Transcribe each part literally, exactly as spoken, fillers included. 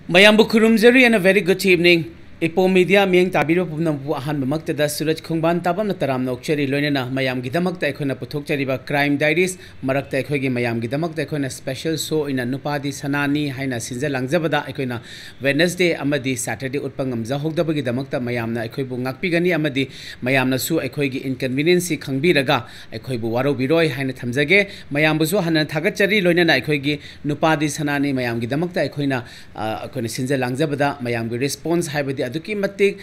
ꯃꯌꯥꯝꯕꯨ ꯈꯨꯔꯨꯝꯖꯔꯤ and a very good evening. ꯏꯄꯣ ꯃꯤꯗꯤꯌꯥ ꯃꯤꯠꯌꯦꯡ ꯇꯥꯕꯤꯔꯤꯕ ꯄꯨꯝꯅꯃꯛꯄꯨ ꯑꯍꯥꯟꯕꯃꯛꯇꯗ ꯁꯨꯔꯖ ꯈꯣꯡꯕꯥꯟ ꯇꯥꯕꯝꯅ ꯇꯔꯥꯝꯅ ꯑꯣꯛꯆꯔꯤ꯫ ꯂꯣꯏꯅꯅ ꯃꯌꯥꯝꯒꯤꯗꯃꯛꯇ ꯑꯩꯈꯣꯏꯅ ꯄꯨꯊꯣꯛꯆꯔꯤꯕ ꯀ꯭ꯔꯥꯏꯝ ꯗꯥꯏꯔꯤꯁ, ꯃꯔꯛꯇ ꯑꯩꯈꯣꯏꯒꯤ ꯃꯌꯥꯝꯒꯤꯗꯃꯛꯇ ꯑꯩꯈꯣꯏꯅ ꯁ꯭ꯄꯦꯁꯦꯜ ꯁꯣ ꯑꯣꯏꯅ ꯅꯨꯄꯥꯗꯤ ꯁꯅꯥꯅꯤ ꯍꯥꯏꯅ ꯁꯤꯟꯖ ꯂꯥꯡꯖꯕꯗ ꯑꯩꯈꯣꯏꯅ ꯋꯦꯗꯅꯁꯗꯦ ꯑꯃꯗꯤ ꯁꯦꯇꯔꯗꯦ ꯎꯠꯄ ꯉꯝꯖꯍꯧꯗꯕꯒꯤꯗꯃꯛꯇ ꯃꯌꯥꯝꯅ ꯑꯩꯈꯣꯏꯕꯨ ꯉꯥꯛꯄꯤꯒꯅꯤ, ꯑꯃꯗꯤ ꯃꯌꯥꯝꯅꯁꯨ ꯑꯩꯈꯣꯏꯒꯤ ꯏꯟꯀꯟꯚꯤꯅꯤꯌꯦꯟꯁꯁꯤ ꯈꯪꯕꯤꯔꯒ ꯑꯩꯈꯣꯏꯕꯨ ꯋꯥꯔꯧꯕꯤꯔꯣꯏ ꯍꯥꯏꯅ ꯊꯝꯖꯒꯦ꯫ ꯃꯌꯥꯝꯕꯨꯁꯨ ꯍꯟꯅ ꯊꯥꯒꯠꯆꯔꯤ꯫ ꯂꯣꯏꯅꯅ ꯑꯩꯈꯣꯏꯒꯤ ꯅꯨꯄꯥꯗꯤ ꯁꯅꯥꯅꯤ ꯃꯌꯥꯝꯒꯤꯗꯃꯛꯇ ꯑꯩꯈꯣꯏꯅ, ꯑ, ꯑꯩꯈꯣꯏꯅ ꯁꯤꯟꯖ ꯂꯥꯡꯖꯕꯗ ꯃꯌꯥꯝꯒꯤ ꯔꯦꯁꯄꯣꯟꯁ ꯍꯥꯏꯕꯗꯤ ꯑꯗꯨꯛꯀꯤ ꯃꯇꯤꯛ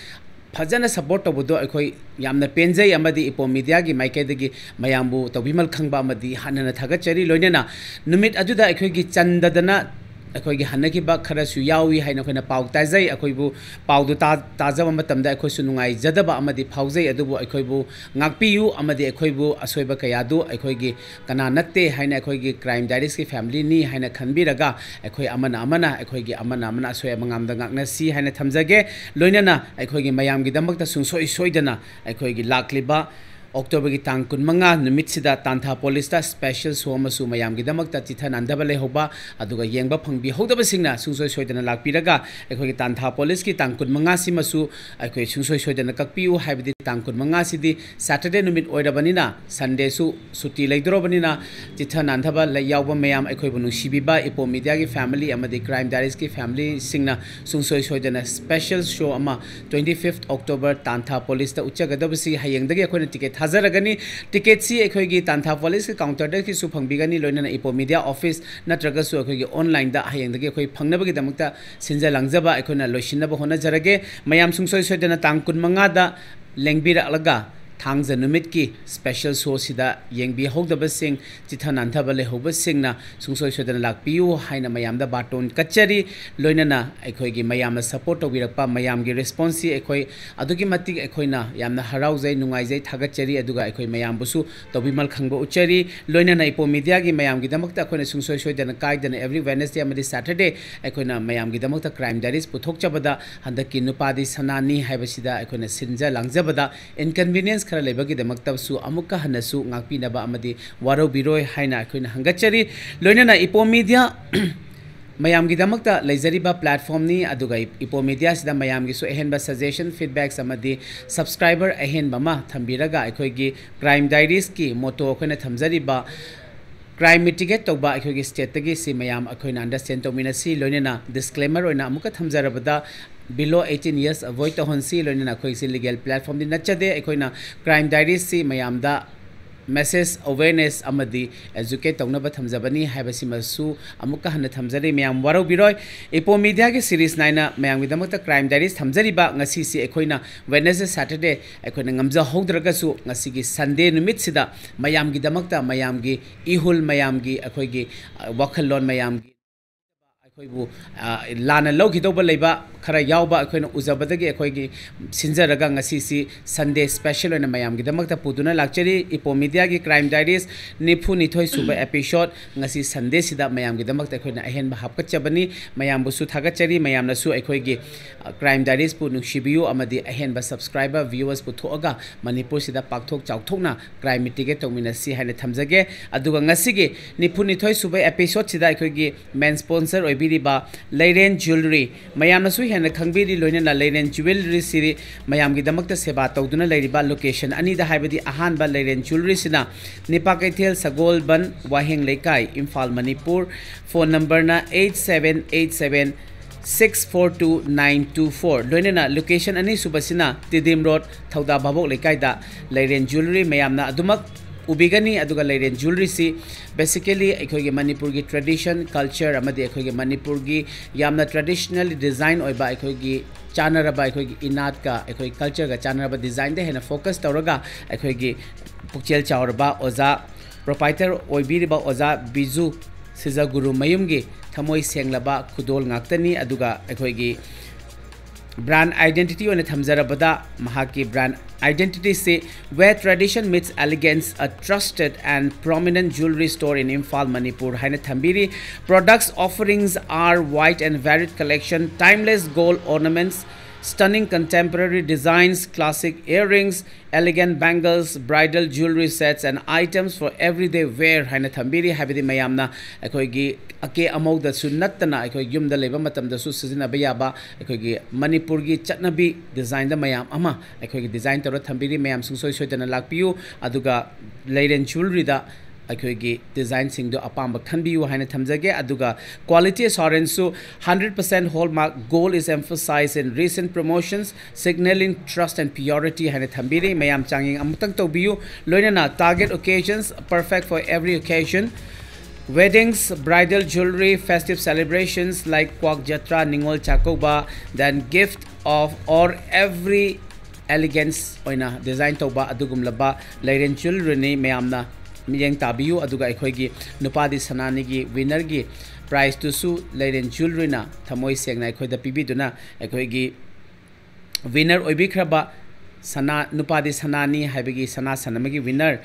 ꯐꯖꯅ ꯁꯄꯣꯔꯠ ꯇꯧꯕꯗꯣ ꯑꯩꯈꯣꯏ ꯌꯥꯝꯅ ꯄꯦꯟꯖꯩ, ꯑꯃꯗꯤ ꯏꯄꯣ ꯃꯤꯗꯤꯌꯥꯒꯤ ꯃꯥꯏꯀꯩꯗꯒꯤ ꯃꯌꯥꯝꯕꯨ ꯇꯧꯕꯤꯃꯜ ꯈꯪꯕ ꯑꯃꯗꯤ ꯍꯟꯅ ꯍꯟꯅ ꯊꯥꯒꯠꯆꯔꯤ꯫ ꯂꯣꯏꯅꯅ ꯅꯨꯃꯤꯠ ꯑꯗꯨꯗ ꯑꯩꯈꯣꯏꯒꯤ ꯆꯟꯗꯗꯅ ꯑꯩꯈꯣꯏꯒꯤ ꯍꯟꯅꯈꯤꯕ ꯈꯔꯁꯨ ꯌꯥꯎꯏ ꯍꯥꯏꯅ ꯑꯩꯈꯣꯏꯅ ꯄꯥꯎ ꯇꯥꯖꯩ꯫ ꯑꯩꯈꯣꯏꯕꯨ ꯄꯥꯎꯗꯨ ꯇꯥ-, ꯇꯥꯖꯕ ꯃꯇꯝꯗ ꯑꯩꯈꯣꯏꯁꯨ ꯅꯨꯡꯉꯥꯏꯖꯗꯕ ꯑꯃꯗꯤ ꯐꯥꯎꯖꯩ, ꯑꯗꯨꯕꯨ ꯑꯩꯈꯣꯏꯕꯨ ꯉꯥꯛꯄꯤꯌꯨ, ꯑꯃꯗꯤ ꯑꯩꯈꯣꯏꯕꯨ ꯑꯁꯣꯏꯕ ꯀꯌꯥꯗꯨ ꯑꯩꯈꯣꯏꯒꯤ ꯀꯅꯥ ꯅꯠꯇꯦ ꯍꯥꯏꯅ ꯑꯩꯈꯣꯏꯒꯤ ꯀ꯭ꯔꯥꯏꯝ ꯗꯥꯏꯔꯤꯁꯀꯤ ꯐꯦꯃꯤꯂꯤꯅꯤ ꯍꯥꯏꯅ ꯈꯟꯕꯤꯔꯒ ꯑꯩꯈꯣꯏ ꯑꯃꯅ ꯑꯃꯅ ꯑꯩꯈꯣꯏꯒꯤ ꯑꯃꯅ ꯑꯃꯅ ꯑꯁꯣꯏ ꯑꯃꯉꯥꯝꯗ ꯉꯥꯛꯅꯁꯤ ꯍꯥꯏꯅ ꯊꯝꯖꯒꯦ꯫ ꯂꯣꯏꯅꯅ ꯑꯩꯈꯣꯏꯒꯤ ꯃꯌꯥꯝꯒꯤꯗꯃꯛꯇ ꯁꯨꯡꯁꯣꯏ ꯁꯣꯏꯗꯅ ꯑꯩꯈꯣꯏꯒꯤ ꯂꯥꯛꯂꯤꯕ ꯑꯣꯛꯇꯣꯕꯔꯒꯤ ꯇꯥꯡ ꯀꯨꯟꯃꯉꯥ ꯅꯨꯃꯤꯠꯁꯤꯗ ꯇꯥꯟꯊꯥ ꯄꯣꯂꯤꯁꯇ ꯁ꯭ꯄꯦꯁꯦꯜ ꯁꯣ ꯑꯃꯁꯨ ꯃꯌꯥꯝꯒꯤꯗꯃꯛꯇ ꯆꯤꯊ ꯅꯥꯟꯊꯕ ꯂꯩꯍꯧꯕ, ꯑꯗꯨꯒ ꯌꯦꯡꯕ ꯐꯪꯕꯤꯍꯧꯗꯕꯁꯤꯡꯅ ꯁꯨꯡꯁꯣꯏ ꯁꯣꯏꯗꯅ ꯂꯥꯛꯄꯤꯔꯒ ꯑꯩꯈꯣꯏꯒꯤ ꯇꯥꯟꯊꯥ ꯄꯣꯂꯤꯁꯀꯤ ꯇꯥꯡ ꯀꯨꯟꯃꯉꯥꯁꯤꯃꯁꯨ ꯑꯩꯈꯣꯏ ꯁꯨꯡꯁꯣꯏ ꯁꯣꯏꯗꯅ ꯀꯛꯄꯤꯌꯨ꯫ ꯍꯥꯏꯕꯗꯤ ꯇꯥꯡ ꯀꯨꯟꯃꯉꯥꯁꯤꯗꯤ ꯁꯦꯇꯔꯗꯦ ꯅꯨꯃꯤꯠ ꯑꯣꯏꯔꯕꯅꯤꯅ, ꯁꯟꯗꯦꯁꯨ ꯁꯨꯇꯤ ꯂꯩꯗꯣꯔꯕꯅꯤꯅ, ꯆꯤꯊ ꯅꯥꯟꯊꯕ ꯂꯩ-, ꯌꯥꯎꯕ ꯃꯌꯥꯝ, ꯑꯩꯈꯣꯏꯕꯨ ꯅꯨꯡꯁꯤꯕꯤꯕ ꯏꯄꯣ ꯃꯤꯗꯤꯌꯥꯒꯤ ꯐꯦꯃꯤꯂꯤ ꯑꯃꯗꯤ ꯀ꯭ꯔꯥꯏꯝ ꯗꯥꯏꯔꯤꯁꯀꯤ ꯐꯦꯃꯤꯂꯤꯁꯤꯡꯅ ꯁꯨꯡꯁꯣꯏ ꯁꯣꯏꯗꯅ ꯁ꯭ꯄꯦꯁꯦꯜ ꯁꯣ ꯑꯃ twenty fifth October ꯇꯥꯟꯊꯥ ꯄꯣꯂꯤꯁꯇ ꯎꯠꯆꯒꯗꯕꯁꯤ ꯍꯌꯦꯡꯗꯒꯤ ꯑꯩꯈꯣꯏꯅ ꯇꯤꯀꯦꯠ ꯊꯥꯖꯔꯒꯅꯤ꯫ ꯇꯤꯀꯦꯠꯁꯤ ꯑꯩꯈꯣꯏꯒꯤ ꯇꯥꯟꯊꯥ ꯄꯣꯂꯤꯁꯀꯤ ꯀꯥꯎꯟꯇꯔꯗꯒꯤꯁꯨ ꯐꯪꯕꯤꯒꯅꯤ, ꯂꯣꯏꯅꯅ ꯏꯄꯣ ꯃꯤꯗꯤꯌꯥ ꯑꯣꯐꯤꯁ ꯅꯠꯇ꯭ꯔꯒꯁꯨ ꯑꯩꯈꯣꯏꯒꯤ ꯑꯣꯟꯂꯥꯏꯟꯗ ꯍꯌꯦꯡꯗꯒꯤ ꯑꯩꯈꯣꯏ ꯐꯪꯅꯕꯒꯤꯗꯃꯛꯇ ꯁꯤꯟꯖ ꯂꯥꯡꯖꯕ ꯑꯩꯈꯣꯏꯅ ꯂꯣꯏꯁꯤꯟꯅꯕ ꯍꯣꯠꯅꯖꯔꯒꯦ꯫ ꯃꯌꯥꯝ ꯁꯨꯡꯁꯣꯏ ꯁꯣꯏꯗꯅ ꯇꯥꯡ ꯀꯨꯟꯃꯉꯥꯗ ꯂꯦꯡꯕꯤꯔꯛꯂꯒ ꯊꯥꯡꯖ ꯅꯨꯃꯤꯠꯀꯤ special showꯁꯤꯗ ꯌꯦꯡꯕꯤꯍꯧꯗꯕꯁꯤꯡ, ꯆꯤꯊ ꯅꯥꯟꯊꯕ ꯂꯩꯍꯧꯕꯁꯤꯡꯅ ꯁꯨꯡꯁꯣꯏ ꯁꯣꯏꯗꯅ ꯂꯥꯛꯄꯤꯌꯨ ꯍꯥꯏꯅ ꯃꯌꯥꯝꯗ ꯕꯥꯔꯇꯣꯟ ꯀꯠꯆꯔꯤ꯫ ꯂꯣꯏꯅꯅ ꯑꯩꯈꯣꯏꯒꯤ ꯃꯌꯥꯝꯅ support ꯇꯧꯕꯤꯔꯛꯄ, ꯃꯌꯥꯝꯒꯤ responseꯁꯤ ꯑꯩꯈꯣꯏ ꯑꯗꯨꯛꯀꯤ ꯃꯇꯤꯛ ꯑꯩꯈꯣꯏꯅ ꯌꯥꯝꯅ ꯍꯔꯥꯎꯖꯩ, ꯅꯨꯡꯉꯥꯏꯖꯩ, ꯊꯥꯒꯠꯆꯔꯤ꯫ ꯑꯗꯨꯒ ꯑꯩꯈꯣꯏ ꯃꯌꯥꯝꯕꯨꯁꯨ ꯇꯧꯕꯤꯃꯜ ꯈꯪꯕ ꯎꯠꯆꯔꯤ꯫ ꯂꯣꯏꯅꯅ ꯏꯄꯣ ꯃꯤꯗꯤꯌꯥꯒꯤ ꯃꯌꯥꯝꯒꯤꯗꯃꯛꯇ ꯑꯩꯈꯣꯏꯅ ꯁꯨꯡꯁꯣꯏ ꯁꯣꯏꯗꯅ ꯀꯥꯏꯗꯅ every Wednesday ꯑꯃꯗꯤ Saturday ꯑꯩꯈꯣꯏꯅ ꯃꯌꯥꯝꯒꯤꯗꯃꯛꯇ Crime Diaries ꯄꯨꯊꯣꯛꯆꯕꯗ, ꯍꯟꯗꯛꯀꯤ ꯅꯨꯄꯥꯗꯤ ꯁꯅꯥꯅꯤ ꯍꯥꯏꯕꯁꯤꯗ ꯑꯩꯈꯣꯏꯅ ꯁꯤꯟꯖ ꯂꯥꯡꯖꯕꯗ inconvenience ꯈꯔ ꯂꯩꯕꯒꯤꯗꯃꯛꯇꯁꯨ ꯑꯃꯨꯛꯀ ꯍꯟꯅꯁꯨ ꯉꯥꯛꯄꯤꯅꯕ ꯑꯃꯗꯤ ꯋꯥꯔꯧꯕꯤꯔꯣꯏ ꯍꯥꯏꯅ ꯑꯩꯈꯣꯏꯅ ꯍꯪꯒꯠꯆꯔꯤ꯫ ꯂꯣꯏꯅꯅ ꯏꯄꯣ ꯃꯤꯗꯤꯌꯥ ꯃꯌꯥꯝꯒꯤꯗꯃꯛꯇ ꯂꯩꯖꯔꯤꯕ platformꯅꯤ, ꯑꯗꯨꯒ ꯏꯄꯣ ꯃꯤꯗꯤꯌꯥꯁꯤꯗ ꯃꯌꯥꯝꯒꯤꯁꯨ ꯑꯍꯦꯟꯕ suggestion, feedbacks ꯑꯃꯗꯤ subscriber ꯑꯍꯦꯟꯕ ꯑꯃ ꯊꯝꯕꯤꯔꯒ ꯑꯩꯈꯣꯏꯒꯤ Crime Diariesꯀꯤ motto ꯑꯩꯈꯣꯏꯅ ꯊꯝꯖꯔꯤꯕ crime mitigate ꯇꯧꯕ ꯑꯩꯈꯣꯏꯒꯤ stateꯇꯒꯤ ꯁꯤ ꯃꯌꯥꯝ ꯑꯩꯈꯣꯏꯅ understand ꯇꯧꯃꯤꯟꯅꯁꯤ꯫ ꯂꯣꯏꯅꯅ disclaimer ꯑꯣꯏꯅ ꯑꯃꯨꯛꯀ ꯊꯝꯖꯔꯕꯗ, below eighteen years avoid ꯇꯧꯍꯟꯁꯤ꯫ ꯂꯣꯏꯅꯅ ꯑꯩꯈꯣꯏꯁꯤ legal platformꯗꯤ ꯅꯠꯆꯗꯦ꯫ ꯑꯩꯈꯣꯏꯅ Crime Diariesꯁꯤ ꯃꯌꯥꯝꯗ message, awareness ꯑꯃꯗꯤ educate ꯇꯧꯅꯕ ꯊꯝꯖꯕꯅꯤ ꯍꯥꯏꯕꯁꯤꯃꯁꯨ ꯑꯃꯨꯛꯀ ꯍꯟꯅ ꯊꯝꯖꯔꯤ꯫ ꯃꯌꯥꯝ ꯋꯥꯔꯧꯕꯤꯔꯣꯏ꯫ ꯏꯄꯣ ꯃꯤꯗꯤꯌꯥꯒꯤ series ꯅꯥꯏꯅ ꯃꯌꯥꯝꯒꯤꯗꯃꯛꯇ Crime Diaries ꯊꯝꯖꯔꯤꯕ ꯉꯁꯤꯁꯤ ꯑꯩꯈꯣꯏꯅ Wednesday, Saturday ꯑꯩꯈꯣꯏꯅ ꯉꯝꯖꯍꯧꯗ꯭ꯔꯒꯁꯨ ꯉꯁꯤꯒꯤ Sunday ꯅꯨꯃꯤꯠꯁꯤꯗ ꯃꯌꯥꯝꯒꯤꯗꯃꯛꯇ, ꯃꯌꯥꯝꯒꯤ ꯏꯍꯨꯜ, ꯃꯌꯥꯝꯒꯤ ꯑꯩꯈꯣꯏꯒꯤ, ꯑ, ꯋꯥꯈꯜꯂꯣꯟ, ꯃꯌꯥꯝꯒꯤ ꯑꯩꯈꯣꯏꯕꯨ, ꯑ, ꯂꯥꯟꯅ ꯂꯧꯈꯤꯗꯧꯕ ꯂꯩꯕ ꯈꯔ ꯌꯥꯎꯕ ꯑꯩꯈꯣꯏꯅ ꯎꯖꯕꯗꯒꯤ ꯑꯩꯈꯣꯏꯒꯤ ꯁꯤꯟꯖꯔꯒ ꯉꯁꯤꯁꯤ Sunday special ꯑꯣꯏꯅ ꯃꯌꯥꯝꯒꯤꯗꯃꯛꯇ ꯄꯨꯗꯨꯅ ꯂꯥꯛꯆꯔꯤ꯫ ꯏꯄꯣ ꯃꯤꯗꯤꯌꯥꯒꯤ Crime Diaries ꯅꯤꯐꯨ ꯅꯤꯊꯣꯏ ꯁꯨꯕ episode ꯉꯁꯤ Sundayꯁꯤꯗ ꯃꯌꯥꯝꯒꯤꯗꯃꯛꯇ ꯑꯩꯈꯣꯏꯅ ꯑꯍꯦꯟꯕ ꯍꯥꯞꯀꯠꯆꯕꯅꯤ꯫ ꯃꯌꯥꯝꯕꯨꯁꯨ ꯊꯥꯒꯠꯆꯔꯤ꯫ ꯃꯌꯥꯝꯅꯁꯨ ꯑꯩꯈꯣꯏꯒꯤ, ꯑ, Crime Diariesꯄꯨ ꯅꯨꯡꯁꯤꯕꯤꯌꯨ ꯑꯃꯗꯤ ꯑꯍꯦꯟꯕ subscriber, viewers ꯄꯨꯊꯣꯛꯑꯒ ꯃꯅꯤꯄꯨꯔꯁꯤꯗ ꯄꯥꯛꯊꯣꯛ ꯆꯥꯎꯊꯣꯛꯅ crime mitigate ꯇꯧꯃꯤꯟꯅꯁꯤ ꯍꯥꯏꯅ ꯊꯝꯖꯒꯦ꯫ ꯑꯗꯨꯒ ꯉꯁꯤꯒꯤ ꯅꯤꯐꯨ ꯅꯤꯊꯣꯏ ꯁꯨꯕ episodeꯁꯤꯗ ꯑꯩꯈꯣꯏꯒꯤ main sponsor ꯑꯣꯏꯕꯤꯔꯤꯕ ꯂꯩꯔꯦꯟ Jewellery, ꯃꯌꯥꯝꯅꯁꯨ ꯍꯦꯟꯅ ꯈꯪꯕꯤꯔꯤ꯫ ꯂꯣꯏꯅꯅ ꯂꯩꯔꯦꯟ Jewelleryꯁꯤꯗꯤ ꯃꯌꯥꯝꯒꯤꯗꯃꯛꯇ ꯁꯦꯕꯥ ꯇꯧꯗꯨꯅ ꯂꯩꯔꯤꯕ location ꯑꯅꯤꯗ, ꯍꯥꯏꯕꯗꯤ ꯑꯍꯥꯟꯕ ꯂꯩꯔꯦꯟ Jewelleryꯁꯤꯅ ꯅꯤꯄꯥ ꯀꯩꯊꯦꯜ, ꯁꯒꯣꯜꯕꯟ, ꯋꯥꯍꯦꯡ ꯂꯩꯀꯥꯏ, Imphal, Manipur, phone numberꯅ eight seven eight seven six four two nine two four꯫ ꯂꯣꯏꯅꯅ location ꯑꯅꯤꯁꯨꯕꯁꯤꯅ ꯇꯤꯗꯤꯝ ꯔꯣꯗ, ꯊꯧꯗꯥ ꯚꯥꯕꯣꯛ ꯂꯩꯀꯥꯏꯗ ꯂꯩꯔꯦꯟ Jewellery ꯃꯌꯥꯝꯅ ꯑꯗꯨꯃꯛ ꯎꯕꯤꯒꯅꯤ꯫ ꯑꯗꯨꯒ ꯂꯩꯔꯦꯟ Jewelleryꯁꯤ basically ꯑꯩꯈꯣꯏꯒꯤ ꯃꯅꯤꯄꯨꯔꯒꯤ tradition, culture ꯑꯃꯗꯤ ꯑꯩꯈꯣꯏꯒꯤ ꯃꯅꯤꯄꯨꯔꯒꯤ ꯌꯥꯝꯅ traditionally design ꯑꯣꯏꯕ ꯑꯩꯈꯣꯏꯒꯤ ꯆꯥꯟꯅꯔꯕ, ꯑꯩꯈꯣꯏꯒꯤ ꯏꯅꯥꯠꯀ ꯑꯩꯈꯣꯏ ꯀꯜꯆꯔꯒ ꯆꯥꯟꯅꯔꯕ ꯗꯤꯖꯥꯏꯟꯗ ꯍꯦꯟꯅ ꯐꯣꯀꯁ ꯇꯧꯔꯒ ꯑꯩꯈꯣꯏꯒꯤ ꯄꯨꯛꯆꯦꯜ ꯆꯥꯎꯔꯕ ꯑꯣꯖꯥ, ꯄ꯭ꯔꯣꯄꯥꯏꯇꯔ ꯑꯣꯏꯕꯤꯔꯤꯕ ꯑꯣꯖꯥ ꯕꯤꯖꯨ ꯁꯤꯖꯒꯨꯔꯨꯃꯌꯨꯝꯒꯤ ꯊꯃꯣꯏ ꯁꯦꯡꯂꯕ ꯈꯨꯗꯣꯜ ꯉꯥꯛꯇꯅꯤ꯫ ꯑꯗꯨꯒ ꯑꯩꯈꯣꯏꯒꯤ ꯕ꯭ꯔꯥꯟ ꯑꯥꯏꯗꯦꯟꯇꯤꯇꯤ ꯑꯣꯏꯅ ꯊꯝꯖꯔꯕꯗ, ꯃꯍꯥꯛꯀꯤ brand ꯑꯥꯏꯗꯦꯟꯇꯤꯇꯤꯁꯤ "Where tradition meets elegance, a trusted and prominent jewelry store in Imphal, Manipur" ꯍꯥꯏꯅ ꯊꯝꯕꯤꯔꯤ꯫ "Products offerings are wide and varied collection, timeless gold ornaments, stunning contemporary designs, classic earrings, elegant bangles, bridal jewelry sets and items for everyday wear" ꯍꯥꯏꯅ ꯊꯝꯕꯤꯔꯤ꯫ ꯍꯥꯏꯕꯗꯤ ꯃꯌꯥꯝꯅ ꯑꯩꯈꯣꯏꯒꯤ ꯑꯀꯦ ꯑꯃꯧꯗꯁꯨ ꯅꯠꯇꯅ ꯑꯩꯈꯣꯏ ꯌꯨꯝꯗ ꯂꯩꯕ ꯃꯇꯝꯗꯁꯨ ꯁꯤꯖꯤꯟꯅꯕ ꯌꯥꯕ ꯑꯩꯈꯣꯏꯒꯤ ꯃꯅꯤꯄꯨꯔꯒꯤ ꯆꯠꯅꯕꯤ ꯗꯤꯖꯥꯏꯟꯗ ꯃꯌꯥꯝ ꯑꯃ ꯑꯩꯈꯣꯏꯒꯤ ꯗꯤꯖꯥꯏꯟ ꯇꯧꯔ ꯊꯝꯕꯤꯔꯤ꯫ ꯃꯌꯥꯝ ꯁꯨꯡꯁꯣꯏ ꯁꯣꯏꯗꯅ ꯂꯥꯛꯄꯤꯌꯨ꯫ ꯑꯗꯨꯒ ꯂꯩꯔꯦꯟ ꯖ꯭ꯋꯦꯂꯔꯤꯗ ꯑꯩꯈꯣꯏꯒꯤ ꯗꯤꯖꯥꯏꯟꯁꯤꯡꯗꯣ ꯑꯄꯥꯝꯕ ꯈꯟꯕꯤꯌꯨ ꯍꯥꯏꯅ ꯊꯝꯖꯒꯦ꯫ ꯑꯗꯨꯒ quality assurance ꯁꯨ "Hundred percent hallmark gold is emphasized in recent promotions, signaling trust and purity" ꯍꯥꯏꯅ ꯊꯝꯕꯤꯔꯤ꯫ ꯃꯌꯥꯝ ꯆꯥꯡꯌꯦꯡ ꯑꯃꯨꯛꯇꯪ ꯇꯧꯕꯤꯌꯨ꯫ ꯂꯣꯏꯅꯅ "Target occasions, perfect for every occasion, weddings, bridal jewelry, festive celebrations like Kwak Jatra, Ningol Chakouba, then gift of or every elegance ꯑꯣꯏꯅ design ꯇꯧꯕ ꯑꯗꯨꯒꯨꯝꯂꯕ ꯂꯩꯔꯦꯟ ꯖ꯭ꯋꯦꯂꯔꯤꯅꯤ꯫ ꯃꯌꯥꯝꯅ ꯃꯤꯠꯌꯦꯡ ꯇꯥꯕꯤꯌꯨ꯫ ꯑꯗꯨꯒ ꯑꯩꯈꯣꯏꯒꯤ ꯅꯨꯄꯥꯗꯤ ꯁꯅꯥꯅꯤꯒꯤ ꯋꯤꯅꯔꯒꯤ ꯄ꯭ꯔꯥꯏꯖꯇꯨꯁꯨ ꯂꯩꯔꯦꯟ ꯖ꯭ꯋꯦꯂꯔꯤꯅ ꯊꯃꯣꯏ ꯁꯦꯡꯅ ꯑꯩꯈꯣꯏꯗ ꯄꯤꯕꯤꯗꯨꯅ ꯑꯩꯈꯣꯏꯒꯤ ꯋꯤꯅꯔ ꯑꯣꯏꯕꯤꯈ꯭ꯔꯕ ꯁꯅꯥ, ꯅꯨꯄꯥꯗꯤ ꯁꯅꯥꯅꯤ ꯍꯥꯏꯕꯒꯤ ꯁꯅꯥ ꯁꯟ ꯑꯃꯒꯤ winner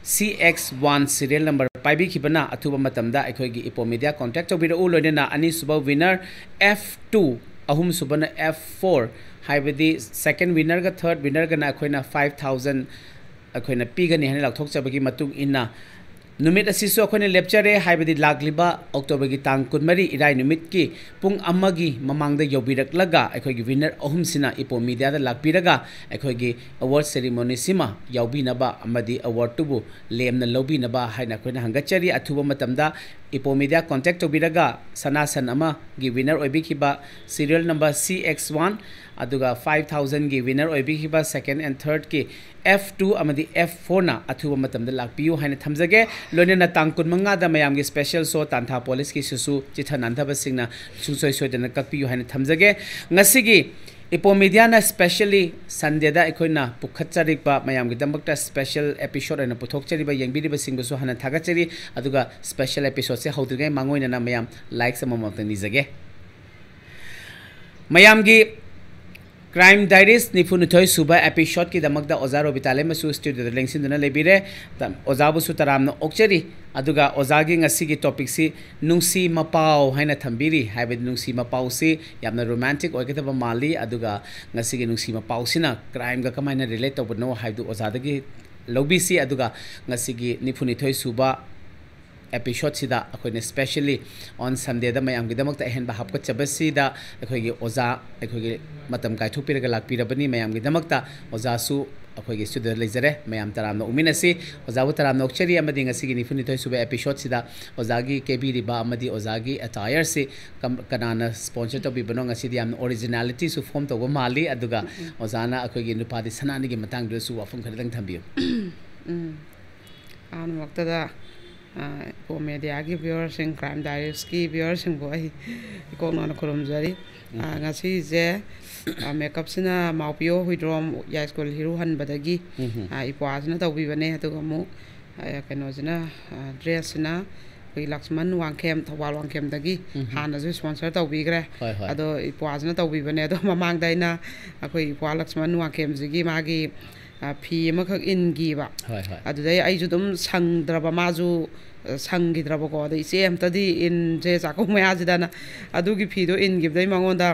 C X one serial number ꯄꯥꯏꯕꯤꯈꯤꯕꯅ ꯑꯊꯨꯕ ꯃꯇꯝꯗ ꯑꯩꯈꯣꯏꯒꯤ ꯏꯄꯣ ꯃꯤꯗꯤꯌꯥ ꯀꯣꯟꯇꯦꯛ ꯇꯧꯕꯤꯔꯛꯎ꯫ ꯂꯣꯏꯅꯅ ꯑꯅꯤꯁꯨꯕ winner F two, ꯑꯍꯨꯝꯁꯨꯕꯅ F four, ꯍꯥꯏꯕꯗꯤ ꯁꯦꯀꯦꯟ ꯋꯤꯅꯔꯒ ꯊꯔꯠ ꯋꯤꯅꯔꯒꯅ ꯑꯩꯈꯣꯏꯅ ꯐꯥꯏꯚ ꯊꯥꯎꯖꯟ ꯑꯩꯈꯣꯏꯅ ꯄꯤꯒꯅꯤ ꯍꯥꯏꯅ ꯂꯥꯎꯊꯣꯛꯆꯕꯒꯤ ꯃꯇꯨꯡ ꯏꯟꯅ ꯅꯨꯃꯤꯠ ꯑꯁꯤꯁꯨ ꯑꯩꯈꯣꯏꯅ ꯂꯦꯞꯆꯔꯦ, ꯍꯥꯏꯕꯗꯤ ꯂꯥꯛꯂꯤꯕ ꯑꯣꯛꯇꯣꯕꯔꯒꯤ ꯇꯥꯡ ꯀꯨꯟꯃꯔꯤ ꯏꯔꯥꯏ ꯅꯨꯃꯤꯠꯀꯤ ꯄꯨꯡ ꯑꯃꯒꯤ ꯃꯃꯥꯡꯗ ꯌꯧꯕꯤꯔꯛꯂꯒ ꯑꯩꯈꯣꯏꯒꯤ ꯋꯤꯅꯔ ꯑꯍꯨꯝꯁꯤꯅ ꯏꯄꯣ ꯃꯤꯗꯤꯌꯥꯗ ꯂꯥꯛꯄꯤꯔꯒ ꯑꯩꯈꯣꯏꯒꯤ ꯑꯦꯋꯥꯔꯗ ꯁꯦꯔꯤꯃꯣꯅꯤꯁꯤꯃ ꯌꯥꯎꯕꯤꯅꯕ ꯑꯃꯗꯤ ꯑꯦꯋꯥꯔꯗꯇꯨꯕꯨ ꯂꯦꯝꯅ ꯂꯧꯕꯤꯅꯕ ꯍꯥꯏꯅ ꯑꯩꯈꯣꯏꯅ ꯍꯪꯒꯠꯆꯔꯤ꯫ ꯑꯊꯨꯕ ꯃꯇꯝꯗ ꯏꯄꯣ ꯃꯤꯗꯤꯌꯥ ꯀꯣꯟꯇꯦꯛ ꯇꯧꯕꯤꯔꯒ ꯁꯅꯥ ꯁꯟ ꯑꯃꯒꯤ ꯋꯤꯅꯔ ꯑꯣꯏꯕꯤꯈꯤꯕ serial number C X one ꯑꯗꯨꯒ ꯐꯥꯏꯚ ꯊꯥꯎꯖꯟꯒꯤ ꯋꯤꯅꯔ ꯑꯣꯏꯕꯤꯈꯤꯕ ꯁꯦꯀꯦꯟ ꯑꯦꯟ ꯊꯔꯗꯀꯤ ꯑꯦꯐ ꯇꯨ ꯑꯃꯗꯤ ꯑꯦꯐ ꯐꯣꯔꯅ ꯑꯊꯨꯕ ꯃꯇꯝꯗ ꯂꯥꯛꯄꯤꯌꯨ ꯍꯥꯏꯅ ꯊꯝꯖꯒꯦ꯫ ꯂꯣꯏꯅꯅ ꯇꯥꯡ ꯀꯨꯟꯃꯉꯥꯗ ꯃꯌꯥꯝꯒꯤ ꯁ꯭ꯄꯦꯁꯦꯜ ꯁꯣ ꯇꯥꯟꯊꯥ ꯄꯣꯂꯤꯁꯀꯤꯁꯤꯁꯨ ꯆꯤꯊ ꯅꯥꯟꯊꯕꯁꯤꯡꯅ ꯁꯨꯡꯁꯣꯏ ꯁꯣꯏꯗꯅ ꯀꯛꯄꯤꯌꯨ ꯍꯥꯏꯅ ꯊꯝꯖꯒꯦ꯫ ꯉꯁꯤꯒꯤ ꯏꯄꯣ ꯃꯤꯗꯤꯌꯥꯅ ꯁ꯭ꯄꯦꯁꯦꯜꯂꯤ ꯁꯟꯗꯦꯗ ꯑꯩꯈꯣꯏꯅ ꯄꯨꯈꯠꯆꯔꯤꯕ ꯃꯌꯥꯝꯒꯤꯗꯃꯛꯇ ꯁ꯭ꯄꯦꯁꯦꯜ ꯑꯦꯄꯤꯁꯣꯗ ꯑꯣꯏꯅ ꯄꯨꯊꯣꯛꯆꯔꯤꯕ ꯌꯦꯡꯕꯤꯔꯤꯕꯁꯤꯡꯕꯨꯁꯨ ꯍꯥꯟꯅ ꯊꯥꯒꯠꯆꯔꯤ꯫ ꯑꯗꯨꯒ ꯁ꯭ꯄꯦꯁꯦꯜ ꯑꯦꯄꯤꯁꯣꯗꯁꯦ ꯍꯧꯗ꯭ꯔꯤꯉꯩ ꯃꯥꯡꯑꯣꯏꯅꯅ ꯃꯌꯥꯝ ꯂꯥꯏꯛꯁ ꯑꯃꯃꯝꯇꯪ ꯅꯤꯖꯒꯦ꯫ ꯃꯌꯥꯝꯒꯤ ꯀ꯭ꯔꯥꯏꯝ ꯗꯥꯏꯔꯤꯁ ꯅꯤꯐꯨꯅꯤꯊꯣꯏ ꯁꯨꯕ ꯑꯦꯄꯤꯁꯣꯗꯀꯤꯗꯃꯛꯇ ꯑꯣꯖꯥ ꯔꯣꯕꯤꯇꯥ ꯂꯩꯃꯁꯨ ꯁ꯭ꯇꯨꯗꯤꯑꯣꯗ ꯂꯦꯡꯁꯤꯟꯗꯨꯅ ꯂꯩꯕꯤꯔꯦ꯫ ꯇ-, ꯑꯣꯖꯥꯕꯨꯁꯨ ꯇꯔꯥꯝꯅ ꯑꯣꯛꯆꯔꯤ꯫ ꯑꯗꯨꯒ ꯑꯣꯖꯥꯒꯤ ꯉꯁꯤꯒꯤ ꯇꯣꯄꯤꯛꯁꯤ ꯅꯨꯡꯁꯤ ꯃꯄꯥꯎ ꯍꯥꯏꯅ ꯊꯝꯕꯤꯔꯤ꯫ ꯍꯥꯏꯕꯗꯤ ꯅꯨꯡꯁꯤ ꯃꯄꯥꯎꯁꯤ ꯌꯥꯝꯅ ꯔꯣꯃꯥꯟꯇꯤꯛ ꯑꯣꯏꯒꯗꯕ ꯃꯥꯜꯂꯤ꯫ ꯑꯗꯨꯒ ꯉꯁꯤꯒꯤ ꯅꯨꯡꯁꯤ ꯃꯄꯥꯎꯁꯤꯅ ꯀ꯭ꯔꯥꯏꯝꯒ ꯀꯃꯥꯏꯅ ꯔꯤꯂꯦꯠ ꯇꯧꯕꯅꯣ ꯍꯥꯏꯕꯗꯨ ꯑꯣꯖꯥꯗꯒꯤ ꯂꯧꯕꯤꯁꯤ꯫ ꯑꯗꯨꯒ ꯉꯁꯤꯒꯤ ꯅꯤꯐꯨꯅꯤꯊꯣꯏ ꯁꯨꯕ ꯑꯦꯄꯤꯁꯣꯗꯁꯤꯗ ꯑꯩꯈꯣꯏꯅ ꯁ꯭ꯄꯦꯁꯦꯜꯂꯤ ꯑꯣꯟ ꯁꯟꯗꯦꯗ ꯃꯌꯥꯝꯒꯤꯗꯃꯛꯇ ꯑꯍꯦꯟꯕ ꯍꯥꯞꯀꯠꯆꯕꯁꯤꯗ ꯑꯩꯈꯣꯏꯒꯤ ꯑꯣꯖꯥ, ꯑꯩꯈꯣꯏꯒꯤ ꯃꯇꯝ ꯀꯥꯏꯊꯣꯛꯄꯤꯔꯒ ꯂꯥꯛꯄꯤꯔꯕꯅꯤ꯫ ꯃꯌꯥꯝꯒꯤꯗꯃꯛꯇ ꯑꯣꯖꯥꯁꯨ ꯑꯩꯈꯣꯏꯒꯤ ꯁ꯭ꯇꯨꯗꯤꯑꯣꯗ ꯂꯩꯖꯔꯦ꯫ ꯃꯌꯥꯝ ꯇꯔꯥꯝꯅ ꯑꯣꯛꯃꯤꯟꯅꯁꯤ꯫ ꯑꯣꯖꯥꯕꯨ ꯇꯔꯥꯝꯅ ꯑꯣꯛꯆꯔꯤ꯫ ꯑꯃꯗꯤ ꯉꯁꯤꯒꯤ ꯅꯤꯐꯨꯅꯤꯊꯣꯏ ꯁꯨꯕ ꯑꯦꯄꯤꯁꯣꯗꯁꯤꯗ ꯑꯣꯖꯥꯒꯤ ꯀꯦꯕꯤꯔꯤꯕ ꯑꯃꯗꯤ ꯑꯣꯖꯥꯒꯤ ꯑꯦꯇꯥꯌꯔꯁꯤ ꯀꯝ-, ꯀꯅꯥꯅ ꯁ꯭ꯄꯣꯟꯁꯔ ꯇꯧꯕꯤꯕꯅꯣ? ꯉꯁꯤꯗꯤ ꯌꯥꯝꯅ ꯑꯣꯔꯤꯖꯤꯅꯥꯂꯤꯇꯤꯁꯨ ꯐꯣꯝ ꯇꯧꯕ ꯃꯥꯜꯂꯤ꯫ ꯑꯗꯨꯒ ꯑꯣꯖꯥꯅ ꯑꯩꯈꯣꯏꯒꯤ ꯅꯨꯄꯥꯗꯤ ꯁꯅꯥꯅꯤꯒꯤ ꯃꯇꯥꯡꯗꯁꯨ ꯋꯥꯐꯝ ꯈꯔꯗꯪ ꯊꯝꯕꯤꯌꯨ꯫ ꯎꯝ꯫ ꯑꯍꯥꯟꯕꯃꯛꯇꯗ, ꯑ, ꯏꯄꯣ ꯃꯦꯗꯤꯌꯥꯒꯤ ꯚ꯭ꯌꯨꯋꯔꯁꯤꯡ, ꯀ꯭ꯔꯥꯏꯝ ꯗꯥꯏꯔꯤꯁꯀꯤ ꯚ꯭ꯌꯨꯋꯔꯁꯤꯡꯕꯨ ꯑꯩ ꯏꯀꯣꯛ ꯅꯧꯅ ꯈꯨꯔꯨꯝꯖꯔꯤ꯫ ꯑ, ꯉꯁꯤꯁꯦ, ꯑ, ꯃꯦꯀꯞꯁꯤꯅ ꯃꯥꯎꯄꯤꯌꯣ ꯍꯨꯏꯗ꯭ꯔꯣꯝ ꯌꯥꯏꯁ꯭ꯀꯨꯜ ꯍꯤꯔꯨ ꯍꯟꯕꯗꯒꯤ, ꯑ, ꯏꯄ꯭ꯋꯥꯁꯤꯅ ꯇꯧꯕꯤꯕꯅꯦ꯫ ꯑꯗꯨꯒ ꯑꯃꯨꯛ, ꯑ, ꯀꯩꯅꯣꯁꯤꯅ, ꯑ, ꯗ꯭ꯔꯦꯁꯁꯤꯅ ꯑꯩꯈꯣꯏ ꯂꯛꯁꯃꯟ ꯋꯥꯡꯈꯦꯝ, ꯊꯧꯕꯥꯜ ꯋꯥꯡꯈꯦꯝꯗꯒꯤ ꯍꯥꯟꯅꯁꯨ ꯁ꯭ꯄꯣꯟꯁꯔ ꯇꯧꯕꯤꯈ꯭ꯔꯦ꯫ ꯍꯣꯏ, ꯍꯣꯏ꯫ ꯑꯗꯣ ꯏꯄ꯭ꯋꯥꯁꯤꯅ ꯇꯧꯕꯤꯕꯅꯦ꯫ ꯑꯗꯣ ꯃꯃꯥꯡꯗ ꯑꯩꯅ ꯑꯩꯈꯣꯏ ꯏꯄ꯭ꯋꯥ ꯂꯛꯁꯃꯟ ꯋꯥꯡꯈꯦꯝꯁꯤꯒꯤ ꯃꯥꯒꯤ, ꯑ, ꯐꯤ ꯑꯃꯈꯛ ꯏꯟꯈꯤꯕ꯫ ꯍꯣꯏ, ꯍꯣꯏ꯫ ꯑꯗꯨꯗꯩ ꯑꯩꯁꯨ ꯑꯗꯨꯝ ꯁꯪꯗ꯭ꯔꯕ, ꯃꯥꯁꯨ, ꯑ, ꯁꯪꯈꯤꯗ꯭ꯔꯕꯀꯣ꯫ ꯑꯗ ꯏꯆꯦ ꯑꯝꯇꯗꯤ ꯏꯟꯁꯦ ꯆꯥꯛꯀꯧ ꯃꯌꯥꯁꯤꯗꯅ ꯑꯗꯨꯒꯤ ꯐꯤꯗꯣ ꯏꯟꯈꯤꯕꯗꯩ ꯃꯉꯣꯟꯗ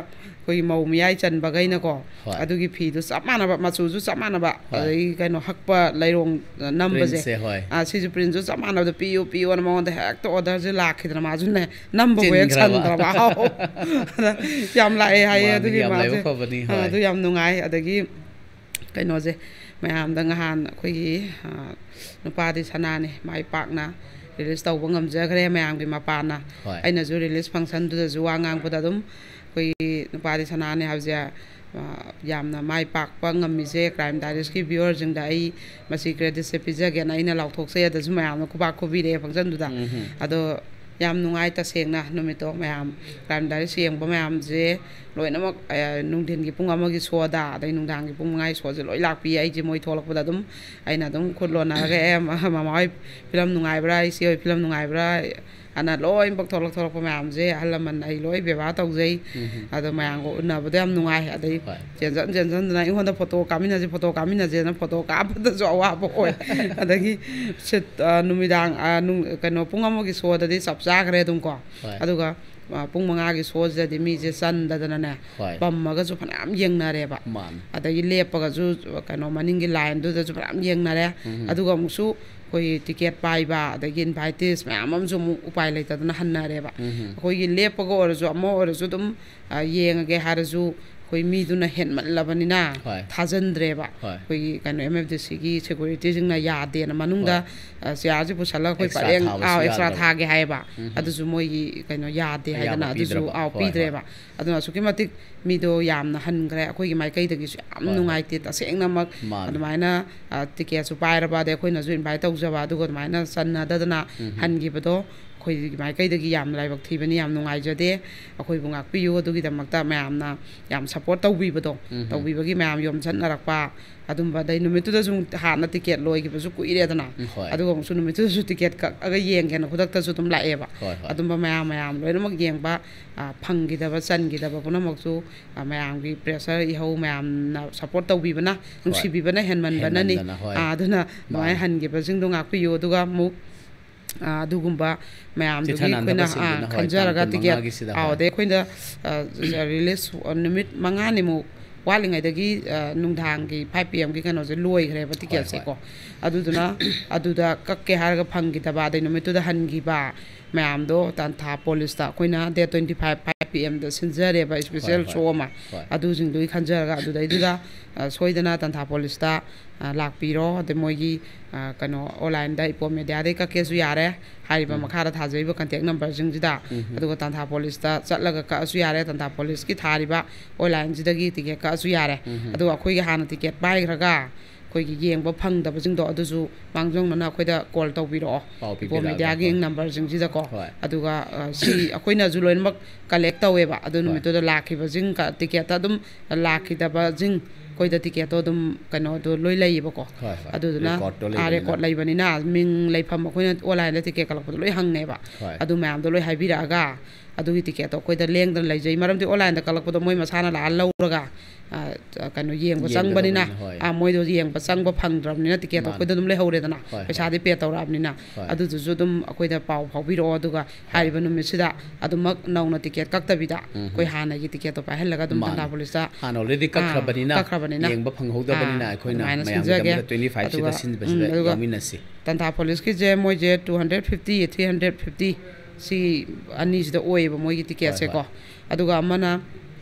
ꯑꯩꯈꯣꯏꯒꯤ ꯃꯧ ꯃꯌꯥꯏ ꯆꯟꯕꯈꯩꯅꯀꯣ, ꯍꯣꯏ꯫ ꯑꯗꯨꯒꯤ ꯐꯤꯗꯣ ꯆꯞ ꯃꯥꯟꯅꯕ, ꯃꯆꯨꯁꯨ ꯆꯞ ꯃꯥꯟꯅꯕ, ꯍꯣꯏ꯫ ꯑꯗꯒꯤ ꯀꯩꯅꯣ ꯍꯛꯄ ꯂꯩꯔꯣꯡ, ꯑ, ꯅꯝꯕꯁꯦ꯫ ꯄ꯭ꯔꯤꯟꯁꯁꯦ, ꯍꯣꯏ꯫ ꯑ, ꯁꯤꯁꯨ ꯄ꯭ꯔꯤꯟꯁꯁꯨ ꯆꯞ ꯃꯥꯟꯅꯕꯗ ꯄꯤꯌꯨ, ꯄꯤꯌꯨꯅ ꯃꯉꯣꯟꯗ ꯍꯦꯛꯇ ꯑꯣꯔꯗꯔꯁꯦ ꯂꯥꯛꯈꯤꯗꯅ ꯃꯥꯁꯨꯅꯦ ꯅꯝꯕꯕꯨ ꯍꯦꯛ ꯆꯤꯟꯈ꯭ꯔꯕ꯫ ꯁꯪꯗ꯭ꯔꯕ꯫ ꯑꯥꯎ꯫ ꯑꯗ ꯌꯥꯝ ꯂꯥꯛꯑꯦ ꯍꯥꯏꯌꯦ꯫ ꯃꯥꯅꯤ, ꯑꯗꯨꯒꯤ ꯌꯥꯝ ꯃꯥꯁꯦ꯫ ꯂꯥꯏꯕꯛ ꯐꯕꯅꯤ, ꯑ, ꯍꯣꯏ꯫ ꯑꯗꯨ ꯌꯥꯝ ꯅꯨꯡꯉꯥꯏ꯫ ꯑꯗꯒꯤ ꯀꯩꯅꯣꯁꯦ, ꯃꯌꯥꯝꯗ ꯉꯍꯥꯟ ꯑꯩꯈꯣꯏꯒꯤ, ꯑ, ꯅꯨꯄꯥꯗꯤ ꯁꯅꯥꯅꯤ ꯃꯥꯏ ꯄꯥꯛꯅ ꯔꯤꯂꯤꯁ ꯇꯧꯕ ꯉꯝꯖꯈ꯭ꯔꯦ ꯃꯌꯥꯝꯒꯤ ꯃꯄꯥꯟꯅ꯫ ꯍꯣꯏ꯫ ꯑꯩꯅꯁꯨ ꯔꯤꯂꯤꯁ ꯐꯪꯁꯟꯗꯨꯗꯁꯨ ꯋꯥ ꯉꯥꯡꯕꯗ ꯑꯗꯨꯝ ꯑꯩꯈꯣꯏꯒꯤ ꯅꯨꯄꯥꯗꯤ ꯁꯅꯥꯅꯤ ꯍꯥꯏꯕꯁꯦ ꯌꯥꯝꯅ ꯃꯥꯏ ꯄꯥꯛꯄ ꯉꯝꯃꯤꯁꯦ ꯀ꯭ꯔꯥꯏꯝ ꯗꯥꯏꯔꯤꯁꯀꯤ ꯚ꯭ꯌꯨꯋꯔꯁꯤꯡꯗ ꯑꯩ ꯃꯁꯤ ꯀ꯭ꯔꯦꯗꯤꯠꯁꯦ ꯄꯤꯖꯒꯦꯅ ꯑꯩꯅ ꯂꯥꯎꯊꯣꯛꯆꯩ꯫ ꯑꯗꯁꯨ ꯃꯌꯥꯝꯅ ꯈꯨꯕꯥꯛ ꯈꯨꯕꯤꯔꯛꯑꯦ ꯐꯪꯁꯟꯗꯨꯗ꯫ ꯑꯗꯣ ꯌꯥꯝ ꯅꯨꯡꯉꯥꯏ ꯇꯁꯦꯡꯅ꯫ ꯅꯨꯃꯤꯠꯇꯣ ꯃꯌꯥꯝ ꯀ꯭ꯔꯥꯏꯝ ꯗꯥꯏꯔꯤꯁ ꯌꯦꯡꯕ ꯃꯌꯥꯝꯁꯦ ꯂꯣꯏꯅꯃꯛ, ꯑ, ꯅꯨꯡꯊꯤꯟꯒꯤ ꯄꯨꯡ ꯑꯃꯒꯤ ꯁꯣꯗ, ꯑꯗꯩ ꯅꯨꯡꯗꯥꯡꯒꯤ ꯄꯨꯡ ꯃꯉꯥꯒꯤ ꯁꯣꯁꯦ ꯂꯣꯏ ꯂꯥꯛꯄꯤ꯫ ꯑꯩꯁꯦ ꯃꯣꯏ ꯊꯣꯛꯂꯛꯄꯗ ꯑꯗꯨꯝ ꯑꯩꯅ ꯑꯗꯨꯝ ꯈꯨꯠ ꯂꯣꯟꯅꯔꯒ, "ꯑꯦ, ꯃ-, ꯃꯃꯥ ꯍꯣꯏ ꯐꯤꯂꯝ ꯅꯨꯡꯉꯥꯏꯕ꯭ꯔꯥ, ꯏꯆꯦ ꯍꯣꯏ ꯐꯤꯂꯝ ꯅꯨꯡꯉꯥꯏꯕ꯭ꯔꯥ?" ꯑꯅ ꯂꯣꯏꯅꯃꯛ ꯊꯣꯛꯂꯛ ꯊꯣꯛꯂꯛꯄ ꯃꯌꯥꯝꯁꯦ ꯑꯍꯜ ꯂꯃꯟ ꯑꯩ ꯂꯣꯏ ꯕꯦꯕꯥꯔ ꯇꯧꯖꯩ꯫ ꯑꯗꯣ ꯃꯌꯥꯝꯒ ꯎꯅꯕꯗꯣ ꯌꯥꯝ ꯅꯨꯡꯉꯥꯏ꯫ ꯑꯗꯩ ꯍꯣꯏ꯫ ꯆꯦꯟꯖꯟ ꯆꯦꯟꯖꯟꯗꯅ ꯑꯩꯉꯣꯟꯗ ꯐꯣꯇꯣ ꯀꯥꯞꯃꯤꯟꯅꯁꯤ, ꯐꯣꯇꯣ ꯀꯥꯞꯃꯤꯟꯅꯁꯦꯅ ꯐꯣꯇꯣ ꯀꯥꯞꯄꯗꯁꯨ ꯑꯋꯥꯕ ꯑꯣꯏ꯫ ꯑꯗꯒꯤ ꯁꯤꯠ, ꯑ, ꯅꯨꯃꯤꯗꯥꯡ, ꯑ, ꯅꯨꯡ-, ꯀꯩꯅꯣ, ꯄꯨꯡ ꯑꯃꯒꯤ ꯁꯣꯗꯗꯤ ꯆꯞ ꯆꯥꯈ꯭ꯔꯦ ꯑꯗꯨꯝ ꯀꯣ꯫ ꯍꯣꯏ꯫ ꯑꯗꯨꯒ, ꯑ, ꯄꯨꯡ ꯃꯉꯥꯒꯤ ꯁꯣꯁꯤꯗꯗꯤ ꯃꯤꯁꯦ ꯆꯟꯗꯗꯅꯅꯦ, ꯍꯣꯏ꯫ ꯄꯝꯃꯒꯁꯨ ꯐꯅꯌꯥꯝ ꯌꯦꯡꯅꯔꯦꯕ꯫ ꯃꯥꯅꯤ꯫ ꯑꯗꯒꯤ ꯂꯦꯞꯄꯒꯁꯨ ꯀꯩꯅꯣ ꯃꯅꯤꯡꯒꯤ ꯂꯥꯏꯟꯗꯨꯗꯁꯨ ꯐꯅꯌꯥꯝ ꯌꯦꯡꯅꯔꯦ꯫ ꯑꯗꯨꯒ ꯑꯃꯨꯛꯁꯨ ꯑꯩꯈꯣꯏ ꯇꯤꯀꯦꯠ ꯄꯥꯏꯕ ꯑꯗꯒꯤ ꯏꯟꯚꯥꯏꯇꯤꯁ ꯃꯌꯥꯝ ꯑꯃꯁꯨ ꯑꯃꯨꯛ ꯎꯄꯥꯏ ꯂꯩꯇꯗꯅ ꯍꯟꯅꯔꯦꯕ꯫ ꯑꯩꯈꯣꯏꯒꯤ ꯂꯦꯞꯄꯒ ꯑꯣꯏꯔꯁꯨ ꯑꯃ ꯑꯣꯏꯔꯁꯨ ꯑꯗꯨꯝ, ꯑ, ꯌꯦꯡꯉꯒꯦ ꯍꯥꯏꯔꯁꯨ ꯑꯩꯈꯣꯏ ꯃꯤꯗꯨꯅ ꯍꯦꯟꯃꯜꯂꯕꯅꯤꯅ ꯍꯣꯏ꯫ ꯊꯥꯖꯟꯗ꯭ꯔꯦꯕ꯫ ꯍꯣꯏ꯫ ꯑꯩꯈꯣꯏꯒꯤ ꯀꯩꯅꯣ, ꯑꯦꯝ ꯑꯦꯐ ꯗꯤ ꯁꯤꯒꯤ ꯁꯦꯀ꯭ꯌꯨꯔꯤꯇꯤꯁꯤꯡꯅ ꯌꯥꯗꯦꯅ ꯃꯅꯨꯡꯗ, ꯍꯣꯏ꯫ ꯑ, ꯆꯤꯌꯥꯔꯁꯦ ꯄꯨꯁꯜꯂꯒ ꯑꯩꯈꯣꯏ extra ꯄꯔꯦꯡ, ꯊꯥꯕꯁꯨ ꯑꯥꯎ, ꯑꯦꯛꯁꯇ꯭ꯔꯥ ꯌꯥꯗꯕ꯫ ꯊꯥꯒꯦ ꯍꯥꯏꯌꯦꯕ꯫ ꯑꯗꯨꯁꯨ ꯃꯣꯏꯒꯤ ꯀꯩꯅꯣ ꯌꯥꯗꯦ ꯑꯌꯥꯕ ꯍꯥꯏꯗꯅ ꯑꯗꯨꯁꯨ, ꯄꯤꯗ꯭ꯔꯕ꯫ ꯑꯥꯎ, ꯍꯣꯏ, ꯍꯣꯏ꯫ ꯄꯤꯗ꯭ꯔꯦꯕ꯫ ꯑꯗꯨꯅ ꯑꯁꯨꯛꯀꯤ ꯃꯇꯤꯛ ꯃꯤꯗꯣ ꯌꯥꯝꯅ ꯍꯟꯈ꯭ꯔꯦ꯫ ꯑꯩꯈꯣꯏꯒꯤ ꯃꯥꯏꯀꯩꯗꯒꯤꯁꯨ ꯌꯥꯝ ꯍꯣꯏ, ꯍꯣꯏ꯫ ꯅꯨꯡꯉꯥꯏꯇꯦ ꯇꯁꯦꯡꯅꯃꯛ꯫ ꯃꯥꯅꯦ꯫ ꯑꯗꯨꯃꯥꯏꯅ, ꯑ, ꯇꯤꯀꯦꯠꯁꯨ ꯄꯥꯏꯔꯕ, ꯑꯗꯩ ꯑꯩꯈꯣꯏꯅꯁꯨ ꯏꯟꯚꯥꯏꯠ ꯇꯧꯖꯕ, ꯑꯗꯨꯒ ꯑꯗꯨꯃꯥꯏꯅ ꯆꯟꯅꯗꯗꯅ ꯍꯟꯈꯤꯕꯗꯣ ꯑꯩꯈꯣꯏꯒꯤ ꯃꯥꯏꯀꯩꯗꯒꯤ ꯌꯥꯝꯅ ꯂꯥꯏꯕꯛ ꯊꯤꯕꯅꯤ, ꯌꯥꯝ ꯅꯨꯡꯉꯥꯏꯖꯗꯦ꯫ ꯑꯩꯈꯣꯏꯕꯨ ꯉꯥꯛꯄꯤꯌꯨ꯫ ꯑꯗꯨꯒꯤꯗꯃꯛꯇ ꯃꯌꯥꯝꯅ ꯌꯥꯝ ꯁꯞꯄꯣꯔꯠ ꯇꯧꯕꯤꯕꯗꯣ, ꯇꯧꯕꯤꯕꯒꯤ ꯃꯌꯥꯝ ꯌꯣꯝꯁꯠꯅꯔꯛꯄ ꯑꯗꯨꯝꯕ, ꯑꯗꯩ ꯅꯨꯃꯤꯠꯇꯨꯗꯁꯨ ꯍꯥꯟꯅ ꯇꯤꯀꯦꯠ ꯂꯣꯏꯈꯤꯕꯁꯨ ꯀꯨꯏꯔꯦꯗꯅ, ꯎꯝ, ꯍꯣꯏ꯫ ꯑꯗꯨꯒ ꯑꯃꯨꯛꯁꯨ ꯅꯨꯃꯤꯠꯇꯨꯗꯁꯨ ꯇꯤꯀꯦꯠ ꯀꯛꯑꯒ ꯌꯦꯡꯒꯦꯅ ꯈꯨꯗꯛꯇꯁꯨ ꯑꯗꯨꯝ ꯂꯥꯛꯑꯦꯕ꯫ ꯍꯣꯏ, ꯍꯣꯏ꯫ ꯑꯗꯨꯝꯕ ꯃꯌꯥꯝ, ꯃꯌꯥꯝ ꯂꯣꯏꯅꯃꯛ ꯌꯦꯡꯕ, ꯑ, ꯐꯪꯈꯤꯗꯕ, ꯆꯟꯈꯤꯗꯕ ꯄꯨꯝꯅꯃꯛꯁꯨ, ꯑ, ꯃꯌꯥꯝꯒꯤ ꯄ꯭ꯔꯦꯁꯔ ꯏꯍꯧ ꯃꯌꯥꯝꯅ ꯁꯞꯄꯣꯔꯠ ꯇꯧꯕꯤꯕꯅ, ꯍꯣꯏ꯫ ꯅꯨꯡꯁꯤꯕꯤꯕꯅ ꯍꯦꯟꯃꯟꯕꯅꯅꯤ꯫ ꯍꯦꯟꯃꯟꯗꯅ, ꯍꯣꯏ꯫ ꯑ, ꯑꯗꯨꯅ ꯑꯗꯨꯃꯥꯏꯅ ꯃꯥꯅꯤ꯫ ꯍꯟꯈꯤꯕꯁꯤꯡꯗꯣ ꯉꯥꯛꯄꯤꯌꯨ꯫ ꯑꯗꯨꯒ ꯑꯃꯨꯛ, ꯑ, ꯑꯗꯨꯒꯨꯝꯕ ꯃꯌꯥꯝꯗꯨꯒꯤ ꯑꯩꯈꯣꯏꯅ, ꯆꯤꯊꯅꯅꯕꯁꯤꯡꯗꯨꯅ, ꯑ, ꯍꯣꯏ, ꯈꯟꯖꯔꯒ ꯇꯥꯡ ꯇꯤꯀꯦꯠ, ꯀꯨꯟꯃꯉꯥꯒꯤꯁꯤꯗ, ꯑꯥꯎ, ꯍꯣꯏ꯫ ꯑꯗꯩ ꯑꯩꯈꯣꯏꯅ, ꯑ, ꯔꯤꯂꯤꯁ ꯅꯨꯃꯤꯠ ꯃꯉꯥꯅꯤꯃꯨꯛ ꯋꯥꯠꯂꯤꯉꯩꯗꯒꯤ, ꯑ, ꯅꯨꯡꯗꯥꯡꯒꯤ ꯐꯥꯏꯚ ꯄꯤ ꯑꯦꯝꯒꯤ ꯀꯩꯅꯣꯁꯦ ꯂꯣꯏꯈ꯭ꯔꯦꯕ ꯍꯣꯏ, ꯇꯤꯀꯦꯠꯁꯦꯀꯣ꯫ ꯍꯣꯏ꯫ ꯑꯗꯨꯗꯨꯅ ꯑꯗꯨꯗ ꯀꯛꯀꯦ ꯍꯥꯏꯔꯒ ꯐꯪꯈꯤꯗꯕ, ꯑꯗꯩ ꯅꯨꯃꯤꯠꯇꯨꯗ ꯍꯟꯈꯤꯕ ꯃꯌꯥꯝꯗꯣ ꯇꯥꯟꯊꯥ ꯄꯨꯂꯤꯁꯇ ꯑꯩꯈꯣꯏꯅ ꯗꯦꯠ ꯇ꯭ꯋꯦꯟꯇꯤ ꯐꯥꯏꯚ ꯄꯤ ꯑꯦꯝꯗ ꯁꯤꯟꯖꯔꯦꯕ ꯏꯁꯄꯤꯁꯦꯜ ꯍꯣꯏ, ꯍꯣꯏ꯫ ꯁꯣ ꯑꯃ꯫ ꯍꯣꯏ꯫ ꯑꯗꯨꯁꯤꯡꯗꯨꯒꯤ ꯈꯟꯖꯔꯒ ꯑꯗꯨꯗꯩꯗꯨꯗ, ꯑ, ꯁꯣꯏꯗꯅ ꯇꯟꯊꯥ ꯄꯣꯂꯤꯁꯇ, ꯑ, ꯂꯥꯛꯄꯤꯔꯣ꯫ ꯑꯗꯩ ꯃꯣꯏꯒꯤ, ꯑ, ꯀꯩꯅꯣ, ꯑꯣꯟꯂꯥꯏꯟꯗ ꯏꯄꯣꯝ ꯃꯦꯗꯤꯌꯥꯗꯩ ꯀꯛꯀꯦꯁꯨ ꯌꯥꯔꯦ꯫ ꯍꯥꯏꯔꯤꯕ ꯎꯝ꯫ ꯃꯈꯥꯗ ꯊꯥꯖꯔꯤꯕ ꯀꯟꯇꯦꯛ ꯅꯝꯕꯔꯁꯤꯡꯁꯤꯗ꯫ ꯎꯝ꯫ ꯑꯗꯨꯒ ꯇꯟꯊꯥ ꯄꯣꯂꯤꯁꯇ ꯆꯠꯂꯒ ꯀꯛꯑꯁꯨ ꯌꯥꯔꯦ, ꯇꯟꯊꯥ ꯄꯣꯂꯤꯁꯀꯤ ꯊꯥꯔꯤꯕ ꯑꯣꯟꯂꯥꯏꯟꯁꯤꯗꯒꯤ ꯇꯤꯀꯦꯠ ꯀꯛꯑꯁꯨ ꯌꯥꯔꯦ꯫ ꯎꯝ꯫ ꯑꯗꯨꯒ ꯑꯩꯈꯣꯏꯒꯤ ꯍꯥꯟꯅ ꯇꯤꯀꯦꯠ ꯄꯥꯏꯈ꯭ꯔꯒ ꯑꯩꯈꯣꯏꯒꯤ ꯌꯦꯡꯕ ꯐꯪꯗꯕꯁꯤꯡꯗꯣ ꯑꯗꯨꯁꯨ ꯃꯥꯡꯖꯧꯅꯅ ꯑꯩꯈꯣꯏꯗ ꯀꯣꯜ ꯇꯧꯕꯤꯔꯛꯑꯣ꯫ ꯄꯥꯎ ꯏꯄꯣꯝ ꯄꯤꯕꯤꯔꯛꯑꯒ, ꯃꯦꯗꯤꯌꯥꯒꯤ ꯍꯣꯏ꯫ ꯅꯝꯕꯔꯁꯤꯡꯁꯤꯗꯀꯣ꯫ ꯍꯣꯏ꯫ ꯑꯗꯨꯒ, ꯑ, ꯁꯤ ꯑꯩꯈꯣꯏꯅꯁꯨ ꯂꯣꯏꯅꯃꯛ ꯀꯂꯦꯛ ꯇꯧꯋꯦꯕ꯫ ꯑꯗꯨ ꯍꯣꯏ꯫ ꯅꯨꯃꯤꯠꯇꯨꯗ ꯂꯥꯛꯈꯤꯕꯁꯤꯡ, ꯀ-, ꯇꯤꯀꯦꯠꯇ ꯑꯗꯨꯝ ꯂꯥꯛꯈꯤꯗꯕꯁꯤꯡ ꯑꯩꯈꯣꯏꯗ ꯇꯤꯀꯦꯠꯇꯣ ꯑꯗꯨꯝ ꯀꯩꯅꯣꯗꯣ ꯂꯣꯏ ꯂꯩꯌꯦꯕꯀꯣ꯫ ꯍꯣꯏ, ꯍꯣꯏ꯫ ꯑꯗꯨꯗꯨꯅ ꯔꯦꯀꯣꯔꯠꯇꯣ ꯑꯥ, ꯂꯩꯕꯅꯤꯅ꯫ ꯔꯦꯀꯣꯔꯠ ꯂꯩꯕꯅꯤꯅ ꯃꯤꯡ ꯂꯩꯐꯝ ꯑꯩꯈꯣꯏꯅ ꯑꯣꯟꯂꯥꯏꯟꯗ ꯇꯤꯀꯦꯠ ꯀꯛꯂꯛꯄꯗꯣ ꯂꯣꯏ ꯍꯪꯉꯦꯕ꯫ ꯍꯣꯏ꯫ ꯑꯗꯨ ꯃꯌꯥꯝꯗꯣ ꯂꯣꯏ ꯍꯥꯏꯕꯤꯔꯛꯑꯒ ꯑꯗꯨꯒꯤ ꯇꯤꯀꯦꯠꯇꯣ ꯑꯩꯈꯣꯏꯗ ꯂꯦꯡꯗꯅ ꯂꯩꯖꯩ꯫ ꯃꯔꯝꯗꯤ ꯑꯣꯟꯂꯥꯏꯟꯗ ꯀꯛꯂꯛꯄꯗꯣ ꯃꯣꯏ ꯃꯁꯥꯅ ꯂꯥꯛꯑ ꯂꯧꯔꯒ, ꯑ, ꯀꯩꯅꯣ ꯌꯦꯡꯕ ꯌꯦꯡꯒꯗꯕꯅꯤ, ꯆꯪꯕꯅꯤꯅ, ꯍꯣꯏ꯫ ꯑ, ꯃꯣꯏꯗꯣ ꯌꯦꯡꯕ ꯆꯪꯕ ꯐꯪꯗ꯭ꯔꯕꯅꯤꯅ ꯇꯤꯀꯦꯠꯇꯣ ꯃꯥꯅꯤ꯫ ꯑꯩꯈꯣꯏꯗ ꯑꯗꯨꯝ ꯂꯩꯍꯧꯔꯦꯗꯅ꯫ ꯍꯣꯏ, ꯍꯣꯏ꯫ ꯄꯩꯁꯥꯗꯤ ꯄꯦ ꯇꯧꯔꯛꯑꯕꯅꯤꯅ꯫ ꯍꯣꯏ꯫ ꯑꯗꯨꯗꯨꯁꯨ ꯑꯗꯨꯝ ꯑꯩꯈꯣꯏꯗ ꯄꯥꯎ ꯐꯥꯎꯕꯤꯔꯛꯑꯣ꯫ ꯑꯗꯨꯒ ꯍꯥꯏꯔꯤꯕ ꯅꯨꯃꯤꯠꯁꯤꯗ ꯑꯗꯨꯃꯛ ꯅꯧꯅ ꯇꯤꯀꯦꯠ ꯀꯛꯇꯕꯤꯗ ꯎꯝ꯫ ꯑꯩꯈꯣꯏ ꯍꯥꯟꯅꯒꯤ ꯇꯤꯀꯦꯠꯇꯣ ꯄꯥꯏꯍꯜꯂꯒ ꯑꯗꯨꯝ ꯃꯥꯅꯤ꯫ ꯇꯟꯊꯥ ꯄꯣꯂꯤꯁꯇ, ꯍꯥꯟꯅ already ꯑꯥ, ꯀꯛꯈ꯭ꯔꯕꯅꯤꯅ, ꯀꯛꯈ꯭ꯔꯕꯅꯤꯅ꯫ ꯌꯦꯡꯕ ꯐꯪꯍꯧꯗꯕꯅꯤꯅ ꯑꯥ, ꯑꯩꯈꯣꯏꯅ ꯑꯗꯨꯃꯥꯏꯅ ꯃꯌꯥꯝꯒꯤ ꯁꯤꯟꯖꯒꯦ꯫ ꯂꯝꯗ twenty five ꯁꯤꯗ ꯑꯗꯨꯒ, ꯁꯤꯟꯕꯁꯤꯗ ꯎꯝ, ꯑꯗꯨꯒ ꯌꯥꯎꯃꯤꯟꯅꯁꯤ꯫ ꯇꯟꯊꯥ ꯄꯣꯂꯤꯁꯀꯤꯁꯦ ꯃꯣꯏꯁꯦ two hundred fifty, three hundred fifty, ꯁꯤ ꯑꯅꯤꯁꯤꯗ ꯑꯣꯏꯌꯦꯕ ꯃꯣꯏꯒꯤ ꯇꯤꯀꯦꯠꯁꯦꯀꯣ꯫ ꯍꯣꯏ, ꯑꯗꯨꯒ ꯑꯃꯅ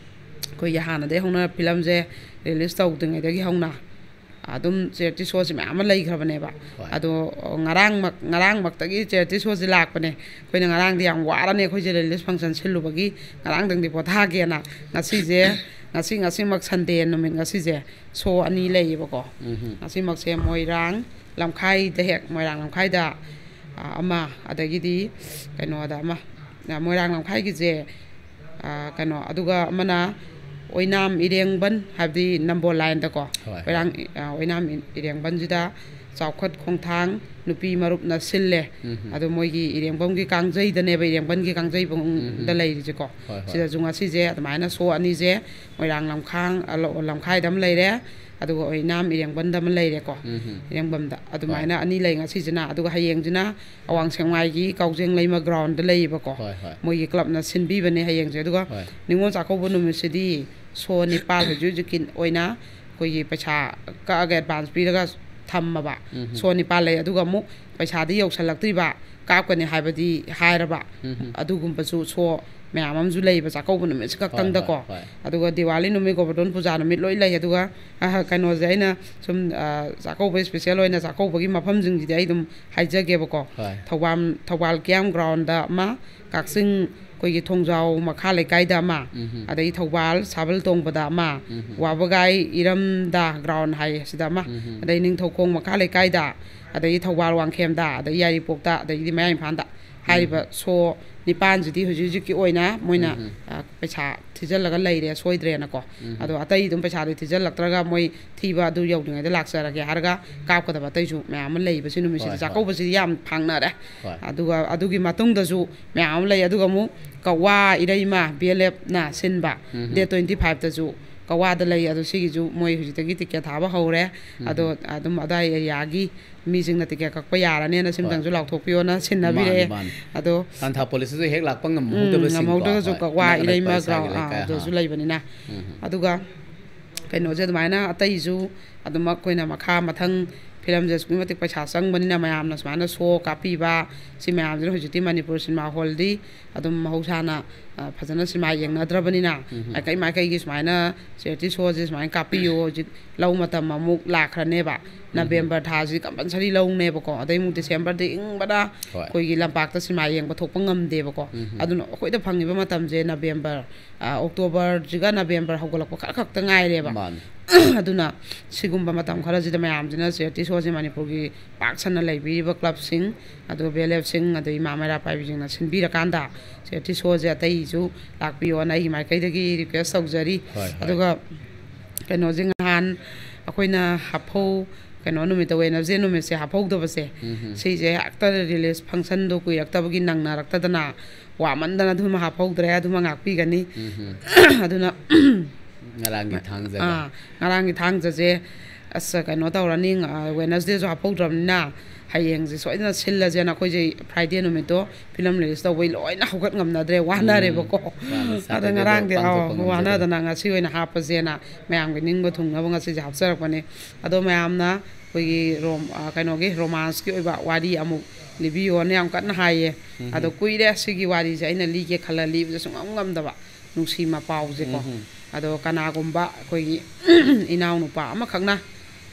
ꯑꯩꯈꯣꯏꯒꯤ ꯍꯥꯟꯅꯗꯒꯤ ꯍꯧꯅ ꯐꯤꯂꯝꯁꯦ ꯔꯤꯂꯤꯁ ꯇꯧꯗ꯭ꯔꯤꯉꯩꯗꯒꯤ ꯍꯧꯅ ꯑꯗꯨꯝ ꯆꯦꯔꯤꯇꯤ ꯁꯣꯁꯤ ꯃꯌꯥꯝ ꯑꯃ ꯂꯩꯈ꯭ꯔꯕꯅꯦꯕ꯫ ꯍꯣꯏ꯫ ꯑꯗꯣ ꯉꯔꯥꯡꯃꯛ, ꯉꯔꯥꯡꯃꯛꯇꯒꯤ ꯆꯦꯔꯤꯇꯤ ꯁꯣꯁꯤ ꯂꯥꯛꯄꯅꯦ꯫ ꯑꯩꯈꯣꯏꯅ ꯉꯔꯥꯡꯗꯤ ꯌꯥꯝ ꯋꯥꯔꯅꯤ, ꯑꯩꯈꯣꯏꯁꯦ ꯔꯤꯂꯤꯁ ꯐꯪꯁꯟ ꯁꯤꯜꯂꯨꯕꯒꯤ ꯉꯔꯥꯡꯗꯪꯗꯤ ꯄꯣꯊꯥꯒꯦꯅ ꯉꯁꯤꯁꯦ, ꯉꯁꯤ, ꯉꯁꯤꯃꯛ ꯁꯟꯗꯦ ꯅꯨꯃꯤꯠ ꯉꯁꯤꯁꯦ ꯁꯣ ꯑꯅꯤ ꯂꯩꯌꯦꯕꯀꯣ꯫ ꯎꯝ꯫ ꯉꯁꯤꯃꯛꯁꯦ ꯃꯣꯏꯔꯥꯡ ꯂꯝꯈꯥꯏꯗ ꯍꯦꯛ, ꯃꯣꯏꯔꯥꯡ ꯂꯝꯈꯥꯏꯗ, ꯑ, ꯑꯃ, ꯑꯗꯒꯤꯗꯤ ꯀꯩꯅꯣꯗ ꯑꯃ, ꯑ, ꯃꯣꯏꯔꯥꯡ ꯂꯝꯈꯥꯏꯒꯤꯁꯦ, ꯑ, ꯀꯩꯅꯣ, ꯑꯗꯨꯒ ꯑꯃꯅ ꯑꯣꯏꯅꯥꯝ ꯏꯔꯦꯡꯕꯟ, ꯍꯥꯏꯕꯗꯤ ꯅꯝꯕꯣꯜ ꯂꯥꯏꯟꯗꯀꯣ꯫ ꯍꯣꯏ, ꯍꯣꯏ꯫ ꯑꯣꯏꯔꯥꯡ, ꯑ, ꯑꯣꯏꯅꯥꯝ ꯏꯔꯦꯡꯕꯟꯁꯤꯗ ꯆꯥꯎꯈꯠ ꯈꯣꯡꯊꯥꯡ ꯅꯨꯄꯤ ꯃꯔꯨꯞꯅ ꯁꯤꯜꯂꯦ꯫ ꯎꯝ꯫ ꯎꯝ꯫ ꯑꯗꯣ ꯃꯣꯏꯒꯤ ꯏꯔꯦꯡꯕꯝꯒꯤ ꯀꯥꯡꯖꯩꯗꯅꯦꯕ, ꯏꯔꯦꯡꯕꯟꯒꯤ ꯀꯥꯡꯖꯩꯕꯨꯡꯗ ꯎꯝ꯫ ꯂꯩꯔꯤꯁꯦꯀꯣ꯫ ꯍꯣꯏ, ꯍꯣꯏ꯫ ꯁꯤꯗꯁꯨ ꯉꯁꯤꯁꯦ ꯑꯗꯨꯃꯥꯏꯅ ꯁꯣ ꯑꯅꯤꯁꯦ ꯃꯣꯏꯔꯥꯡ ꯂꯝꯈꯥꯡ, ꯑ, ꯂ-, ꯂꯝꯈꯥꯏꯗ ꯑꯃ ꯂꯩꯔꯦ, ꯑꯗꯨꯒ ꯑꯣꯏꯅꯥꯝ ꯏꯔꯦꯡꯕꯟꯗ ꯑꯃ ꯂꯩꯔꯦꯀꯣ꯫ ꯎꯝ꯫ ꯏꯔꯦꯡꯕꯝꯗ ꯑꯗꯨꯃꯥꯏꯅ ꯍꯣꯏ꯫ ꯑꯅꯤ ꯂꯩ ꯉꯁꯤꯁꯤꯅ꯫ ꯑꯗꯨꯒ ꯍꯌꯦꯡꯁꯤꯅ ꯑꯋꯥꯡ ꯁꯦꯛꯃꯥꯏꯒꯤ ꯀꯥꯎꯖꯦꯡ ꯂꯩꯃ ꯒ꯭ꯔꯥꯎꯟꯗ ꯂꯩꯌꯦꯕꯀꯣ꯫ ꯍꯣꯏ, ꯍꯣꯏ꯫ ꯃꯣꯏꯒꯤ ꯀ꯭ꯂꯕꯅ ꯁꯤꯟꯕꯤꯕꯅꯦ ꯍꯌꯦꯡꯁꯦ꯫ ꯑꯗꯨꯒ ꯍꯣꯏ꯫ ꯅꯤꯉꯣꯜ ꯆꯥꯛꯀꯧꯕ ꯅꯨꯃꯤꯠꯁꯤꯗꯤ ꯁꯣ ꯅꯤꯄꯥꯜ ꯍꯧꯖꯤꯛ ꯍꯧꯖꯤꯛꯀꯤ ꯑꯣꯏꯅ ꯑꯩꯈꯣꯏꯒꯤ ꯄꯩꯁꯥ ꯀꯛꯑꯒ ꯑꯦꯗꯚꯥꯟꯁ ꯄꯤꯔꯒ ꯊꯝꯃꯕ꯫ ꯎꯝ꯫ ꯁꯣ ꯅꯤꯄꯥꯜ ꯂꯩ꯫ ꯑꯗꯨꯒ ꯑꯃꯨꯛ ꯄꯩꯁꯥꯗꯤ ꯌꯧꯁꯜꯂꯛꯇ꯭ꯔꯤꯕ, ꯀꯥꯞꯀꯅꯤ ꯍꯥꯏꯕꯗꯤ ꯍꯥꯏꯔꯕ꯫ ꯎꯝ꯫ ꯑꯗꯨꯒꯨꯝꯕꯁꯨ ꯁꯣ ꯃꯌꯥꯝ ꯑꯃꯁꯨ ꯂꯩꯕ ꯆꯥꯛꯀꯧꯕ ꯅꯨꯃꯤꯠꯁꯤ ꯈꯛꯇꯪꯗꯀꯣ꯫ ꯍꯣꯏ꯫ ꯑꯗꯨꯒ ꯗꯤꯋꯥꯂꯤ ꯅꯨꯃꯤꯠ, ꯒꯣꯕꯔꯙꯟ ꯄꯨꯖꯥ ꯅꯨꯃꯤꯠ ꯂꯣꯏ ꯂꯩ꯫ ꯑꯗꯨꯒ ꯑ, ꯀꯩꯅꯣꯁꯦ ꯑꯩꯅ ꯁꯨꯝ ꯑ, ꯆꯥꯛꯀꯧꯕ ꯏꯁꯄꯤꯁꯦꯜ ꯑꯣꯏꯅ ꯆꯥꯛꯀꯧꯕꯒꯤ ꯃꯐꯝꯁꯤꯡꯁꯤꯗꯤ ꯑꯩ ꯑꯗꯨꯝ ꯍꯥꯏꯖꯒꯦꯕꯀꯣ꯫ ꯍꯣꯏ꯫ ꯊꯧꯕꯥꯜ ꯊꯧꯕꯥꯜ ꯀꯤꯌꯥꯝ ꯒ꯭ꯔꯥꯎꯟꯗ ꯑꯃ, ꯀꯛꯆꯤꯡ ꯑꯩꯈꯣꯏꯒꯤ ꯊꯣꯡꯖꯥꯎ ꯃꯈꯥ ꯂꯩꯀꯥꯏꯗ ꯑꯃ, ꯎꯝ꯫ ꯑꯗꯩ ꯊꯧꯕꯥꯜ ꯁꯥꯕꯜ ꯇꯣꯡꯕꯗ ꯑꯃ, ꯎꯝ꯫ ꯋꯥꯕꯒꯥꯏ ꯏꯔꯝꯗ ꯒ꯭ꯔꯥꯎꯟ ꯍꯥꯏꯌꯦ ꯁꯤꯗ ꯑꯃ, ꯎꯝ꯫ ꯑꯗꯩ ꯅꯤꯡꯊꯧꯈꯣꯡ ꯃꯈꯥ ꯂꯩꯀꯥꯏꯗ, ꯑꯗꯩ ꯊꯧꯕꯥꯜ ꯋꯥꯡꯈꯦꯝꯗ, ꯑꯗꯩ ꯌꯥꯏꯔꯤꯄꯣꯛꯇ, ꯑꯗꯩꯗꯤ ꯃꯌꯥꯏ ꯏꯝꯐꯥꯜꯗ ꯍꯥꯏꯔꯤꯕ ꯁꯣ ꯅꯤꯄꯥꯟꯁꯤꯗꯤ ꯍꯧꯖꯤꯛ ꯍꯧꯖꯤꯛꯀꯤ ꯑꯣꯏꯅ ꯃꯣꯏꯅ, ꯎꯝ꯫ ꯑ, ꯄꯩꯁꯥ ꯊꯤꯖꯤꯜꯂꯒ ꯂꯩꯔꯦ, ꯁꯣꯏꯗ꯭ꯔꯦꯅꯀꯣ꯫ ꯎꯝ꯫ ꯑꯗꯣ ꯑꯇꯩ ꯑꯗꯨꯝ ꯄꯩꯁꯥꯗꯤ ꯊꯤꯖꯤꯜꯂꯛꯇ꯭ꯔꯒ ꯃꯣꯏ ꯊꯤꯕ ꯑꯗꯨ ꯌꯧꯗ꯭ꯔꯤꯉꯩꯗ ꯂꯥꯛꯆꯔꯒꯦ ꯍꯥꯏꯔꯒ ꯀꯥꯞꯀꯗꯕ ꯑꯇꯩꯁꯨ ꯃꯌꯥꯝ ꯑꯃ ꯂꯩꯕ ꯁꯤ ꯅꯨꯃꯤꯠꯁꯤꯗ꯫ ꯍꯣꯏ, ꯍꯣꯏ꯫ ꯆꯥꯛꯀꯧꯕꯁꯤꯗꯤ ꯌꯥꯝ ꯐꯪꯅꯔꯦ꯫ ꯍꯣꯏ꯫ ꯑꯗꯨꯒ ꯑꯗꯨꯒꯤ ꯃꯇꯨꯡꯗꯁꯨ ꯃꯌꯥꯝ ꯑꯃ ꯂꯩ꯫ ꯑꯗꯨꯒ ꯑꯃꯨꯛ ꯀꯛꯋꯥ ꯏꯔꯩꯃ ꯕꯤ ꯑꯦꯜ ꯑꯦꯐꯅ ꯁꯤꯟꯕ ꯎꯝ꯫ ꯗꯦꯠ ꯇ꯭ꯋꯦꯟꯇꯤ ꯐꯥꯏꯚꯇꯁꯨ ꯀꯛꯋꯥꯗ ꯂꯩ꯫ ꯑꯗꯣ ꯁꯤꯒꯤꯁꯨ ꯃꯣꯏ ꯍꯧꯖꯤꯛꯇꯒꯤ ꯇꯤꯀꯦꯠ ꯊꯥꯕ ꯍꯧꯔꯦ꯫ ꯎꯝ꯫ ꯑꯗꯣ ꯑꯗꯨꯝ ꯑꯗꯥꯏ ꯑꯦꯔꯤꯌꯥꯒꯤ ꯃꯤꯁꯤꯡꯅ ꯇꯤꯀꯦꯠ ꯀꯛꯄ ꯌꯥꯔꯅꯦꯅ ꯁꯤꯝꯇꯪꯁꯨ ꯍꯣꯏ꯫ ꯂꯥꯎꯊꯣꯛꯄꯤꯌꯣꯅ ꯁꯤꯟꯅꯕꯤꯔꯛꯑꯦ꯫ ꯃꯥꯅꯤ, ꯃꯥꯅꯤ꯫ ꯑꯗꯣ ꯇꯥꯟꯊꯥ ꯄꯨꯂꯤꯁꯇꯁꯨ ꯍꯦꯛ ꯂꯥꯛꯄ ꯎꯝ, ꯉꯝꯍꯧꯗꯕꯁꯤꯡꯀꯣ꯫ ꯉꯝꯍꯧꯗ꯭ꯔꯒꯁꯨ ꯍꯣꯏ, ꯀꯛꯋꯥ ꯅꯛꯅ ꯏꯔꯩꯃ ꯂꯩꯀꯥꯏ, ꯏꯁꯥꯒꯤ ꯒ꯭ꯔꯥꯎꯟ, ꯑꯥ, ꯂꯩꯀꯥꯏ, ꯑꯗꯨꯁꯨ ꯑꯥ꯫ ꯂꯩꯕꯅꯤꯅ꯫ ꯎꯝ꯫ ꯑꯗꯨꯒ ꯀꯩꯅꯣꯁꯦ ꯑꯗꯨꯃꯥꯏꯅ ꯑꯇꯩꯁꯨ ꯑꯗꯨꯃꯛ ꯑꯩꯈꯣꯏꯅ ꯃꯈꯥ ꯃꯊꯪ ꯐꯤꯂꯝꯁꯦ ꯑꯁꯨꯛꯀꯤ ꯃꯇꯤꯛ ꯄꯩꯁꯥ ꯆꯪꯕꯅꯤꯅ ꯃꯌꯥꯝꯅ ꯁꯨꯃꯥꯏꯅ ꯁꯣ ꯀꯥꯞꯄꯤꯕ ꯁꯤ ꯃꯌꯥꯝꯁꯤꯅ ꯍꯧꯖꯤꯛꯇꯤ ꯃꯅꯤꯄꯨꯔ ꯁꯤꯅꯦꯃꯥ ꯍꯣꯜꯗꯤ ꯑꯗꯨꯝ ꯃꯍꯧꯁꯥꯅ, ꯑ, ꯐꯖꯅ ꯁꯤꯅꯦꯃꯥ ꯌꯦꯡꯅꯗ꯭ꯔꯕꯅꯤꯅ ꯎꯝ꯫ ꯃꯥꯏꯀꯩ ꯃꯥꯏꯀꯩꯒꯤ ꯁꯨꯃꯥꯏꯅ ꯆꯦꯔꯤꯇꯤ ꯁꯣꯁꯦ ꯁꯨꯃꯥꯏꯅ ꯀꯥꯞꯄꯤꯌꯣ꯫ ꯍꯧꯖꯤꯛ ꯂꯧ ꯃꯇꯝ ꯑꯃꯨꯛ ꯂꯥꯛꯈ꯭ꯔꯅꯦꯕ꯫ November ꯊꯥꯁꯤ compulsory ꯂꯧꯅꯦꯕꯀꯣ꯫ ꯑꯗꯩ ꯑꯃꯨꯛ ꯗꯤꯁꯦꯝꯕꯔꯗꯤ ꯏꯪꯕꯅ ꯍꯣꯏ꯫ ꯑꯩꯈꯣꯏꯒꯤ ꯂꯝꯄꯥꯛꯇ ꯁꯤꯅꯦꯃꯥ ꯌꯦꯡꯕ ꯊꯣꯛꯄ ꯉꯝꯗꯦꯕꯀꯣ꯫ ꯎꯝ꯫ ꯑꯗꯨꯅ ꯑꯩꯈꯣꯏꯗ ꯐꯪꯉꯤꯕ ꯃꯇꯝꯁꯦ ꯅꯕꯦꯝꯕꯔ, ꯑ, ꯑꯣꯛꯇꯣꯕꯔꯁꯤꯒ ꯅꯕꯦꯝꯕꯔ ꯍꯧꯒꯠꯂꯛꯄ ꯈꯔ ꯈꯛꯇ ꯉꯥꯏꯔꯦꯕ꯫ ꯃꯥꯅꯤ꯫ ꯑꯗꯨꯅ ꯁꯤꯒꯨꯝꯕ ꯃꯇꯝ ꯈꯔꯁꯤꯗ ꯃꯌꯥꯝꯁꯤꯅ ꯆꯦꯔꯤꯇꯤ ꯁꯣꯁꯦ ꯃꯅꯤꯄꯨꯔꯒꯤ ꯄꯥꯛ ꯁꯟꯅ ꯂꯩꯕꯤꯔꯤꯕ ꯀ꯭ꯂꯕꯁꯤꯡ, ꯑꯗꯨꯒ ꯕꯤ ꯑꯦꯜ ꯑꯦꯐꯁꯤꯡ, ꯑꯗꯩ ꯏꯃꯥ ꯃꯩꯔꯥ ꯄꯥꯏꯕꯤꯁꯤꯡꯅ ꯁꯤꯟꯕꯤꯔꯀꯥꯟꯗ ꯆꯦꯔꯤꯇꯤ ꯁꯣꯁꯦ ꯑꯇꯩꯁꯨ ꯂꯥꯛꯄꯤꯌꯣꯅ ꯑꯩꯒꯤ ꯃꯥꯏꯀꯩꯗꯒꯤ ꯔꯤꯀ꯭ꯋꯦꯁ ꯇꯧꯖꯔꯤ꯫ ꯍꯣꯏ, ꯍꯣꯏ꯫ ꯑꯗꯨꯒ ꯀꯩꯅꯣꯁꯦ ꯅꯍꯥꯟ ꯑꯩꯈꯣꯏꯅ ꯍꯥꯞꯐꯧ-, ꯀꯩꯅꯣ ꯅꯨꯃꯤꯠꯇ, ꯋꯦꯅꯁꯗꯦ ꯅꯨꯃꯤꯠꯁꯦ ꯍꯥꯞꯍꯧꯗꯕꯁꯦ, ꯎꯝ꯫ ꯁꯤꯁꯦ ꯍꯦꯛꯇ ꯔꯤꯂꯤꯁ ꯐꯪꯁꯟꯗꯣ ꯀꯨꯏꯔꯛꯇꯕꯒꯤ ꯅꯪꯅꯔꯛꯇꯗꯅ ꯋꯥꯃꯟꯗꯅ ꯑꯗꯨꯝ ꯍꯥꯞꯍꯧꯗ꯭ꯔꯦ꯫ ꯑꯗꯨꯃ ꯉꯥꯛꯄꯤꯒꯅꯤ꯫ ꯎꯝ꯫ ꯑꯗꯨꯅ ꯉꯔꯥꯡꯒꯤ ꯊꯥꯡꯖꯒ꯫ ꯑꯥ, ꯉꯔꯥꯡꯒꯤ ꯊꯥꯡꯖꯁꯦ ꯑꯁ, ꯀꯩꯅꯣ ꯇꯧꯔꯅꯤ, ꯉ-, Wednesdayꯁꯨ ꯍꯥꯞꯍꯧꯗ꯭ꯔꯕꯅꯤꯅ ꯍꯌꯦꯡꯁꯦ ꯁꯣꯏꯗꯅ ꯁꯤꯜꯂꯁꯦꯅ ꯑꯩꯈꯣꯏꯁꯦ Friday ꯅꯨꯃꯤꯠꯇꯣ film release ꯇꯧꯕꯩ ꯂꯣꯏꯅ ꯍꯧꯒꯠ ꯉꯝꯅꯗ꯭ꯔꯦ, ꯋꯥꯅꯔꯦꯕꯀꯣ꯫ ꯃꯥꯅꯦ, ꯑꯗ Saturdayꯗ ꯉꯔꯥꯡꯗꯤ ꯑꯧ ꯄꯥꯡꯊꯣꯛꯄ ꯉꯝꯖꯗ꯭ꯔꯦ꯫ ꯋꯥꯅꯗꯅ ꯉꯁꯤ ꯑꯣꯏꯅ ꯍꯥꯞꯄꯁꯦꯅ ꯃꯌꯥꯝꯒꯤ ꯅꯤꯡꯕ ꯊꯨꯡꯅꯕ ꯉꯁꯤꯁꯦ ꯍꯥꯞꯆꯔꯛꯄꯅꯦ꯫ ꯑꯗꯣ ꯃꯌꯥꯝꯅ ꯑꯩꯈꯣꯏꯒꯤ rom-, ꯑ, ꯀꯩꯅꯣꯒꯤ romanceꯀꯤ ꯑꯣꯏꯕ ꯋꯥꯔꯤ ꯑꯃꯨꯛ ꯂꯤꯕꯤꯌꯣꯅ ꯌꯥꯝ ꯀꯟꯅ ꯍꯥꯏꯌꯦ꯫ ꯑꯗꯣ ꯀꯨꯏꯔꯦ ꯁꯤꯒꯤ ꯋꯥꯔꯤꯁꯦ ꯑꯩꯅ ꯂꯤꯒꯦ ꯈꯜꯂ ꯂꯤꯕꯁꯦ ꯁꯨꯡꯉꯝ ꯉꯝꯗꯕ, ꯅꯨꯡꯁꯤ ꯃꯄꯥꯎꯁꯦꯀꯣ꯫ ꯑꯗꯣ ꯀꯅꯥꯒꯨꯝꯕ ꯑꯩꯈꯣꯏꯒꯤ ꯏꯅꯥꯎꯅꯨꯄꯥ ꯑꯃꯈꯛꯅ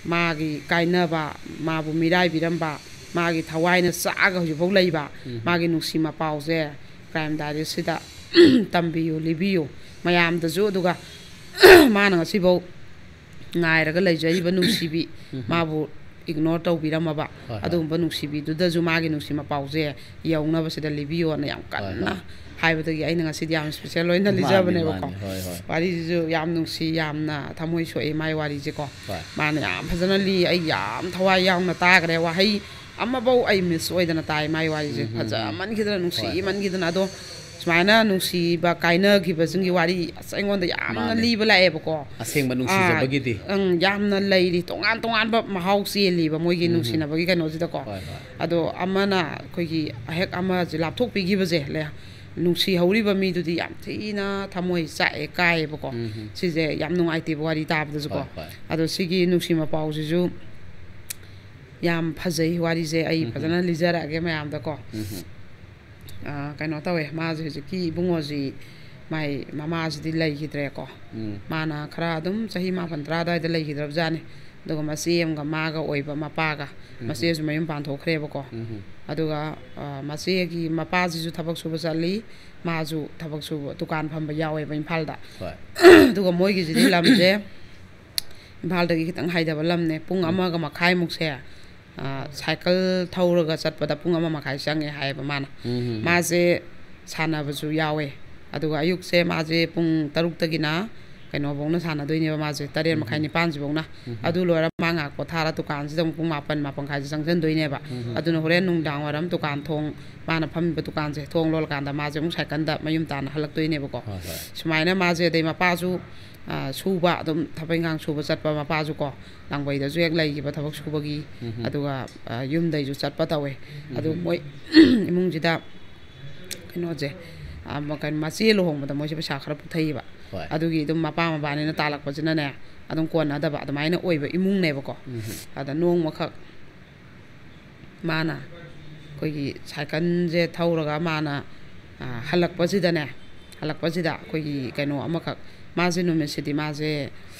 ꯃꯥꯒꯤ ꯀꯥꯏꯅꯕ, ꯃꯥꯕꯨ ꯃꯤꯔꯥꯏꯕꯤꯔꯝꯕ, ꯃꯥꯒꯤ ꯊꯋꯥꯏꯅ ꯆꯥꯛꯑꯒ ꯍꯧꯖꯤꯛꯐꯥꯎ ꯂꯩꯕ ꯃꯥꯒꯤ ꯅꯨꯡꯁꯤ ꯃꯄꯥꯎꯁꯦ Crime Diariesꯁꯤꯗ ꯇꯝꯕꯤꯌꯨ, ꯂꯤꯕꯤꯌꯨ ꯃꯌꯥꯝꯗꯁꯨ꯫ ꯑꯗꯨꯒ ꯃꯥꯅ ꯉꯁꯤꯐꯥꯎ ꯉꯥꯏꯔꯒ ꯂꯩꯖꯔꯤꯕ ꯅꯨꯡꯁꯤꯕꯤ, ꯃꯥꯕꯨ ignore ꯇꯧꯕꯤꯔꯝꯃꯕ ꯍꯣꯏ, ꯍꯣꯏ꯫ ꯑꯗꯨꯒꯨꯝꯕ ꯅꯨꯡꯁꯤꯕꯤꯗꯨꯗꯁꯨ ꯃꯥꯒꯤ ꯅꯨꯡꯁꯤ ꯃꯄꯥꯎꯁꯦ ꯌꯧꯅꯕꯁꯤꯗ ꯂꯤꯕꯤꯌꯣꯅ ꯌꯥꯝ ꯍꯣꯏ, ꯀꯟꯅ ꯍꯣꯏ꯫ ꯍꯥꯏꯕꯗꯒꯤ ꯑꯩꯅ ꯉꯁꯤꯗꯤ ꯌꯥꯝ special ꯑꯣꯏꯅ ꯃꯥꯅꯤ, ꯂꯤꯖꯕꯅꯦꯕꯀꯣ꯫ ꯃꯥꯅꯤ, ꯍꯣꯏ, ꯍꯣꯏ꯫ ꯋꯥꯔꯤꯁꯤꯁꯨ ꯌꯥꯝ ꯅꯨꯡꯁꯤ, ꯌꯥꯝꯅ ꯊꯃꯣꯏ ꯁꯣꯛꯑꯦ ꯃꯥꯏ ꯋꯥꯔꯤꯁꯦꯀꯣ꯫ ꯍꯣꯏ꯫ ꯃꯥꯅ ꯌꯥꯝ ꯐꯖꯅ ꯂꯤ, ꯑꯩ ꯌꯥꯝ ꯊꯋꯥꯏ ꯌꯥꯎꯅ ꯇꯥꯈ꯭ꯔꯦ꯫ ꯋꯥꯍꯩ ꯑꯃꯐꯧ ꯑꯩ miss ꯑꯣꯏꯗꯅ ꯇꯥꯏ ꯃꯥꯏ ꯋꯥꯔꯤꯁꯦ꯫ ꯐꯖꯃꯟꯈꯤꯗꯅ, ꯅꯨꯡꯁꯤꯃꯟꯈꯤꯗꯅ꯫ ꯑꯗꯣ ꯁꯨꯃꯥꯏꯅ ꯅꯨꯡꯁꯤꯕ ꯀꯥꯏꯅꯈꯤꯕꯁꯤꯡꯒꯤ ꯋꯥꯔꯤ ꯑꯁ ꯑꯩꯉꯣꯟꯗ ꯌꯥꯝꯅ ꯃꯥꯅꯦ꯫ ꯂꯤꯕ ꯂꯥꯛꯑꯦꯕꯀꯣ꯫ ꯑꯁꯦꯡꯕ ꯑꯥ, ꯅꯨꯡꯁꯤꯖꯕꯒꯤꯗꯤ꯫ ꯑꯪ, ꯌꯥꯝꯅ ꯂꯩꯔꯤ, ꯇꯣꯉꯥꯟ ꯇꯣꯉꯥꯟꯕ ꯃꯍꯥꯎ ꯆꯦꯜꯂꯤꯕ ꯃꯣꯏꯒꯤ ꯅꯨꯡꯁꯤꯅꯕꯒꯤ ꯀꯩꯅꯣꯁꯤꯗꯀꯣ꯫ ꯍꯣꯏ, ꯍꯣꯏ꯫ ꯑꯗꯣ ꯑꯃꯅ ꯑꯩꯈꯣꯏꯒꯤ ꯑꯍꯦꯛ ꯑꯃꯁꯦ ꯂꯥꯞꯊꯣꯛꯄꯤꯈꯤꯕꯁꯦ, ꯂꯩ-, ꯅꯨꯡꯁꯤꯍꯧꯔꯤꯕ ꯃꯤꯗꯨꯗꯤ ꯌꯥꯝ ꯊꯤꯅ ꯊꯃꯣꯏ ꯆꯥꯛꯑꯦ, ꯀꯥꯏꯌꯦꯕꯀꯣ꯫ ꯁꯤꯁꯦ ꯌꯥꯝ ꯅꯨꯡꯉꯥꯏꯇꯦꯕ ꯋꯥꯔꯤ ꯇꯥꯕꯗꯁꯨꯀꯣ꯫ ꯍꯣꯏ, ꯍꯣꯏ꯫ ꯑꯗꯣ ꯁꯤꯒꯤ ꯅꯨꯡꯁꯤ ꯃꯄꯥꯎꯁꯤꯁꯨ ꯌꯥꯝ ꯐꯖꯩ ꯋꯥꯔꯤꯁꯦ꯫ ꯑꯩ ꯐꯖꯅ ꯂꯤꯖꯔꯛꯑꯒꯦ ꯃꯌꯥꯝꯗꯀꯣ꯫ ꯑꯥ, ꯀꯩꯅꯣ ꯇꯧꯋꯦ, ꯃꯥꯁꯦ ꯍꯧꯖꯤꯛꯀꯤ ꯏꯕꯨꯡꯉꯣꯁꯤ ꯃꯥꯏ ꯃꯃꯥꯁꯤꯗꯤ ꯂꯩꯈꯤꯗ꯭ꯔꯦꯀꯣ꯫ ꯃꯥꯅ ꯈꯔ ꯑꯗꯨꯝ ꯆꯍꯤ ꯃꯥꯄꯟ ꯇꯔꯥ ꯑꯗꯨꯋꯥꯏꯗ ꯂꯩꯈꯤꯗ꯭ꯔꯕꯖꯥꯠꯅꯤ꯫ ꯑꯗꯨꯒ ꯃꯆꯦ ꯑꯃꯒ ꯃꯥꯒ ꯑꯣꯏꯕ ꯃꯄꯥꯒ, ꯃꯆꯦꯁꯨ ꯃꯌꯨꯝ ꯄꯥꯟꯊꯣꯛꯈ꯭ꯔꯦꯕꯀꯣ꯫ ꯑꯗꯨꯒ, ꯑ, ꯃꯆꯦꯒꯤ ꯃꯄꯥꯁꯤꯁꯨ ꯊꯕꯛ ꯁꯨꯕ ꯆꯠꯂꯤ, ꯃꯥꯁꯨ ꯊꯕꯛ ꯁꯨꯕ, ꯗꯨꯀꯥꯟ ꯐꯝꯕ ꯌꯥꯎꯋꯦꯕ ꯏꯝꯐꯥꯜꯗ꯫ ꯍꯣꯏ꯫ ꯑꯗꯨꯒ ꯃꯣꯏꯒꯤꯁꯤꯗꯤ ꯂꯝꯁꯦ ꯏꯝꯐꯥꯜꯗꯒꯤ ꯈꯤꯇꯪ ꯍꯥꯏꯊꯕ ꯂꯝꯅꯦ꯫ ꯄꯨꯡ ꯑꯃꯒ ꯃꯈꯥꯏꯃꯨꯛꯁꯦ, ꯑ, ꯁꯥꯏꯀꯜ ꯊꯧꯔꯒ ꯆꯠꯄꯗ ꯄꯨꯡ ꯑꯃ ꯃꯈꯥꯏ ꯆꯪꯉꯦ ꯍꯥꯏꯌꯦꯕ ꯃꯥꯅ꯫ ꯃꯥꯁꯦ ꯁꯥꯟꯅꯕꯁꯨ ꯌꯥꯎꯋꯦ꯫ ꯑꯗꯨꯒ ꯑꯌꯨꯛꯁꯦ ꯃꯥꯁꯦ ꯄꯨꯡ ꯇꯔꯨꯛꯇꯒꯤꯅ ꯀꯩꯅꯣꯐꯧꯅ ꯁꯥꯟꯅꯗꯣꯏꯅꯦꯕ ꯃꯥꯁꯦ, ꯇꯔꯦꯠ ꯃꯈꯥꯏ ꯅꯤꯄꯥꯟꯁꯤꯐꯧꯅ꯫ ꯑꯗꯨ ꯂꯣꯏꯔ ꯃꯥ ꯉꯥꯏꯍꯥꯛ ꯄꯣꯊꯥꯔ ꯗꯨꯀꯥꯟꯁꯤꯗ ꯑꯃꯨꯛ ꯄꯨꯡ ꯃꯥꯄꯟ, ꯃꯥꯄꯟ ꯃꯈꯥꯏꯁꯦ ꯆꯪꯁꯤꯟꯗꯣꯏꯅꯦꯕ꯫ ꯑꯗꯨꯅ ꯍꯣꯔꯦꯟ ꯅꯨꯡꯗꯥꯡ ꯋꯥꯏꯔꯝ ꯗꯨꯀꯥꯟ ꯊꯣꯡ, ꯃꯥꯅ ꯐꯝꯃꯤꯕ ꯗꯨꯀꯥꯟꯁꯦ ꯊꯣꯡ ꯂꯣꯜꯂꯀꯥꯟꯗ ꯃꯥꯁꯦ ꯑꯃꯨꯛ ꯁꯥꯏꯀꯜꯗ ꯃꯌꯨꯝ ꯇꯥꯟꯅ ꯍꯜꯂꯛꯇꯣꯏꯅꯦꯕꯀꯣ꯫ ꯍꯣꯏ, ꯍꯣꯏ꯫ ꯁꯨꯃꯥꯏꯅ ꯃꯥꯁꯦ, ꯑꯗꯩ ꯃꯄꯥꯁꯨ ꯑ, ꯁꯨꯕ, ꯑꯗꯨꯝ ꯊꯕꯛ ꯏꯪꯈꯥꯡ ꯁꯨꯕ ꯆꯠꯄ, ꯃꯄꯥꯁꯨ ꯀꯣ, ꯂꯥꯡꯕꯩꯗꯁꯨ ꯍꯦꯛ ꯂꯩꯈꯤꯕ ꯊꯕꯛ ꯁꯨꯕꯒꯤ, ꯎꯝ꯫ ꯑꯗꯨꯒ, ꯑ, ꯌꯨꯝꯗꯩꯁꯨ ꯆꯠꯄ ꯇꯧꯋꯦ꯫ ꯑꯗꯨ, ꯎꯝ꯫ ꯃꯣꯏ ꯏꯃꯨꯡꯁꯤꯗ, ꯀꯩꯅꯣꯁꯦ, ꯑ, ꯃ-, ꯀꯩꯅꯣ, ꯃꯆꯦ ꯂꯨꯍꯣꯡꯕꯗ ꯃꯣꯏꯁꯦ ꯄꯩꯁꯥ ꯈꯔ ꯄꯨꯊꯩꯌꯦꯕ꯫ ꯍꯣꯏ꯫ ꯑꯗꯨꯒꯤ ꯑꯗꯨꯝ ꯃꯄꯥ ꯃꯕꯥꯅꯤꯅ ꯇꯥꯜꯂꯛꯄꯁꯤꯅꯅꯦ, ꯑꯗꯨꯝ ꯀꯣꯟꯅꯗꯕ ꯑꯗꯨꯃꯥꯏꯅ ꯑꯣꯏꯕ ꯏꯃꯨꯡꯅꯦꯕꯀꯣ꯫ ꯎꯝ꯫ ꯑꯗ ꯅꯣꯡꯃꯈꯛ ꯃꯥꯅ ꯑꯩꯈꯣꯏꯒꯤ ꯁꯥꯏꯀꯜꯁꯦ ꯊꯧꯔꯒ ꯃꯥꯅ, ꯑ, ꯍꯜꯂꯛꯄꯁꯤꯗꯅꯦ, ꯍꯜꯂꯛꯄꯁꯤꯗ ꯑꯩꯈꯣꯏꯒꯤ ꯀꯩꯅꯣ ꯑꯃꯈꯛ, ꯃꯥꯁꯦ ꯅꯨꯃꯤꯠꯁꯤꯗꯤ ꯃꯥꯁꯦ,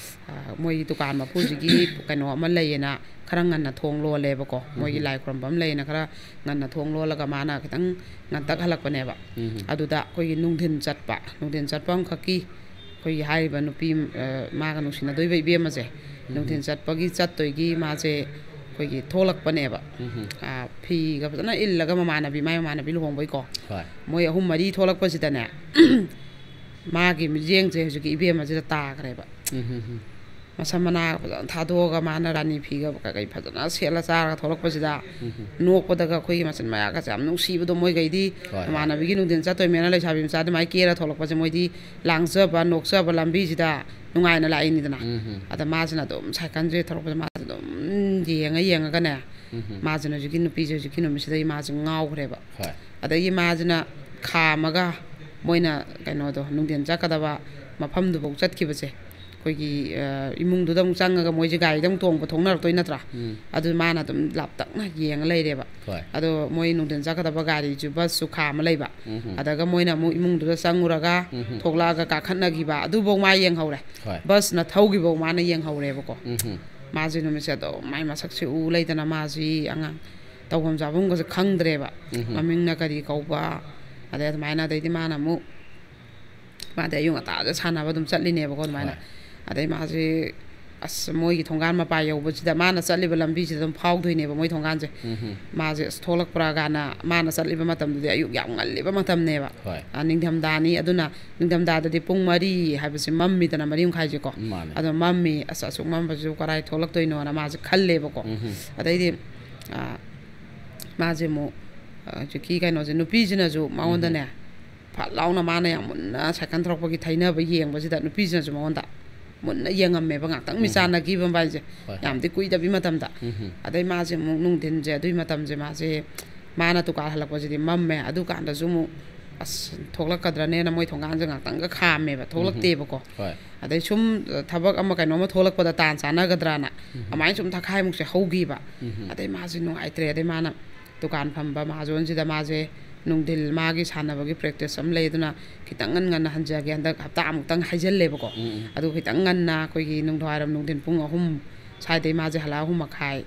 ꯑ, ꯃꯣꯏꯒꯤ ꯗꯨꯀꯥꯟ ꯃꯄꯨꯁꯤꯒꯤ ꯀꯩꯅꯣ ꯑꯃ ꯂꯩꯌꯦꯅ ꯈꯔ ꯉꯟꯅ ꯊꯣꯡ ꯂꯣꯜꯂꯦꯕꯀꯣ꯫ ꯃꯣꯏꯒꯤ ꯎꯝ꯫ ꯂꯥꯏ ꯈꯨꯔꯨꯝꯕ ꯑꯃ ꯂꯩꯌꯦꯅ ꯈꯔ ꯉꯟꯅ ꯊꯣꯡ ꯂꯣꯜꯂꯒ ꯃꯥꯅ ꯈꯤꯇꯪ ꯉꯟꯇꯛ ꯍꯜꯂꯛꯄꯅꯦꯕ꯫ ꯎꯝ꯫ ꯑꯗꯨꯗ ꯑꯩꯈꯣꯏꯒꯤ ꯅꯨꯡꯊꯤꯟ ꯆꯠꯄ, ꯅꯨꯡꯊꯤꯟ ꯆꯠꯄ ꯑꯃꯈꯛꯀꯤ ꯑꯩꯈꯣꯏꯒꯤ ꯍꯥꯏꯔꯤꯕ ꯅꯨꯄꯤ, ꯑ, ꯃꯥꯒ ꯅꯨꯡꯁꯤꯅꯗꯣꯏꯕ ꯏꯕꯦꯝꯃꯁꯦ, ꯎꯝ꯫ ꯅꯨꯡꯊꯤꯟ ꯆꯠꯄꯒꯤ, ꯆꯠꯇꯣꯏꯒꯤ ꯃꯥꯁꯦ ꯑꯩꯈꯣꯏꯒꯤ ꯊꯣꯛꯂꯛꯄꯅꯦꯕ꯫ ꯎꯝ꯫ ꯑ, ꯐꯤꯒ ꯐꯖꯅ ꯏꯜꯂꯒ ꯃꯃꯥꯟꯅꯕꯤ, ꯃꯥꯏ ꯃꯃꯥꯟꯅꯕꯤ ꯂꯨꯍꯣꯡꯕꯩꯀꯣ꯫ ꯍꯣꯏ꯫ ꯃꯣꯏ ꯑꯍꯨꯝ ꯃꯔꯤ ꯊꯣꯛꯂꯛꯄꯁꯤꯗꯅꯦ, ꯃꯥꯒꯤ ꯃꯤꯠꯌꯦꯡꯁꯦ ꯍꯧꯖꯤꯛꯀꯤ ꯏꯕꯦꯝꯃꯁꯤꯗ ꯇꯥꯈ꯭ꯔꯦꯕ꯫ ꯎꯝ, ꯎꯝ, ꯎꯝ꯫ ꯃꯁꯝ ꯃꯅꯥꯒ ꯐꯖꯅ ꯊꯥꯗꯣꯛꯑꯒ ꯃꯥꯅ ꯔꯥꯅꯤ ꯐꯤꯒ ꯀꯩꯀꯩ ꯐꯖꯅ ꯁꯦꯠꯂ ꯆꯥꯔꯒ ꯊꯣꯛꯂꯛꯄꯁꯤꯗ, ꯎꯝ, ꯎꯝ꯫ ꯅꯣꯛꯄꯗꯒ ꯑꯩꯈꯣꯏꯒꯤ ꯃꯆꯤꯟ ꯃꯌꯥꯒꯁꯦ ꯌꯥꯝ ꯅꯨꯡꯁꯤꯕꯗꯣ ꯃꯣꯏꯈꯩꯗꯤ꯫ ꯍꯣꯏ, ꯍꯣꯏ꯫ ꯃꯃꯥꯟꯅꯕꯤꯒꯤ ꯅꯨꯡꯊꯤꯟ ꯆꯠꯇꯣꯏꯃꯦꯅ ꯂꯩꯁꯥꯕꯤ ꯃꯆꯥ ꯑꯗꯨꯃꯥꯏꯅ ꯀꯦꯔ ꯊꯣꯛꯂꯛꯄꯁꯦ ꯃꯣꯏꯗꯤ ꯂꯥꯡꯖꯕ, ꯅꯣꯛꯆꯕ ꯂꯝꯕꯤꯁꯤꯗ ꯅꯨꯡꯉꯥꯏꯅ ꯂꯥꯛꯏꯅꯤꯗꯅ꯫ ꯎꯝ, ꯎꯝ꯫ ꯑꯗ ꯃꯥꯁꯤꯅ ꯑꯗꯨꯝ ꯁꯥꯏꯀꯜꯁꯦ ꯊꯧꯔꯛꯄꯁꯦ ꯃꯥꯁꯦ ꯑꯗꯨꯝ ꯌꯦꯡꯉ ꯌꯦꯡꯉꯒꯅꯦ, ꯎꯝ, ꯎꯝ꯫ ꯃꯥꯁꯤꯅ ꯍꯧꯖꯤꯛꯀꯤ ꯅꯨꯄꯤꯁꯦ ꯍꯧꯖꯤꯛꯀꯤ ꯅꯨꯃꯤꯠꯁꯤꯗ ꯃꯥꯁꯦ ꯉꯥꯎꯈ꯭ꯔꯦꯕ꯫ ꯍꯣꯏ꯫ ꯑꯗꯒꯤ ꯃꯥꯁꯤꯅ ꯈꯥꯝꯃꯒ ꯃꯣꯏꯅ ꯀꯩꯅꯣꯗꯣ, ꯅꯨꯡꯊꯤꯟ ꯆꯠꯀꯗꯕ ꯃꯐꯝꯗꯨꯐꯥꯎ ꯆꯠꯈꯤꯕꯁꯦ, ꯑꯩꯈꯣꯏꯒꯤ, ꯑ, ꯏꯃꯨꯡꯗꯨꯗ ꯑꯃꯨꯛ ꯆꯪꯉꯒ ꯃꯣꯏꯁꯦ ꯒꯥꯔꯤꯗ ꯑꯃꯨꯛ ꯇꯣꯡꯕ ꯊꯣꯛꯅꯔꯛꯇꯣꯏ ꯅꯠꯇ꯭ꯔꯥ? ꯎꯝ꯫ ꯑꯗꯨ ꯃꯥꯅ ꯑꯗꯨꯝ ꯂꯥꯞꯇꯛꯅ ꯌꯦꯡꯉ ꯂꯩꯔꯦꯕ꯫ ꯍꯣꯏ꯫ ꯑꯗꯣ ꯃꯣꯏ ꯅꯨꯡꯊꯤꯟ ꯆꯠꯀꯗꯕ ꯒꯥꯔꯤꯁꯨ, ꯕꯁꯁꯨ ꯈꯥꯝꯃ ꯂꯩꯕ꯫ ꯎꯝ꯫ ꯑꯗꯒ ꯃꯣꯏꯅ ꯑꯃꯨꯛ ꯏꯃꯨꯡꯗꯨꯗ ꯆꯪꯉꯨꯔꯒ ꯎꯝ꯫ ꯊꯣꯛꯂꯛꯑꯒ ꯀꯥꯈꯠꯅꯈꯤꯕ, ꯑꯗꯨꯐꯧ ꯃꯥ ꯌꯦꯡꯍꯧꯔꯦ꯫ ꯍꯣꯏ꯫ ꯕꯁꯅ ꯊꯧꯈꯤꯕꯐꯧ ꯃꯥꯅ ꯌꯦꯡꯍꯧꯔꯦꯕꯀꯣ꯫ ꯎꯝ꯫ ꯃꯥꯁꯦ ꯅꯨꯃꯤꯠꯁꯦ ꯑꯗꯨꯝ ꯃꯥꯏ ꯃꯁꯛꯁꯦ ꯎ ꯂꯩꯗꯅ ꯃꯥꯁꯤ ꯑꯉꯥꯡ ꯇꯧꯐꯝ ꯆꯥꯐꯝꯒꯁꯦ ꯈꯪꯗ꯭ꯔꯦꯕ꯫ ꯎꯝ꯫ ꯃꯃꯤꯡꯅ ꯀꯔꯤ ꯀꯧꯕ, ꯑꯗꯩ ꯑꯗꯨꯃꯥꯏꯅ, ꯑꯗꯩꯗꯤ ꯃꯥꯅ ꯑꯃꯨꯛ, ꯃꯥꯗꯤ ꯑꯌꯨꯛ ꯉꯟꯇꯥꯁꯦ ꯁꯥꯟꯅꯕ ꯑꯗꯨꯝ ꯆꯠꯂꯤꯅꯦꯕꯀꯣ ꯑꯗꯨꯃꯥꯏꯅ꯫ ꯍꯣꯏ꯫ ꯑꯗꯩ ꯃꯥꯁꯦ, ꯑꯁ, ꯃꯣꯏꯒꯤ ꯊꯣꯡꯒꯥꯟ ꯃꯄꯥ ꯌꯧꯕꯁꯤꯗ ꯃꯥꯅ ꯆꯠꯂꯤꯕ ꯂꯝꯕꯤꯁꯤꯗ ꯑꯗꯨꯝ ꯐꯥꯎꯗꯣꯏꯅꯦꯕ ꯃꯣꯏ ꯊꯣꯡꯒꯥꯟꯁꯦ꯫ ꯎꯝ꯫ ꯃꯥꯁꯦ, ꯑꯁ, ꯊꯣꯛꯂꯛꯄ꯭ꯔꯥ ꯀꯥꯏꯅ, ꯃꯥꯅ ꯆꯠꯂꯤꯕ ꯃꯇꯝꯗꯨꯗꯤ ꯑꯌꯨꯛ ꯌꯥꯝ ꯉꯜꯂꯤꯕ ꯃꯇꯝꯅꯦꯕ꯫ ꯍꯣꯏ꯫ ꯑ, ꯅꯤꯡꯊꯝꯊꯥꯅꯤ, ꯑꯗꯨꯅ ꯅꯤꯡꯊꯝꯊꯥꯗꯗꯤ ꯄꯨꯡ ꯃꯔꯤ ꯍꯥꯏꯕꯁꯦ ꯃꯝꯃꯤꯗꯅ, ꯃꯔꯤ ꯃꯈꯥꯏꯁꯦꯀꯣ꯫ ꯃꯥꯅꯦ꯫ ꯑꯗꯣ ꯃꯝꯃꯤ, ꯑꯁ, ꯑꯁꯨꯛ ꯃꯝꯕꯁꯤꯕꯨ ꯀꯔꯥꯏ ꯊꯣꯛꯂꯛꯇꯣꯏꯅꯣꯅ ꯃꯥꯁꯦ ꯈꯜꯂꯦꯕꯀꯣ꯫ ꯎꯝ꯫ ꯑꯗꯩꯗꯤ, ꯑ, ꯃꯥꯁꯦ ꯑꯃꯨꯛ, ꯑ, ꯍꯧꯖꯤꯛꯀꯤ ꯀꯩꯅꯣꯁꯦ, ꯅꯨꯄꯤꯁꯤꯅꯁꯨ ꯃꯉꯣꯟꯗꯅꯦ, ꯎꯝ꯫ ꯐꯠ ꯂꯥꯎꯅ ꯃꯥꯅ ꯌꯥꯝ ꯃꯨꯟꯅ ꯁꯥꯏꯀꯜ ꯊꯧꯔꯛꯄꯒꯤ ꯊꯩꯅꯕ ꯌꯦꯡꯕꯁꯤꯗ ꯅꯨꯄꯤꯁꯤꯅꯁꯨ ꯃꯉꯣꯟꯗ, ꯃꯨꯟꯅ ꯌꯦꯡꯉꯝꯃꯦꯕ, ꯉꯥꯛꯇꯪ ꯃꯤꯆꯥꯟꯅꯈꯤꯕ ꯍꯥꯏꯁꯦ꯫ ꯍꯣꯏ, ꯍꯣꯏ꯫ ꯌꯥꯝꯗꯤ ꯀꯨꯏꯗꯕꯤ ꯃꯇꯝꯗ꯫ ꯎꯝ꯫ ꯑꯗꯩ ꯃꯥꯁꯦ ꯑꯃꯨꯛ ꯅꯨꯡꯊꯤꯟꯁꯦ, ꯑꯗꯨꯏ ꯃꯇꯝꯁꯦ ꯃꯥꯁꯦ, ꯃꯥꯅ ꯗꯨꯀꯥꯟ ꯍꯜꯂꯛꯄꯁꯤꯗꯤ ꯃꯝꯃꯦ꯫ ꯑꯗꯨꯀꯥꯟꯗꯁꯨ ꯑꯃꯨꯛ ꯑꯁ, ꯊꯣꯛꯂꯛꯀꯗ꯭ꯔꯅꯦꯅ ꯃꯣꯏ ꯊꯣꯡꯒꯥꯟꯁꯦ ꯉꯥꯛꯇꯪꯒ ꯈꯥꯝꯃꯦꯕ, ꯊꯣꯛꯂꯛꯇꯦꯕꯀꯣ꯫ ꯍꯣꯏ꯫ ꯑꯗꯩ ꯁꯨꯝ ꯊꯕꯛ ꯑꯃ ꯀꯩꯅꯣꯝꯃ ꯊꯣꯛꯂꯛꯄꯗ ꯇꯥꯟ ꯆꯥꯟꯅꯒꯗ꯭ꯔꯅ꯫ ꯎꯝ꯫ ꯑꯗꯨꯃꯥꯏꯅ ꯁꯨꯝ ꯊꯈꯥꯏꯃꯨꯛꯁꯦ ꯍꯧꯈꯤꯕ꯫ ꯎꯝ꯫ ꯑꯗꯩ ꯃꯥꯁꯦ ꯅꯨꯡꯉꯥꯏꯇ꯭ꯔꯦ꯫ ꯑꯗꯩ ꯃꯥꯅ ꯗꯨꯀꯥꯟ ꯐꯝꯕ ꯃꯍꯥꯖꯣꯟꯁꯤꯗ ꯃꯥꯁꯦ ꯅꯨꯡꯊꯤꯜ ꯃꯥꯒꯤ ꯁꯥꯟꯅꯕꯒꯤ practice ꯑꯃ ꯂꯩ, ꯑꯗꯨꯅ ꯈꯤꯇꯪ ꯉꯟ ꯉꯟꯅ ꯍꯟꯖꯒꯦ, ꯍꯟꯗꯛ ꯍꯞꯇꯥꯃꯨꯛꯇꯪ ꯍꯥꯏꯖꯜꯂꯦꯕꯀꯣ꯫ ꯎꯝ, ꯎꯝ꯫ ꯑꯗꯨ ꯈꯤꯇꯪ ꯉꯟꯅ ꯑꯩꯈꯣꯏꯒꯤ ꯅꯨꯡꯗꯥꯡꯋꯥꯏꯔꯝ ꯅꯨꯡꯊꯤꯟ ꯄꯨꯡ ꯑꯍꯨꯝ ꯁ꯭ꯋꯥꯏꯗꯩ ꯃꯥꯁꯦ ꯍꯜꯂꯛꯑ ꯑꯍꯨꯝ ꯃꯈꯥꯏ,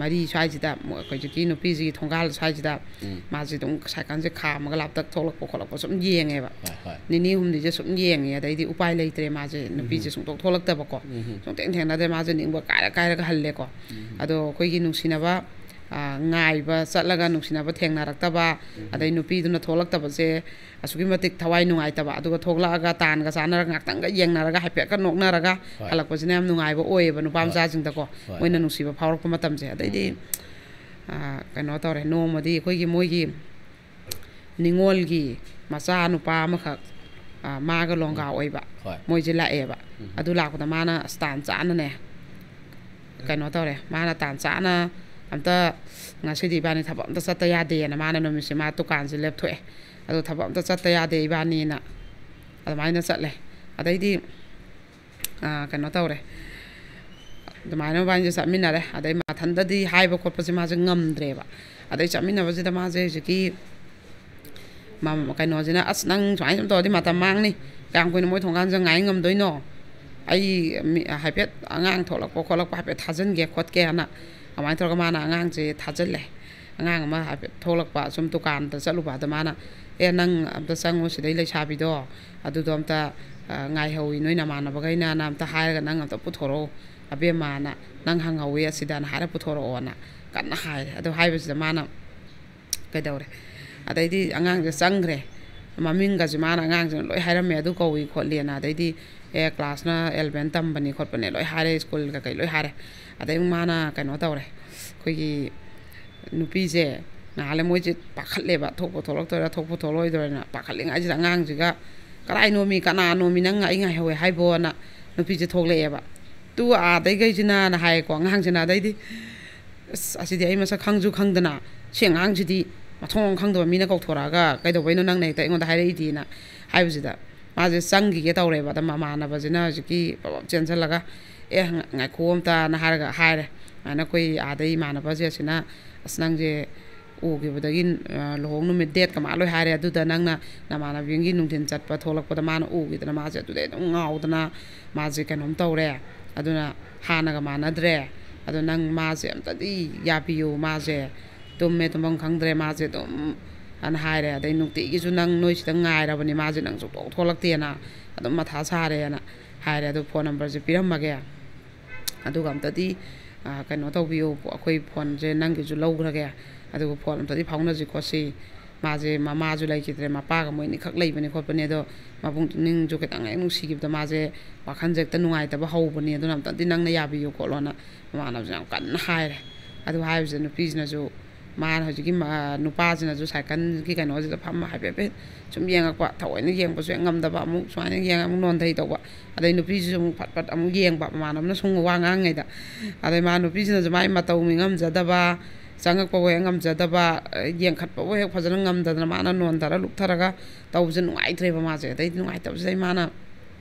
ꯃꯔꯤ ꯁ꯭ꯋꯥꯏꯁꯤꯗ ꯃꯣꯏ ꯍꯧꯖꯤꯛꯀꯤ ꯅꯨꯄꯤꯁꯤꯒꯤ ꯊꯣꯡꯒꯥꯜ ꯁ꯭ꯋꯥꯏꯁꯤꯗ ꯎꯝ꯫ ꯃꯥꯁꯦ ꯑꯗꯨꯝ ꯁꯥꯏꯀꯜꯁꯦ ꯈꯥꯝꯃꯒ ꯂꯥꯞꯇꯛ ꯊꯣꯛꯂꯛꯄ ꯈꯣꯠꯂꯛꯄ ꯁꯨꯝ ꯌꯦꯡꯉꯦꯕ꯫ ꯍꯣꯏ, ꯍꯣꯏ꯫ ꯅꯤꯅꯤ ꯍꯨꯝꯅꯤꯁꯦ ꯁꯨꯝ ꯌꯦꯡꯉꯦ, ꯑꯗꯩꯗꯤ ꯎꯄꯥꯏ ꯂꯩꯇ꯭ꯔꯦ, ꯃꯥꯁꯦ ꯅꯨꯄꯤꯁꯦ ꯁꯨꯡꯊꯣꯛ ꯊꯣꯛꯂꯛꯇꯕꯀꯣ꯫ ꯎꯝ꯫ ꯁꯨꯡꯊꯦꯡ ꯊꯦꯡꯅꯗ꯭ꯔꯦ, ꯃꯥꯁꯦ ꯅꯤꯡꯕ ꯀꯥꯏꯔ ꯀꯥꯏꯔꯒ ꯍꯜꯂꯦꯀꯣ꯫ ꯎꯝ꯫ ꯑꯗꯣ ꯑꯩꯈꯣꯏꯒꯤ ꯅꯨꯡꯁꯤꯅꯕ, ꯑ, ꯉꯥꯏꯕ ꯆꯠꯂꯒ ꯅꯨꯡꯁꯤꯅꯕ ꯊꯦꯡꯅꯔꯛꯇꯕ, ꯎꯝ꯫ ꯑꯗꯩ ꯅꯨꯄꯤꯗꯨꯅ ꯊꯣꯛꯂꯛꯇꯕꯁꯦ ꯑꯁꯨꯛꯀꯤ ꯃꯇꯤꯛ ꯊꯋꯥꯏ ꯅꯨꯡꯉꯥꯏꯇꯕ, ꯑꯗꯨꯒ ꯊꯣꯛꯂꯛꯑꯒ ꯇꯥꯟꯒ ꯆꯥꯟꯅꯔꯒ ꯉꯥꯛꯇꯪꯒ ꯌꯦꯡꯅꯔꯒ ꯍꯥꯏꯐꯦꯠꯀ ꯅꯣꯛꯅꯔꯒ ꯍꯣꯏ꯫ ꯍꯜꯂꯛꯄꯁꯤꯅ ꯌꯥꯝ ꯅꯨꯡꯉꯥꯏꯕ ꯑꯣꯏꯌꯦꯕ ꯅꯨꯄꯥ ꯍꯣꯏ꯫ ꯃꯆꯥꯁꯤꯡꯗꯀꯣ꯫ ꯍꯣꯏ, ꯃꯣꯏꯅ ꯍꯣꯏ꯫ ꯅꯨꯡꯁꯤꯕ ꯐꯥꯎꯔꯛꯄ ꯃꯇꯝꯁꯦ꯫ ꯑꯗꯩꯗꯤ, ꯎꯝ꯫ ꯑ, ꯀꯩꯅꯣ ꯇꯧꯔꯦ, ꯅꯣꯡꯃꯗꯤ ꯑꯩꯈꯣꯏꯒꯤ ꯃꯣꯏꯒꯤ ꯅꯤꯉꯣꯜꯒꯤ ꯃꯆꯥ ꯅꯨꯄꯥ ꯑꯃꯈꯛ, ꯑ, ꯃꯥꯒ ꯂꯣꯡꯒꯥ ꯎꯝ꯫ ꯑꯣꯏꯕ, ꯍꯣꯏ꯫ ꯃꯣꯏꯁꯦ ꯂꯥꯛꯑꯦꯕ꯫ ꯎꯝ꯫ ꯑꯗꯨ ꯂꯥꯛꯄꯗ ꯃꯥꯅ ꯑꯁ ꯇꯥꯟ ꯆꯥꯅꯅꯦ, ꯀꯩꯅꯣ ꯇꯧꯔꯦ, ꯃꯥꯅ ꯇꯥꯟ ꯆꯥꯅ ꯑꯝꯇ, "ꯉꯁꯤꯗꯤ ꯏꯕꯥꯅꯤ ꯊꯕꯛ ꯑꯝꯇ ꯆꯠꯇ ꯌꯥꯗꯦꯅ", ꯃꯥꯅ ꯅꯨꯃꯤꯠꯁꯦ ꯃꯥ ꯗꯨꯀꯥꯟꯁꯦ ꯂꯦꯞꯊꯣꯛꯑꯦ꯫ ꯑꯗꯣ "ꯊꯕꯛ ꯑꯝꯇ ꯆꯠꯇ ꯌꯥꯗꯦ ꯏꯕꯥꯅꯤꯅ", ꯑꯗꯨꯃꯥꯏꯅ ꯆꯠꯂꯦ꯫ ꯑꯗꯩꯗꯤ, ꯑ, ꯀꯩꯅꯣ ꯇꯧꯔꯦ, ꯑꯗꯨꯃꯥꯏꯅ ꯃꯕꯥꯅꯤꯁꯦ ꯆꯠꯃꯤꯟꯅꯔꯦ꯫ ꯑꯗꯩ ꯃꯊꯟꯇꯗꯤ ꯍꯥꯏꯕ ꯈꯣꯠꯄꯁꯦ ꯃꯥꯁꯦ ꯉꯝꯗ꯭ꯔꯦꯕ꯫ ꯑꯗꯩ ꯆꯠꯃꯤꯟꯅꯕꯁꯤꯗ ꯃꯥꯁꯦ ꯍꯧꯖꯤꯛꯀꯤ ꯃꯝ-, ꯀꯩꯅꯣꯁꯤꯅ, "ꯑꯁ, ꯅꯪ ꯁꯨꯃꯥꯏꯅ ꯁꯨꯝ ꯇꯧꯔꯗꯤ ꯃꯇꯝ ꯃꯥꯡꯅꯤ, ꯀꯌꯥꯝ ꯀꯨꯏꯅ ꯃꯣꯏ ꯊꯣꯡꯒꯥꯟꯁꯤꯗ ꯉꯥꯏ ꯉꯝꯗꯣꯏꯅꯣ? ꯑꯩ ꯃꯤ-, ꯍꯥꯏꯐꯦꯠ ꯑꯉꯥꯡ ꯊꯣꯛꯂꯛꯄ ꯈꯣꯠꯂꯛꯄ ꯍꯥꯏꯐꯦꯠ ꯊꯥꯖꯤꯟꯒꯦ ꯈꯣꯠꯀꯦꯅ", ꯑꯗꯨꯃꯥꯏꯅ ꯇꯧꯔꯒ ꯃꯥꯅ ꯑꯉꯥꯡꯁꯦ ꯊꯥꯖꯤꯜꯂꯦ꯫ ꯑꯉꯥꯡ ꯑꯃ ꯍꯥꯏꯐꯦꯠ ꯊꯣꯛꯂꯛꯄ, ꯁꯨꯝ ꯗꯨꯀꯥꯟꯗ ꯆꯠꯂꯨꯕ, ꯑꯗ ꯃꯥꯅ, "ꯑꯦ, ꯅꯪ ꯑꯝꯇ ꯆꯪꯉꯨ, ꯁꯤꯗꯩ ꯂꯩꯁꯥꯕꯤꯗꯣ, ꯑꯗꯨꯗꯣ ꯑꯝꯇ, ꯑ, ꯉꯥꯏꯍꯧꯋꯤ ꯅꯣꯏ ꯅꯃꯥꯟꯅꯕꯈꯩꯅꯅ ꯑꯝꯇ ꯍꯥꯏꯔꯒ ꯅꯪ ꯑꯝꯇ ꯄꯨꯊꯣꯔꯛꯎ, ꯑꯕꯦꯝꯃꯅ ꯅꯪ ꯍꯪꯍꯧꯋꯤ ꯑꯁꯤꯗꯅ ꯍꯥꯏꯔ ꯄꯨꯊꯣꯔꯛꯑꯣꯅ" ꯀꯟꯅ ꯍꯥꯏꯔꯦ꯫ ꯑꯗꯨ ꯍꯥꯏꯕꯁꯤꯗ ꯃꯥꯅ ꯀꯩꯗꯧꯔꯦ? ꯑꯗꯩꯗꯤ ꯑꯉꯥꯡꯁꯦ ꯆꯪꯈ꯭ꯔꯦ꯫ ꯃꯃꯤꯡꯒꯁꯦ ꯃꯥꯅ ꯑꯉꯥꯡꯁꯤꯅ ꯂꯣꯏ ꯍꯥꯏꯔꯝꯃꯦ, ꯑꯗꯨ ꯀꯧꯏ ꯈꯣꯠꯂꯤꯅ꯫ ꯑꯗꯩꯗꯤ, "ꯑꯦ, ꯀ꯭ꯂꯥꯁꯅ ꯑꯦꯂꯚꯦꯟ ꯇꯝꯕꯅꯤ ꯈꯣꯠꯄꯅꯦ", ꯂꯣꯏ ꯍꯥꯏꯔꯦ, ꯁ꯭ꯀꯨꯜ ꯀꯩꯀꯩ ꯂꯣꯏ ꯍꯥꯏꯔꯦ꯫ ꯑꯗꯩ ꯑꯃꯨꯛ ꯃꯥꯅ ꯀꯩꯅꯣ ꯇꯧꯔꯦ, ꯑꯩꯈꯣꯏꯒꯤ ꯅꯨꯄꯤꯁꯦ ꯉꯥꯏꯍꯥꯛ ꯂꯩ ꯃꯣꯏꯁꯦ ꯄꯥꯈꯠꯂꯦꯕ, ꯊꯣꯛꯄꯨ ꯊꯣꯛꯂꯛꯇꯣꯏꯔꯥ, ꯊꯣꯛꯄꯨ ꯊꯣꯛꯂꯛꯑꯣꯏꯗꯣꯏꯔꯥꯅ ꯄꯥꯈꯠꯂꯤꯉꯩꯁꯤꯗ ꯑꯉꯥꯡꯁꯤꯒ, "ꯀꯅꯥꯅꯣꯃꯤ, ꯀꯅꯥꯅꯣꯃꯤ ꯅꯪ ꯑꯩ ꯉꯥꯏꯍꯧꯋꯦ ꯍꯥꯏꯕꯣꯅ?" ꯅꯨꯄꯤꯁꯦ ꯊꯣꯛꯂꯛꯑꯦꯕ꯫ "ꯇꯨ ꯑꯥꯗꯩꯈꯩꯁꯤꯅꯅ" ꯍꯥꯏꯌꯦꯀꯣ ꯑꯉꯥꯡꯁꯤꯅ꯫ ꯑꯗꯩꯗꯤ, "ꯑꯁ, ꯑꯁꯤꯗꯤ ꯑꯩ ꯃꯁꯛ ꯈꯪꯁꯨ ꯈꯪꯗꯅ, ꯁꯤ ꯑꯉꯥꯡꯁꯤꯗꯤ ꯃꯊꯣꯡ ꯈꯪꯗꯕ ꯃꯤꯅ ꯀꯧꯊꯣꯔꯛꯑꯒ ꯀꯩꯗꯧꯕꯩꯅꯣ ꯅꯪꯅ ꯍꯦꯛꯇ ꯑꯩꯉꯣꯟꯗ ꯍꯥꯏꯔꯛꯏꯗꯤꯅ" ꯍꯥꯏꯕꯁꯤꯗ, ꯃꯥꯁꯦ ꯆꯪꯈꯤꯒꯦ ꯇꯧꯔꯦꯕ꯫ ꯑꯗ ꯃꯃꯥꯟꯅꯕꯁꯤꯅ ꯍꯧꯖꯤꯛꯀꯤ ꯄꯕꯞ ꯆꯦꯟꯁꯤꯜꯂꯒ, "ꯑꯦ, ꯉ-, ꯉꯥꯏꯈꯣ ꯑꯝꯇꯅ" ꯍꯥꯏꯔꯒ ꯍꯥꯏꯔꯦ꯫ ꯑꯗꯨꯃꯥꯏꯅ ꯑꯩꯈꯣꯏ ꯑꯥꯗꯩ ꯏꯃꯥꯟꯅꯕꯁꯦ ꯑꯁꯤꯅ, "ꯑꯁ, ꯅꯪꯁꯦ ꯎꯈꯤꯕꯗꯒꯤ, ꯑ, ꯂꯨꯍꯣꯡ ꯅꯨꯃꯤꯠ ꯗꯦꯠꯀ ꯃꯥ ꯂꯣꯏ ꯍꯥꯏꯔꯦ꯫ ꯑꯗꯨꯗ ꯅꯪꯅ ꯅꯃꯥꯟꯅꯕꯤꯒꯤ ꯅꯨꯡꯊꯤꯟ ꯆꯠꯄ ꯊꯣꯛꯂꯛꯄꯗ ꯃꯥꯅ ꯎꯈꯤꯗꯅ ꯃꯥꯁꯦ ꯑꯗꯨꯗꯩ ꯑꯗꯨꯝ ꯉꯥꯎꯗꯅ ꯃꯥꯁꯦ ꯀꯩꯅꯣꯝ ꯇꯧꯔꯦ꯫ ꯑꯗꯨꯅ ꯍꯥꯟꯅꯒ ꯃꯥꯟꯅꯗ꯭ꯔꯦ꯫ ꯑꯗꯣ ꯅꯪ ꯃꯥꯁꯦ ꯑꯝꯇꯗꯤ ꯌꯥꯕꯤꯌꯨ꯫ ꯃꯥꯁꯦ ꯇꯨꯝꯃꯦ, ꯇꯨꯝꯐꯝ ꯈꯪꯗ꯭ꯔꯦ꯫ ꯃꯥꯁꯦ ꯑꯗꯨꯝ" ꯑꯅ ꯍꯥꯏꯔꯦ꯫ "ꯑꯗꯩ ꯅꯨꯡꯇꯤꯒꯤꯁꯨ ꯅꯪ ꯅꯣꯏ ꯁꯤꯗ ꯉꯥꯏꯔꯕꯅꯤ, ꯃꯥꯁꯦ ꯅꯪ ꯁꯨꯡꯊꯣꯛ ꯊꯣꯛꯂꯛꯇꯦꯅ ꯑꯗꯨꯝ ꯃꯊꯥ ꯁꯥꯔꯦꯅ" ꯍꯥꯏꯔꯦ꯫ "ꯑꯗꯨ ꯐꯣꯟ ꯅꯝꯕꯔꯁꯦ ꯄꯤꯔꯝꯃꯒꯦ, ꯑꯗꯨꯒ ꯑꯝꯇꯗꯤ, ꯑ, ꯀꯩꯅꯣ ꯇꯧꯕꯤꯌꯨ, ꯑꯩꯈꯣꯏ ꯐꯣꯟꯁꯦ ꯅꯪꯒꯤꯁꯨ ꯂꯧꯈ꯭ꯔꯒꯦ, ꯑꯗꯨꯒ ꯐꯣꯟ ꯑꯝꯇꯗꯤ ꯐꯥꯎꯅꯁꯤ ꯈꯣꯠꯁꯤ꯫ ꯃꯥꯁꯦ ꯃꯃꯥꯁꯨ ꯂꯩꯈꯤꯗ꯭ꯔꯦ, ꯃꯄꯥꯒ ꯃꯣꯏ ꯑꯅꯤꯈꯛ ꯂꯩꯕꯅꯤ ꯈꯣꯠꯄꯅꯤ, ꯑꯗꯣ ꯃꯕꯨꯡ ꯅꯤꯡꯁꯨ ꯈꯤꯇꯪ ꯍꯦꯛ ꯅꯨꯡꯁꯤꯈꯤꯕꯗ ꯃꯥꯁꯦ ꯋꯥꯈꯜꯁꯦ ꯍꯦꯛꯇ ꯅꯨꯡꯉꯥꯏꯇꯕ ꯍꯧꯕꯅꯤ, ꯑꯗꯨꯅ ꯑꯝꯇꯗꯤ ꯅꯪꯅ ꯌꯥꯕꯤꯌꯨ ꯈꯣꯠꯂꯣꯅ" ꯃꯃꯥꯟꯅꯕꯁꯦ ꯌꯥꯝ ꯀꯟꯅ ꯍꯥꯏꯔꯦ꯫ ꯑꯗꯨ ꯍꯥꯏꯕꯁꯤꯗ ꯅꯨꯄꯤꯁꯤꯅꯁꯨ, ꯃꯥꯅ ꯍꯧꯖꯤꯛꯀꯤ ꯃ-, ꯅꯨꯄꯥꯁꯤꯅꯁꯨ ꯁꯥꯏꯀꯜꯒꯤ ꯀꯩꯅꯣꯁꯤꯗ ꯐꯝꯃ ꯍꯥꯏꯐꯦꯠ ꯍꯥꯏꯐꯦꯠ ꯁꯨꯝ ꯌꯦꯡꯉꯛꯄ, ꯊꯑꯣꯏꯅ ꯌꯦꯡꯕꯁꯨ ꯍꯦꯛ ꯉꯝꯗꯕ, ꯑꯃꯨꯛ ꯁꯨꯃꯥꯏꯅ ꯌꯦꯡꯉ ꯑꯃꯨꯛ ꯅꯣꯟꯊꯩ ꯇꯧꯕ꯫ ꯑꯗꯩ ꯅꯨꯄꯤꯁꯤꯁꯨ ꯑꯃꯨꯛ ꯐꯠ ꯐꯠ ꯑꯃꯨꯛ ꯌꯦꯡꯕ, ꯃꯃꯥꯟꯅꯕꯅ ꯁꯨꯝ ꯋꯥ ꯉꯥꯡꯉꯩꯗ꯫ ꯑꯗꯩ ꯃꯥ ꯅꯨꯄꯤꯁꯤꯅꯁꯨ ꯃꯥꯏ ꯃꯇꯧ ꯃꯤꯉꯝꯖꯗꯕ, ꯆꯪꯉꯛꯄꯕꯨ ꯍꯦꯛ ꯉꯝꯖꯗꯕ, ꯌꯦꯡꯈꯠꯄꯕꯨ ꯍꯦꯛ ꯐꯖꯅ ꯉꯝꯗꯗꯅ ꯃꯥꯅ ꯅꯣꯟꯊꯔ ꯂꯨꯞꯊꯔꯒ ꯇꯧꯕꯁꯦ ꯅꯨꯡꯉꯥꯏꯇ꯭ꯔꯦꯕ ꯃꯥꯁꯦ꯫ ꯑꯗꯩ ꯅꯨꯡꯉꯥꯏꯇꯕꯁꯤꯗ ꯃꯥꯅ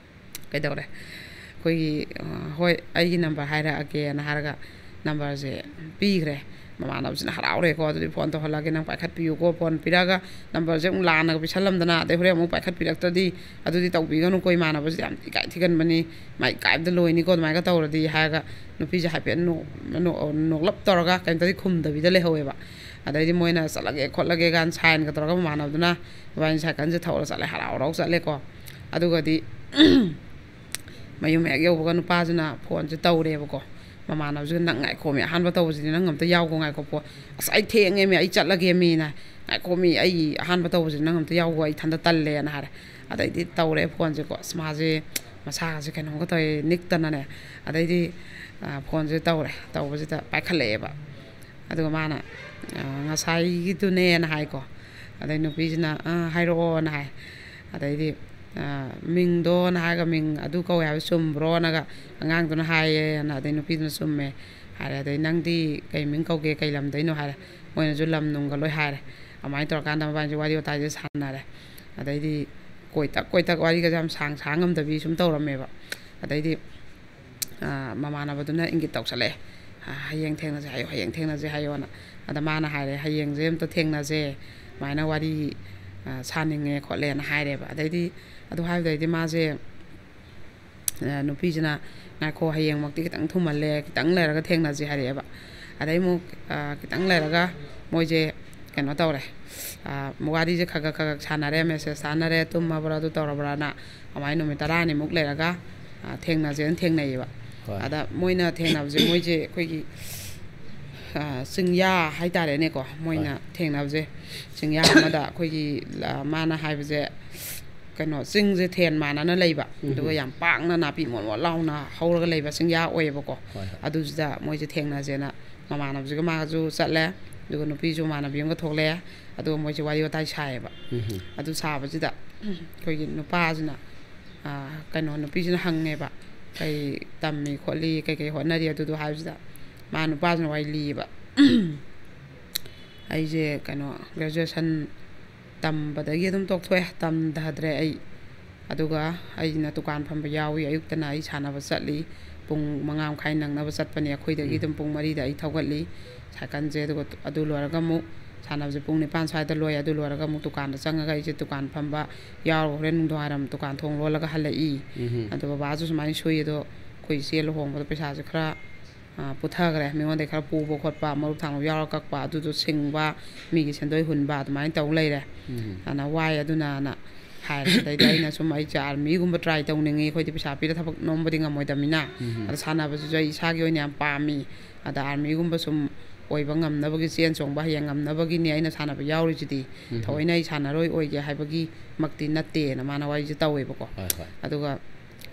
ꯀꯩꯗꯧꯔꯦ? ꯑꯩꯈꯣꯏꯒꯤ, ꯑ, "ꯍꯣꯏ, ꯑꯩꯒꯤ ꯅꯝꯕꯔ ꯍꯥꯏꯔꯛꯑꯒꯦꯅ" ꯍꯥꯏꯔꯒ ꯅꯝꯕꯔꯁꯦ ꯄꯤꯈ꯭ꯔꯦ꯫ ꯃꯃꯥꯟꯅꯕꯁꯤꯅ ꯍꯔꯥꯎꯔꯦꯀꯣ, "ꯑꯗꯨꯗꯤ ꯐꯣꯟ ꯇꯧꯍꯜꯂꯛꯑꯒꯦ, ꯅꯪ ꯄꯥꯏꯈꯠꯄꯤꯌꯨꯀꯣ"꯫ ꯐꯣꯟ ꯄꯤꯔꯛꯑꯒ ꯅꯝꯕꯔꯁꯦ ꯑꯃꯨꯛ ꯂꯥꯟꯅꯒ ꯄꯤꯁꯜꯂꯝꯗꯅ, ꯑꯗꯩ ꯍꯣꯔꯦꯟ ꯑꯃꯨꯛ ꯄꯥꯏꯈꯠꯄꯤꯔꯛꯇ꯭ꯔꯗꯤ, "ꯑꯗꯨꯗꯤ ꯇꯧꯕꯤꯒꯅꯨꯀꯣ, ꯏꯃꯥꯟꯅꯕꯁꯤꯗꯤ ꯌꯥꯝ ꯏꯀꯥꯏ ꯊꯤꯒꯟꯕꯅꯤ, ꯃꯥ ꯏꯀꯥꯏꯕꯗ ꯂꯣꯏꯅꯤꯀꯣ ꯑꯗꯨꯃꯥꯏꯅ ꯇꯧꯔꯗꯤ" ꯍꯥꯏꯔꯒ ꯅꯨꯄꯤꯁꯦ ꯍꯥꯏꯐꯦꯠ ꯅꯣꯛ-, ꯅꯣꯛ-, ꯅꯣꯛꯂꯞ ꯇꯧꯔꯒ ꯀꯩꯝꯇꯗꯤ ꯈꯨꯝꯗꯕꯤꯗ ꯂꯩꯍꯧꯋꯦꯕ꯫ ꯑꯗꯩꯗꯤ ꯃꯣꯏꯅ "ꯆꯠꯂꯒꯦ ꯈꯣꯠꯂꯒꯦ" ꯀꯥꯏꯅ ꯁꯥꯏꯟꯒ ꯇꯧꯔꯒ ꯃꯃꯥꯟꯅꯕꯗꯨꯅ ꯏꯕꯥꯅꯤ ꯁꯥꯏꯀꯜꯁꯦ ꯊꯧꯔ ꯆꯠꯂꯦ, ꯍꯔꯥꯎ ꯍꯔꯥꯎ ꯆꯠꯂꯦꯀꯣ꯫ ꯑꯗꯨꯒꯗꯤ ꯃꯌꯨꯝ ꯍꯦꯛ ꯌꯧꯕꯒ ꯅꯨꯄꯥꯁꯤꯅ ꯐꯣꯟꯁꯦ ꯇꯧꯔꯦꯕꯀꯣ꯫ ꯃꯃꯥꯟꯅꯕꯁꯤꯅ, "ꯅꯪ ꯉꯥꯏꯈꯣꯃꯤ, ꯑꯍꯥꯟꯕ ꯇꯧꯕꯁꯤꯗꯤ ꯅꯪ ꯑꯝꯇ ꯌꯥꯎꯒꯣ, ꯉꯥꯏꯈꯣ ꯐꯣꯟ꯫ ꯑꯁ, ꯑꯩ ꯊꯦꯡꯉꯦꯃꯤ, ꯑꯩ ꯆꯠꯂꯒꯦꯃꯤꯅ꯫ ꯉꯥꯏꯈꯣꯃꯤ, ꯑꯩ ꯑꯍꯥꯟꯕ ꯇꯧꯕꯁꯤꯗꯤ ꯅꯪ ꯑꯝꯇ ꯌꯥꯎꯒꯣ, ꯑꯩ ꯏꯊꯟꯇ ꯇꯜꯂꯦꯅ" ꯍꯥꯏꯔꯦ꯫ ꯑꯗꯩꯗꯤ ꯇꯧꯔꯦ ꯐꯣꯟꯁꯦꯀꯣ꯫ ꯑꯁ, ꯃꯥꯁꯦ ꯃꯁꯥꯒꯁꯦ ꯀꯩꯅꯣꯝꯒ ꯇꯧꯋꯦ, ꯅꯤꯛꯇꯅꯅꯦ꯫ ꯑꯗꯩꯗꯤ, ꯑ, ꯐꯣꯟꯁꯦ ꯇꯧꯔꯦ꯫ ꯇꯧꯕꯁꯤꯗ ꯄꯥꯏꯈꯠꯂꯛꯑꯦꯕ꯫ ꯑꯗꯨꯒ ꯃꯥꯅ, ꯑ, "ꯉꯁꯥꯏꯒꯤꯗꯨꯅꯦꯅ" ꯍꯥꯏꯀꯣ꯫ ꯑꯗꯩ ꯅꯨꯄꯤꯁꯤꯅ, "ꯑ, ꯍꯥꯏꯔꯛꯑꯣꯅ" ꯍꯥꯏ꯫ ꯑꯗꯩꯗꯤ, "ꯃꯤꯡꯗꯣꯅ ꯍꯥꯏꯔꯒ, ꯃꯤꯡ ꯑꯗꯨ ꯀꯧꯋꯦ ꯍꯥꯏꯕ ꯆꯨꯝꯕ꯭ꯔꯣꯅꯒ?" ꯑꯉꯥꯡꯗꯨꯅ ꯍꯥꯏꯌꯦꯅ, ꯑꯗꯩ ꯅꯨꯄꯤꯗꯨꯅ "ꯆꯨꯝꯃꯦ" ꯍꯥꯏꯔꯦ꯫ ꯑꯗꯩ "ꯅꯪꯗꯤ ꯀꯩ ꯃꯤꯡ ꯀꯧꯒꯦ, ꯀꯩ ꯂꯝꯗꯩꯅꯣ?" ꯍꯥꯏꯔꯦ꯫ ꯃꯣꯏꯅꯁꯨ ꯂꯝ ꯅꯨꯡꯒ ꯂꯣꯏ ꯍꯥꯏꯔꯦ꯫ ꯑꯗꯨꯃꯥꯏꯅ ꯇꯧꯔꯀꯥꯟꯗ ꯃꯕꯥꯅꯤꯁꯦ ꯋꯥꯔꯤ ꯋꯥꯇꯥꯏꯁꯦ ꯁꯥꯟꯅꯔꯦ꯫ ꯑꯗꯩꯗꯤ ꯀꯣꯏꯇꯛ ꯀꯣꯏꯇꯛ ꯋꯥꯔꯤꯒꯁꯦ ꯌꯥꯝ ꯁꯥꯡ ꯁꯥꯡ ꯉꯝꯗꯕꯤ ꯁꯨꯝ ꯇꯧꯔꯝꯃꯦꯕ꯫ ꯑꯗꯩꯗꯤ ꯃꯃꯥꯟꯅꯕꯗꯨꯅ ꯏꯪꯒꯤꯠ ꯇꯧꯁꯜꯂꯛꯑꯦ꯫ "ꯍꯌꯦꯡ ꯊꯦꯡꯅꯁꯦ ꯍꯥꯏꯌꯣ, ꯍꯌꯦꯡ ꯊꯦꯡꯅꯁꯦ ꯍꯥꯏꯌꯣꯅ"꯫ ꯑꯗ ꯃꯥꯅ ꯍꯥꯏꯔꯦ, "ꯍꯌꯦꯡꯁꯦ ꯑꯝꯇ ꯊꯦꯡꯅꯁꯦ, ꯑꯗꯨꯃꯥꯏꯅ ꯋꯥꯔꯤ ꯁꯥꯅꯤꯡꯉꯦ" ꯈꯣꯠꯂꯦꯅ ꯍꯥꯏꯔꯦꯕ꯫ ꯑꯗꯩꯗꯤ ꯑꯗꯨ ꯍꯥꯏꯕꯗꯩꯗꯤ ꯃꯥꯁꯦ, ꯅꯨꯄꯤꯁꯤꯅ "ꯉꯥꯏꯈꯣ, ꯍꯌꯦꯡꯃꯛꯇꯤ ꯈꯤꯇꯪ ꯊꯨꯃꯜꯂꯦ, ꯈꯤꯇꯪ ꯂꯩꯔꯒ ꯊꯦꯡꯅꯁꯦ" ꯍꯥꯏꯔꯛꯑꯦꯕ꯫ ꯑꯗꯩ ꯑꯃꯨꯛ ꯈꯤꯇꯪ ꯂꯩꯔꯒ ꯃꯣꯏꯁꯦ ꯀꯩꯅꯣ ꯇꯧꯔꯦ꯫ ꯋꯥꯔꯤꯁꯦ ꯈꯔ ꯈꯔ ꯈꯔ ꯈꯔ ꯁꯥꯟꯅꯔꯦ, ꯃꯦꯁꯦꯖ ꯊꯥꯅꯔꯦ, "ꯇꯨꯝꯃꯕ꯭ꯔꯥ, ꯑꯗꯨ ꯇꯧꯔꯕ꯭ꯔꯥꯅ?" ꯑꯗꯨꯃꯥꯏꯅ ꯅꯨꯃꯤꯠ ꯇꯔꯥꯅꯤꯃꯨꯛ ꯂꯩꯔꯒ ꯊꯦꯡꯅꯁꯦꯅ ꯊꯦꯡꯅꯩꯌꯦꯕ꯫ ꯍꯣꯏ꯫ ꯑꯗ ꯃꯣꯏꯅ ꯊꯦꯡꯅꯕꯁꯦ, ꯃꯣꯏꯁꯦ ꯑꯩꯈꯣꯏꯒꯤ ꯆꯤꯡꯌꯥ ꯍꯥꯏꯇꯥꯔꯦꯅꯦꯀꯣ꯫ ꯃꯣꯏꯅ ꯍꯣꯏ꯫ ꯊꯦꯡꯅꯕꯁꯦ ꯆꯤꯡꯌꯥ ꯑꯃꯗ ꯑꯩꯈꯣꯏꯒꯤ, ꯃꯥꯅ ꯍꯥꯏꯕꯁꯦ, ꯀꯩꯅꯣ, ꯆꯤꯡꯁꯦ ꯊꯦꯟ ꯃꯥꯟꯅꯅ ꯂꯩꯕ, ꯎꯝ꯫ ꯑꯗꯨꯒ ꯌꯥꯝ ꯄꯥꯛꯅ ꯅꯥꯄꯤ ꯃꯣꯟ ꯃꯣꯟ ꯂꯥꯎꯅ ꯍꯧꯔꯒ ꯂꯩꯕ ꯆꯤꯡꯌꯥ ꯑꯣꯏꯌꯦꯕꯀꯣ꯫ ꯍꯣꯏ, ꯍꯣꯏ꯫ ꯑꯗꯨꯁꯤꯗ ꯃꯣꯏꯁꯦ ꯊꯦꯡꯅꯁꯦꯅ ꯃꯃꯥꯟꯅꯕꯁꯤꯒ ꯃꯥꯒꯁꯨ ꯆꯠꯂꯦ, ꯑꯗꯨꯒ ꯅꯨꯄꯤꯁꯨ ꯃꯃꯥꯟꯅꯕꯤ ꯑꯃꯒ ꯊꯣꯛꯂꯛꯑꯦ꯫ ꯑꯗꯨꯒ ꯃꯣꯏꯁꯦ ꯋꯥꯔꯤ ꯋꯥꯇꯥꯏ ꯁꯥꯏꯌꯦꯕ꯫ ꯎꯝ꯫ ꯑꯗꯨ ꯁꯥꯕꯁꯤꯗ ꯑꯩꯈꯣꯏꯒꯤ ꯅꯨꯄꯥꯁꯤꯅ, ꯀꯩꯅꯣ, ꯅꯨꯄꯤꯁꯤꯅ ꯍꯪꯉꯦꯕ, "ꯀꯩ ꯇꯝꯃꯤ ꯈꯣꯠꯂꯤ, ꯀꯩ ꯀꯩ ꯍꯣꯠꯅꯔꯤ?" ꯑꯗꯨꯗꯣ ꯍꯥꯏꯕꯁꯤꯗ ꯃꯥ ꯅꯨꯄꯥꯁꯤꯅ ꯋꯥꯔꯤ ꯂꯤꯌꯦꯕ꯫ "ꯑꯩꯁꯦ, ꯀꯩꯅꯣ, ꯒ꯭ꯔꯦꯖꯨꯑꯦꯁꯟ ꯇꯝꯕꯗꯒꯤ ꯑꯗꯨꯝ ꯇꯣꯛꯊꯣꯛꯑꯦ, ꯇꯝꯊꯗ꯭ꯔꯦ ꯑꯩ꯫ ꯑꯗꯨꯒ ꯑꯩꯅ ꯗꯨꯀꯥꯟ ꯐꯝꯕ ꯌꯥꯎꯏ꯫ ꯑꯌꯨꯛꯇꯅ ꯑꯩ ꯁꯥꯟꯅꯕ ꯆꯠꯂꯤ, ꯄꯨꯡ ꯃꯉꯥ ꯃꯈꯥꯏ ꯅꯪꯅꯕ ꯆꯠꯄꯅꯦ꯫ ꯑꯩꯈꯣꯏꯗꯒꯤ ꯎꯝ꯫ ꯑꯗꯨꯝ ꯄꯨꯡ ꯃꯔꯤꯗ ꯑꯩ ꯊꯧꯒꯠꯂꯤ ꯁꯥꯏꯀꯜꯁꯦ꯫ ꯑꯗꯨꯒ ꯑꯗꯨ ꯂꯣꯏꯔꯒ ꯑꯃꯨꯛ ꯁꯥꯟꯅꯕꯁꯦ ꯄꯨꯡ ꯅꯤꯄꯥꯟ ꯁ꯭ꯋꯥꯏꯗ ꯂꯣꯏ꯫ ꯑꯗꯨ ꯂꯣꯏꯔꯒ ꯑꯃꯨꯛ ꯗꯨꯀꯥꯟꯗ ꯆꯪꯉꯒ ꯑꯩꯁꯦ ꯗꯨꯀꯥꯟ ꯐꯝꯕ ꯌꯥꯎꯔꯒ ꯍꯣꯔꯦꯟ ꯅꯨꯡꯗꯥꯡꯋꯥꯏꯔꯝ ꯗꯨꯀꯥꯟ ꯊꯣꯡ ꯂꯣꯜꯂꯒ ꯍꯜꯂꯛꯏ꯫ ꯎꯝ꯫ ꯑꯗꯣ ꯕꯕꯥꯁꯨ ꯁꯨꯃꯥꯏꯅ ꯁꯨꯏ꯫ ꯑꯗꯣ ꯑꯩꯈꯣꯏ ꯏꯆꯦ ꯂꯨꯍꯣꯡꯕꯗ ꯄꯩꯁꯥꯁꯦ ꯈꯔ ꯄꯨꯊꯈ꯭ꯔꯦ꯫ ꯃꯤꯉꯣꯟꯗꯒꯤ ꯈꯔ ꯄꯨꯕ ꯈꯣꯠꯄ, ꯃꯔꯨꯞ ꯊꯥꯡꯂꯨꯞ ꯌꯥꯎꯔ ꯀꯛꯄ, ꯑꯗꯨꯗꯣ ꯁꯤꯡꯕ, ꯃꯤꯒꯤ ꯁꯦꯟꯗꯣꯏ ꯍꯨꯟꯕ, ꯑꯗꯨꯃꯥꯏꯅ ꯇꯧ ꯂꯩꯔꯦ꯫ ꯎꯝ꯫ ꯑꯗꯨꯅ ꯋꯥꯏ ꯑꯗꯨꯅꯅ ꯍꯥꯏꯔꯦ꯫ ꯑꯗꯩꯗꯤ ꯑꯩꯅ ꯁꯨꯝ, "ꯑꯩꯁꯦ ꯑꯥꯔꯃꯤꯒꯨꯝꯕ ꯇ꯭ꯔꯥꯏ ꯇꯧꯅꯤꯡꯉꯤ, ꯑꯩꯈꯣꯏꯗꯤ ꯄꯩꯁꯥ ꯄꯤꯔ ꯊꯕꯛ ꯅꯣꯝꯕꯗꯤ ꯉꯝꯃꯣꯏꯗꯕꯅꯤꯅ꯫ ꯎꯝ꯫ ꯑꯗ ꯁꯥꯟꯅꯕꯁꯤꯁꯨ ꯑꯩ ꯏꯁꯥꯒꯤ ꯑꯣꯏꯅ ꯌꯥꯝ ꯄꯥꯝꯃꯤ꯫ ꯑꯗ ꯑꯥꯔꯃꯤꯒꯨꯝꯕ ꯁꯨꯝ ꯑꯣꯏꯕ ꯉꯝꯅꯕꯒꯤ, ꯆꯦꯟ ꯆꯣꯡꯕ ꯍꯌꯦꯡ ꯉꯝꯅꯕꯒꯤꯅꯤ ꯑꯩꯅ ꯁꯥꯟꯅꯕ ꯌꯥꯎꯔꯤꯁꯤꯗꯤ꯫ ꯎꯝ꯫ ꯊꯑꯣꯏꯅ ꯑꯩ ꯁꯥꯟꯅꯔꯣꯏ ꯑꯣꯏꯒꯦ ꯍꯥꯏꯕꯒꯤꯃꯛꯇꯤ ꯅꯠꯇꯦꯅ" ꯃꯥꯅ ꯋꯥꯔꯤꯁꯦ ꯇꯧꯋꯦꯕꯀꯣ꯫ ꯍꯣꯏ, ꯍꯣꯏ꯫ ꯑꯗꯨꯒ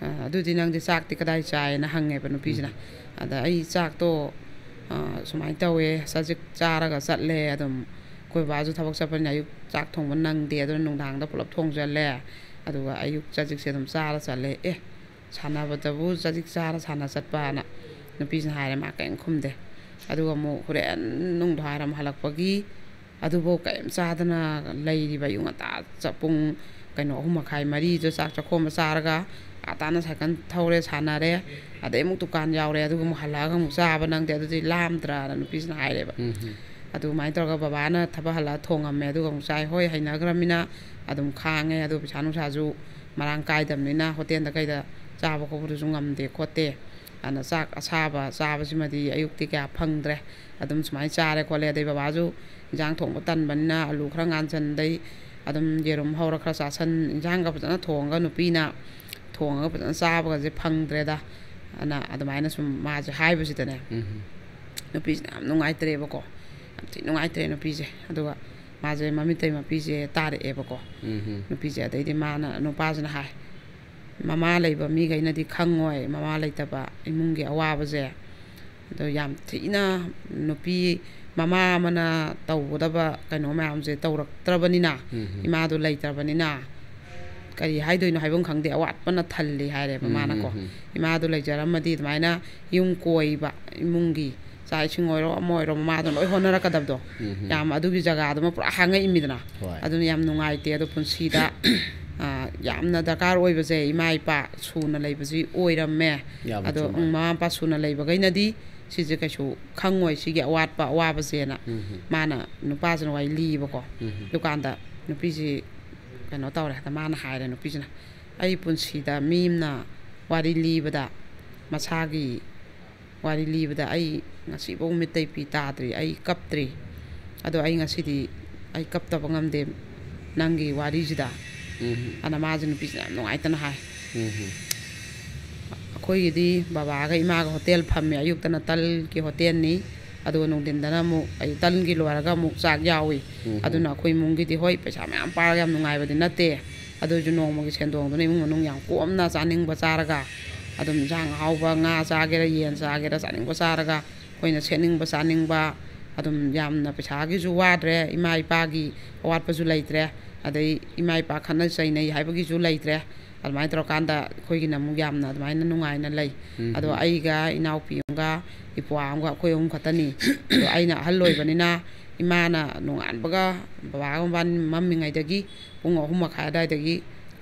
ꯑ, "ꯑꯗꯨꯗꯤ ꯅꯪꯗꯤ ꯆꯥꯛꯇꯤ ꯀꯗꯥꯏ ꯆꯥꯏꯅ?" ꯍꯪꯉꯦꯕ ꯅꯨꯄꯤꯁꯤꯅ꯫ ꯎꯝ꯫ ꯑꯗ ꯑꯩ ꯆꯥꯛꯇꯣ, ꯑ, ꯁꯨꯃꯥꯏꯅ ꯇꯧꯋꯦ, ꯆꯖꯤꯛ ꯆꯥꯔꯒ ꯆꯠꯂꯦ꯫ ꯑꯗꯨꯝ ꯑꯩꯈꯣꯏ ꯕꯥꯁꯨ ꯊꯕꯛ ꯆꯠꯄꯅꯤꯅ ꯑꯌꯨꯛ ꯆꯥꯛ ꯊꯣꯡꯕ ꯅꯪꯗꯦ, ꯑꯗꯨꯅ ꯅꯨꯡꯗꯥꯡꯗ ꯄꯨꯂꯞ ꯊꯣꯡꯖꯜꯂꯦ꯫ ꯑꯗꯨꯒ ꯑꯌꯨꯛ ꯆꯖꯤꯛꯁꯦ ꯑꯗꯨꯝ ꯆꯥꯔ ꯆꯠꯂꯦ꯫ ꯑꯦ, ꯁꯥꯟꯅꯕꯗꯕꯨ ꯆꯖꯤꯛ ꯆꯥꯔ ꯁꯥꯟꯅ ꯆꯠꯄꯅ ꯅꯨꯄꯤꯁꯤꯅ ꯍꯥꯏꯔꯦ, ꯃꯥ ꯀꯔꯤꯝ ꯈꯨꯝꯗꯦ꯫ ꯑꯗꯨꯒ ꯑꯃꯨꯛ ꯍꯣꯔꯦꯟ ꯅꯨꯡꯗꯥꯡꯋꯥꯏꯔꯝ ꯍꯜꯂꯛꯄꯒꯤ ꯑꯗꯨꯐꯥꯎ ꯀꯔꯤꯝ ꯆꯥꯗꯅ ꯂꯩꯔꯤꯕ꯫ ꯑꯌꯨꯛ ꯉꯟꯇꯥ ꯆ-, ꯄꯨꯡ ꯀꯩꯅꯣ, ꯑꯍꯨꯝ ꯃꯈꯥꯏ, ꯃꯔꯤꯗ ꯆꯥꯛ ꯆꯥꯛꯈꯣꯝ ꯑꯃ ꯆꯥꯔꯒ ꯑꯥ ꯇꯥꯅ ꯁꯥꯏꯀꯜ ꯊꯧꯔꯦ, ꯁꯥꯟꯅꯔꯦ, ꯑꯗꯩ ꯑꯃꯨꯛ ꯗꯨꯀꯥꯟ ꯌꯥꯎꯔꯦ, ꯑꯗꯨꯒ ꯑꯃꯨꯛ ꯍꯜꯂꯛꯑꯒ ꯑꯃꯨꯛ ꯆꯥꯕ ꯅꯪꯗꯦ, ꯑꯗꯨꯗꯤ ꯂꯥꯝꯗ꯭ꯔꯥꯅ ꯅꯨꯄꯤꯁꯤꯅ ꯍꯥꯏꯔꯦꯕ꯫ ꯎꯝ ꯍꯝ꯫ ꯑꯗꯨꯃꯥꯏꯅ ꯇꯧꯔꯒ ꯕꯕꯥꯅ ꯊꯕꯛ ꯍꯜꯂꯛꯑ ꯊꯣꯡꯉꯝꯃꯦ, ꯑꯗꯨꯒ ꯑꯃꯨꯛ ꯆꯥꯏ꯫ ꯍꯣꯏ, ꯍꯩꯅꯈ꯭ꯔꯃꯤꯅ ꯑꯗꯨꯝ ꯈꯥꯡꯉꯦ꯫ ꯑꯗꯣ ꯄꯩꯁꯥ ꯅꯨꯡꯁꯥꯁꯨ ꯃꯔꯥꯡ ꯀꯥꯏꯗꯕꯅꯤꯅ ꯍꯣꯇꯦꯜꯗ ꯀꯩꯗ ꯆꯥꯕ ꯈꯣꯠꯄꯗꯨꯁꯨ ꯉꯝꯗꯦ ꯈꯣꯠꯇꯦ꯫ ꯑꯗꯨꯅ ꯆꯥꯛ ꯑꯁꯥꯕ ꯆꯥꯕꯁꯤꯃꯗꯤ ꯑꯌꯨꯛꯇꯤ ꯀꯌꯥ ꯐꯪꯗ꯭ꯔꯦ꯫ ꯑꯗꯨꯝ ꯁꯨꯃꯥꯏꯅ ꯆꯥꯔꯦ ꯈꯣꯠꯂꯦ꯫ ꯑꯗꯩ ꯕꯕꯥꯁꯨ ꯏꯟꯖꯥꯡ ꯊꯣꯡꯕ ꯇꯟꯕꯅꯤꯅ ꯑꯂꯨ ꯈꯔ ꯉꯥꯟꯁꯟꯗꯩ ꯑꯗꯨꯝ ꯌꯦꯔꯨꯝ ꯍꯧꯔ ꯈꯔ ꯆꯥꯁꯟ, ꯏꯟꯖꯥꯡꯒ ꯐꯖꯅ ꯊꯣꯡꯉꯒ ꯅꯨꯄꯤꯅ ꯊꯣꯡꯉꯒ ꯐꯖꯅ ꯆꯥꯕꯒꯁꯦ ꯐꯪꯗ꯭ꯔꯦꯗ꯫ ꯑꯗꯨꯅ ꯑꯗꯨꯃꯥꯏꯅ ꯁꯨꯝ ꯃꯥꯁꯦ ꯍꯥꯏꯕꯁꯤꯗꯅꯦ, ꯎꯝ꯫ ꯅꯨꯄꯤꯁꯤꯅ ꯌꯥꯝ ꯅꯨꯡꯉꯥꯏꯇ꯭ꯔꯦꯕꯀꯣ, ꯌꯥꯝ ꯊꯤ ꯅꯨꯡꯉꯥꯏꯇ꯭ꯔꯦ ꯅꯨꯄꯤꯁꯦ꯫ ꯑꯗꯨꯒ ꯃꯥꯁꯦ ꯃꯃꯤꯠꯇꯩ ꯃꯄꯤꯁꯦ ꯇꯥꯔꯛꯑꯦꯕꯀꯣ꯫ ꯎꯝ꯫ ꯅꯨꯄꯤꯁꯦ, ꯑꯗꯩꯗꯤ ꯃꯥꯅ, ꯅꯨꯄꯥꯁꯤꯅ ꯍꯥꯏ, "ꯃꯃꯥ ꯂꯩꯕ ꯃꯤꯈꯩꯅꯗꯤ ꯈꯪꯉꯣꯏ ꯃꯃꯥ ꯂꯩꯇꯕ ꯏꯃꯨꯡꯒꯤ ꯑꯋꯥꯕꯁꯦ꯫ ꯑꯗꯣ ꯌꯥꯝ ꯊꯤꯅ ꯅꯨꯄꯤ ꯃꯃꯥ ꯑꯃꯅ ꯇꯧꯒꯗꯕ ꯀꯩꯅꯣ ꯃꯌꯥꯝꯁꯦ ꯇꯧꯔꯛꯇ꯭ꯔꯕꯅꯤꯅ, ꯎꯝ꯫ ꯏꯃꯥꯗꯣ ꯂꯩꯇ꯭ꯔꯕꯅꯤꯅ ꯀꯔꯤ ꯍꯥꯏꯗꯣꯏꯅꯣ ꯍꯥꯏꯐꯝ ꯈꯪꯗꯦ, ꯑꯋꯥꯠꯄꯅ ꯊꯜꯂꯤ" ꯍꯥꯏꯔꯦꯕ ꯎꯝ, ꯃꯥꯅꯀꯣ꯫ ꯎꯝ, ꯎꯝ꯫ "ꯏꯃꯥꯗꯣ ꯂꯩꯖꯔꯝꯃꯗꯤ ꯑꯗꯨꯃꯥꯏꯅ ꯌꯨꯝ ꯀꯣꯏꯕ, ꯏꯃꯨꯡꯒꯤ ꯆꯥꯛ ꯏꯁꯤꯡ ꯑꯣꯏꯔꯣ ꯑꯃ ꯑꯣꯏꯔꯣ ꯃꯃꯥꯗꯣ ꯂꯣꯏ ꯍꯣꯠꯅꯔꯛꯀꯗꯕꯗꯣ", ꯎꯝ, ꯎꯝ꯫ ꯌꯥꯝ ꯑꯗꯨꯒꯤ ꯖꯒꯥꯗꯨꯃ ꯄꯨꯔꯥ ꯍꯥꯡꯉꯛꯏꯃꯤꯗꯅ꯫ ꯍꯣꯏ꯫ ꯑꯗꯨꯅ ꯌꯥꯝ ꯅꯨꯡꯉꯥꯏꯇꯦ꯫ ꯑꯗꯣ ꯄꯨꯟꯁꯤꯗ, ꯑ, ꯌꯥꯝꯅ ꯗꯔꯀꯥꯔ ꯑꯣꯏꯕꯁꯦ ꯏꯃꯥ ꯏꯄꯥ ꯁꯨꯅ ꯂꯩꯕꯁꯤ ꯑꯣꯏꯔꯝꯃꯦ꯫ ꯌꯥꯝ ꯑꯗꯣ, ꯆꯨꯝꯃꯦ꯫ ꯎꯝ, ꯃꯃꯥ ꯃꯄꯥ ꯁꯨꯅ ꯂꯩꯕꯈꯩꯅꯗꯤ ꯁꯤꯁꯦ ꯀꯩꯁꯨ ꯈꯪꯉꯣꯏ, ꯁꯤꯒꯤ ꯑꯋꯥꯠꯄ ꯑꯋꯥꯕꯁꯦꯅ ꯎꯝ, ꯎꯝ꯫ ꯃꯥꯅ ꯅꯨꯄꯥꯁꯤꯅ ꯋꯥꯔꯤ ꯂꯤꯌꯦꯕꯀꯣ꯫ ꯎꯝ, ꯎꯝ꯫ ꯗꯨꯀꯥꯟꯗ ꯅꯨꯄꯤꯁꯤ ꯀꯩꯅꯣ ꯇꯧꯔꯦ꯫ ꯑꯗ ꯃꯥꯅ ꯍꯥꯏꯔꯦ, ꯅꯨꯄꯤꯁꯤꯅ, "ꯑꯩ ꯄꯨꯟꯁꯤꯗ ꯃꯤ ꯑꯃꯅ ꯋꯥꯔꯤ ꯂꯤꯕꯗ ꯃꯁꯥꯒꯤ ꯋꯥꯔꯤ ꯂꯤꯕꯗ ꯑꯩ ꯉꯁꯤꯐꯥꯎ ꯃꯤꯠꯇꯩ ꯄꯤ ꯇꯥꯗ꯭ꯔꯤ, ꯑꯩ ꯀꯞꯇ꯭ꯔꯤ꯫ ꯑꯗꯣ ꯑꯩ ꯉꯁꯤꯗꯤ ꯑꯩ ꯀꯞꯇꯕ ꯉꯝꯗꯦ ꯅꯪꯒꯤ ꯋꯥꯔꯤꯁꯤꯗ"꯫ ꯎꯝ꯫ ꯑꯗ ꯃꯥꯁꯦ, ꯅꯨꯄꯤꯁꯤꯅ ꯌꯥꯝ ꯅꯨꯡꯉꯥꯏꯇꯅ ꯍꯥꯏ꯫ ꯎꯝ꯫ ꯑꯩꯈꯣꯏꯒꯤꯗꯤ ꯕꯕꯥꯒ ꯏꯃꯥꯒ ꯍꯣꯇꯦꯜ ꯐꯝꯃꯦ꯫ ꯑꯌꯨꯛꯇꯅ ꯇꯜꯒꯤ ꯍꯣꯇꯦꯜꯅꯤ, ꯑꯗꯨꯒ ꯅꯨꯡꯊꯤꯟꯗꯅ ꯑꯃꯨꯛ, ꯑꯩ ꯇꯟꯒꯤ ꯂꯣꯏꯔꯒ ꯑꯃꯨꯛ ꯆꯥꯛ ꯌꯥꯎꯏ꯫ ꯎꯝ꯫ ꯑꯗꯨꯅ ꯑꯩꯈꯣꯏ ꯏꯃꯨꯡꯒꯤꯗꯤ, ꯍꯣꯏ, ꯄꯩꯁꯥ ꯃꯌꯥꯝ ꯄꯥꯏꯔꯒ ꯌꯥꯝ ꯅꯨꯡꯉꯥꯏꯕꯗꯤ ꯅꯠꯇꯦ, ꯑꯗꯨ ꯑꯣꯏꯔꯁꯨ ꯅꯣꯡꯃꯒꯤ ꯁꯦꯟꯗꯣꯡꯗꯨꯅ ꯏꯃꯨꯡ ꯃꯅꯨꯡ ꯌꯥꯝ ꯀꯣꯝꯅ ꯆꯥꯅꯤꯡꯕ ꯆꯥꯔꯒ, ꯑꯗꯨꯝ ꯏꯟꯁꯥꯡ ꯑꯍꯥꯎꯕ, ꯉꯥ ꯆꯥꯒꯦꯔꯥ, ꯌꯦꯟ ꯆꯥꯒꯦꯔꯥ, ꯆꯥꯅꯤꯡꯕ ꯆꯥꯔꯒ, ꯑꯩꯈꯣꯏꯅ ꯁꯦꯠꯅꯤꯡꯕ ꯆꯥꯅꯤꯡꯕ, ꯑꯗꯨꯝ ꯌꯥꯝꯅ ꯄꯩꯁꯥꯒꯤꯁꯨ ꯋꯥꯗ꯭ꯔꯦ, ꯏꯃꯥ ꯏꯄꯥꯒꯤ ꯑꯋꯥꯠꯄꯁꯨ ꯂꯩꯇ꯭ꯔꯦ, ꯑꯗꯩ ꯏꯃꯥ ꯏꯄꯥ ꯈꯠꯅ ꯆꯩꯅꯩ ꯍꯥꯏꯕꯒꯤꯁꯨ ꯂꯩꯇ꯭ꯔꯦ꯫ ꯑꯗꯨꯃꯥꯏꯅ ꯇꯧꯔꯀꯥꯟꯗ ꯑꯩꯈꯣꯏꯒꯤꯅ ꯑꯃꯨꯛ ꯌꯥꯝꯅ ꯑꯗꯨꯃꯥꯏꯅ ꯅꯨꯡꯉꯥꯏꯅ ꯂꯩ꯫ ꯑꯗꯣ ꯑꯩꯒ ꯏꯅꯥꯎꯄꯤ ꯑꯃꯒ ꯏꯄ꯭ꯋꯥ ꯑꯃꯒ ꯑꯩꯈꯣꯏ ꯑꯍꯨꯝ ꯈꯛꯇꯅꯤ꯫ ꯑꯗꯣ ꯑꯩꯅ ꯑꯍꯜ ꯑꯣꯏꯕꯅꯤꯅ ꯏꯃꯥꯅ ꯅꯣꯡꯉꯥꯟꯕꯒ ꯕꯕꯥꯒ ꯃꯕꯥꯅꯤ ꯃꯝꯃꯤꯉꯩꯗꯒꯤ ꯄꯨꯡ ꯑꯍꯨꯝ ꯃꯈꯥꯏ ꯑꯗꯨꯋꯥꯏꯗꯒꯤ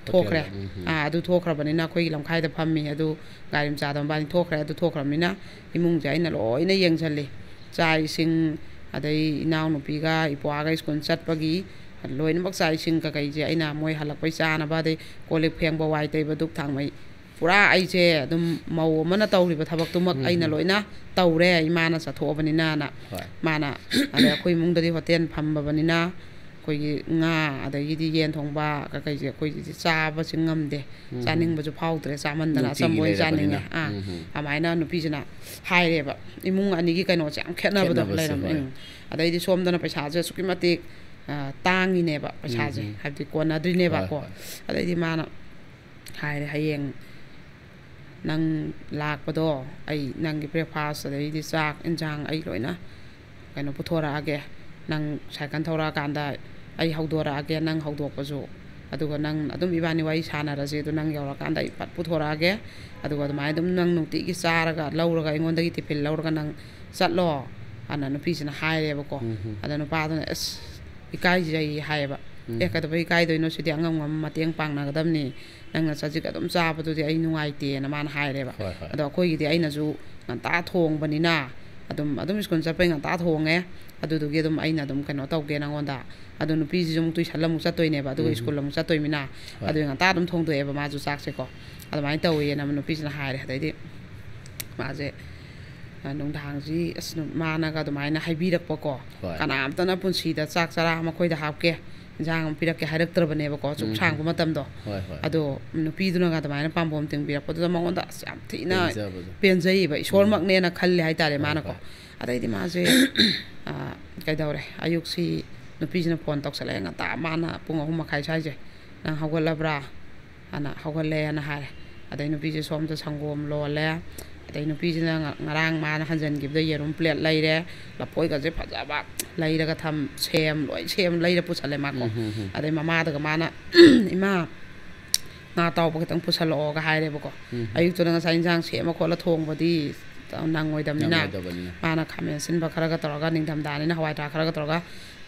ꯊꯣꯛꯈ꯭ꯔꯦ꯫ ꯑꯥ, ꯑꯗꯨ ꯊꯣꯛꯈ꯭ꯔꯕꯅꯤꯅ ꯑꯩꯈꯣꯏꯒꯤ ꯂꯝꯈꯥꯏꯗ ꯐꯝꯃꯤ꯫ ꯑꯗꯨ ꯒꯥꯔꯤ ꯃꯆꯥꯗ ꯃꯕꯥꯅꯤ ꯊꯣꯛꯈ꯭ꯔꯦ꯫ ꯑꯗꯨ ꯊꯣꯛꯈ꯭ꯔꯕꯅꯤꯅ ꯏꯃꯨꯡꯁꯦ ꯑꯩꯅ ꯂꯣꯏꯅ ꯌꯦꯡꯁꯤꯜꯂꯤ꯫ ꯆꯥꯛ ꯏꯁꯤꯡ, ꯑꯗꯩ ꯏꯅꯥꯎꯅꯨꯄꯤꯒ ꯏꯄ꯭ꯋꯥꯒ ꯁ꯭ꯀꯨꯜ ꯆꯠꯄꯒꯤ ꯂꯣꯏꯅꯃꯛ ꯆꯥꯛ ꯏꯁꯤꯡ ꯀꯀꯩꯁꯦ ꯑꯩꯅ ꯃꯣꯏ ꯍꯜꯂꯛꯄꯩ ꯆꯥꯅꯕ, ꯑꯗꯩ ꯀꯣꯜ ꯂꯤꯛ ꯐꯦꯡꯕ, ꯋꯥꯏ ꯇꯩꯕ, ꯙꯨꯛ ꯊꯥꯡꯃꯩ, ꯄꯨꯔꯥ ꯑꯩꯁꯦ ꯑꯗꯨꯝ ꯃꯧ ꯑꯃꯅ ꯇꯧꯔꯤꯕ ꯊꯕꯛꯇꯨꯃꯛ ꯑꯩꯅ ꯂꯣꯏꯅ ꯇꯧꯔꯦ, ꯏꯃꯥꯅ ꯆꯠꯊꯣꯛꯑꯕꯅꯤꯅꯅ꯫ ꯃꯥꯅ, ꯑꯗꯩ ꯑꯩꯈꯣꯏ ꯏꯃꯨꯡꯗꯗꯤ ꯍꯣꯇꯦꯜ ꯐꯝꯕꯅꯤꯅ ꯑꯩꯈꯣꯏꯒꯤ ꯉꯥ, ꯑꯗꯒꯤꯗꯤ ꯌꯦꯟ ꯊꯣꯡꯕ ꯀꯀꯩꯁꯦ ꯑꯩꯈꯣꯏꯁꯤꯗꯤ ꯆꯥꯕꯁꯤ ꯉꯝꯗꯦ꯫ ꯆꯥꯅꯤꯡꯕꯁꯨ ꯐꯥꯎꯗ꯭ꯔꯦ, ꯆꯥꯃꯟꯗꯅ ꯅꯨꯡꯇꯤꯒꯤ ꯑꯆꯝꯕ ꯑꯣꯏꯅ ꯆꯥꯅꯤꯡꯉꯦ꯫ ꯂꯩꯔꯕꯅꯤꯅ꯫ ꯑꯥ, ꯑꯗꯨꯃꯥꯏꯅ ꯅꯨꯄꯤꯁꯤꯅ ꯍꯥꯏꯔꯦꯕ, ꯏꯃꯨꯡ ꯑꯅꯤꯒꯤ ꯀꯩꯅꯣꯁꯦ ꯌꯥꯝ ꯈꯦꯠꯅꯕꯗꯣ ꯈꯦꯠꯅꯕꯁꯦ, ꯂꯩꯔꯝꯃꯦ꯫ ꯍꯣꯏ꯫ ꯎꯝ꯫ ꯑꯗꯩꯗꯤ ꯁꯣꯝꯗꯅ ꯄꯩꯁꯥꯁꯦ ꯑꯁꯨꯛꯀꯤ ꯃꯇꯤꯛ, ꯑ, ꯇꯥꯡꯉꯤꯅꯦꯕ ꯄꯩꯁꯥꯁꯦ, ꯍꯥꯏꯕꯗꯤ ꯀꯣꯟꯅꯗ꯭ꯔꯤꯅꯦꯕꯀꯣ꯫ ꯍꯣꯏ, ꯍꯣꯏ꯫ ꯑꯗꯩꯗꯤ ꯃꯥꯅ ꯍꯥꯏꯔꯦ, "ꯍꯌꯦꯡ ꯅꯪ ꯂꯥꯛꯄꯗꯣ ꯑꯩ ꯅꯪꯒꯤ ꯕ꯭ꯔꯦꯛꯐꯥꯁ, ꯑꯗꯩꯗꯤ ꯆꯥꯛ ꯏꯟꯁꯥꯡ ꯑꯩ ꯂꯣꯏꯅ ꯀꯩꯅꯣ ꯄꯨꯊꯣꯔꯛꯑꯒꯦ꯫ ꯅꯪ ꯁꯥꯏꯀꯜ ꯊꯧꯔꯛꯑꯀꯥꯟꯗ ꯑꯩ ꯍꯧꯗꯣꯔꯛꯑꯒꯦ, ꯅꯪ ꯍꯧꯗꯣꯛꯄꯁꯨ꯫ ꯑꯗꯨꯒ ꯅꯪ ꯑꯗꯨꯝ ꯏꯕꯥꯅꯤ ꯋꯥꯔꯤ ꯁꯥꯟꯅꯔꯁꯦ, ꯑꯗꯨ ꯅꯪ ꯌꯧꯔꯀꯥꯟꯗ ꯑꯩ ꯐꯠ ꯄꯨꯊꯣꯔꯛꯑꯒꯦ꯫ ꯑꯗꯨꯒ ꯑꯗꯨꯃꯥꯏꯅ ꯑꯗꯨꯝ ꯅꯪ ꯅꯨꯡꯇꯤꯒꯤ ꯆꯥꯔꯒ, ꯂꯧꯔꯒ, ꯑꯩꯉꯣꯟꯗꯒꯤ ꯇꯤꯐꯤꯟ ꯂꯧꯔꯒ ꯅꯪ ꯆꯠꯂꯣ", ꯑꯅ ꯅꯨꯄꯤꯁꯤꯅ ꯍꯥꯏꯔꯦꯕꯀꯣ꯫ ꯑꯗ ꯅꯨꯄꯥꯗꯨꯅ, "ꯑꯁ, ꯏꯀꯥꯏꯖꯩ" ꯍꯥꯏꯌꯦꯕ꯫ "ꯑꯦ, ꯀꯩꯗꯧꯕꯩ ꯏꯀꯥꯏꯗꯣꯏꯅꯣ? ꯁꯤꯗꯤ ꯑꯉꯝ ꯉꯝꯕ ꯃꯇꯦꯡ ꯄꯥꯡꯅꯒꯗꯕꯅꯤ꯫ ꯅꯪꯅ ꯆꯖꯤꯛ ꯑꯗꯨꯝ ꯆꯥꯕꯗꯨꯗꯤ ꯑꯩ ꯅꯨꯡꯉꯥꯏꯇꯦꯅ" ꯃꯥꯅ ꯍꯥꯏꯔꯦꯕ꯫ ꯍꯣꯏ, ꯍꯣꯏ꯫ ꯑꯗꯣ ꯑꯩꯈꯣꯏꯒꯤꯗꯤ ꯑꯩꯅꯁꯨ ꯉꯟꯇꯥ ꯊꯣꯡꯕꯅꯤꯅ, ꯑꯗꯨꯝ, ꯑꯗꯨꯝ ꯁ꯭ꯀꯨꯜ ꯆꯠꯄꯩ ꯉꯟꯇꯥ ꯊꯣꯡꯉꯦ꯫ ꯑꯗꯨꯗꯨꯒꯤ ꯑꯗꯨꯝ ꯑꯩꯅ ꯑꯗꯨꯝ ꯀꯩꯅꯣ ꯇꯧꯒꯦ ꯅꯪꯉꯣꯟꯗ꯫ ꯑꯗꯣ ꯅꯨꯄꯤꯁꯤꯁꯨ ꯑꯃꯨꯛ ꯇꯨꯏꯁꯟ ꯑꯃꯨꯛ ꯆꯠꯇꯣꯏꯅꯦꯕ, ꯑꯗꯨꯒ ꯎꯝ꯫ ꯁ꯭ꯀꯨꯜ ꯑꯃꯨꯛ ꯆꯠꯇꯣꯏꯃꯤꯅ꯫ ꯍꯣꯏ꯫ ꯑꯗꯨꯒꯤ ꯉꯟꯇꯥ ꯑꯗꯨꯝ ꯊꯣꯡꯗꯣꯛꯑꯦꯕ ꯃꯥꯁꯨ ꯆꯥꯛꯁꯦꯀꯣ꯫ ꯑꯗꯨꯃꯥꯏꯅ ꯇꯧꯋꯦꯅ ꯅꯨꯄꯤꯁꯤꯅ ꯍꯥꯏꯔꯦ꯫ ꯑꯗꯩꯗꯤ ꯃꯥꯁꯦ, ꯑ, ꯅꯨꯡꯗꯥꯡꯁꯤ, ꯑꯁ, ꯅꯨ-, ꯃꯥꯅꯒ ꯑꯗꯨꯃꯥꯏꯅ ꯍꯥꯏꯕꯤꯔꯛꯄꯀꯣ꯫ ꯍꯣꯏ꯫ ꯀꯅꯥꯝꯇꯅ ꯄꯨꯟꯁꯤꯗ ꯆꯥꯛ ꯆꯔꯥ ꯑꯃ ꯑꯩꯈꯣꯏꯗ ꯍꯥꯞꯀꯦ, ꯏꯟꯁꯥꯡ ꯑꯃ ꯄꯤꯔꯛꯀꯦ ꯍꯥꯏꯔꯛꯇ꯭ꯔꯕꯅꯦꯕꯀꯣ, ꯑꯁꯨꯛ ꯎꯝ꯫ ꯁꯥꯡꯕ ꯃꯇꯝꯗꯣ꯫ ꯍꯣꯏ, ꯍꯣꯏ꯫ ꯑꯗꯣ ꯅꯨꯄꯤꯗꯨꯅꯒ ꯑꯗꯨꯃꯥꯏꯅ ꯄꯥꯝꯕꯣꯝ ꯇꯤꯡꯕꯤꯔꯛꯄꯗꯨꯗ ꯃꯉꯣꯟꯗ ꯑꯁ ꯌꯥꯝ ꯊꯤꯅ ꯄꯦꯟꯖꯕꯗꯣ꯫ ꯄꯦꯟꯖꯩꯌꯦꯕ, ꯎꯝ꯫ ꯏꯁꯣꯔꯃꯛꯅꯦꯅ ꯈꯜꯂꯦ ꯍꯥꯏꯇꯥꯔꯦ ꯍꯣꯏ, ꯃꯥꯅꯀꯣ꯫ ꯍꯣꯏ꯫ ꯑꯗꯩꯗꯤ ꯃꯥꯁꯦ, ꯑ, ꯀꯩꯗꯧꯔꯦ, ꯑꯌꯨꯛꯁꯤ ꯅꯨꯄꯤꯁꯤꯅ ꯐꯣꯟ ꯇꯧꯁꯜꯂꯛꯑꯦ ꯉꯟꯇꯥ, ꯃꯥꯅ ꯄꯨꯡ ꯑꯍꯨꯝ ꯃꯈꯥꯏ ꯁ꯭ꯋꯥꯏꯁꯦ, "ꯅꯪ ꯍꯧꯒꯠꯂꯕ꯭ꯔꯥ?" ꯑꯅ ꯍꯧꯒꯠꯂꯦꯅ ꯍꯥꯏꯔꯦ꯫ ꯑꯗꯩ ꯅꯨꯄꯤꯁꯦ ꯁꯣꯝꯗ ꯁꯪꯒꯣꯝ ꯂꯣꯜꯂꯦ, ꯑꯗꯩ ꯅꯨꯄꯤꯁꯤꯅ ꯉ- ꯉꯔꯥꯡ ꯃꯥꯅ ꯍꯟꯖꯟꯈꯤꯕꯗ ꯌꯦꯔꯨꯝ ꯄ꯭ꯂꯦꯠ ꯂꯩꯔꯦ, ꯂꯐꯣꯏꯒꯁꯦ ꯐꯖꯕ ꯂꯩꯔꯒ ꯊꯝ ꯁꯦꯝ ꯂꯣꯏ ꯁꯦꯝ ꯂꯩꯔ ꯄꯨꯁꯜꯂꯦ ꯃꯥꯀꯣ꯫ ꯎꯝ, ꯎꯝ, ꯎꯝ꯫ ꯑꯗꯩ ꯃꯃꯥꯗꯒ ꯃꯥꯅ, "ꯏꯃꯥ, ꯉꯥ ꯑꯇꯥꯎꯕ ꯈꯤꯇꯪ ꯄꯨꯁꯜꯂꯛꯑꯣꯒ" ꯍꯥꯏꯔꯦꯕꯀꯣ꯫ ꯎꯝ꯫ ꯑꯌꯨꯛꯇꯨꯗ ꯉꯁꯥꯏ ꯏꯟꯁꯥꯡ ꯁꯦꯝꯃ ꯈꯣꯠꯂ ꯊꯣꯡꯕꯗꯤ ꯅꯪꯉꯣꯏꯗꯕꯅꯤꯅ, ꯅꯪꯉꯣꯏꯗꯕꯅꯤꯅ꯫ ꯃꯥꯅ ꯈꯥꯃꯦꯟ ꯑꯁꯤꯟꯕ ꯈꯔꯒ ꯇꯧꯔꯒ, ꯅꯤꯡꯊꯝꯊꯥꯅꯤꯅ ꯍꯋꯥꯏ ꯊ꯭ꯔꯥꯛ ꯈꯔꯒ ꯇꯧꯔꯒ,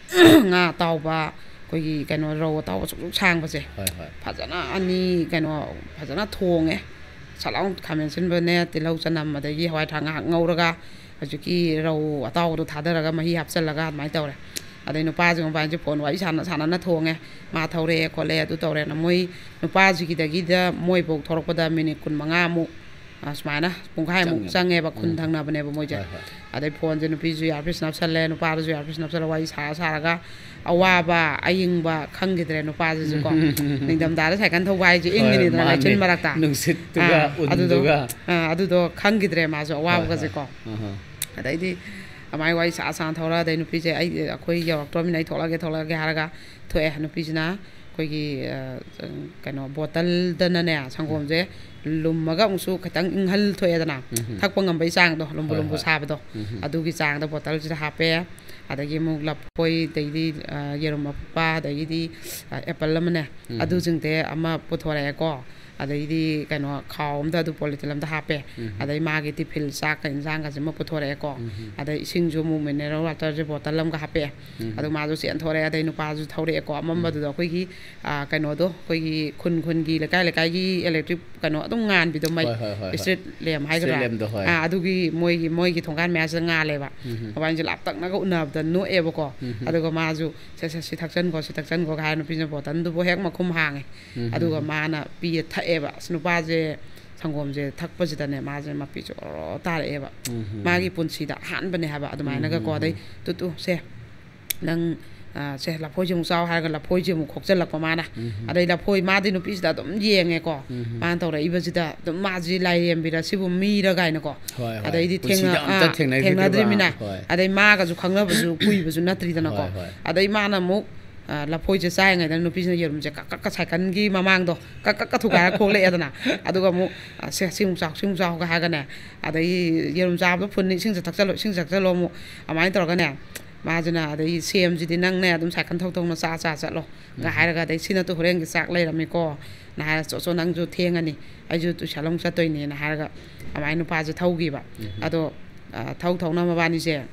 ꯉꯥ ꯑꯇꯥꯎꯕ, ꯑꯩꯈꯣꯏꯒꯤ ꯀꯩꯅꯣ, ꯔꯧ ꯑꯇꯥꯎꯕ ꯁꯨꯛ ꯁꯨꯛ ꯁꯥꯡꯕꯁꯦ, ꯍꯣꯏ, ꯍꯣꯏ꯫ ꯐꯖꯅ ꯑꯅꯤ, ꯀꯩꯅꯣ, ꯐꯖꯅ ꯊꯣꯡꯉꯦ꯫ ꯁꯠ ꯂꯥꯎ ꯈꯥꯃꯦꯟ ꯑꯁꯤꯟꯕꯅꯦ, ꯇꯤꯜꯍꯧ, ꯆꯅꯝ, ꯑꯗꯒꯤ ꯍꯋꯥꯏ ꯊ꯭ꯔꯥꯛ ꯉꯥꯏꯍꯥꯛ ꯉꯧꯔꯒ, ꯍꯧꯖꯤꯛꯀꯤ ꯔꯧ ꯑꯇꯥꯎꯕꯗꯣ ꯊꯥꯗꯔꯒ, ꯃꯍꯤ ꯍꯥꯞꯆꯜꯂꯒ ꯑꯗꯨꯃꯥꯏꯅ ꯇꯧꯔꯦ꯫ ꯑꯗꯩ ꯅꯨꯄꯥꯁꯦ ꯃꯕꯥꯅꯤꯁꯦ ꯐꯣꯟ ꯋꯥꯔꯤ ꯁꯥꯟꯅ ꯁꯥꯟꯅꯅ ꯊꯣꯡꯉꯦ꯫ ꯃꯥ ꯊꯧꯔꯛꯑꯦ ꯈꯣꯠꯂꯦ ꯑꯗꯨ ꯇꯧꯔꯦꯅ, ꯃꯣꯏ ꯅꯨꯄꯥꯁꯤꯒꯤꯗꯒꯤꯗ ꯃꯣꯏꯐꯧ ꯊꯣꯔꯛꯄꯗ ꯃꯤꯅꯤꯠ ꯀꯨꯟꯃꯉꯥꯃꯨꯛ, ꯑ, ꯁꯨꯃꯥꯏꯅ ꯄꯨꯡꯈꯥꯏꯃꯨꯛ ꯆꯪꯉꯦꯕ꯫ ꯆꯪꯉꯦꯕ꯫ ꯈꯨꯟ ꯎꯝ꯫ ꯊꯪꯅꯕꯅꯦꯕ ꯃꯣꯏꯁꯦ꯫ ꯍꯣꯏ, ꯍꯣꯏ꯫ ꯑꯗꯩ ꯐꯣꯟꯁꯦ ꯅꯨꯄꯤꯁꯨ ꯏꯌꯥꯔꯄꯤꯁ ꯅꯞꯁꯜꯂꯦ, ꯅꯨꯄꯥꯗꯨꯁꯨ ꯏꯌꯥꯔꯄꯤꯁ ꯅꯞꯁꯜꯂ ꯋꯥꯔꯤ ꯁꯥꯔ ꯁꯥꯔꯒ, ꯑꯋꯥꯕ ꯑꯏꯪꯕ ꯈꯪꯈꯤꯗ꯭ꯔꯦ ꯅꯨꯄꯥꯁꯤꯁꯨꯀꯣ꯫ ꯅꯤꯡꯊꯝꯊꯥꯗ ꯁꯥꯏꯀꯜ ꯊꯧꯕ ꯍꯥꯏꯁꯦ ꯍꯣꯏ, ꯏꯪꯉꯤꯅꯤꯗꯅ, ꯃꯥꯅꯦ꯫ ꯂꯩꯆꯤꯟ ꯃꯔꯛꯇ꯫ ꯅꯨꯡꯁꯤꯠꯇꯨꯒ, ꯑꯥ, ꯑꯗꯨꯗꯣ, ꯎꯟꯗꯨꯒ꯫ ꯑꯥ, ꯑꯗꯨꯗꯣ ꯈꯪꯈꯤꯗ꯭ꯔꯦ ꯃꯥꯁꯨ, ꯍꯣꯏ, ꯑꯋꯥꯕꯒꯁꯦꯀꯣ꯫ ꯍꯣꯏ꯫ ꯑꯍ꯫ ꯑꯗꯩꯗꯤ ꯑꯗꯨꯃꯥꯏꯅ ꯋꯥꯔꯤ ꯁꯥ ꯁꯥꯅ ꯊꯧꯔ, ꯑꯗꯩ ꯅꯨꯄꯤꯁꯦ, "ꯑꯩ, ꯑꯩꯈꯣꯏ ꯌꯧꯔꯛꯇ꯭ꯔꯃꯤꯅ ꯑꯩ ꯊꯣꯛꯂꯛꯑꯒꯦ, ꯊꯣꯛꯂꯛꯑꯒꯦ" ꯍꯥꯏꯔꯒ ꯊꯣꯛꯑꯦ꯫ ꯅꯨꯄꯤꯁꯤꯅ ꯑꯩꯈꯣꯏꯒꯤ, ꯑ, ꯀꯩꯅꯣ, ꯕꯣꯇꯜꯗꯅꯅꯦ, ꯁꯪꯒꯣꯝꯁꯦ ꯂꯨꯝꯃꯒ ꯑꯃꯨꯛꯁꯨ ꯈꯤꯇꯪ ꯏꯪꯍꯜ ꯊꯣꯛꯑꯦꯗꯅ, ꯎꯝ꯫ ꯊꯛꯄ ꯉꯝꯕꯩ ꯆꯥꯡꯗꯣ, ꯂꯨꯝꯕꯨ ꯍꯣꯏ, ꯂꯨꯝꯕꯨ ꯍꯣꯏ꯫ ꯁꯥꯕꯗꯣ, ꯎꯝ꯫ ꯑꯗꯨꯒꯤ ꯆꯥꯡꯗ ꯕꯣꯇꯜꯁꯤꯗ ꯍꯥꯞꯄꯦ꯫ ꯑꯗꯒꯤ ꯑꯃꯨꯛ ꯂꯐꯣꯏ, ꯑꯗꯩꯗꯤ, ꯑ, ꯌꯦꯔꯨꯝ ꯑꯐꯨꯠꯄ, ꯑꯗꯒꯤꯗꯤ, ꯑ, ꯑꯦꯄꯜ ꯑꯃꯅꯦ, ꯎꯝ꯫ ꯑꯗꯨꯁꯤꯡꯁꯦ ꯑꯃ ꯄꯨꯊꯣꯔꯛꯑꯦꯀꯣ꯫ ꯑꯗꯩꯗꯤ ꯀꯩꯅꯣ, ꯈꯥꯎ ꯑꯝꯗ ꯑꯗꯨ ꯄꯣꯂꯤꯊꯤꯟ ꯑꯝꯗ ꯍꯥꯞꯄꯦ꯫ ꯎꯝ꯫ ꯑꯗꯩ ꯃꯥꯒꯤ ꯇꯤꯐꯤꯜ, ꯆꯥꯛꯀ ꯏꯟꯁꯥꯡꯒꯁꯦ ꯑꯃ ꯄꯨꯊꯣꯔꯛꯑꯦꯀꯣ꯫ ꯎꯝ꯫ ꯑꯗꯩ ꯏꯁꯤꯡꯁꯨ ꯑꯃꯨꯛ ꯃꯤꯅꯔꯦꯜ ꯋꯥꯇꯔꯁꯦ ꯕꯣꯇꯜ ꯑꯃꯒ ꯍꯥꯞꯄꯛꯑꯦ꯫ ꯎꯝ꯫ ꯑꯗꯨ ꯃꯥꯁꯨ ꯆꯦꯟꯊꯣꯔꯛꯑꯦ, ꯑꯗꯩ ꯅꯨꯄꯥꯁꯨ ꯊꯧꯔꯛꯑꯦꯀꯣ꯫ ꯑꯃꯝꯕꯗꯨꯗ ꯑꯩꯈꯣꯏꯒꯤ, ꯑ, ꯀꯩꯅꯣꯗꯣ, ꯑꯩꯈꯣꯏꯒꯤ ꯈꯨꯟ ꯈꯨꯟꯒꯤ, ꯂꯩꯀꯥꯏ ꯂꯩꯀꯥꯏꯒꯤ ꯏꯂꯦꯛꯇ꯭ꯔꯤꯛ ꯀꯩꯅꯣ ꯑꯗꯨꯝ ꯉꯥꯟꯕꯤꯗꯣ, ꯃꯩ, ꯍꯣꯏ, ꯍꯣꯏ, ꯍꯣꯏ, ꯍꯣꯏ꯫ ꯏꯁꯇ꯭ꯔꯤꯠ ꯂꯦꯝ ꯍꯥꯏꯒꯗ꯭ꯔꯥ? ꯏꯁꯇ꯭ꯔꯤꯠ ꯂꯦꯝꯗꯣ, ꯍꯣꯏ꯫ ꯑ, ꯑꯗꯨꯒꯤ ꯃꯣꯏꯒꯤ, ꯃꯣꯏꯒꯤ ꯊꯣꯡꯒꯥꯟ ꯃꯌꯥꯁꯤꯗ ꯉꯥꯜꯂꯦꯕ꯫ ꯎꯝ꯫ ꯃꯕꯥꯅꯤꯁꯦ ꯂꯥꯞꯇꯛꯅꯒ ꯎꯅꯕꯗ ꯅꯣꯛꯑꯦꯕꯀꯣ꯫ ꯎꯝ꯫ ꯑꯗꯨꯒ ꯃꯥꯁꯨ, "ꯁꯦ, ꯁꯦ, ꯁꯤ ꯊꯛꯆꯟꯈꯣ, ꯁꯤ ꯊꯛꯆꯟꯈꯣ" ꯍꯥꯏꯔ ꯅꯨꯄꯤꯁꯤꯅ ꯕꯣꯇꯜꯗꯨꯕꯨ ꯍꯦꯛ ꯃꯈꯨꯝ ꯍꯥꯡꯉꯦ꯫ ꯎꯝ꯫ ꯑꯗꯨꯒ ꯃꯥꯅ ꯄꯤꯌꯦ ꯊꯛꯑꯦꯕ꯫ ꯑꯁ, ꯅꯨꯄꯥꯁꯦ ꯁꯪꯒꯣꯝꯁꯦ ꯊꯛꯄꯁꯤꯗꯅꯦ, ꯃꯥꯁꯦ ꯃꯄꯤ ꯆꯣꯔꯣ ꯇꯥꯔꯛꯑꯦꯕ꯫ ꯎꯝ꯫ ꯃꯥꯒꯤ ꯄꯨꯟꯁꯤꯗ ꯑꯍꯥꯟꯕꯅꯦ ꯍꯥꯏꯕ ꯑꯗꯨꯃꯥꯏꯅꯒꯀꯣ꯫ ꯎꯝ꯫ ꯑꯗꯩ, "ꯇꯨ, ꯇꯨ, ꯁꯦ, ꯅꯪ, ꯑ, ꯁꯦ, ꯂꯐꯣꯏꯁꯦ ꯑꯃꯨꯛ ꯆꯥꯎ" ꯍꯥꯏꯔꯒ ꯂꯐꯣꯏꯁꯦ ꯑꯃꯨꯛ ꯈꯣꯛꯆꯜꯂꯛꯄ ꯃꯥꯅ꯫ ꯎꯝ꯫ ꯑꯗꯩ ꯂꯐꯣꯏ, ꯃꯥꯗꯤ ꯅꯨꯄꯤꯁꯤꯗ ꯑꯗꯨꯝ ꯌꯦꯡꯉꯦꯀꯣ꯫ ꯎꯝ꯫ ꯃꯥꯅ ꯇꯧꯔꯛꯏꯕꯁꯤꯗ ꯑꯗꯨꯝ, "ꯃꯥꯁꯤ ꯂꯥꯏꯔꯦꯝꯕꯤꯔ, ꯁꯤꯕꯨ ꯃꯤꯔ?" ꯀꯥꯏꯅꯀꯣ꯫ ꯍꯣꯏ, ꯍꯣꯏ꯫ ꯑꯗꯩꯗꯤ ꯄꯨꯟꯁꯤꯗ ꯊꯦꯡꯅ-, ꯑꯝꯇ ꯑ, ꯊꯦꯡꯅꯗ꯭ꯔꯤꯕ꯫ ꯊꯦꯡꯅꯗ꯭ꯔꯤꯃꯤꯅ꯫ ꯍꯣꯏ꯫ ꯑꯗꯩ ꯃꯥꯒꯁꯨ ꯈꯪꯅꯕꯁꯨ ꯀꯨꯏꯕꯁꯨ ꯅꯠꯇ꯭ꯔꯤꯗꯅꯀꯣ꯫ ꯍꯣꯏ, ꯍꯣꯏ꯫ ꯑꯗꯩ ꯃꯥꯅ ꯑꯃꯨꯛ ꯑ, ꯂꯐꯣꯏꯁꯦ ꯆꯥꯏꯉꯩꯗ ꯅꯨꯄꯤꯁꯤꯅ ꯌꯦꯔꯨꯝꯁꯦ ꯀꯛ ꯀꯛ ꯀꯛ ꯁꯥꯏꯀꯜꯒꯤ ꯃꯃꯥꯡꯗꯣ ꯀꯛ ꯀꯛ ꯀꯛ ꯊꯨꯒꯥꯏꯔ ꯈꯣꯛꯂꯛꯑꯦꯗꯅ꯫ ꯑꯗꯨꯒ ꯑꯃꯨꯛ, "ꯑ, ꯁꯦ, ꯁꯤꯃꯨꯛ ꯆꯥꯎ, ꯁꯤꯃꯨꯛ ꯆꯥꯎꯒ" ꯍꯥꯏꯔꯒꯅꯦ, ꯑꯗꯩ ꯌꯦꯔꯨꯝ ꯆꯥꯕꯗꯣ ꯐꯨꯟꯅꯤ, "ꯏꯁꯤꯡꯁꯦ ꯊꯛꯆꯜꯂꯣ, ꯏꯁꯤꯡꯁꯦ ꯊꯛꯆꯜꯂꯣ" ꯑꯃꯨꯛ ꯑꯗꯨꯃꯥꯏꯅ ꯇꯧꯔꯒꯅꯦ, ꯃꯥꯁꯤꯅ, "ꯑꯗꯩ ꯁꯦꯝꯁꯤꯗꯤ ꯅꯪꯅꯦ ꯑꯗꯨꯝ ꯁꯥꯏꯀꯜ ꯊꯧ ꯊꯧꯅ ꯆꯥ ꯆꯥ ꯆꯠꯂꯣ"ꯒ ꯎꯝ꯫ ꯍꯥꯏꯔꯒ, ꯑꯗꯩ, "ꯁꯤ ꯅꯠꯇ꯭ꯔꯣ ꯍꯣꯔꯦꯟꯒꯤ ꯆꯥꯛ ꯂꯩꯔꯝꯃꯤꯀꯣ" ꯅ ꯍꯥꯏꯔ, "ꯆꯣ, ꯆꯣ, ꯅꯪꯁꯨ ꯊꯦꯡꯉꯅꯤ, ꯑꯩꯁꯨ ꯇꯨꯏꯁꯟ ꯑꯃꯨꯛ ꯆꯠꯇꯣꯏꯅꯦꯅ" ꯍꯥꯏꯔꯒ ꯑꯗꯨꯃꯥꯏꯅ ꯅꯨꯄꯥꯁꯦ ꯊꯧꯈꯤꯕ꯫ ꯎꯝ꯫ ꯑꯗꯣ, ꯑ, ꯊꯧ ꯊꯧꯅ ꯃꯕꯥꯅꯤꯁꯦ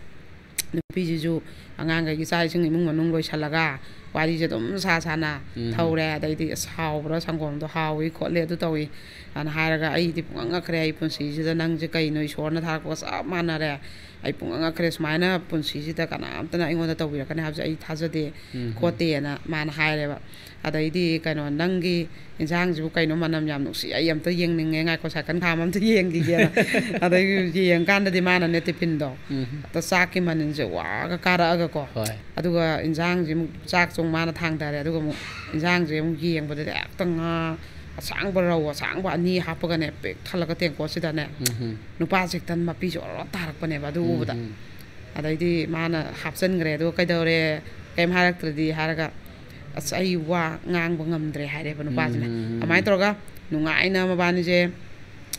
ꯅꯨꯄꯤꯁꯤꯁꯨ ꯑꯉꯥꯡꯈꯩꯒꯤ ꯆꯥꯛ ꯏꯁꯤꯡ ꯏꯃꯨꯡ ꯃꯅꯨꯡ ꯂꯣꯏꯁꯤꯜꯂꯒ ꯋꯥꯔꯤꯁꯦ ꯑꯗꯨꯝ ꯁꯥ ꯁꯥꯅ ꯎꯝ꯫ ꯊꯧꯔꯦ꯫ ꯑꯗꯩꯗꯤ, "ꯑꯁ, ꯍꯥꯎꯕ꯭ꯔꯥ ꯁꯪꯒꯣꯝꯗꯣ? ꯍꯥꯎꯏ ꯈꯣꯠꯂꯤ ꯑꯗꯨ ꯇꯧꯏ" ꯑꯅ ꯍꯥꯏꯔꯒ, ꯑꯩꯗꯤ ꯄꯨꯡꯉꯛ ꯉꯛꯈ꯭ꯔꯦ꯫ "ꯑꯩ ꯄꯨꯟꯁꯤꯁꯤꯗ ꯅꯪꯁꯦ ꯀꯩꯅꯣ ꯏꯁꯣꯔꯅ ꯊꯥꯔꯛꯄꯒ ꯆꯞ ꯃꯥꯟꯅꯔꯦ꯫ ꯑꯩ ꯄꯨꯡꯉꯛ ꯉꯛꯈ꯭ꯔꯦ꯫ ꯁꯨꯃꯥꯏꯅ ꯄꯨꯟꯁꯤꯁꯤꯗ ꯀꯅꯥꯝꯇꯅ ꯑꯩꯉꯣꯟꯗ ꯇꯧꯕꯤꯔꯛꯀꯅꯤ ꯍꯥꯏꯕꯁꯦ ꯑꯩ ꯊꯥꯖꯗꯦ" ꯎꯝ꯫ ꯈꯣꯠꯇꯦꯅ ꯃꯥꯅ ꯍꯥꯏꯔꯦꯕ꯫ ꯑꯗꯩꯗꯤ, "ꯀꯩꯅꯣ, ꯅꯪꯒꯤ ꯏꯟꯁꯥꯡꯁꯤꯕꯨ ꯀꯩꯅꯣ ꯃꯅꯝ ꯌꯥꯝ ꯅꯨꯡꯁꯤ, ꯑꯩ ꯑꯝꯇ ꯌꯦꯡꯅꯤꯡꯉꯦ, ꯉꯥꯏꯈꯣ, ꯁꯥꯏꯀꯜ ꯈꯥꯝ ꯑꯝꯇ ꯌꯦꯡꯈꯤꯒꯦꯅ"꯫ ꯑꯗꯩ ꯌꯦꯡꯀꯥꯟꯗꯗꯤ ꯃꯥꯅꯅꯦ ꯇꯤꯐꯤꯟꯗꯣ ꯎꯝ꯫ ꯑꯗ ꯆꯥꯛꯀꯤ ꯃꯅꯤꯟꯁꯦ ꯋꯥꯒ ꯀꯥꯔꯛꯑꯒꯀꯣ꯫ ꯍꯣꯏ꯫ ꯑꯗꯨꯒ ꯏꯟꯁꯥꯡꯁꯤ ꯑꯃꯨꯛ, ꯆꯥꯛꯁꯨ ꯑꯃꯨꯛ ꯃꯥꯅ ꯊꯥꯡꯊꯔꯦ꯫ ꯑꯗꯨꯒ ꯑꯃꯨꯛ ꯏꯟꯁꯥꯡꯁꯦ ꯑꯃꯨꯛ ꯌꯦꯡꯕꯗꯗꯤ ꯍꯦꯛꯇ ꯉꯥ ꯑꯁꯥꯡꯕ, ꯔꯧ ꯑꯁꯥꯡꯕ ꯑꯅꯤ ꯍꯥꯞꯄꯒꯅꯦ ꯄꯤꯛ ꯊꯜꯂꯒ ꯇꯦꯡꯀꯣꯠꯁꯤꯗꯅꯦ ꯎꯝ꯫ ꯅꯨꯄꯥꯁꯦ ꯍꯦꯛꯇ ꯃꯄꯤ ꯖꯣꯔꯣ ꯇꯥꯔꯛꯄꯅꯦꯕ ꯑꯗꯨ ꯎꯕꯗ꯫ ꯎꯝ꯫ ꯑꯗꯩꯗꯤ ꯃꯥꯅ ꯍꯥꯞꯆꯤꯟꯈ꯭ꯔꯦ꯫ ꯑꯗꯨꯒ, "ꯀꯩꯗꯧꯔꯦ? ꯀꯩꯝ ꯍꯥꯏꯔꯛꯇ꯭ꯔꯗꯤ?" ꯍꯥꯏꯔꯒ, "ꯑꯁ, ꯑꯩ ꯋꯥ ꯉꯥꯡꯕ ꯉꯝꯗ꯭ꯔꯦ" ꯍꯥꯏꯔꯦꯕ ꯅꯨꯄꯥꯁꯤꯅ꯫ ꯎꯝ꯫ ꯑꯗꯨꯃꯥꯏꯅ ꯇꯧꯔꯒ ꯅꯨꯡꯉꯥꯏꯅ ꯃꯕꯥꯅꯤꯁꯦ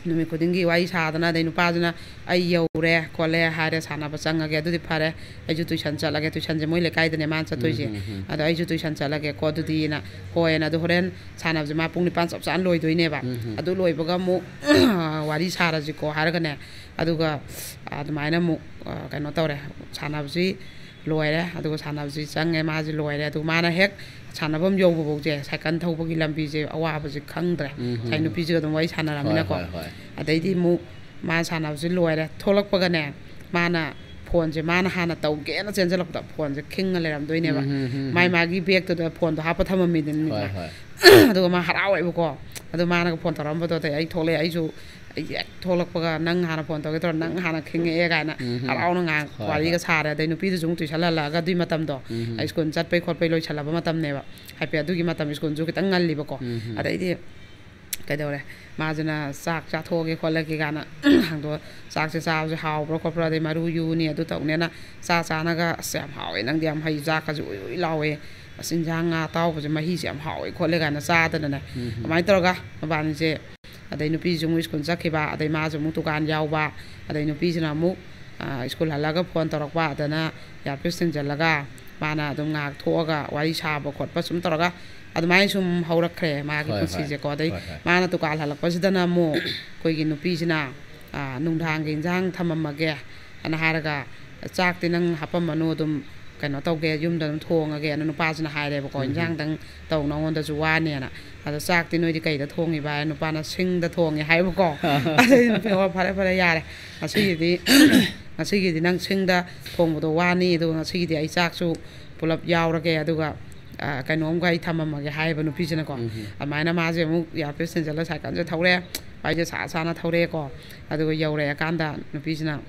ꯅꯨꯃꯤꯠ ꯈꯨꯗꯤꯡꯒꯤ ꯋꯥꯔꯤ ꯁꯥꯗꯅ, ꯑꯗꯩ ꯅꯨꯄꯥꯁꯤꯅ, "ꯑꯩ ꯌꯧꯔꯦ ꯈꯣꯠꯂꯦ" ꯍꯥꯏꯔꯦ, "ꯁꯥꯟꯅꯕ ꯆꯪꯉꯒꯦ, ꯑꯗꯨꯗꯤ ꯐꯔꯦ, ꯑꯩꯁꯨ ꯇꯨꯏꯁꯟ ꯆꯠꯂꯒꯦ"꯫ ꯇꯨꯏꯁꯟꯁꯦ ꯃꯣꯏ ꯂꯩꯀꯥꯏꯗꯅꯦ ꯃꯥꯅ ꯆꯠꯇꯣꯏꯁꯦ꯫ ꯎꯝ, ꯎꯝ, ꯎꯝ꯫ "ꯑꯗꯣ ꯑꯩꯁꯨ ꯇꯨꯏꯁꯟ ꯆꯠꯂꯒꯦꯀꯣ ꯑꯗꯨꯗꯤꯅ", "ꯍꯣꯏꯅ", "ꯑꯗꯣ ꯍꯣꯔꯦꯟ ꯁꯥꯟꯅꯕꯁꯦ ꯃꯥ ꯄꯨꯡ ꯅꯤꯄꯥꯟ ꯆꯞ ꯆꯥꯅ ꯂꯣꯏꯗꯣꯏꯅꯦꯕ꯫ ꯎꯝ, ꯎꯝ꯫ ꯑꯗꯨ ꯂꯣꯏꯕꯒ ꯑꯃꯨꯛ ꯋꯥꯔꯤ ꯁꯥꯔꯁꯤꯀꯣ" ꯍꯥꯏꯔꯒꯅꯦ, ꯑꯗꯨꯒ ꯑꯗꯨꯃꯥꯏꯅ ꯑꯃꯨꯛ, ꯑ, ꯀꯩꯅꯣ ꯇꯧꯔꯦ, ꯁꯥꯟꯅꯕꯁꯤ ꯂꯣꯏꯔꯦ꯫ ꯑꯗꯨꯒ ꯁꯥꯟꯅꯕꯁꯤ ꯆꯪꯉꯦ, ꯃꯥꯁꯦ ꯂꯣꯏꯔꯦ꯫ ꯑꯗꯨꯒ ꯃꯥꯅ ꯍꯦꯛ ꯁꯥꯟꯅꯐꯝ ꯌꯧꯕꯐꯧꯁꯦ ꯁꯥꯏꯀꯜ ꯊꯧꯕꯒꯤ ꯂꯝꯕꯤꯁꯦ ꯑꯋꯥꯕꯁꯦ ꯈꯪꯗ꯭ꯔꯦ꯫ ꯎꯝ꯫ ꯉꯁꯥꯏ ꯅꯨꯄꯤꯁꯤꯒ ꯑꯗꯨꯝ ꯋꯥꯔꯤ ꯁꯥꯟꯅꯔꯝꯃꯤꯅꯀꯣ꯫ ꯍꯣꯏ, ꯍꯣꯏ, ꯍꯣꯏ꯫ ꯑꯗꯩꯗꯤ ꯑꯃꯨꯛ ꯃꯥ ꯁꯥꯟꯅꯕꯁꯤ ꯂꯣꯏꯔꯦ, ꯊꯣꯛꯂꯛꯄꯒꯅꯦ, ꯃꯥꯅ ꯐꯣꯟꯁꯦ ꯃꯥꯅ ꯍꯥꯟꯅ ꯇꯧꯒꯦꯅ ꯆꯦꯟꯖꯜꯂꯛꯄꯗ ꯐꯣꯟꯁꯦ ꯈꯤꯡꯉ ꯂꯩꯔꯝꯗꯣꯏꯅꯦꯕ꯫ ꯎꯝ, ꯎꯝ, ꯎꯝ, ꯃꯥꯏ ꯎꯝ꯫ ꯃꯥꯒꯤ ꯕꯦꯒꯇꯨꯗ ꯐꯣꯟꯗꯣ ꯍꯥꯞꯄ ꯊꯝꯃꯝꯃꯤꯗꯅ꯫ ꯍꯣꯏ, ꯍꯣꯏ꯫ ꯑꯗꯨꯒ ꯃꯥ ꯍꯔꯥꯎꯋꯦꯕꯀꯣ꯫ ꯑꯗꯣ ꯃꯥꯅꯒ ꯐꯣꯟ ꯇꯧꯔꯛꯑꯝꯕꯗꯣ, "ꯑꯗꯩ ꯑꯩ ꯊꯣꯛꯂꯛꯑꯦ, ꯑꯩꯁꯨ ꯑꯩ ꯍꯦꯛ ꯊꯣꯛꯂꯛꯄꯒ ꯅꯪ ꯍꯥꯟꯅ ꯐꯣꯟ ꯇꯧꯒꯦ ꯇꯧꯔ ꯅꯪ ꯍꯥꯟꯅ ꯈꯤꯡꯉꯛꯑꯦ" ꯀꯥꯏꯅ ꯎꯝ, ꯎꯝ꯫ ꯍꯔꯥꯎꯅ ꯉꯥꯏꯍꯥꯛ ꯍꯣꯏ, ꯋꯥꯔꯤꯒ ꯍꯣꯏ꯫ ꯁꯥꯔꯦ꯫ ꯑꯗꯩ ꯅꯨꯄꯤꯗꯨꯁꯨ ꯑꯃꯨꯛ ꯇꯨꯏꯁꯟ ꯍꯜꯂꯛꯑꯒ ꯑꯗꯨꯏ ꯃꯇꯝꯗꯣ ꯎꯝ, ꯎꯝ꯫ ꯁ꯭ꯀꯨꯜ ꯆꯠꯄꯩ ꯈꯣꯠꯄꯩ ꯂꯣꯏꯁꯜꯂꯕ ꯃꯇꯝꯅꯦꯕ꯫ ꯍꯥꯏꯐꯦꯠ ꯑꯗꯨꯒꯤ ꯃꯇꯝ ꯁ꯭ꯀꯨꯜꯁꯨ ꯈꯤꯇꯪ ꯉꯜꯂꯤꯕꯀꯣ꯫ ꯎꯝ, ꯎꯝ꯫ ꯑꯗꯩꯗꯤ ꯀꯩꯗꯧꯔꯦ? ꯃꯥꯁꯤꯅ ꯆꯥꯛ ꯆꯥꯊꯣꯛꯑꯒꯦ ꯈꯣꯠꯂꯒꯦ ꯀꯥꯏꯅ ꯍꯪꯗꯣꯛꯑ, ꯆꯥꯛꯁꯦ ꯆꯥꯕꯁꯦ ꯍꯥꯎꯕ꯭ꯔꯥ ꯈꯣꯠꯄ꯭ꯔꯥ, ꯑꯗꯩ ꯃꯔꯨ ꯌꯨꯅꯤ ꯑꯗꯨ ꯇꯧꯅꯦꯅ ꯆꯥ ꯆꯥꯅꯒ, "ꯑꯁ, ꯌꯥꯝ ꯍꯥꯎꯋꯦ, ꯅꯪꯗꯤ ꯌꯥꯝ ꯍꯩ, ꯆꯥꯛꯀꯁꯦ ꯎꯏ ꯎꯏ ꯂꯥꯎꯋꯦ, ꯑꯁ, ꯏꯟꯖꯥꯡ ꯉꯥ ꯑꯇꯥꯎꯕꯁꯦ ꯃꯍꯤꯁꯦ ꯌꯥꯝ ꯍꯥꯎꯋꯦ ꯈꯣꯠꯂꯦ ꯀꯥꯏꯅ ꯆꯥꯗꯅꯅꯦ꯫ ꯎꯝ꯫ ꯑꯗꯨꯃꯥꯏꯅ ꯇꯧꯔꯒ ꯃꯕꯥꯅꯤꯁꯦ, ꯑꯗꯩ ꯅꯨꯄꯤꯁꯨ ꯑꯃꯨꯛ ꯁ꯭ꯀꯨꯜ ꯆꯠꯈꯤꯕ, ꯑꯗꯩ ꯃꯥꯁꯨ ꯑꯃꯨꯛ ꯗꯨꯀꯥꯟ ꯌꯥꯎꯕ, ꯑꯗꯩ ꯅꯨꯄꯤꯁꯤꯅ ꯑꯃꯨꯛ, ꯑ, ꯁ꯭ꯀꯨꯜ ꯍꯜꯂꯒ ꯐꯣꯟ ꯇꯧꯔꯛꯄ, ꯑꯗꯨꯅ ꯏꯌꯥꯔꯄꯤꯁ ꯊꯤꯟꯖꯜꯂꯒ ꯃꯥꯅ ꯑꯗꯨꯝ ꯉꯥꯏꯍꯥꯛ ꯊꯣꯛꯑꯒ ꯋꯥꯔꯤ ꯁꯥꯕ ꯈꯣꯠꯄ ꯁꯨꯝ ꯇꯧꯔꯒ ꯑꯗꯨꯃꯥꯏꯅ ꯁꯨꯝ ꯍꯧꯔꯛꯈ꯭ꯔꯦ ꯃꯥꯒꯤ ꯍꯣꯏ, ꯍꯣꯏ꯫ ꯄꯨꯟꯁꯤꯁꯦꯀꯣ꯫ ꯑꯗꯩ ꯍꯣꯏ, ꯍꯣꯏ꯫ ꯃꯥꯅ ꯗꯨꯀꯥꯟ ꯍꯜꯂꯛꯄꯁꯤꯗꯅ ꯑꯃꯨꯛ ꯑꯩꯈꯣꯏꯒꯤ ꯅꯨꯄꯤꯁꯤꯅ, ꯑ, "ꯅꯨꯡꯗꯥꯡꯒꯤ ꯏꯟꯖꯥꯡ ꯊꯝꯃꯝꯃꯒꯦ" ꯑꯅ ꯍꯥꯏꯔꯒ, "ꯆꯥꯛꯇꯤ ꯅꯪ ꯍꯥꯄꯝꯃꯅꯨ, ꯑꯗꯨꯝ ꯀꯩꯅꯣ ꯇꯧꯒꯦ, ꯌꯨꯝꯗ ꯑꯗꯨꯝ ꯊꯣꯡꯉꯒꯦꯅ" ꯅꯨꯄꯥꯁꯤꯅ ꯍꯥꯏꯔꯦꯕꯀꯣ, ꯎꯝ, ꯎꯝ꯫ "ꯏꯟꯖꯥꯡꯗꯪ ꯇꯧ, ꯅꯉꯣꯟꯗꯁꯨ ꯋꯥꯅꯦꯅ꯫ ꯑꯗꯣ ꯆꯥꯛꯇꯤ ꯅꯣꯏꯗꯤ ꯀꯩꯗ ꯊꯣꯡꯉꯤꯕ?" ꯍꯥꯏ ꯅꯨꯄꯥꯅ, "ꯁꯤꯡꯗ ꯊꯣꯡꯉꯦ" ꯍꯥꯏꯕꯀꯣ꯫ ꯑꯗꯩ ꯅꯨꯄꯤ, "ꯑꯣ, ꯐꯔꯦ, ꯐꯔꯦ, ꯌꯥꯔꯦ, ꯉꯁꯤꯒꯤꯗꯤ, ꯉꯁꯤꯒꯤꯗꯤ ꯅꯪ ꯁꯤꯡꯗ ꯊꯣꯡꯕꯗꯣ ꯋꯥꯅꯤ, ꯑꯗꯨꯒ ꯉꯁꯤꯒꯤꯗꯤ ꯑꯩ ꯆꯥꯛꯁꯨ ꯄꯨꯂꯞ ꯌꯥꯎꯔꯒꯦ, ꯑꯗꯨꯒ, ꯑ, ꯀꯩꯅꯣꯝꯒ ꯑꯩ ꯊꯝꯃꯝꯃꯒꯦ" ꯍꯥꯏꯌꯦꯕ ꯅꯨꯄꯤꯁꯤꯅꯀꯣ꯫ ꯎꯝ, ꯎꯝ꯫ ꯑꯗꯨꯃꯥꯏꯅ ꯃꯥꯁꯦ ꯑꯃꯨꯛ ꯏꯌꯥꯔꯄꯤꯁ ꯊꯤꯟꯖꯜꯂ ꯁꯥꯏꯀꯜꯁꯦ ꯊꯧꯔꯦ, ꯋꯥꯔꯤꯁꯦ ꯁꯥ ꯁꯥꯅ ꯊꯧꯔꯛꯑꯦꯀꯣ꯫ ꯑꯗꯨꯒ ꯌꯧꯔꯛꯑꯀꯥꯟꯗ ꯅꯨꯄꯤꯁꯤꯅ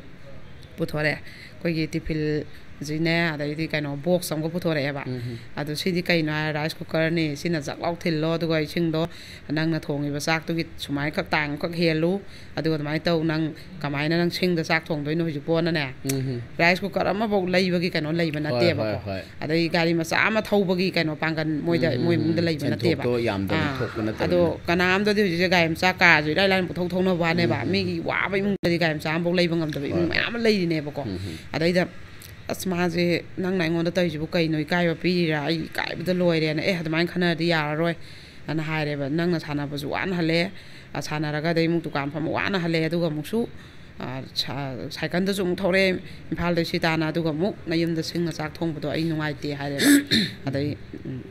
ꯄꯨꯊꯣꯔꯛꯑꯦ꯫ ꯑꯩꯈꯣꯏꯒꯤ ꯇꯤꯐꯤꯜꯁꯤꯅꯦ, ꯑꯗꯩꯗꯤ ꯀꯩꯅꯣ, ꯕꯣꯛꯁ ꯑꯃꯒ ꯄꯨꯊꯣꯔꯛꯑꯦꯕ꯫ ꯎꯝ, ꯎꯝ꯫ ꯑꯗꯣ ꯁꯤꯗꯤ ꯀꯩꯅꯣ ꯍꯥꯏꯔ, "ꯔꯥꯏꯁ ꯀꯨꯀꯔꯅꯤ, ꯁꯤꯅ ꯖꯛ ꯂꯥꯎ ꯊꯤꯜꯂꯣ, ꯑꯗꯨꯒ ꯏꯁꯤꯡꯗꯣ ꯅꯪꯅ ꯊꯣꯡꯉꯤꯕ ꯆꯥꯛꯇꯨꯒꯤ ꯁꯨꯃꯥꯏꯅ ꯈꯛ ꯇꯥꯡ ꯑꯃꯈꯛ ꯍꯦꯜꯂꯨ, ꯑꯗꯨꯒ ꯑꯗꯨꯃꯥꯏꯅ ꯇꯧ, ꯅꯪ ꯀꯃꯥꯏꯅ ꯅꯪ ꯁꯤꯡꯗ ꯆꯥꯛ ꯊꯣꯡꯗꯣꯏꯅꯣ ꯍꯧꯖꯤꯛꯄꯣꯅꯅꯦ?" ꯎꯝ, ꯎꯝ꯫ ꯔꯥꯏꯁ ꯀꯨꯀꯔ ꯑꯃꯐꯧ ꯂꯩꯕꯒꯤ ꯀꯩꯅꯣ ꯂꯩꯕ ꯍꯣꯏ, ꯅꯠꯇꯦꯕꯀꯣ꯫ ꯍꯣꯏ, ꯍꯣꯏ꯫ ꯑꯗꯩ ꯒꯥꯔꯤ ꯃꯆꯥ ꯑꯃ ꯊꯧꯕꯒꯤ ꯀꯩꯅꯣ ꯄꯥꯡꯒꯜ ꯃꯣꯏꯗ, ꯎꯝ, ꯎꯝ, ꯃꯣꯏ ꯎꯝ꯫ ꯏꯃꯨꯡꯗ ꯂꯩꯕ ꯅꯠꯇꯦꯕ꯫ ꯁꯦꯟꯊꯣꯛꯇꯣ ꯌꯥꯝꯗꯕ ꯑꯥ꯫ ꯊꯣꯛꯄ ꯅꯠꯇꯕꯅꯤꯅ꯫ ꯑꯗꯣ ꯀꯅꯥꯝꯗꯗꯤ ꯍꯧꯖꯤꯛꯁꯦ ꯒꯥꯔꯤ ꯃꯆꯥ, ꯀꯥꯔꯁꯨ ꯏꯔꯥꯏ ꯂꯥꯏꯅ ꯄꯨꯊꯧ ꯊꯧꯅꯕ ꯋꯥꯅꯦꯕ꯫ ꯎꯝ, ꯎꯝ, ꯃꯤꯒꯤ ꯎꯝ꯫ ꯋꯥꯕ ꯏꯃꯨꯡꯗꯗꯤ ꯒꯥꯔꯤ ꯃꯆꯥ ꯑꯃꯐꯧ ꯂꯩꯕ ꯉꯝꯗꯕ ꯍꯣꯏ, ꯏꯃꯨꯡ ꯍꯣꯏ꯫ ꯃꯌꯥꯝ ꯑꯃ ꯂꯩꯔꯤꯅꯦꯕꯀꯣ꯫ ꯎꯝ, ꯎꯝ꯫ ꯑꯗꯩꯗ, "ꯑꯁ, ꯃꯥꯁꯦ ꯅꯪꯅ ꯑꯩꯉꯣꯟꯗ ꯇꯧꯔꯤꯁꯤꯕꯨ ꯀꯩꯅꯣ? ꯏꯀꯥꯏꯕ ꯄꯤꯔꯤꯔꯥ? ꯑꯩ ꯏꯀꯥꯏꯕꯗ ꯂꯣꯏꯔꯦꯅ꯫ ꯑꯦ, ꯑꯗꯨꯃꯥꯏꯅ ꯈꯟꯅꯔꯗꯤ ꯌꯥꯔꯔꯣꯏ" ꯑꯅ ꯍꯥꯏꯔꯦꯕ꯫ "ꯅꯪꯅ ꯁꯥꯟꯅꯕꯁꯨ ꯋꯥꯅ ꯍꯜꯂꯛꯑꯦ, ꯑ, ꯁꯥꯟꯅꯔꯒ ꯑꯗꯩ ꯑꯃꯨꯛ ꯗꯨꯀꯥꯟ ꯐꯝꯕ ꯋꯥꯅ ꯍꯜꯂꯛꯑꯦ, ꯑꯗꯨꯒ ꯑꯃꯨꯛꯁꯨ, ꯑ, ꯁꯥ-, ꯁꯥꯏꯀꯜꯗꯁꯨ ꯑꯃꯨꯛ ꯊꯧꯔꯛꯑꯦ ꯏꯝꯐꯥꯜꯗꯩ ꯁꯤ ꯇꯥꯅ, ꯑꯗꯨꯒ ꯑꯃꯨꯛ ꯅꯌꯨꯝꯗ ꯁꯤꯡꯅ ꯆꯥꯛ ꯊꯣꯡꯕꯗꯣ ꯑꯩ ꯅꯨꯡꯉꯥꯏꯇꯦ" ꯍꯥꯏꯔꯦꯕ꯫ ꯑꯗꯩ, ꯎꯝ,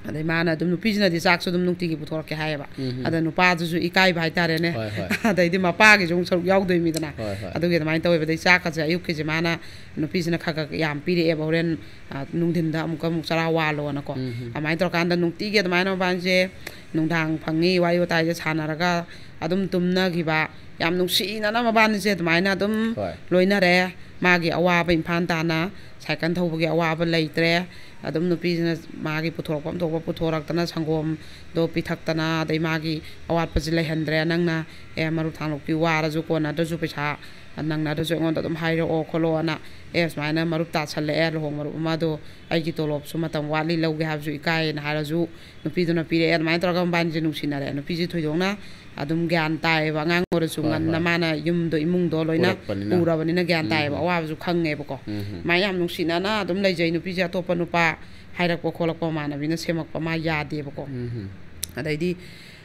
ꯑꯗꯩ ꯃꯥꯅ ꯑꯗꯨꯝ, ꯅꯨꯄꯤꯁꯤꯅꯗꯤ ꯆꯥꯛꯁꯨ ꯑꯗꯨꯝ ꯅꯨꯡꯇꯤꯒꯤ ꯄꯨꯊꯣꯔꯛꯀꯦ ꯍꯥꯏꯌꯦꯕ꯫ ꯎꯝ, ꯎꯝ꯫ ꯑꯗ ꯅꯨꯄꯥꯗꯨꯁꯨ ꯏꯀꯥꯏꯕ ꯍꯥꯏꯇꯥꯔꯦꯅꯦ꯫ ꯍꯣꯏ, ꯍꯣꯏ꯫ ꯑꯗꯩꯗꯤ ꯃꯄꯥꯒꯤꯁꯨ ꯑꯃꯨꯛ ꯁꯔꯨꯛ ꯌꯥꯎꯗꯣꯏꯃꯤꯗꯅ꯫ ꯍꯣꯏ, ꯍꯣꯏ꯫ ꯑꯗꯨꯒꯤ ꯑꯗꯨꯃꯥꯏꯅ ꯇꯧꯋꯦꯕ꯫ ꯑꯗꯩ ꯆꯥꯛꯀꯁꯦ ꯑꯌꯨꯛꯀꯤꯁꯦ ꯃꯥꯅ, ꯅꯨꯄꯤꯁꯤꯅ ꯈꯔ ꯈꯔ ꯌꯥꯝ ꯄꯤꯔꯛꯑꯦꯕ, ꯍꯣꯔꯦꯟ, ꯑ, ꯅꯨꯡꯊꯤꯟꯗ ꯑꯃꯨꯛꯀ ꯑꯃꯨꯛ ꯆꯔꯥ ꯋꯥꯜꯂꯣꯅꯀꯣ꯫ ꯎꯝ, ꯎꯝ꯫ ꯑꯗꯨꯃꯥꯏꯅ ꯇꯧꯔꯀꯥꯟꯗ ꯅꯨꯡꯇꯤꯒꯤ ꯑꯗꯨꯃꯥꯏꯅ ꯃꯕꯥꯅꯤꯁꯦ ꯅꯨꯡꯗꯥꯡ ꯐꯪꯉꯤ, ꯋꯥꯔꯤ ꯋꯥꯇꯥꯏꯁꯦ ꯁꯥꯟꯅꯔꯒ ꯑꯗꯨꯝ ꯇꯨꯝꯅꯈꯤꯕ꯫ ꯌꯥꯝ ꯅꯨꯡꯁꯤꯅꯅ ꯃꯕꯥꯅꯤꯁꯦ ꯑꯗꯨꯃꯥꯏꯅ ꯑꯗꯨꯝ ꯍꯣꯏ꯫ ꯂꯣꯏꯅꯔꯦ꯫ ꯃꯥꯒꯤ ꯑꯋꯥꯕ ꯏꯝꯐꯥꯜ ꯇꯥꯅ ꯁꯥꯏꯀꯜ ꯊꯧꯕꯒꯤ ꯑꯋꯥꯕ ꯂꯩꯇ꯭ꯔꯦ꯫ ꯑꯗꯨꯝ ꯅꯨꯄꯤꯁꯤꯅ ꯃꯥꯒꯤ ꯄꯨꯊꯣꯔꯛꯐꯝ ꯊꯣꯛꯄ ꯄꯨꯊꯣꯔꯛꯇꯅ, ꯁꯪꯒꯣꯝꯗꯣ ꯄꯤꯊꯛꯇꯅ, ꯑꯗꯩ ꯃꯥꯒꯤ ꯑꯋꯥꯠꯄꯁꯦ ꯂꯩꯍꯟꯗ꯭ꯔꯦ꯫ "ꯅꯪꯅ, ꯑꯦ, ꯃꯔꯨꯞ ꯊꯥꯡꯂꯨꯞꯀꯤ ꯋꯥꯔꯁꯨ ꯀꯣꯟꯅꯗ꯭ꯔꯁꯨ ꯄꯩꯁꯥ ꯅꯪꯅ ꯑꯗꯨꯁꯨ ꯑꯩꯉꯣꯟꯗ ꯑꯗꯨꯝ ꯍꯥꯏꯔꯛꯑꯣ ꯈꯣꯠꯂꯣꯅ, ꯑꯦ, ꯁꯨꯃꯥꯏꯅ ꯃꯔꯨꯞ ꯇꯥꯁꯜꯂꯛꯑꯦ, ꯂꯨꯍꯣꯡ ꯃꯔꯨꯞ ꯑꯃꯗꯣ ꯑꯩꯒꯤ ꯇꯣꯂꯣꯞꯁꯨ ꯃꯇꯝ ꯋꯥꯠꯂꯤ ꯂꯧꯒꯦ ꯍꯥꯏꯕꯁꯨ ꯏꯀꯥꯏꯌꯦꯅ ꯍꯥꯏꯔꯁꯨ, ꯅꯨꯄꯤꯗꯨꯅ ꯄꯤꯔꯛꯑꯦ꯫ ꯑꯗꯨꯃꯥꯏꯅ ꯇꯧꯔꯒ ꯃꯕꯥꯅꯤꯁꯦ ꯅꯨꯡꯁꯤꯅꯔꯦ꯫ ꯅꯨꯄꯤꯁꯦ ꯊꯣꯏꯗꯣꯛꯅ ꯑꯗꯨꯝ ꯒ꯭ꯌꯥꯟ ꯇꯥꯏꯌꯦꯕ, ꯑꯉꯥꯡ ꯑꯣꯏꯔꯁꯨ ꯍꯣꯏ, ꯉꯟꯅ ꯍꯣꯏ꯫ ꯃꯥꯅ ꯌꯨꯝꯗꯣ, ꯏꯃꯨꯡꯗꯣ ꯂꯣꯏꯅ ꯄꯨꯔꯛꯄꯅꯤꯅ꯫ ꯄꯨꯔꯕꯅꯤꯅ ꯒ꯭ꯌꯥꯟ ꯇꯥꯏꯌꯦꯕ, ꯎꯝ꯫ ꯑꯋꯥꯕꯁꯨ ꯈꯪꯉꯦꯕꯀꯣ꯫ ꯎꯝ꯫ ꯃꯥ ꯌꯥꯝ ꯅꯨꯡꯁꯤꯅꯅ ꯑꯗꯨꯝ ꯂꯩꯖꯩ ꯅꯨꯄꯤꯁꯦ꯫ ꯑꯇꯣꯞꯄ ꯅꯨꯄꯥ ꯍꯥꯏꯔꯛꯄ ꯈꯣꯠꯂꯛꯄ ꯃꯃꯥꯟꯅꯕꯤꯅ ꯁꯦꯝꯃꯛꯄ ꯃꯥ ꯌꯥꯗꯦꯕꯀꯣ꯫ ꯎꯝ꯫ ꯑꯗꯩꯗꯤ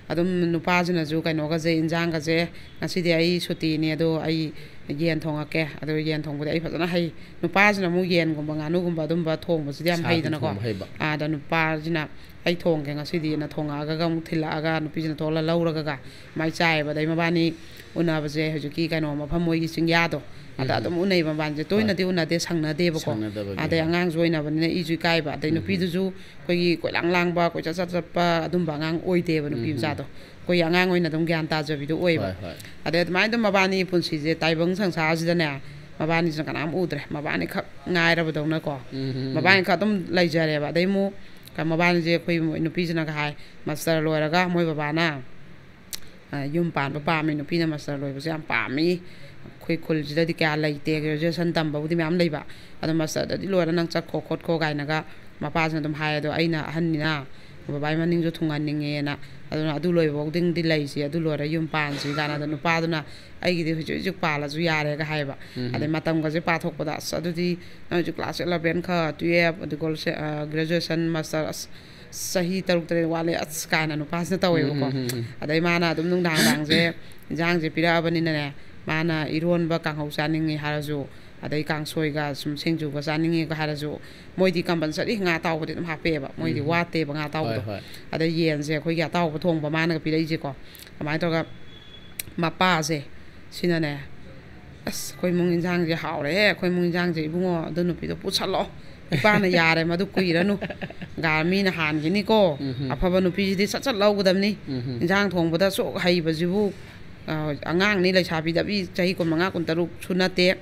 ꯑꯗꯨꯝ ꯅꯨꯄꯥꯁꯤꯅꯁꯨ ꯀꯩꯅꯣꯒꯁꯦ, ꯏꯟꯖꯥꯡꯒꯁꯦ, "ꯉꯁꯤꯗꯤ ꯑꯩ ꯁꯨꯇꯤꯅꯤ, ꯑꯗꯣ ꯑꯩ ꯌꯦꯟ ꯊꯣꯡꯉꯛꯀꯦ", ꯑꯗꯣ ꯌꯦꯟ ꯊꯣꯡꯕꯗꯤ ꯑꯩ ꯐꯖꯅ ꯍꯩ꯫ ꯅꯨꯄꯥꯁꯤꯅ ꯑꯃꯨꯛ ꯌꯦꯟꯒꯨꯝꯕ, ꯉꯥꯅꯨꯒꯨꯝꯕ ꯑꯗꯨꯝꯕ ꯊꯣꯡꯕꯁꯤꯗꯤ ꯌꯥꯝ ꯁꯥꯗꯤ ꯍꯩꯗꯅꯀꯣ꯫ ꯊꯣꯡꯕ ꯍꯩꯕ꯫ ꯑꯥ, ꯑꯗ ꯅꯨꯄꯥꯁꯤꯅ "ꯑꯩ ꯊꯣꯡꯒꯦ ꯉꯁꯤꯗꯤꯅ" ꯊꯣꯡꯉꯛꯑꯒ ꯑꯃꯨꯛ ꯊꯤꯜꯂꯛꯑꯒ, ꯅꯨꯄꯤꯁꯤꯅ ꯊꯣꯛꯂ ꯂꯧꯔꯒ ꯃꯥꯏ ꯆꯥꯏꯌꯦꯕ꯫ ꯑꯗꯩ ꯃꯕꯥꯅꯤ ꯎꯅꯕꯁꯦ ꯍꯧꯖꯤꯛꯀꯤ ꯀꯩꯅꯣ ꯃꯐꯝ, ꯃꯣꯏꯒꯤ ꯆꯤꯡꯌꯥꯗꯣ, ꯑꯗ ꯎꯝ꯫ ꯑꯗꯨꯝ ꯎꯅꯩꯕ꯫ ꯃꯕꯥꯅꯤꯁꯦ ꯍꯣꯏ꯫ ꯇꯣꯏꯅꯗꯤ ꯎꯅꯗꯦ, ꯁꯪꯅꯗꯦꯕꯀꯣ꯫ ꯁꯪꯅꯗꯕꯒꯤ, ꯑꯗꯩ ꯍꯣꯏ꯫ ꯑꯉꯥꯡꯁꯨ ꯑꯣꯏꯅꯕꯅꯤꯅ ꯏꯁꯨ ꯏꯀꯥꯏꯕ꯫ ꯑꯗꯩ ꯎꯝ꯫ ꯅꯨꯄꯤꯗꯨꯁꯨ ꯑꯩꯈꯣꯏꯒꯤ ꯀꯣꯏꯂꯥꯡ ꯂꯥꯡꯕ, ꯀꯣꯏꯆꯠ ꯆꯠ ꯆꯠꯄ ꯑꯗꯨꯝꯕ ꯑꯉꯥꯡ ꯑꯣꯏꯗꯦꯕ, ꯅꯨꯄꯤ ꯎꯝ꯫ ꯃꯆꯥꯗꯣ꯫ ꯑꯩꯈꯣꯏꯒꯤ ꯑꯉꯥꯡ ꯑꯣꯏꯅ ꯑꯗꯨꯝ ꯒ꯭ꯌꯥꯟ ꯇꯥꯖꯕꯤꯗꯣ ꯑꯣꯏꯕ꯫ ꯍꯣꯏ, ꯍꯣꯏ꯫ ꯑꯗꯩ ꯑꯗꯨꯃꯥꯏꯅ ꯑꯗꯨꯝ ꯃꯕꯥꯅꯤ ꯄꯨꯟꯁꯤꯁꯦ ꯇꯥꯏꯕꯪ ꯁꯪꯁꯥꯔꯁꯤꯗꯅꯦ, ꯃꯕꯥꯅꯤꯁꯤꯅ ꯀꯅꯥꯝ ꯎꯗ꯭ꯔꯦ, ꯃꯕꯥꯅꯤ ꯈꯛ ꯉꯥꯏꯔꯕꯗꯧꯅꯀꯣ꯫ ꯎꯝ꯫ ꯃꯕꯥꯅꯤ ꯈꯛ ꯑꯗꯨꯝ ꯂꯩꯖꯔꯦꯕ꯫ ꯑꯗꯩ ꯑꯃꯨꯛ ꯀ-, ꯃꯕꯥꯅꯤꯁꯦ ꯑꯩꯈꯣꯏ ꯃꯣꯏ ꯅꯨꯄꯤꯁꯤꯅꯒ ꯍꯥꯏ, "ꯃꯥꯁꯇꯔ ꯂꯣꯏꯔꯒ ꯃꯣꯏ ꯕꯕꯥꯅ, ꯑ, ꯌꯨꯝ ꯄꯥꯟꯕ ꯄꯥꯝꯃꯤ, ꯅꯨꯄꯤꯅ ꯃꯥꯁꯇꯔ ꯂꯣꯏꯕꯁꯦ ꯌꯥꯝ ꯄꯥꯝꯃꯤ, ꯑꯩꯈꯣꯏ ꯈꯨꯜꯁꯤꯗꯗꯤ ꯀꯌꯥ ꯂꯩꯇꯦ, ꯒ꯭ꯔꯦꯖꯨꯑꯦꯁꯟ ꯇꯝꯕꯕꯨꯗꯤ ꯃꯌꯥꯝ ꯂꯩꯕ, ꯑꯗꯣ ꯃꯥꯁꯇꯔꯗꯗꯤ ꯂꯣꯏꯔ ꯅꯪ ꯆꯠꯈꯣ ꯈꯣꯠꯈꯣ" ꯀꯥꯏꯅꯒ ꯃꯄꯥꯁꯤꯅ ꯑꯗꯨꯝ ꯍꯥꯏ꯫ ꯑꯗꯣ ꯑꯩꯅ ꯑꯍꯟꯅꯤꯅ ꯕꯕꯥꯒꯤ ꯃꯅꯤꯡꯁꯨ ꯊꯨꯡꯍꯟꯅꯤꯡꯉꯦꯅ, ꯑꯗꯨꯅ "ꯑꯗꯨ ꯂꯣꯏꯕꯐꯥꯎꯗꯤꯡꯗꯤ ꯂꯩꯁꯤ, ꯑꯗꯨ ꯂꯣꯏꯔ ꯌꯨꯝ ꯄꯥꯟꯁꯤ" ꯀꯥꯏꯅ꯫ ꯑꯗꯣ ꯅꯨꯄꯥꯗꯨꯅ "ꯑꯩꯒꯤꯗꯤ ꯍꯧꯖꯤꯛ ꯍꯧꯖꯤꯛ ꯄꯥꯜꯂꯁꯨ ꯌꯥꯔꯦꯒ ꯍꯥꯏꯌꯦꯕ꯫ ꯎꯝ꯫ ꯑꯗꯩ ꯃꯇꯝꯒꯁꯦ ꯄꯥꯊꯣꯛꯄꯗ, "ꯑꯁ, ꯑꯗꯨꯗꯤ ꯅꯪ ꯍꯧꯖꯤꯛ ꯀ꯭ꯂꯥꯁ ꯏꯂꯚꯦꯟ ꯈꯛ, ꯇꯨꯌꯦꯜꯞ, ꯑꯗꯨꯒ ꯒ꯭ꯔꯦꯖꯨꯑꯦꯁꯟ, ꯃꯥꯁꯇꯔ, ꯑꯁ, ꯆꯍꯤ ꯇꯔꯨꯛ ꯇꯔꯦꯠ ꯋꯥꯠꯂꯦ ꯑꯁ" ꯀꯥꯏꯅ ꯅꯨꯄꯥꯁꯤꯅ ꯇꯧꯋꯦꯕꯀꯣ꯫ ꯎꯝ, ꯎꯝ, ꯎꯝ꯫ ꯑꯗꯩ ꯃꯥꯅ ꯑꯗꯨꯝ ꯅꯨꯡꯗꯥꯡ ꯅꯨꯡꯗꯥꯡꯁꯦ ꯏꯟꯖꯥꯡꯁꯦ ꯄꯤꯔꯛꯑꯕꯅꯤꯅꯅꯦ, ꯃꯥꯅ ꯏꯔꯣꯟꯕ, ꯀꯥꯡꯍꯧ ꯆꯥꯅꯤꯡꯉꯤ ꯍꯥꯏꯔꯁꯨ, ꯑꯗꯩ ꯀꯥꯡꯁꯣꯏꯒ ꯁꯨꯝ ꯁꯤꯡꯖꯨꯒ ꯆꯥꯅꯤꯡꯉꯤꯒ ꯍꯥꯏꯔꯁꯨ, ꯃꯣꯏꯗꯤ ꯀꯝꯄꯜꯁꯔꯤ ꯉꯥ ꯑꯇꯥꯎꯕꯗꯤ ꯑꯗꯨꯝ ꯍꯥꯞꯄꯛꯑꯦꯕ꯫ ꯃꯣꯏꯗꯤ ꯎꯝ꯫ ꯋꯥꯠꯇꯦꯕ ꯉꯥ ꯑꯇꯥꯎꯕꯗꯣ꯫ ꯍꯣꯏ, ꯍꯣꯏ꯫ ꯑꯗꯩ ꯌꯦꯟꯁꯦ ꯑꯩꯈꯣꯏꯒꯤ ꯑꯇꯥꯎꯕ ꯊꯣꯡꯕ ꯃꯥꯅꯒ ꯄꯤꯔꯛꯏꯁꯦꯀꯣ꯫ ꯑꯗꯨꯃꯥꯏꯅ ꯇꯧꯔꯒ ꯃꯄꯥꯁꯦ ꯁꯤꯅꯅꯦ, "ꯑꯁ, ꯑꯩꯈꯣꯏ ꯏꯃꯨꯡ ꯏꯟꯖꯥꯡꯁꯦ ꯍꯥꯎꯔꯦꯍꯦ, ꯑꯩꯈꯣꯏ ꯏꯃꯨꯡ ꯏꯟꯖꯥꯡꯁꯦ ꯏꯕꯨꯡꯉꯣ, ꯑꯗꯨ ꯅꯨꯄꯤꯗꯣ ꯄꯨꯁꯜꯂꯣ, ꯏꯄꯥꯅ ꯌꯥꯔꯦ, ꯃꯗꯨ ꯀꯨꯏꯔꯅꯨ, ꯒꯥ-, ꯃꯤꯅ ꯍꯥꯟꯈꯤꯅꯤꯀꯣ, ꯎꯝ꯫ ꯑꯐꯕ ꯅꯨꯄꯤꯁꯤꯗꯤ ꯁꯠ ꯁꯠ ꯂꯧꯒꯗꯕꯅꯤ, ꯎꯝ꯫ ꯏꯟꯖꯥꯡ ꯊꯣꯡꯕꯗ ꯁꯨꯛ ꯍꯩꯕꯁꯤꯕꯨ, ꯑ, ꯑꯉꯥꯡꯅꯤ, ꯂꯩꯁꯥꯕꯤꯗꯕꯤ ꯆꯍꯤ ꯀꯨꯟꯃꯉꯥ, ꯀꯨꯟꯇꯔꯨꯛꯁꯨ ꯅꯠꯇꯦ,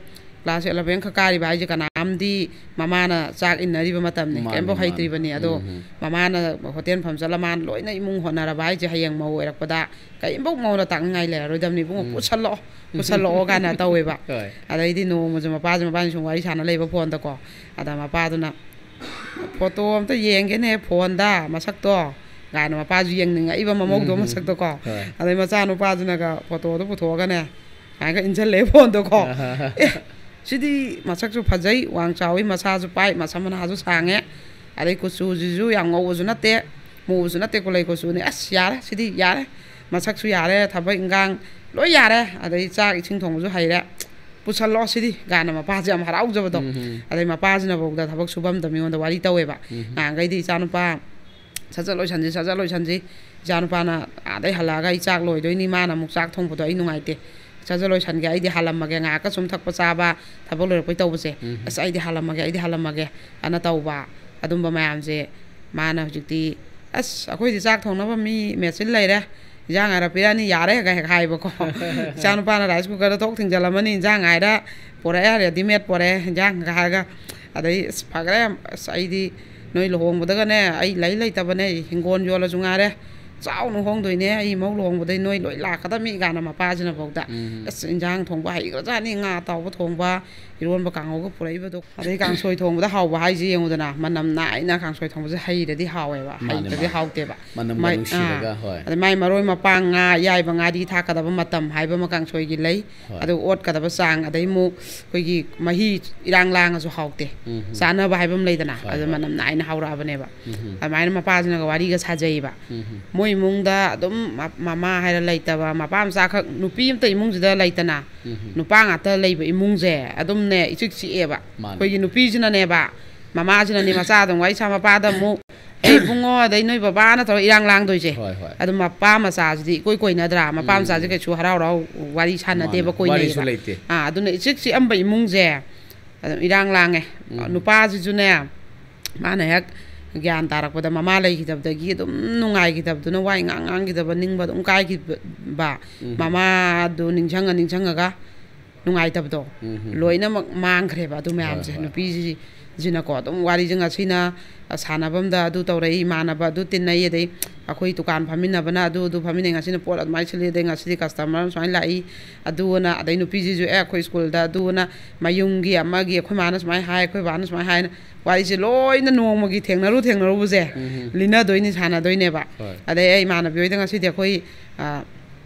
ꯀ꯭ꯂꯥꯁ ꯑꯦꯂꯚꯦꯟ ꯈꯛ ꯀꯥꯔꯤꯕ ꯍꯥꯏꯁꯦ ꯀꯅꯥꯝꯗꯤ ꯃꯃꯥꯅ ꯆꯥꯛ ꯏꯟꯅꯔꯤꯕ ꯃꯇꯝꯅꯤ꯫ ꯃꯥꯅꯤ, ꯀꯩꯝꯐꯥꯎ ꯃꯥꯅꯤ꯫ ꯍꯩꯇ꯭ꯔꯤꯕꯅꯤ꯫ ꯑꯗꯣ ꯎꯝ, ꯎꯝ꯫ ꯃꯃꯥꯅ ꯍꯣꯇꯦꯜ ꯐꯝ ꯆꯠꯂ ꯃꯥꯅ ꯂꯣꯏꯅ ꯏꯃꯨꯡ ꯍꯣꯠꯅꯔꯕ ꯍꯥꯏꯁꯦ, ꯍꯌꯦꯡ ꯃꯧ ꯑꯣꯏꯔꯛꯄꯗ ꯀꯩꯝꯐꯥꯎ ꯃꯉꯣꯟꯗ ꯇꯥꯛꯅꯤꯡꯉꯥꯏ ꯂꯩꯔꯔꯣꯏꯗꯕꯅꯤ꯫ "ꯏꯕꯨꯡꯉꯣ, ꯎꯝ꯫ ꯄꯨꯁꯜꯂꯛꯑꯣ, ꯄꯨꯁꯜꯂꯛꯑꯣ" ꯀꯥꯏꯅ ꯇꯧꯋꯦꯕ꯫ ꯍꯣꯏ꯫ ꯑꯗꯩꯗꯤ ꯅꯣꯡꯃꯁꯨ ꯃꯄꯥꯁꯦ, ꯃꯕꯥꯅꯤ ꯁꯨꯝ ꯋꯥꯔꯤ ꯁꯥꯟꯅ ꯂꯩꯕ ꯐꯣꯟꯗꯀꯣ꯫ ꯑꯗ ꯃꯄꯥꯗꯨꯅ, "ꯐꯣꯇꯣ ꯑꯝꯇ ꯌꯦꯡꯒꯦꯅꯦ ꯐꯣꯟꯗ ꯃꯁꯛꯇꯣ" ꯀꯥꯏꯅ ꯃꯄꯥꯁꯨ ꯌꯦꯡꯅꯤꯡꯉꯛꯏꯕ ꯃꯃꯧꯗꯣ ꯎꯝ, ꯎꯝ꯫ ꯃꯁꯛꯇꯣꯀꯣ꯫ ꯍꯣꯏ꯫ ꯑꯗꯩ ꯃꯆꯥꯅꯨꯄꯥꯗꯨꯅꯒ ꯐꯣꯇꯣꯗꯣ ꯄꯨꯊꯣꯛꯑꯒꯅꯦ, ꯁꯨꯃꯥꯏꯅꯒ ꯏꯟꯁꯤꯜꯂꯦ ꯐꯣꯟꯗꯣꯀꯣ꯫ ꯑꯍꯥ꯫ "ꯑꯦ, ꯁꯤꯗꯤ ꯃꯁꯛꯁꯨ ꯐꯖꯩ, ꯋꯥꯡ ꯆꯥꯎꯋꯤ, ꯃꯁꯥꯁꯨ ꯄꯥꯏ, ꯃꯁꯝ ꯃꯅꯥꯁꯨ ꯁꯥꯡꯉꯦ, ꯑꯗꯩ ꯀꯨꯆꯨꯁꯤꯁꯨ ꯌꯥꯝ ꯉꯧꯕꯁꯨ ꯅꯠꯇꯦ, ꯃꯨꯕꯁꯨ ꯅꯠꯇꯦ, ꯀꯨꯂꯩ ꯀꯨꯆꯨꯅꯤ꯫ ꯑꯁ, ꯌꯥꯔꯦ, ꯁꯤꯗꯤ ꯌꯥꯔꯦ, ꯃꯁꯛꯁꯨ ꯌꯥꯔꯦ, ꯊꯕꯛ ꯏꯟꯈꯥꯡ ꯂꯣꯏ ꯌꯥꯔꯦ, ꯑꯗꯩ ꯆꯥꯛ ꯏꯁꯤꯡ ꯊꯣꯡꯕꯁꯨ ꯍꯩꯔꯦ, ꯄꯨꯁꯜꯂꯣ ꯁꯤꯗꯤ" ꯀꯥꯏꯅ ꯃꯄꯥꯁꯦ ꯌꯥꯝ ꯍꯔꯥꯎꯖꯕꯗꯣ꯫ ꯎꯝ, ꯎꯝ꯫ ꯑꯗꯩ ꯃꯄꯥꯁꯤꯅꯐꯥꯎꯗ ꯊꯕꯛ ꯁꯨꯐꯝꯗ ꯃꯤꯉꯣꯟꯗ ꯋꯥꯔꯤ ꯇꯧꯋꯦꯕ꯫ ꯎꯝ꯫ ꯅꯍꯥꯟꯈꯩꯗꯤ ꯏꯆꯥꯅꯨꯄꯥ ꯁꯠ ꯁꯠ ꯂꯣꯏꯁꯟꯁꯤ, ꯁꯠ ꯁꯠ ꯂꯣꯏꯁꯟꯁꯤ꯫ ꯏꯆꯥꯅꯨꯄꯥꯅ ꯑꯥꯗꯩ ꯍꯜꯂꯛꯑꯒ ꯑꯩ ꯆꯥꯛ ꯂꯣꯏꯗꯣꯏꯅꯤ, ꯃꯥꯅ ꯑꯃꯨꯛ ꯆꯥꯛ ꯊꯣꯡꯕꯗꯣ ꯑꯩ ꯅꯨꯡꯉꯥꯏꯇꯦ, ꯁꯠ ꯁꯠ ꯂꯣꯏꯁꯟꯒꯦ, ꯑꯩꯗꯤ ꯍꯥꯜꯂꯝꯃꯒꯦ, ꯉꯥꯏꯍꯥꯛꯀ ꯁꯨꯝ ꯊꯛꯄ ꯆꯥꯕ, ꯊꯕꯛ ꯂꯣꯏꯔꯛꯄꯩ ꯇꯧꯕꯁꯦ, ꯎꯝ꯫ "ꯑꯁ, ꯑꯩꯗꯤ ꯍꯥꯜꯂꯝꯃꯒꯦ, ꯑꯩꯗꯤ ꯍꯥꯜꯂꯝꯃꯒꯦ" ꯑꯅ ꯇꯧꯕ꯫ ꯑꯗꯨꯝꯕ ꯃꯌꯥꯝꯁꯦ ꯃꯥꯅ ꯍꯧꯖꯤꯛꯇꯤ, "ꯑꯁ, ꯑꯩꯈꯣꯏꯗꯤ ꯆꯥꯛ ꯊꯣꯡꯅꯕ ꯃꯤ ꯃꯦꯆꯤꯟ ꯂꯩꯔꯦ, ꯏꯟꯖꯥꯡ ꯍꯥꯏꯔ ꯄꯤꯔꯛꯑꯅꯤ, ꯌꯥꯔꯦ" ꯍꯦꯛ ꯍꯥꯏꯕꯀꯣ꯫ ꯏꯆꯥꯅꯨꯄꯥꯅ ꯔꯥꯏꯁ ꯀꯨꯀꯔꯗ ꯊꯣꯛ ꯊꯤꯡꯖꯤꯜꯂꯝꯃꯅꯤ, "ꯏꯟꯖꯥꯡ ꯍꯥꯏꯔ ꯄꯨꯔꯛꯑꯦ, ꯔꯦꯗꯤꯃꯦꯗ ꯄꯨꯔꯛꯑꯦ ꯏꯟꯖꯥꯡꯒ" ꯍꯥꯏꯔꯒ꯫ ꯑꯗꯩ, "ꯑꯁ, ꯐꯈ꯭ꯔꯦ, ꯑꯁ, ꯑꯩꯗꯤ ꯅꯣꯏ ꯂꯨꯍꯣꯡꯕꯗꯒꯅꯦ, ꯑꯩ ꯂꯩ ꯂꯩꯇꯕꯅꯦ, ꯍꯤꯡꯒꯣꯜ ꯌꯣꯜꯂꯁꯨ ꯉꯥꯏꯔꯦ, ꯆꯥꯎꯅ ꯍꯣꯡꯗꯣꯏꯅꯦ, ꯑꯩ ꯃꯧ ꯂꯨꯍꯣꯡꯕꯗꯩ ꯅꯣꯏ ꯂꯣꯏ ꯂꯥꯛꯀꯗꯕꯅꯤ" ꯀꯥꯏꯅ ꯃꯄꯥꯁꯤꯅꯐꯥꯎꯗ꯫ ꯎꯝ꯫ "ꯑꯁ, ꯏꯟꯖꯥꯡ ꯊꯣꯡꯕ ꯍꯩꯈ꯭ꯔꯖꯥꯠꯅꯤ, ꯉꯥ ꯑꯇꯥꯎꯕ ꯊꯣꯡꯕ, ꯏꯔꯣꯟꯕ ꯀꯥꯡꯍꯧꯒ ꯄꯨꯔꯛꯏꯕꯗꯣ"꯫ ꯑꯗꯩ ꯀꯥꯡꯁꯣꯏ ꯊꯣꯡꯕꯗ ꯍꯥꯎꯕ ꯍꯥꯏꯁꯦ ꯌꯦꯡꯉꯨꯗꯅ, ꯃꯅꯝ ꯅꯥꯏꯅ ꯀꯥꯡꯁꯣꯏ ꯊꯣꯡꯕꯁꯦ ꯍꯩꯔꯗꯤ ꯍꯥꯎꯋꯦꯕ, ꯃꯥꯅꯦ, ꯍꯩꯇ꯭ꯔꯗꯤ ꯃꯥꯅꯦ꯫ ꯍꯥꯎꯇꯦꯕ꯫ ꯃꯅꯝꯒ ꯃꯥꯏ-, ꯅꯨꯡꯁꯤꯔꯒ, ꯑꯥ꯫ ꯍꯣꯏ꯫ ꯑꯗꯩ ꯃꯥꯏ ꯃꯔꯣꯏ ꯃꯄꯥꯡ, ꯉꯥ ꯑꯌꯥꯏꯕ, ꯉꯥꯔꯤ ꯊꯥꯛꯀꯗꯕ ꯃꯇꯝ ꯍꯥꯏꯕ ꯑꯃ ꯀꯥꯡꯁꯣꯏꯒꯤ ꯂꯩ꯫ ꯍꯣꯏ꯫ ꯑꯗꯨꯒ ꯑꯣꯠꯀꯗꯕ ꯆꯥꯡ, ꯑꯗꯩ ꯑꯃꯨꯛ ꯑꯩꯈꯣꯏꯒꯤ ꯃꯍꯤ ꯏꯔꯥꯡ ꯂꯥꯡꯉꯁꯨ ꯍꯥꯎꯇꯦ꯫ ꯎꯝ, ꯎꯝ꯫ ꯆꯥꯅꯕ ꯍꯥꯏꯕ ꯑꯃ ꯂꯩꯗꯅ, ꯍꯣꯏ, ꯑꯗꯨ ꯍꯣꯏ꯫ ꯃꯅꯝ ꯅꯥꯏꯅ ꯍꯧꯔꯛꯑꯕꯅꯦꯕ꯫ ꯎꯝ, ꯎꯝ꯫ ꯑꯗꯨꯃꯥꯏꯅ ꯃꯄꯥꯁꯤꯅꯒ ꯋꯥꯔꯤꯒ ꯁꯥꯖꯩꯌꯦꯕ꯫ ꯎꯝ, ꯎꯝ꯫ ꯃꯣꯏ ꯏꯃꯨꯡꯗ ꯑꯗꯨꯝ ꯃ-, ꯃꯃꯥ ꯍꯥꯏꯔ ꯂꯩꯇꯕ, ꯃꯄꯥ ꯃꯆꯥꯈꯛ, ꯅꯨꯄꯤ ꯑꯝꯇ ꯏꯃꯨꯡꯁꯤꯗ ꯂꯩꯇꯅ, ꯎꯝ, ꯎꯝ꯫ ꯅꯨꯄꯥ ꯉꯥꯛꯇ ꯂꯩꯕ ꯏꯃꯨꯡꯁꯦ ꯑꯗꯨꯝꯅꯦ ꯏꯆꯤꯛ ꯆꯤꯛꯑꯦꯕ꯫ ꯃꯥꯅꯦ꯫ ꯑꯩꯈꯣꯏꯒꯤ ꯅꯨꯄꯤꯁꯤꯅꯅꯦꯕ, ꯃꯃꯥꯁꯤꯅꯅꯦ ꯃꯆꯥ ꯑꯗꯨꯝ ꯋꯥꯔꯤ ꯁꯥ, ꯃꯄꯥꯗ ꯑꯃꯨꯛ, "ꯑꯦ ꯏꯕꯨꯡꯉꯣ", ꯑꯗꯩ "ꯅꯣꯏ ꯕꯕꯥꯅ" ꯇꯧꯔ ꯏꯔꯥꯡ ꯂꯥꯡꯗꯣꯏꯁꯦ꯫ ꯍꯣꯏ, ꯍꯣꯏ꯫ ꯑꯗꯨ ꯃꯄꯥ ꯃꯆꯥꯁꯤꯗꯤ ꯏꯀꯣꯏ ꯀꯣꯏꯅꯗ꯭ꯔꯥ? ꯃꯄꯥ ꯎꯝ꯫ ꯃꯆꯥꯁꯦ ꯀꯩꯁꯨ ꯍꯔꯥꯎ ꯍꯔꯥꯎ ꯋꯥꯔꯤ ꯁꯥꯟꯅꯗꯦꯕ, ꯃꯥꯅꯦ꯫ ꯋꯥꯔꯤꯁꯨ ꯀꯣꯏꯅꯩꯌꯦꯕ꯫ ꯂꯩꯇꯦ꯫ ꯑꯥ, ꯑꯗꯨꯅ ꯏꯆꯤꯛ ꯆꯤꯛꯑꯝꯕ ꯏꯃꯨꯡꯁꯦ ꯑꯗꯨꯝ ꯏꯔꯥꯡ ꯂꯥꯡꯉꯦ꯫ ꯎꯝ꯫ ꯅꯨꯄꯥꯁꯤꯁꯨꯅꯦ, ꯃꯥꯅ ꯍꯦꯛ ꯒ꯭ꯌꯥꯟ ꯇꯥꯔꯛꯄꯗ ꯃꯃꯥ ꯂꯩꯈꯤꯗꯕꯗꯒꯤ ꯑꯗꯨꯝ ꯅꯨꯡꯉꯥꯏꯈꯤꯗꯕꯗꯨꯅ, ꯋꯥ ꯏꯉꯥꯡ ꯉꯥꯡꯈꯤꯗꯕ, ꯅꯤꯡꯕ ꯑꯗꯨꯝ ꯀꯥꯏꯈꯤꯕ꯫ ꯎꯝ꯫ ꯃꯃꯥꯗꯨ ꯅꯤꯡꯁꯤꯡꯉ ꯅꯤꯡꯁꯤꯡꯉꯒ ꯅꯨꯡꯉꯥꯏꯇꯕꯗꯣ, ꯎꯝ, ꯎꯝ, ꯎꯝ꯫ ꯂꯣꯏꯅꯃꯛ ꯃꯥꯡꯈ꯭ꯔꯦꯕ ꯑꯗꯨ ꯍꯣꯏ, ꯃꯌꯥꯝꯁꯦ꯫ ꯍꯣꯏ꯫ ꯅꯨꯄꯤꯁꯤꯡꯁꯤꯅꯀꯣ ꯑꯗꯨꯝ ꯋꯥꯔꯤꯁꯦ ꯉꯁꯤꯅ ꯁꯥꯟꯅꯐꯝꯗ ꯑꯗꯨ ꯇꯧꯔꯛꯏ, ꯏꯃꯥꯟꯅꯕ ꯑꯗꯨ ꯇꯤꯟꯅꯩ, ꯑꯗꯩ ꯑꯩꯈꯣꯏ ꯗꯨꯀꯥꯟ ꯐꯝꯃꯤꯟꯅꯕꯅ ꯑꯗꯨ ꯑꯗꯨ ꯐꯝꯃꯤꯟꯅꯩ, ꯉꯁꯤꯅ ꯄꯣꯠ ꯑꯗꯨꯃꯥꯏꯅ ꯁꯤꯜꯂꯤ, ꯑꯗꯩ ꯉꯁꯤꯗꯤ ꯀꯁꯇꯃꯔ ꯑꯃ ꯁꯨꯃꯥꯏꯅ ꯂꯥꯛꯏ, ꯑꯗꯨꯅ, ꯑꯗꯩ ꯅꯨꯄꯤꯁꯤꯁꯨ ꯑꯦ ꯑꯩꯈꯣꯏ ꯁ꯭ꯀꯨꯜꯗ ꯑꯗꯨꯅ ꯃꯌꯨꯝꯒꯤ ꯑꯃꯒꯤ ꯑꯩꯈꯣꯏ ꯃꯥꯅ ꯁꯨꯃꯥꯏꯅ ꯍꯥꯏ, ꯑꯩꯈꯣꯏ ꯕꯥꯅ ꯁꯨꯃꯥꯏꯅ ꯍꯥꯏꯅ ꯋꯥꯔꯤꯁꯦ ꯂꯣꯏꯅ ꯅꯣꯡꯃꯒꯤ ꯊꯦꯡꯅꯔꯨ ꯊꯦꯡꯅꯔꯨꯕꯁꯦ ꯎꯝ, ꯎꯝ꯫ ꯂꯤꯅꯗꯣꯏꯅꯤ, ꯁꯥꯟꯅꯗꯣꯏꯅꯦꯕ꯫ ꯍꯣꯏ꯫ ꯑꯗꯩ ꯑꯩ ꯏꯃꯥꯟꯅꯕꯤ ꯍꯣꯏꯗ ꯉꯁꯤꯗꯤ ꯑꯩꯈꯣꯏ, ꯑ,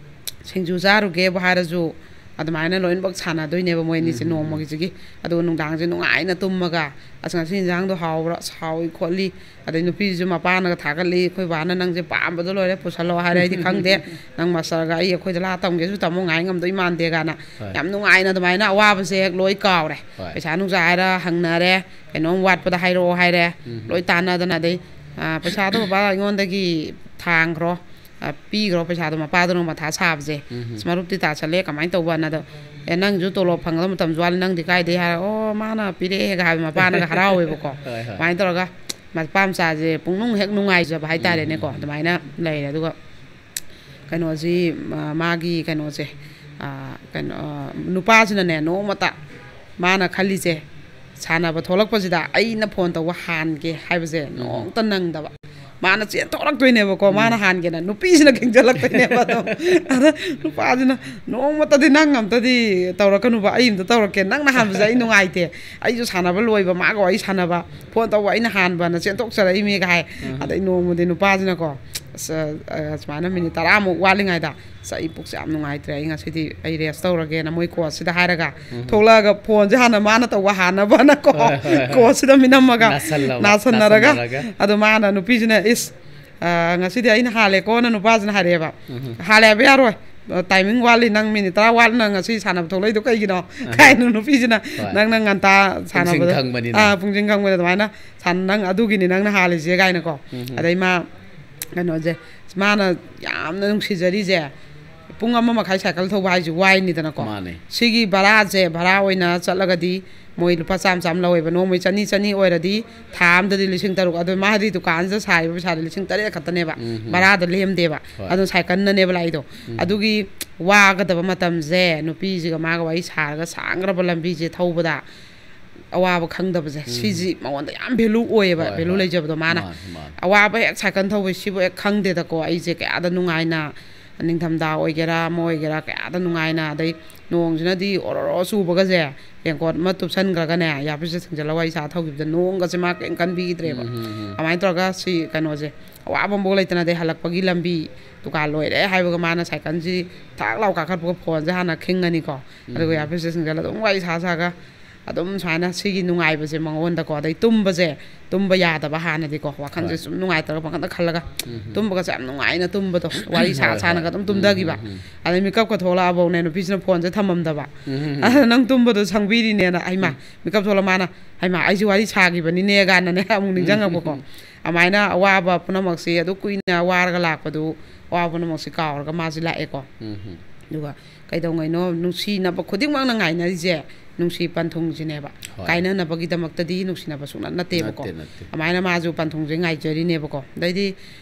ꯁꯤꯡꯖꯨ ꯆꯥꯔꯨꯒꯦꯕꯨ ꯍꯥꯏꯔꯁꯨ ꯑꯗꯨꯃꯥꯏꯅ ꯂꯣꯏꯅꯃꯛ ꯁꯥꯟꯅꯗꯣꯏꯅꯦꯕ ꯃꯣꯏ ꯑꯅꯤꯁꯦ ꯎꯝ, ꯎꯝ, ꯎꯝ꯫ ꯅꯣꯡꯃꯒꯤꯁꯤꯒꯤ꯫ ꯑꯗꯨꯒ ꯅꯨꯡꯗꯥꯡꯁꯦ ꯅꯨꯡꯉꯥꯏꯅ ꯇꯨꯝꯃꯒ, "ꯑꯁ, ꯉꯁꯤ ꯏꯟꯖꯥꯡꯗꯣ ꯍꯥꯎꯕ꯭ꯔꯥ? ꯑꯁ, ꯍꯥꯎꯏ ꯈꯣꯠꯂꯤ"꯫ ꯑꯗꯩ ꯅꯨꯄꯤꯁꯤꯁꯨ ꯃꯄꯥꯅꯒ ꯊꯥꯒꯠꯂꯤ, "ꯑꯩꯈꯣꯏ ꯕꯥꯅ ꯅꯪꯁꯦ ꯄꯥꯝꯕꯗꯣ ꯂꯣꯏꯔꯦ, ꯄꯨꯁꯜꯂꯣ" ꯍꯥꯏꯔꯦ꯫ "ꯑꯩꯗꯤ ꯈꯪꯗꯦ, ꯅꯪ ꯃꯥꯁꯇꯔꯒ ꯑꯩ ꯑꯩꯈꯣꯏꯗ ꯂꯥꯛꯑ ꯇꯝꯒꯦꯁꯨ ꯇꯝꯃꯣ, ꯉꯥꯏ ꯉꯝꯗꯣꯏ ꯃꯥꯟꯗꯦ" ꯀꯥꯏꯅ ꯍꯣꯏ꯫ ꯌꯥꯝ ꯅꯨꯡꯉꯥꯏꯅ ꯑꯗꯨꯃꯥꯏꯅ ꯑꯋꯥꯕꯁꯦ ꯍꯦꯛ ꯂꯣꯏ ꯀꯥꯎꯔꯦ꯫ ꯍꯣꯏ꯫ ꯄꯩꯁꯥ ꯅꯨꯡꯁꯥ ꯍꯥꯏꯔ ꯍꯪꯅꯔꯦ, ꯀꯩꯅꯣꯝ ꯋꯥꯠꯄꯗ ꯍꯥꯏꯔꯛꯑꯣ ꯍꯥꯏꯔꯦ, ꯎꯝ꯫ ꯂꯣꯏ ꯇꯥꯟꯅꯗꯅ꯫ ꯑꯗꯩ, "ꯑ, ꯄꯩꯁꯥꯗꯣ ꯕꯕꯥ ꯑꯩꯉꯣꯟꯗꯒꯤ ꯊꯥꯡꯈ꯭ꯔꯣ, ꯑ, ꯄꯤꯈ꯭ꯔꯣ ꯄꯩꯁꯥꯗꯣ", ꯃꯄꯥꯗꯨꯅ ꯃꯊꯥ ꯁꯥꯕꯁꯦ꯫ ꯎꯝ꯫ "ꯑꯁ, ꯃꯔꯨꯞꯇꯤ ꯇꯥꯁꯜꯂꯦ, ꯀꯃꯥꯏꯅ ꯇꯧꯕꯅ?" ꯑꯗꯣ, "ꯑꯦ, ꯅꯪꯁꯨ ꯇꯣꯂꯣꯞ ꯐꯪꯒꯗꯕ ꯃꯇꯝꯁꯨ ꯋꯥꯠꯂꯤ, ꯅꯪꯗꯤ ꯀꯥꯏꯗꯩ?" ꯍꯥꯏꯔ, "ꯑꯣ, ꯃꯥꯅ ꯄꯤꯔꯛꯑꯦꯒ" ꯍꯥꯏꯕ ꯃꯄꯥꯅꯒ ꯍꯔꯥꯎꯋꯦꯕꯀꯣ꯫ ꯍꯣꯏ, ꯍꯣꯏ꯫ ꯑꯗꯨꯃꯥꯏꯅ ꯇꯧꯔꯒ ꯃꯄꯥ ꯃꯆꯥꯁꯦ ꯄꯨꯡꯅꯨꯡ ꯍꯦꯛ ꯅꯨꯡꯉꯥꯏꯖꯕ ꯍꯥꯏꯇꯥꯔꯦꯅꯦꯀꯣ꯫ ꯎꯝ, ꯎꯝ, ꯎꯝ꯫ ꯑꯗꯨꯃꯥꯏꯅ ꯂꯩꯔꯦ꯫ ꯑꯗꯨꯒ ꯀꯩꯅꯣꯁꯤ, ꯃꯥ-, ꯃꯥꯒꯤ ꯀꯩꯅꯣꯁꯦ, ꯑ, ꯀꯩꯅꯣ, ꯑ, ꯅꯨꯄꯥꯁꯤꯅꯅꯦ, ꯅꯣꯡꯃꯇ ꯃꯥꯅ ꯈꯜꯂꯤꯁꯦ, ꯁꯥꯟꯅꯕ ꯊꯣꯛꯂꯛꯄꯁꯤꯗ ꯑꯩꯅ ꯐꯣꯟ ꯇꯧꯕ ꯍꯥꯟꯒꯦ ꯍꯥꯏꯕꯁꯦ ꯎꯝ꯫ ꯅꯣꯡꯃꯇ ꯅꯪꯗꯕ꯫ ꯃꯥꯅ ꯆꯦꯟꯊꯣꯔꯛꯇꯣꯏꯅꯦꯕꯀꯣ, ꯎꯝ꯫ ꯃꯥꯅ ꯍꯥꯟꯒꯦꯅ꯫ ꯅꯨꯄꯤꯁꯤꯅ ꯈꯤꯡꯖꯜꯂꯛꯇꯣꯏꯅꯦꯕ ꯑꯗꯨꯝ꯫ ꯑꯗ ꯅꯨꯄꯥꯁꯤꯅ, "ꯅꯣꯡꯃꯇꯗꯤ ꯅꯪ ꯑꯝꯇꯗꯤ ꯇꯧꯔꯛꯀꯅꯨꯕ, ꯑꯩ ꯑꯝꯇ ꯇꯧꯔꯛꯀꯦ꯫ ꯅꯪꯅ ꯍꯥꯟꯕꯁꯦ ꯑꯩ ꯅꯨꯡꯉꯥꯏꯇꯦ꯫ ꯑꯩꯁꯨ ꯁꯥꯟꯅꯕ ꯂꯣꯏꯕ, ꯃꯥꯒ ꯋꯥꯔꯤ ꯁꯥꯟꯅꯕ, ꯐꯣꯟ ꯇꯧꯕ ꯑꯩꯅ ꯍꯥꯟꯕꯅ ꯆꯦꯟꯊꯣꯛꯆꯔꯛꯏꯃꯤꯒ" ꯍꯥꯏ꯫ ꯎꯝ꯫ ꯑꯗꯩ ꯅꯣꯡꯃꯗꯤ ꯅꯨꯄꯥꯁꯤꯅꯀꯣ, ꯑꯁ, ꯑ, ꯁꯨꯃꯥꯏꯅ ꯃꯤꯅꯤꯠ ꯇꯔꯥꯃꯨꯛ ꯋꯥꯠꯂꯤꯉꯩꯗ, "ꯑꯁ, ꯑꯩ ꯄꯨꯛꯁꯦ ꯌꯥꯝ ꯅꯨꯡꯉꯥꯏꯇ꯭ꯔꯦ, ꯑꯩ ꯉꯁꯤꯗꯤ ꯑꯩ ꯔꯦꯁ ꯇꯧꯔꯒꯦꯅ" ꯃꯣꯏ ꯀꯣꯆꯁꯤꯗ ꯍꯥꯏꯔꯒ ꯎꯝ꯫ ꯊꯣꯛꯂꯛꯑꯒ ꯐꯣꯟꯁꯦ ꯍꯥꯟꯅ ꯃꯥꯅ ꯇꯧꯕ ꯍꯥꯟꯅꯕꯅꯀꯣ, ꯍꯣꯏ, ꯍꯣꯏ, ꯍꯣꯏ꯫ ꯀꯣꯆꯁꯤꯗ ꯃꯤꯅꯝꯃꯒ ꯅꯥꯁꯜꯂꯕ, ꯅꯥꯁꯟꯅꯔꯒ, ꯅꯥꯁꯟꯅꯔꯒ꯫ ꯑꯗꯣ ꯃꯥꯅ, ꯅꯨꯄꯤꯁꯤꯅ, "ꯏꯁ, ꯑ, ꯉꯁꯤꯗꯤ ꯑꯩꯅ ꯍꯥꯜꯂꯦꯀꯣꯅ" ꯅꯨꯄꯥꯁꯤꯅ ꯍꯥꯏꯔꯛꯑꯦꯕ꯫ ꯎꯝ꯫ "ꯍꯥꯜꯂꯦ ꯍꯥꯏꯕ ꯌꯥꯔꯣꯏ, ꯇꯥꯏꯃꯤꯡ ꯋꯥꯠꯂꯤ, ꯅꯪ ꯃꯤꯅꯤꯠ ꯇꯔꯥ ꯋꯥꯠꯂꯤꯅ ꯉꯁꯤ ꯁꯥꯟꯅꯕ ꯊꯣꯛꯂꯛꯏꯗꯣ ꯀꯩꯒꯤꯅꯣ?" ꯑꯍ꯫ ꯀꯥꯏꯅ ꯅꯨꯄꯤꯁꯤꯅ, ꯍꯣꯏ꯫ "ꯅꯪꯅ ꯉꯟꯇꯥ ꯄꯨꯡꯁꯤꯡ ꯁꯥꯟꯅꯕꯗ-, ꯈꯪꯕꯅꯤꯅ꯫ ꯑꯥ, ꯄꯨꯡꯁꯤꯡ ꯈꯪꯕꯗ ꯑꯗꯨꯃꯥꯏꯅ ꯁꯥꯟꯅ-, ꯅꯪ ꯑꯗꯨꯒꯤꯅꯤ ꯅꯪꯅ ꯍꯥꯜꯂꯤꯁꯦ" ꯀꯥꯏꯅꯀꯣ꯫ ꯎꯝ꯫ ꯑꯗꯩ ꯃꯥ ꯀꯩꯅꯣꯁꯦ, ꯃꯥꯅ ꯌꯥꯝꯅ ꯅꯨꯡꯁꯤꯖꯔꯤꯁꯦ, ꯄꯨꯡ ꯑꯃ ꯃꯈꯥꯏ ꯁꯥꯏꯀꯜ ꯊꯧꯕ ꯍꯥꯏꯁꯦ ꯋꯥꯏꯅꯤꯗꯅꯀꯣ꯫ ꯃꯥꯅꯦ꯫ ꯁꯤꯒꯤ ꯚꯔꯥꯁꯦ, ꯚꯔꯥ ꯑꯣꯏꯅ ꯆꯠꯂꯒꯗꯤ ꯃꯣꯏ ꯂꯨꯄꯥ ꯆꯥꯝꯃ ꯆꯥꯝꯃ ꯂꯧꯋꯦꯕ, ꯅꯣꯡꯃꯩ ꯆꯅꯤ ꯆꯅꯤ ꯑꯣꯏꯔꯗꯤ ꯊꯥ ꯑꯝꯗꯗꯤ ꯂꯤꯁꯤꯡ ꯇꯔꯨꯛ꯫ ꯑꯗꯣ ꯃꯥꯗꯤ ꯗꯨꯀꯥꯟꯁꯤꯗ ꯁꯥꯔꯤꯕ ꯄꯩꯁꯥꯗꯤ ꯂꯤꯁꯤꯡ ꯇꯔꯦꯠ ꯈꯛꯇꯅꯦꯕ꯫ ꯎꯝ, ꯎꯝ꯫ ꯚꯔꯥꯗ ꯂꯦꯝꯗꯦꯕ꯫ ꯍꯣꯏ꯫ ꯑꯗꯨꯅ ꯁꯥꯏꯀꯜꯅꯅꯦꯕ ꯂꯥꯛꯏꯗꯣ꯫ ꯎꯝ꯫ ꯑꯗꯨꯒꯤ ꯋꯥꯒꯗꯕ ꯃꯇꯝꯁꯦ, ꯅꯨꯄꯤꯁꯤꯒ ꯃꯥꯒ ꯋꯥꯔꯤ ꯁꯥꯔꯒ ꯁꯥꯡꯈ꯭ꯔꯕ ꯂꯝꯕꯤꯁꯦ ꯊꯧꯕꯗ ꯑꯋꯥꯕ ꯈꯪꯗꯕꯁꯦ, ꯎꯝ꯫ ꯁꯤꯁꯤ ꯃꯉꯣꯟꯗ ꯌꯥꯝ ꯚꯦꯂꯨ ꯑꯣꯏꯌꯦꯕ꯫ ꯍꯣꯏ, ꯚꯦꯂꯨ ꯍꯣꯏ꯫ ꯂꯩꯖꯕꯗꯣ ꯃꯥꯅ꯫ ꯃꯥꯅꯤ, ꯃꯥꯅꯤ꯫ ꯑꯋꯥꯕ ꯍꯦꯛ ꯁꯥꯏꯀꯜ ꯊꯧꯕꯁꯤꯕꯨ ꯍꯦꯛ ꯈꯪꯗꯦꯗꯀꯣ꯫ ꯑꯩꯁꯦ ꯀꯌꯥꯗ ꯅꯨꯡꯉꯥꯏꯅ, ꯅꯤꯡꯊꯝꯊꯥ ꯑꯣꯏꯒꯦꯔꯥ ꯑꯃ ꯑꯣꯏꯒꯦꯔꯥ, ꯀꯌꯥꯗ ꯅꯨꯡꯉꯥꯏꯅ, ꯑꯗꯩ ꯅꯣꯡꯁꯤꯅꯗꯤ ꯑꯣꯔꯣꯔꯣ ꯆꯨꯕꯒꯁꯦ, ꯔꯦꯟꯀꯣꯠ ꯑꯃ ꯇꯨꯞꯁꯟꯈ꯭ꯔꯒꯅꯦ, ꯏꯌꯥꯔꯄꯤꯁꯁꯦ ꯊꯤꯡꯖꯤꯜꯂꯒ ꯋꯥꯔꯤ ꯁꯥ ꯊꯧꯈꯤꯕꯗ ꯅꯣꯡꯒꯁꯦ ꯃꯥ ꯀꯔꯤꯝ ꯀꯟꯕꯤꯗ꯭ꯔꯦꯕ꯫ ꯎꯝ, ꯎꯝ, ꯎꯝ꯫ ꯑꯗꯨꯃꯥꯏꯅ ꯇꯧꯔꯒ ꯁꯤ ꯀꯩꯅꯣꯁꯦ, ꯑꯋꯥꯕ ꯑꯃꯐꯥꯎ ꯂꯩꯇꯅ, ꯑꯗꯩ ꯍꯜꯂꯛꯄꯒꯤ ꯂꯝꯕꯤ, ꯗꯨꯀꯥꯟ ꯂꯣꯏꯔꯦ ꯍꯥꯏꯕꯒ ꯃꯥꯅ ꯁꯥꯏꯀꯜꯁꯤ ꯊꯥꯛ ꯂꯥꯎ ꯀꯥꯈꯠꯄꯒ ꯐꯣꯟꯁꯦ ꯍꯥꯟꯅ ꯈꯤꯡꯉꯅꯤꯀꯣ꯫ ꯑꯗꯨꯒ ꯎꯝ꯫ ꯏꯌꯥꯔꯄꯤꯁꯁꯦ ꯊꯤꯡꯖꯤꯜꯂꯒ ꯑꯗꯨꯝ ꯋꯥꯔꯤ ꯁꯥ ꯁꯥꯒ ꯑꯗꯨꯝ ꯁꯨꯃꯥꯏꯅ ꯁꯤꯒꯤ ꯅꯨꯡꯉꯥꯏꯕꯁꯦ ꯃꯉꯣꯟꯗꯀꯣ꯫ ꯑꯗꯩ ꯇꯨꯝꯕꯁꯦ, ꯇꯨꯝꯕ ꯌꯥꯗꯕ ꯍꯥꯟꯅꯗꯤꯀꯣ, ꯋꯥꯈꯜꯁꯦ ꯍꯣꯏ꯫ ꯁꯨꯝ ꯅꯨꯡꯉꯥꯏꯇ꯭ꯔꯒ ꯄꯪꯈꯟꯗ ꯈꯜꯂꯒ, ꯎꯝ꯫ ꯇꯨꯝꯕꯒꯁꯦ ꯌꯥꯝ ꯅꯨꯡꯉꯥꯏꯅ ꯇꯨꯝꯕꯗꯣ, ꯋꯥꯔꯤ ꯁꯥ ꯍꯣꯏ, ꯁꯥꯅꯒ ꯍꯣꯏ꯫ ꯑꯗꯨꯝ ꯎꯝ, ꯇꯨꯝꯊꯈꯤꯕ꯫ ꯎꯝ, ꯎꯝ꯫ ꯑꯗꯩ ꯃꯤꯀꯞꯀ ꯊꯣꯛꯂꯛꯑꯕꯧꯅꯦ, ꯅꯨꯄꯤꯁꯤꯅ ꯐꯣꯟꯁꯦ ꯊꯝꯃꯝꯗꯕ꯫ ꯎꯝ, ꯎꯝ, ꯎꯝ꯫ ꯑꯗ ꯅꯪ ꯇꯨꯝꯕꯗꯣ ꯁꯪꯕꯤꯔꯤꯅꯦꯅ, ꯍꯩꯃ, ꯎꯝ꯫ ꯃꯤꯀꯞ ꯊꯣꯛꯂꯛ ꯃꯥꯅ, "ꯍꯩꯃ, ꯑꯩꯁꯦ ꯋꯥꯔꯤ ꯁꯥꯈꯤꯕꯅꯤꯅꯦ" ꯀꯥꯏꯅꯅꯦ ꯑꯃꯨꯛ ꯅꯤꯡꯁꯤꯡꯉꯛꯄꯀꯣ꯫ ꯎꯝ꯫ ꯑꯗꯨꯃꯥꯏꯅ ꯑꯋꯥꯕ ꯄꯨꯝꯅꯃꯛꯁꯤ, ꯑꯗꯨ ꯀꯨꯏꯅ ꯋꯥꯔꯒ ꯂꯥꯛꯄꯗꯨ, ꯑꯋꯥꯕ ꯄꯨꯝꯅꯃꯛꯁꯤ ꯀꯥꯎꯔꯒ ꯃꯥꯁꯤ ꯂꯥꯛꯑꯦꯀꯣ꯫ ꯎꯝ, ꯎꯝ꯫ ꯑꯗꯨꯒ ꯀꯩꯗꯧꯉꯩꯅꯣ ꯅꯨꯡꯁꯤꯅꯕ ꯈꯨꯗꯤꯡꯃꯛꯅ ꯉꯥꯏꯅꯔꯤꯁꯦ ꯅꯨꯡꯁꯤ ꯄꯟꯊꯨꯡꯁꯤꯅꯦꯕ꯫ ꯍꯣꯏ꯫ ꯀꯥꯏꯅꯅꯕꯒꯤꯗꯃꯛꯇꯗꯤ ꯅꯨꯡꯁꯤꯅꯕ ꯁꯨꯡꯅꯠ ꯅꯠꯇꯦꯕꯀꯣ꯫ ꯅꯠꯇꯦ, ꯅꯠꯇꯦ꯫ ꯑꯗꯨꯃꯥꯏꯅ ꯃꯥꯁꯨ ꯄꯟꯊꯨꯡꯁꯦ ꯉꯥꯏꯖꯔꯤꯅꯦꯕꯀꯣ꯫ ꯑꯗꯩꯗꯤ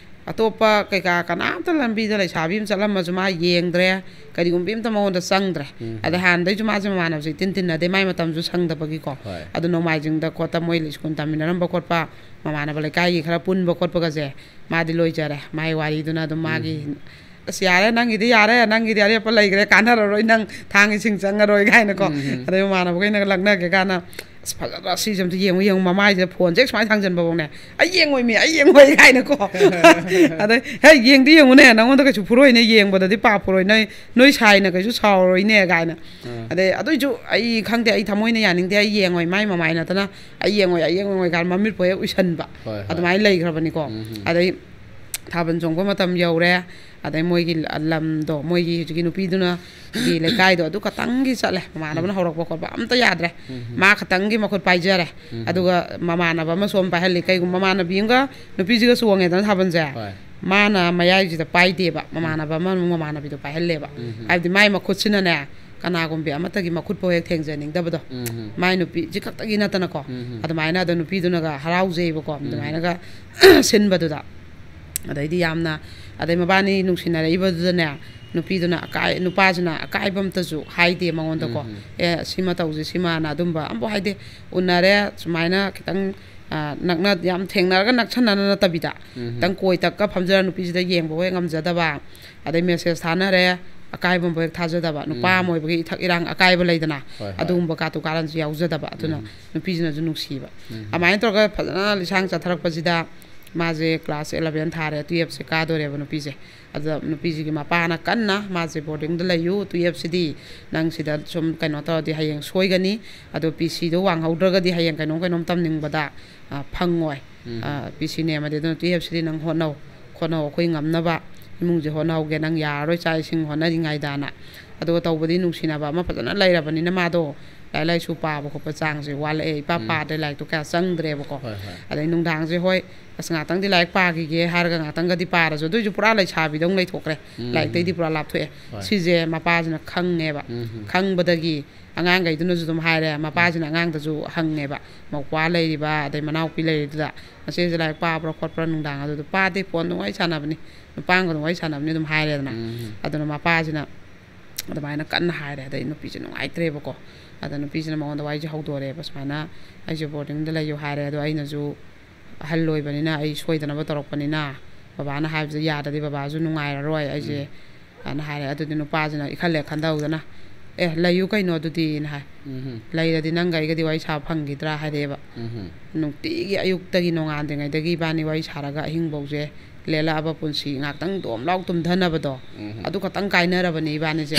ꯑꯇꯣꯞꯄ ꯀꯩꯀꯥ ꯀꯅꯥꯝꯇ ꯂꯝꯕꯤꯗ ꯂꯩꯁꯥꯕꯤ ꯑꯃ ꯆꯠꯂꯝꯃꯁꯨ ꯃꯥ ꯌꯦꯡꯗ꯭ꯔꯦ, ꯀꯔꯤꯒꯨꯝꯕ ꯑꯝꯇ ꯃꯉꯣꯟꯗ ꯆꯪꯗ꯭ꯔꯦ꯫ ꯎꯝ꯫ ꯑꯗꯩ ꯍꯥꯟꯅꯗꯩꯁꯨ ꯃꯥꯁꯦ ꯃꯃꯥꯟꯅꯕꯁꯦ ꯏꯇꯤꯟ ꯇꯤꯟꯅꯗꯦ, ꯃꯥꯏ ꯃꯇꯝꯁꯨ ꯁꯪꯗꯕꯒꯤꯀꯣ꯫ ꯍꯣꯏ꯫ ꯑꯗꯨ ꯅꯣꯡꯃꯥꯏꯖꯤꯡꯗ ꯈꯣꯠꯇ ꯃꯣꯏ ꯁ꯭ꯀꯨꯜ ꯇꯝꯃꯤꯟꯅꯔꯝꯕ ꯈꯣꯠꯄ, ꯃꯃꯥꯟꯅꯕ ꯂꯩꯀꯥꯏꯒꯤ ꯈꯔ ꯄꯨꯟꯕ ꯈꯣꯠꯄꯒꯁꯦ ꯃꯥꯗꯤ ꯂꯣꯏꯖꯔꯦ꯫ ꯃꯥꯏ ꯋꯥꯔꯤꯗꯨꯅ ꯑꯗꯨꯝ ꯃꯥꯒꯤ, "ꯑꯁ, ꯌꯥꯔꯦ, ꯅꯪꯒꯤꯗꯤ ꯌꯥꯔꯦ, ꯅꯪꯒꯤꯗꯤ ꯑꯔꯦꯞꯄ ꯂꯩꯈ꯭ꯔꯦ, ꯀꯥꯟꯅꯔꯔꯣꯏ, ꯅꯪ ꯊꯥꯡ ꯏꯁꯤꯡ ꯆꯪꯉꯔꯣꯏ" ꯀꯥꯏꯅꯀꯣ꯫ ꯎꯝ, ꯎꯝ꯫ ꯑꯗꯩ ꯃꯃꯥꯟꯅꯕꯈꯩꯅꯒ ꯂꯛꯅꯒꯦ ꯀꯥꯟꯅ, "ꯑꯁ, ꯐꯖꯗ꯭ꯔꯥ, ꯁꯤꯁꯦ ꯑꯝꯇ ꯌꯦꯡꯉꯨ, ꯌꯦꯡꯉꯨ, ꯃꯃꯥꯏꯁꯤꯗ ꯐꯣꯟꯁꯦ ꯁꯨꯃꯥꯏꯅ ꯊꯥꯡꯖꯟꯕꯐꯧꯅꯦ, 'ꯑꯩ ꯌꯦꯡꯉꯣꯏꯃꯤ, ꯑꯩ ꯌꯦꯡꯉꯣꯏ' ꯀꯥꯏꯅꯀꯣ꯫ ꯑꯗꯩ, "ꯍꯦ, ꯌꯦꯡꯗꯤ ꯌꯦꯡꯉꯨꯅꯦ, ꯅꯪꯉꯣꯟꯗ ꯀꯩꯁꯨ ꯐꯨꯔꯣꯏꯅꯦ, ꯌꯦꯡꯕꯗꯗꯤ ꯄꯥꯞ ꯐꯨꯔꯣꯏ, ꯅꯣꯏ, ꯅꯣꯏ ꯁꯥꯏꯅ ꯀꯩꯁꯨ ꯁꯥꯎꯔꯣꯏꯅꯦ" ꯀꯥꯏꯅ꯫ ꯑꯥ꯫ ꯑꯗꯩ, ꯑꯗꯨꯏꯁꯨ ꯑꯩ ꯈꯪꯗꯦ, ꯑꯩ ꯊꯃꯣꯏꯅ ꯌꯥꯅꯤꯡꯗꯦ, "ꯑꯩ ꯌꯦꯡꯉꯣꯏ", ꯃꯥꯏ ꯃꯃꯥꯏ ꯅꯠꯇꯅ "ꯑꯩ ꯌꯦꯡꯉꯣꯏ, ꯑꯩ ꯌꯦꯡꯉꯣꯏ" ꯀꯥꯏꯅ ꯃꯃꯤꯠꯄꯨ ꯍꯦꯛ ꯎꯏꯁꯟꯕ꯫ ꯍꯣꯏ, ꯍꯣꯏ꯫ ꯑꯗꯨꯃꯥꯏꯅ ꯂꯩꯈ꯭ꯔꯕꯅꯤꯀꯣ꯫ ꯎꯝ, ꯎꯝ꯫ ꯑꯗꯩ ꯊꯥꯕꯜ ꯆꯣꯡꯕ ꯃꯇꯝ ꯌꯧꯔꯦ꯫ ꯑꯗꯩ ꯃꯣꯏꯒꯤ ꯂ-, ꯂꯝꯗꯣ, ꯃꯣꯏꯒꯤ ꯍꯧꯖꯤꯛꯀꯤ ꯅꯨꯄꯤꯗꯨꯅ ꯒꯤ ꯂꯩꯀꯥꯏꯗꯣ ꯑꯗꯨ ꯈꯇꯪꯒꯤ ꯆꯠꯂꯦ꯫ ꯃꯃꯥꯟꯅꯕꯅ ꯍꯧꯔꯛꯄ ꯈꯣꯠꯄ ꯑꯝꯇ ꯌꯥꯗ꯭ꯔꯦ꯫ ꯎꯝ, ꯎꯝ꯫ ꯃꯥ ꯈꯇꯪꯒꯤ ꯃꯈꯨꯠ ꯄꯥꯏꯖꯔꯦ꯫ ꯎꯝ, ꯎꯝ꯫ ꯑꯗꯨꯒ ꯃꯃꯥꯟꯅꯕ ꯑꯃꯁꯨ ꯑꯃ ꯄꯥꯏꯍꯜꯂꯤ꯫ ꯀꯩꯒꯨꯝꯕ ꯃꯃꯥꯟꯅꯕꯤ ꯑꯃꯒ ꯅꯨꯄꯤꯁꯤꯒ ꯆꯣꯡꯉꯦꯗꯅ ꯊꯥꯕꯜꯁꯦ꯫ ꯍꯣꯏ꯫ ꯃꯥꯅ ꯃꯌꯥꯏꯁꯤꯗ ꯄꯥꯏꯗꯦꯕ, ꯃꯃꯥꯟꯅꯕ ꯑꯃ ꯑꯃꯨꯛ ꯃꯃꯥꯟꯅꯕꯤꯗꯣ ꯄꯥꯏꯍꯜꯂꯦꯕ꯫ ꯎꯝ꯫ ꯍꯥꯏꯕꯗꯤ ꯃꯥꯏ ꯃꯈꯨꯠꯁꯤꯅꯅꯦ, ꯀꯅꯥꯒꯨꯝꯕꯤ ꯑꯃꯠꯇꯒꯤ ꯃꯈꯨꯠꯐꯥꯎ ꯍꯦꯛ ꯊꯦꯡꯖꯅꯤꯡꯗꯕꯗꯣ꯫ ꯎꯝ꯫ ꯃꯥꯏ ꯅꯨꯄꯤꯁꯤ ꯈꯛꯇꯒꯤ ꯅꯠꯇꯅꯀꯣ꯫ ꯎꯝ꯫ ꯑꯗꯨꯃꯥꯏꯅ ꯑꯗꯣ ꯅꯨꯄꯤꯗꯨꯅꯒ ꯍꯔꯥꯎꯖꯩꯕꯀꯣ, ꯎꯝ꯫ ꯑꯗꯨꯃꯥꯏꯅꯒ ꯁꯤꯟꯕꯗꯨꯗ꯫ ꯑꯗꯩꯗꯤ ꯌꯥꯝꯅ, ꯑꯗꯩ ꯃꯕꯥꯅꯤ ꯅꯨꯡꯁꯤꯅꯔꯛꯏꯕꯗꯨꯗꯅꯦ, ꯅꯨꯄꯤꯗꯨꯅ ꯑꯀꯥꯏ-, ꯅꯨꯄꯥꯁꯤꯅ ꯑꯀꯥꯏꯕ ꯑꯝꯇꯁꯨ ꯍꯥꯏꯗꯦ ꯃꯉꯣꯟꯗꯀꯣ꯫ ꯎꯝ꯫ "ꯑꯦ, ꯁꯤꯃ ꯇꯧꯁꯤ, ꯁꯤꯃꯅ", ꯑꯗꯨꯝꯕ ꯑꯝꯐꯥꯎ ꯍꯥꯏꯗꯦ꯫ ꯎꯅꯔꯦ ꯁꯨꯃꯥꯏꯅ ꯈꯤꯇꯪ, ꯑ, ꯅꯛꯅ, ꯌꯥꯝ ꯊꯦꯡꯅꯔꯒ ꯅꯛꯁꯟꯅꯅ ꯅꯠꯇꯕꯤꯗ, ꯎꯝ꯫ ꯈꯤꯇꯪ ꯀꯣꯏꯇꯛꯀ ꯐꯝꯖꯔ ꯅꯨꯄꯤꯁꯤꯗ ꯌꯦꯡꯕ ꯍꯦꯛ ꯉꯝꯖꯗꯕ, ꯑꯗꯩ ꯃꯦꯁꯦꯖ ꯊꯥꯅꯔꯦ, ꯑꯀꯥꯏꯕ ꯑꯃꯕꯨ ꯍꯦꯛ ꯊꯥꯖꯗꯕ, ꯅꯨꯄꯥ ꯎꯝ꯫ ꯑꯃ ꯑꯣꯏꯕꯒꯤ ꯏꯊꯛ ꯏꯔꯥꯡ ꯑꯀꯥꯏꯕ ꯂꯩꯗꯅ, ꯍꯣꯏ, ꯍꯣꯏ꯫ ꯑꯗꯨꯒꯨꯝꯕ ꯀꯥꯇꯨ ꯀꯥꯔꯟꯁꯨ ꯌꯥꯎꯖꯗꯕ, ꯑꯗꯨꯅ ꯎꯝ꯫ ꯅꯨꯄꯤꯁꯤꯅꯁꯨ ꯅꯨꯡꯁꯤꯕ꯫ ꯎꯝ꯫ ꯑꯗꯨꯃꯥꯏꯅ ꯇꯧꯔꯒ ꯐꯖꯅ ꯂꯤꯁꯥꯡ ꯆꯠꯊꯔꯛꯄꯁꯤꯗ ꯃꯥꯁꯦ ꯀ꯭ꯂꯥꯁ ꯑꯦꯂꯚꯦꯟ ꯊꯥꯔꯦ, ꯇꯨꯌꯦꯜꯞꯁꯦ ꯀꯥꯗꯣꯔꯦꯕ ꯅꯨꯄꯤꯁꯦ꯫ ꯑꯗꯨꯗ ꯅꯨꯄꯤꯁꯤꯒꯤ ꯃꯄꯥꯅ ꯀꯟꯅ ꯃꯥꯁꯦ ꯕꯣꯔꯗꯤꯡꯗ ꯂꯩꯌꯨ, ꯇꯨꯌꯦꯜꯞꯁꯤꯗꯤ ꯅꯪ ꯁꯤꯗ ꯁꯨꯝ ꯀꯩꯅꯣ ꯇꯧꯔꯗꯤ ꯍꯌꯦꯡ ꯁꯣꯏꯒꯅꯤ, ꯑꯗꯣ ꯄꯤ ꯁꯤꯗꯣ ꯋꯥꯡꯍꯧꯗ꯭ꯔꯒꯗꯤ ꯍꯌꯦꯡ ꯀꯩꯅꯣꯝ ꯀꯩꯅꯣꯝ ꯇꯝꯅꯤꯡꯕꯗ, ꯑ, ꯐꯪꯉꯣꯏ꯫ ꯎꯝ꯫ ꯑ, ꯄꯤ ꯁꯤ ꯅꯦꯝꯃꯗꯤ, ꯑꯗꯨꯅ ꯇꯨꯌꯦꯜꯞꯁꯤꯗꯤ ꯅꯪ ꯍꯣꯠꯅꯧ, ꯍꯣꯠꯅꯧ, ꯑꯩꯈꯣꯏ ꯉꯝꯅꯕ ꯏꯃꯨꯡꯁꯦ ꯍꯣꯠꯅꯍꯧꯒꯦ, ꯅꯪ ꯌꯥꯔꯔꯣꯏ ꯆꯥꯛ ꯏꯁꯤꯡ ꯍꯣꯠꯅꯔꯤꯉꯩꯗꯅ꯫ ꯑꯗꯨꯒ ꯇꯧꯕꯗꯤ ꯅꯨꯡꯁꯤꯅꯕ ꯑꯃ ꯐꯖꯅ ꯂꯩꯔꯕꯅꯤꯅ ꯃꯥꯗꯣ ꯂꯥꯏꯔꯤꯛ ꯂꯥꯏꯁꯨ ꯄꯥꯕ ꯈꯣꯠꯄ ꯆꯥꯡꯁꯦ ꯋꯥꯠꯂꯛꯑꯦ, ꯏꯄꯥ ꯎꯝ꯫ ꯄꯥꯗ꯭ꯔꯦ, ꯂꯥꯏꯔꯤꯛꯇꯣ ꯀꯌꯥ ꯆꯪꯗ꯭ꯔꯦꯕꯀꯣ꯫ ꯍꯣꯏ, ꯍꯣꯏ꯫ ꯑꯗꯩ ꯅꯨꯡꯗꯥꯡꯁꯦ ꯍꯣꯏ, ꯑꯁ, ꯉꯥꯛꯇꯪꯗꯤ ꯂꯥꯏꯔꯤꯛ ꯄꯥꯈꯤꯒꯦ ꯍꯥꯏꯔꯒ ꯉꯥꯛꯇꯪꯒꯗꯤ ꯄꯥꯔꯁꯨ, ꯑꯗꯨꯏꯁꯨ ꯄꯨꯔꯥ ꯂꯩꯁꯥꯕꯤꯗꯧꯅ ꯂꯩꯊꯣꯛꯈ꯭ꯔꯦ꯫ ꯎꯝ꯫ ꯂꯥꯏꯔꯤꯛꯇꯩꯗꯤ ꯄꯨꯔꯥ ꯂꯥꯞꯊꯣꯛꯑꯦ꯫ ꯍꯣꯏ꯫ ꯁꯤꯁꯦ ꯃꯄꯥꯁꯤꯅ ꯈꯪꯉꯦꯕ꯫ ꯎꯝ꯫ ꯈꯪꯕꯗꯒꯤ ꯑꯉꯥꯡꯈꯩꯗꯨꯅꯁꯨ ꯑꯗꯨꯝ ꯍꯥꯏꯔꯦ, ꯃꯄꯥꯁꯤꯅ ꯑꯉꯥꯡꯗꯁꯨ ꯍꯪꯉꯦꯕ, ꯃꯧꯄ꯭ꯋꯥ ꯂꯩꯔꯤꯕ ꯑꯗꯩ ꯃꯅꯥꯎꯄꯤ ꯂꯩꯔꯤꯗꯨꯗ, "ꯅꯆꯦꯁꯦ ꯂꯥꯏꯔꯤꯛ ꯄꯥꯕ꯭ꯔꯥ ꯈꯣꯠꯄ꯭ꯔꯥ ꯅꯨꯡꯗꯥꯡ?" ꯑꯗꯨꯗ, "ꯄꯥꯗꯦ, ꯐꯣꯟꯗ ꯋꯥꯔꯤ ꯁꯥꯟꯅꯕꯅꯤ, ꯅꯨꯄꯥꯒ ꯑꯗꯨꯝ ꯋꯥꯔꯤ ꯁꯥꯟꯅꯕꯅꯤ", ꯑꯗꯨꯝ ꯍꯥꯏꯔꯦꯗꯅ꯫ ꯎꯝ꯫ ꯑꯗꯨꯅ ꯃꯄꯥꯁꯤꯅ ꯑꯗꯨꯃꯥꯏꯅ ꯀꯟꯅ ꯍꯥꯏꯔꯦ꯫ ꯑꯗꯩ ꯅꯨꯄꯤꯁꯦ ꯅꯨꯡꯉꯥꯏꯇ꯭ꯔꯦꯕꯀꯣ꯫ ꯑꯗ ꯅꯨꯄꯤꯁꯤꯅ ꯃꯉꯣꯟꯗ ꯋꯥꯔꯤꯁꯦ ꯍꯧꯗꯣꯔꯛꯑꯦꯕ, "ꯁꯨꯃꯥꯏꯅ ꯑꯩꯁꯦ ꯕꯣꯔꯗꯤꯡꯗ ꯂꯩꯌꯨ ꯍꯥꯏꯔꯦ, ꯑꯗꯣ ꯑꯩꯅꯁꯨ ꯑꯍꯜ ꯑꯣꯏꯕꯅꯤꯅ, ꯑꯩ ꯁꯣꯏꯗꯅꯕ ꯇꯧꯔꯛꯄꯅꯤꯅ, ꯕꯕꯥꯅ ꯍꯥꯏꯕꯁꯦ ꯌꯥꯗ꯭ꯔꯗꯤ ꯕꯕꯥꯁꯨ ꯅꯨꯡꯉꯥꯏꯔꯔꯣꯏ ꯑꯩꯁꯦ", ꯎꯝ꯫ ꯑꯅ ꯍꯥꯏꯔꯦ꯫ ꯑꯗꯨꯗꯤ ꯅꯨꯄꯥꯁꯤꯅ ꯏꯈꯠ ꯂꯦꯛ ꯈꯟꯊꯍꯧꯗꯅ, "ꯑꯦ, ꯂꯩꯌꯨ ꯀꯩꯅꯣ ꯑꯗꯨꯗꯤꯅ" ꯍꯥꯏ꯫ ꯎꯝ꯫ "ꯂꯩꯔꯗꯤ ꯅꯪꯒ ꯑꯩꯒꯗꯤ ꯋꯥꯔꯤ ꯁꯥꯕ ꯐꯪꯈꯤꯗ꯭ꯔꯥ?" ꯍꯥꯏꯔꯛꯑꯦꯕ꯫ ꯎꯝ꯫ ꯅꯨꯡꯇꯤꯒꯤ ꯑꯌꯨꯛꯇꯒꯤ ꯅꯣꯡꯉꯥꯟꯗ꯭ꯔꯤꯉꯩꯗꯒꯤ ꯏꯕꯥꯅꯤ ꯋꯥꯔꯤ ꯁꯥꯔꯒ ꯑꯍꯤꯡꯐꯧꯁꯦ ꯂꯦꯜꯂꯛꯑꯕ ꯄꯨꯟꯁꯤ, ꯉꯥꯛꯇꯪ ꯗꯣꯝ ꯂꯥꯎ ꯇꯨꯝꯊꯅꯕꯗꯣ, ꯎꯝ꯫ ꯑꯗꯨ ꯈꯛꯇꯪ ꯀꯥꯏꯅꯔꯕꯅꯦ ꯏꯕꯥꯅꯤꯁꯦ꯫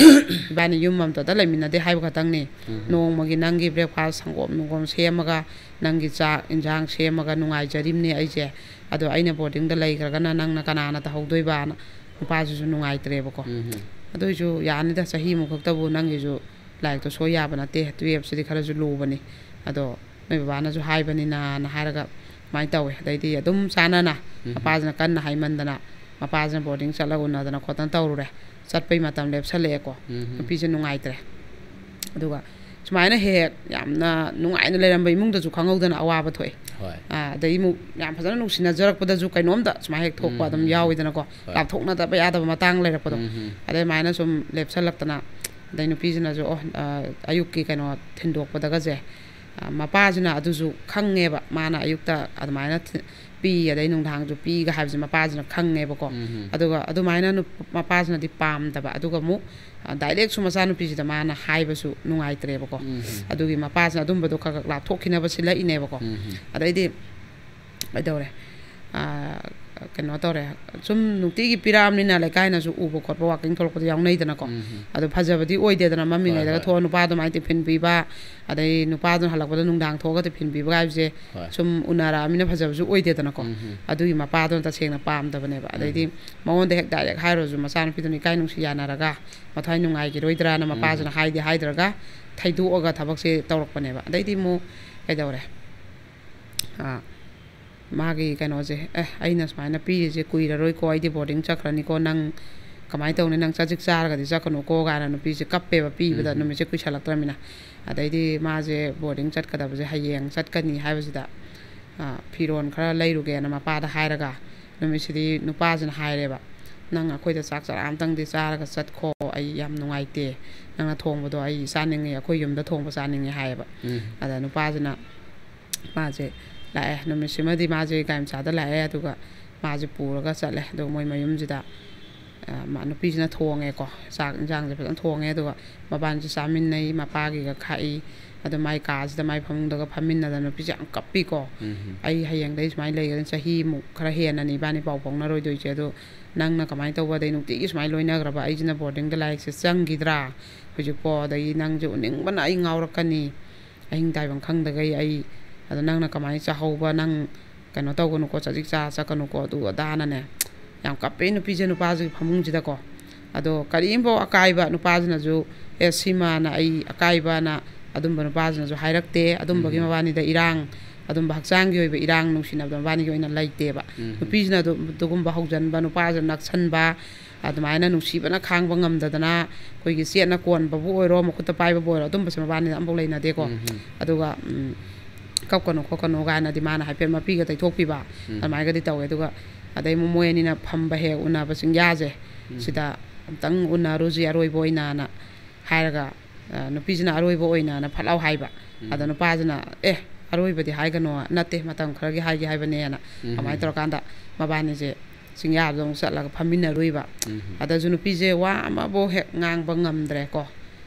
ꯏꯕꯥꯅꯤ ꯌꯨꯝ ꯑꯝꯇꯗ ꯂꯩꯃꯤꯟꯅꯗꯦ ꯍꯥꯏꯕ ꯈꯛꯇꯪꯅꯤ꯫ ꯎꯝ꯫ ꯅꯣꯡꯃꯒꯤ ꯅꯪꯒꯤ ꯕ꯭ꯔꯦꯛꯐꯥꯁ ꯁꯪꯒꯣꯝ ꯅꯨꯡꯒꯣꯝ ꯁꯦꯝꯃꯒ, ꯅꯪꯒꯤ ꯆꯥꯛ ꯏꯟꯖꯥꯡ ꯁꯦꯝꯃꯒ ꯅꯨꯡꯉꯥꯏꯖꯔꯤꯝꯅꯦ ꯑꯩꯁꯦ꯫ ꯑꯗꯣ ꯑꯩꯅ ꯕꯣꯔꯗꯤꯡꯗ ꯂꯩꯈ꯭ꯔꯒꯅ ꯅꯪꯅ ꯀꯅꯥꯅ ꯇꯧꯍꯧꯗꯣꯏꯕꯅ ꯅꯨꯄꯥꯁꯤꯁꯨ ꯅꯨꯡꯉꯥꯏꯇ꯭ꯔꯦꯕꯀꯣ꯫ ꯎꯝ꯫ ꯑꯗꯨꯏꯁꯨ ꯌꯥꯅꯤꯗ, ꯆꯍꯤꯃꯨꯛ ꯈꯛꯇꯕꯨ ꯅꯪꯒꯤꯁꯨ ꯂꯥꯏꯔꯤꯛꯇꯣ ꯁꯣꯏ ꯌꯥꯕ ꯅꯠꯇꯦ, ꯇꯨꯌꯦꯜꯞꯁꯤꯗꯤ ꯈꯔꯁꯨ ꯂꯨꯕꯅꯤ꯫ ꯑꯗꯣ ꯅꯣꯏ ꯕꯕꯥꯅꯁꯨ ꯍꯥꯏꯕꯅꯤꯅꯅ ꯍꯥꯏꯔꯒ ꯁꯨꯃꯥꯏꯅ ꯇꯧꯋꯦ꯫ ꯑꯗꯩꯗꯤ ꯑꯗꯨꯝ ꯆꯥꯟꯅꯅ ꯃꯄꯥꯁꯤꯅ ꯀꯟꯅ ꯍꯥꯏꯃꯟꯗꯅ ꯃꯄꯥꯁꯤꯅ ꯕꯣꯔꯗꯤꯡ ꯆꯠꯂꯒ ꯎꯅꯗꯅ ꯈꯣꯠꯇꯅ ꯇꯧꯔꯨꯔꯦ꯫ ꯆꯠꯄꯩ ꯃꯇꯝ ꯂꯦꯞꯁꯜꯂꯛꯑꯦꯀꯣ꯫ ꯅꯨꯄꯤꯁꯦ ꯅꯨꯡꯉꯥꯏꯇ꯭ꯔꯦ꯫ ꯑꯗꯨꯒ ꯁꯨꯃꯥꯏꯅ ꯍꯦꯛ ꯍꯦꯛ ꯌꯥꯝꯅ ꯅꯨꯡꯉꯥꯏꯅ ꯂꯩꯔꯝꯕ ꯏꯃꯨꯡꯗꯁꯨ ꯈꯪꯍꯧꯗꯅ ꯑꯋꯥꯕ ꯊꯣꯛꯑꯦ꯫ ꯍꯣꯏ꯫ ꯑꯥ, ꯑꯗꯩ ꯑꯃꯨꯛ ꯌꯥꯝ ꯐꯖꯅ ꯅꯨꯡꯁꯤꯅꯖꯔꯛꯄꯗꯁꯨ ꯀꯩꯅꯣꯝꯇ ꯁꯨꯃꯥꯏꯅ ꯍꯦꯛ ꯊꯣꯛꯄ ꯑꯗꯨꯝ ꯌꯥꯎꯋꯤꯗꯅꯀꯣ꯫ ꯍꯣꯏ꯫ ꯂꯥꯞꯊꯣꯛꯅꯗꯕ ꯌꯥꯗꯕ ꯃꯇꯥꯡ ꯂꯩꯔꯛꯄꯗꯣ꯫ ꯑꯗꯩ ꯑꯗꯨꯃꯥꯏꯅ ꯁꯨꯝ ꯂꯦꯞꯁꯜꯂꯛꯇꯅ ꯑꯗꯩ ꯅꯨꯄꯤꯁꯤꯅꯁꯨ, "ꯑꯣ, ꯑ, ꯑꯌꯨꯛꯀꯤ ꯀꯩꯅꯣ ꯊꯤꯟꯗꯣꯛꯄꯗꯒꯁꯦ", ꯑ, ꯃꯄꯥꯁꯤꯅ ꯑꯗꯨꯁꯨ ꯈꯪꯉꯦꯕ, ꯃꯥꯅ ꯑꯌꯨꯛꯇ ꯑꯗꯨꯃꯥꯏꯅ ꯊꯤ-, ꯄꯤ, ꯑꯗꯩ ꯅꯨꯡꯗꯥꯡꯁꯨ ꯄꯤꯒ ꯍꯥꯏꯕꯁꯦ ꯃꯄꯥꯁꯤꯅ ꯈꯪꯉꯦꯕꯀꯣ꯫ ꯑꯗꯨꯒ ꯑꯗꯨꯃꯥꯏꯅ ꯅꯨꯞ-, ꯃꯄꯥꯁꯤꯅꯗꯤ ꯄꯥꯝꯗꯕ, ꯑꯗꯨꯒ ꯑꯃꯨꯛ, ꯑ, ꯗꯥꯏꯔꯦꯛꯁꯨ ꯃꯆꯥꯅꯨꯄꯤꯁꯤꯗ ꯃꯥꯅ ꯍꯥꯏꯕꯁꯨ ꯅꯨꯡꯉꯥꯏꯇ꯭ꯔꯦꯕꯀꯣ꯫ ꯑꯗꯨꯒꯤ ꯃꯄꯥꯁꯤꯅ ꯑꯗꯨꯝꯕꯗꯣ ꯈꯔ ꯈꯔ ꯂꯥꯞꯊꯣꯛꯈꯤꯅꯕ ꯁꯤꯜꯂꯛꯏꯅꯦꯕꯀꯣ꯫ ꯑꯗꯩꯗꯤ ꯀꯩꯗꯧꯔꯦ? ꯑꯥ, ꯀꯩꯅꯣ ꯇꯧꯔꯦ, ꯁꯨꯝ ꯅꯨꯡꯇꯤꯒꯤ ꯄꯤꯔꯛꯑꯕꯅꯤꯅ ꯂꯩꯀꯥꯏꯅꯁꯨ ꯎꯕ ꯈꯣꯠꯄ, ꯋꯥꯀꯤꯡ ꯊꯣꯛꯂꯛꯄꯗ ꯌꯥꯎꯅꯩꯗꯅꯀꯣ꯫ ꯑꯗꯨ ꯐꯖꯕꯗꯤ ꯑꯣꯏꯗꯦꯗꯅ, ꯃꯝꯃꯤꯉꯩꯗꯒ ꯍꯣꯏ꯫ ꯊꯣꯛꯑ ꯅꯨꯄꯥ ꯑꯗꯨꯃꯥꯏꯅ ꯇꯤꯐꯤꯟ ꯄꯤꯕ, ꯑꯗꯩ ꯅꯨꯄꯥꯗꯨꯅ ꯍꯜꯂꯛꯄꯗ ꯅꯨꯡꯗꯥꯡ ꯊꯣꯛꯑꯒ ꯇꯤꯐꯤꯟ ꯄꯤꯕ ꯍꯥꯏꯕꯁꯦ ꯍꯣꯏ꯫ ꯁꯨꯝ ꯎꯅꯔꯛꯑꯃꯤꯅ ꯐꯖꯕꯁꯨ ꯑꯣꯏꯗꯦꯗꯅꯀꯣ꯫ ꯑꯗꯨꯒꯤ ꯃꯄꯥꯗꯨꯅ ꯇꯁꯦꯡꯅ ꯄꯥꯝꯗꯕꯅꯦꯕ꯫ ꯑꯗꯩꯗꯤ ꯃꯉꯣꯟꯗ ꯍꯦꯛ ꯗꯥꯏꯔꯦꯛ ꯍꯥꯏꯔꯨꯔꯁꯨ ꯃꯆꯥꯅꯨꯄꯤꯗꯨꯅ ꯏꯀꯥꯏ ꯅꯨꯡꯁꯤ ꯌꯥꯅꯔꯒ ꯃꯊ꯭ꯋꯥꯏ ꯅꯨꯡꯉꯥꯏꯈꯤꯔꯣꯏꯗ꯭ꯔꯥꯅ ꯃꯄꯥꯁꯤꯅ ꯍꯥꯏꯗꯤ ꯍꯥꯏꯗ꯭ꯔꯒ ꯊꯩꯗꯣꯛꯑꯒ ꯊꯕꯛꯁꯦ ꯇꯧꯔꯛꯄꯅꯦꯕ꯫ ꯑꯗꯩꯗꯤ ꯑꯃꯨꯛ ꯀꯩꯗꯧꯔꯦ? ꯑꯥ, ꯃꯥꯒꯤ ꯀꯩꯅꯣꯁꯦ, "ꯑꯦ, ꯑꯩꯅ ꯁꯨꯃꯥꯏꯅ ꯄꯤꯔꯤꯁꯦ ꯀꯨꯏꯔꯔꯣꯏꯀꯣ, ꯑꯩꯗꯤ ꯕꯣꯔꯗꯤꯡ ꯆꯠꯈ꯭ꯔꯅꯤꯀꯣ, ꯅꯪ ꯀꯃꯥꯏꯅ ꯇꯧꯅꯤ? ꯅꯪ ꯆꯖꯤꯛ ꯆꯥꯔꯒꯗꯤ ꯆꯠꯀꯅꯨꯀꯣ" ꯀꯥꯏꯅ ꯅꯨꯄꯤꯁꯦ ꯀꯞꯄꯦꯕ, ꯄꯤꯕꯗ ꯅꯨꯃꯤꯠꯁꯦ ꯀꯨꯏꯁꯜꯂꯛꯇ꯭ꯔꯃꯤꯅ꯫ ꯑꯗꯩꯗꯤ ꯃꯥꯁꯦ ꯕꯣꯔꯗꯤꯡ ꯆꯠꯀꯗꯕꯁꯦ ꯍꯌꯦꯡ ꯆꯠꯀꯅꯤ ꯍꯥꯏꯕꯁꯤꯗ, ꯑ, ꯐꯤꯔꯣꯟ ꯈꯔ ꯂꯩꯔꯨꯒꯦꯅ ꯃꯄꯥꯗ ꯍꯥꯏꯔꯒ, ꯅꯨꯃꯤꯠꯁꯤꯗꯤ ꯅꯨꯄꯥꯁꯤꯅ ꯍꯥꯏꯔꯦꯕ, "ꯅꯪ ꯑꯩꯈꯣꯏꯗ ꯆꯥꯛ ꯆꯔꯥ ꯑꯃꯇꯪꯗꯤ ꯆꯥꯔꯒ ꯆꯠꯈꯣ, ꯑꯩ ꯌꯥꯝ ꯅꯨꯡꯉꯥꯏꯇꯦ, ꯅꯪꯅ ꯊꯣꯡꯕꯗꯣ ꯑꯩ ꯆꯥꯅꯤꯡꯉꯤ, ꯑꯩꯈꯣꯏ ꯌꯨꯝꯗ ꯊꯣꯡꯕ ꯆꯥꯅꯤꯡꯉꯤ" ꯍꯥꯏꯌꯦꯕ꯫ ꯑꯗ ꯅꯨꯄꯥꯁꯤꯅ ꯃꯥꯁꯦ ꯂꯥꯛꯑꯦ꯫ ꯅꯨꯃꯤꯠꯁꯤꯃꯗꯤ ꯃꯥꯁꯦ ꯒꯥꯔꯤ ꯃꯆꯥꯗ ꯂꯥꯛꯑꯦ, ꯑꯗꯨꯒ ꯃꯥꯁꯦ ꯄꯨꯔꯒ ꯆꯠꯂꯦ꯫ ꯑꯗꯨꯒ ꯃꯣꯏ ꯃꯌꯨꯝꯁꯤꯗ, ꯑ, ꯃꯥ, ꯅꯨꯄꯤꯁꯤꯅ ꯊꯣꯡꯉꯦꯀꯣ꯫ ꯆꯥꯛ ꯏꯟꯁꯥꯡꯁꯦ ꯐꯖꯅ ꯊꯣꯡꯉꯦ, ꯑꯗꯨꯒ ꯃꯕꯥꯅꯤꯁꯦ ꯆꯥꯃꯤꯟꯅꯩ, ꯃꯄꯥꯒꯤꯒ ꯈꯥꯛꯏ꯫ ꯑꯗꯣ ꯃꯥꯏ ꯀꯥꯁꯤꯗ, ꯃꯥꯏ ꯐꯃꯨꯡꯗꯒ ꯐꯝꯃꯤꯟꯅꯗꯅ ꯅꯨꯄꯤꯁꯦ ꯌꯥꯝ ꯀꯞꯄꯤꯀꯣ꯫ "ꯑꯩ ꯍꯌꯦꯡꯗꯩ ꯁꯨꯃꯥꯏꯅ ꯂꯩꯒꯅꯤ, ꯆꯍꯤꯃꯨꯛ ꯈꯔ ꯍꯦꯟꯅꯅꯤ ꯏꯕꯥꯅꯤ ꯄꯥꯎ ꯐꯥꯎꯅꯔꯣꯏꯗꯣꯏꯁꯦ꯫ ꯑꯗꯣ ꯅꯪꯅ ꯀꯃꯥꯏꯅ ꯇꯧꯕ? ꯑꯗꯩ ꯅꯨꯡꯇꯤꯒꯤ ꯁꯨꯃꯥꯏꯅ ꯂꯣꯏꯅꯈ꯭ꯔꯕ ꯑꯩꯁꯤꯅ ꯕꯣꯔꯗꯤꯡꯗ ꯂꯥꯏꯔꯤꯛꯁꯦ ꯆꯪꯈꯤꯗ꯭ꯔꯥ ꯍꯧꯖꯤꯛꯄꯣ? ꯑꯗꯒꯤ ꯅꯪꯁꯦ ꯎꯅꯤꯡꯕꯅ ꯑꯩ ꯉꯥꯎꯔꯛꯀꯅꯤ꯫ ꯑꯍꯤꯡ ꯇꯥꯏꯕꯪ ꯈꯪꯗꯈꯩ ꯑꯩ, ꯑꯗꯣ ꯅꯪꯅ ꯀꯃꯥꯏꯅ ꯆꯥꯍꯧꯕ? ꯅꯪ ꯀꯩꯅꯣ ꯇꯧꯒꯅꯨꯀꯣ, ꯆꯖꯤꯛ ꯆꯥ ꯆꯠꯀꯅꯨꯀꯣ", ꯑꯗꯨ ꯑꯗꯥꯅꯅꯦ ꯌꯥꯝ ꯀꯞꯄꯦ ꯅꯨꯄꯤꯁꯦ ꯅꯨꯄꯥꯁꯤꯒꯤ ꯐꯃꯨꯡꯁꯤꯗꯀꯣ꯫ ꯑꯗꯣ ꯀꯔꯤꯝꯐꯥꯎ ꯑꯀꯥꯏꯕ ꯅꯨꯄꯥꯁꯤꯅꯁꯨ, "ꯑꯦ, ꯁꯤꯃꯅ ꯑꯩ ꯑꯀꯥꯏꯕꯅ" ꯑꯗꯨꯝꯕ ꯅꯨꯄꯥꯁꯤꯅꯁꯨ ꯍꯥꯏꯔꯛꯇꯦ꯫ ꯑꯗꯨꯝꯕꯒꯤ ꯃꯕꯥꯅꯤꯗ ꯏꯔꯥꯡ ꯑꯗꯨꯝꯕ ꯍꯛꯆꯥꯡꯒꯤ ꯑꯣꯏꯕ ꯏꯔꯥꯡ ꯅꯨꯡꯁꯤꯅꯕꯗꯣ ꯃꯕꯥꯅꯤꯒꯤ ꯑꯣꯏꯅ ꯂꯩꯇꯦꯕ꯫ ꯎꯝ꯫ ꯅꯨꯄꯤꯁꯤꯅ ꯑꯗꯨ-, ꯑꯗꯨꯒꯨꯝꯕ ꯍꯧꯖꯤꯟꯕ, ꯅꯨꯄꯥꯁꯤꯅ ꯅꯛꯁꯟꯕ, ꯑꯗꯨꯃꯥꯏꯅ ꯅꯨꯡꯁꯤꯕꯅ ꯈꯥꯡꯕ ꯉꯝꯗꯗꯅ ꯑꯩꯈꯣꯏꯒꯤ ꯆꯦꯠꯅ ꯀꯣꯟꯕꯕꯨ ꯑꯣꯏꯔꯣ, ꯃꯈꯨꯠꯇ ꯄꯥꯏꯕꯕꯨ ꯑꯣꯏꯔꯣ, ꯑꯗꯨꯝꯕꯁꯦ ꯃꯕꯥꯅꯤꯅ ꯑꯝꯐꯥꯎ ꯂꯩꯅꯗꯦꯀꯣ꯫ ꯎꯝ, ꯎꯝ꯫ ꯑꯗꯨꯒ, ꯎꯝ, "ꯀꯞꯀꯅꯨ ꯈꯣꯠꯀꯅꯨ" ꯀꯥꯏꯅꯗꯤ ꯃꯥꯅ ꯍꯥꯏꯐꯦꯠ ꯃꯄꯤꯒ ꯇꯩꯊꯣꯛꯄꯤꯕ, ꯎꯝ꯫ ꯑꯗꯨꯃꯥꯏꯅꯒꯗꯤ ꯇꯧꯋꯦ꯫ ꯑꯗꯨꯒ ꯑꯗꯩ ꯃꯣꯏ ꯑꯅꯤꯅ ꯐꯝꯕ ꯍꯦꯛ ꯎꯅꯕ ꯆꯤꯡꯌꯥꯁꯦ, ꯎꯝ꯫ ꯁꯤꯗ "ꯑꯝꯇꯪ ꯎꯅꯔꯨꯁꯤ ꯑꯔꯣꯏꯕ ꯑꯣꯏꯅꯅ" ꯍꯥꯏꯔꯒ, ꯑ, ꯅꯨꯄꯤꯁꯤꯅ "ꯑꯔꯣꯏꯕ ꯑꯣꯏꯅꯅ" ꯐꯠ ꯂꯥꯎ ꯍꯥꯏꯕ꯫ ꯎꯝ꯫ ꯑꯗ ꯅꯨꯄꯥꯁꯤꯅ, "ꯑꯦ, ꯑꯔꯣꯏꯕꯗꯤ ꯍꯥꯏꯒꯅꯣ, ꯅꯠꯇꯦ, ꯃꯇꯝ ꯈꯔꯒꯤ ꯍꯥꯏꯒꯦ ꯍꯥꯏꯕꯅꯦꯅ", ꯎꯝ꯫ ꯑꯗꯨꯃꯥꯏꯅ ꯇꯧꯔꯀꯥꯟꯗ ꯃꯕꯥꯅꯤꯁꯦ ꯆꯤꯡꯌꯥꯗꯨꯗ ꯑꯃꯨꯛ ꯆꯠꯂꯒ ꯐꯝꯃꯤꯟꯅꯔꯨꯏꯕ꯫ ꯎꯝ꯫ ꯑꯗꯁꯨ ꯅꯨꯄꯤꯁꯦ ꯋꯥ ꯑꯃꯐꯥꯎ ꯍꯦꯛ ꯉꯥꯡꯕ ꯉꯝꯗ꯭ꯔꯦꯀꯣ꯫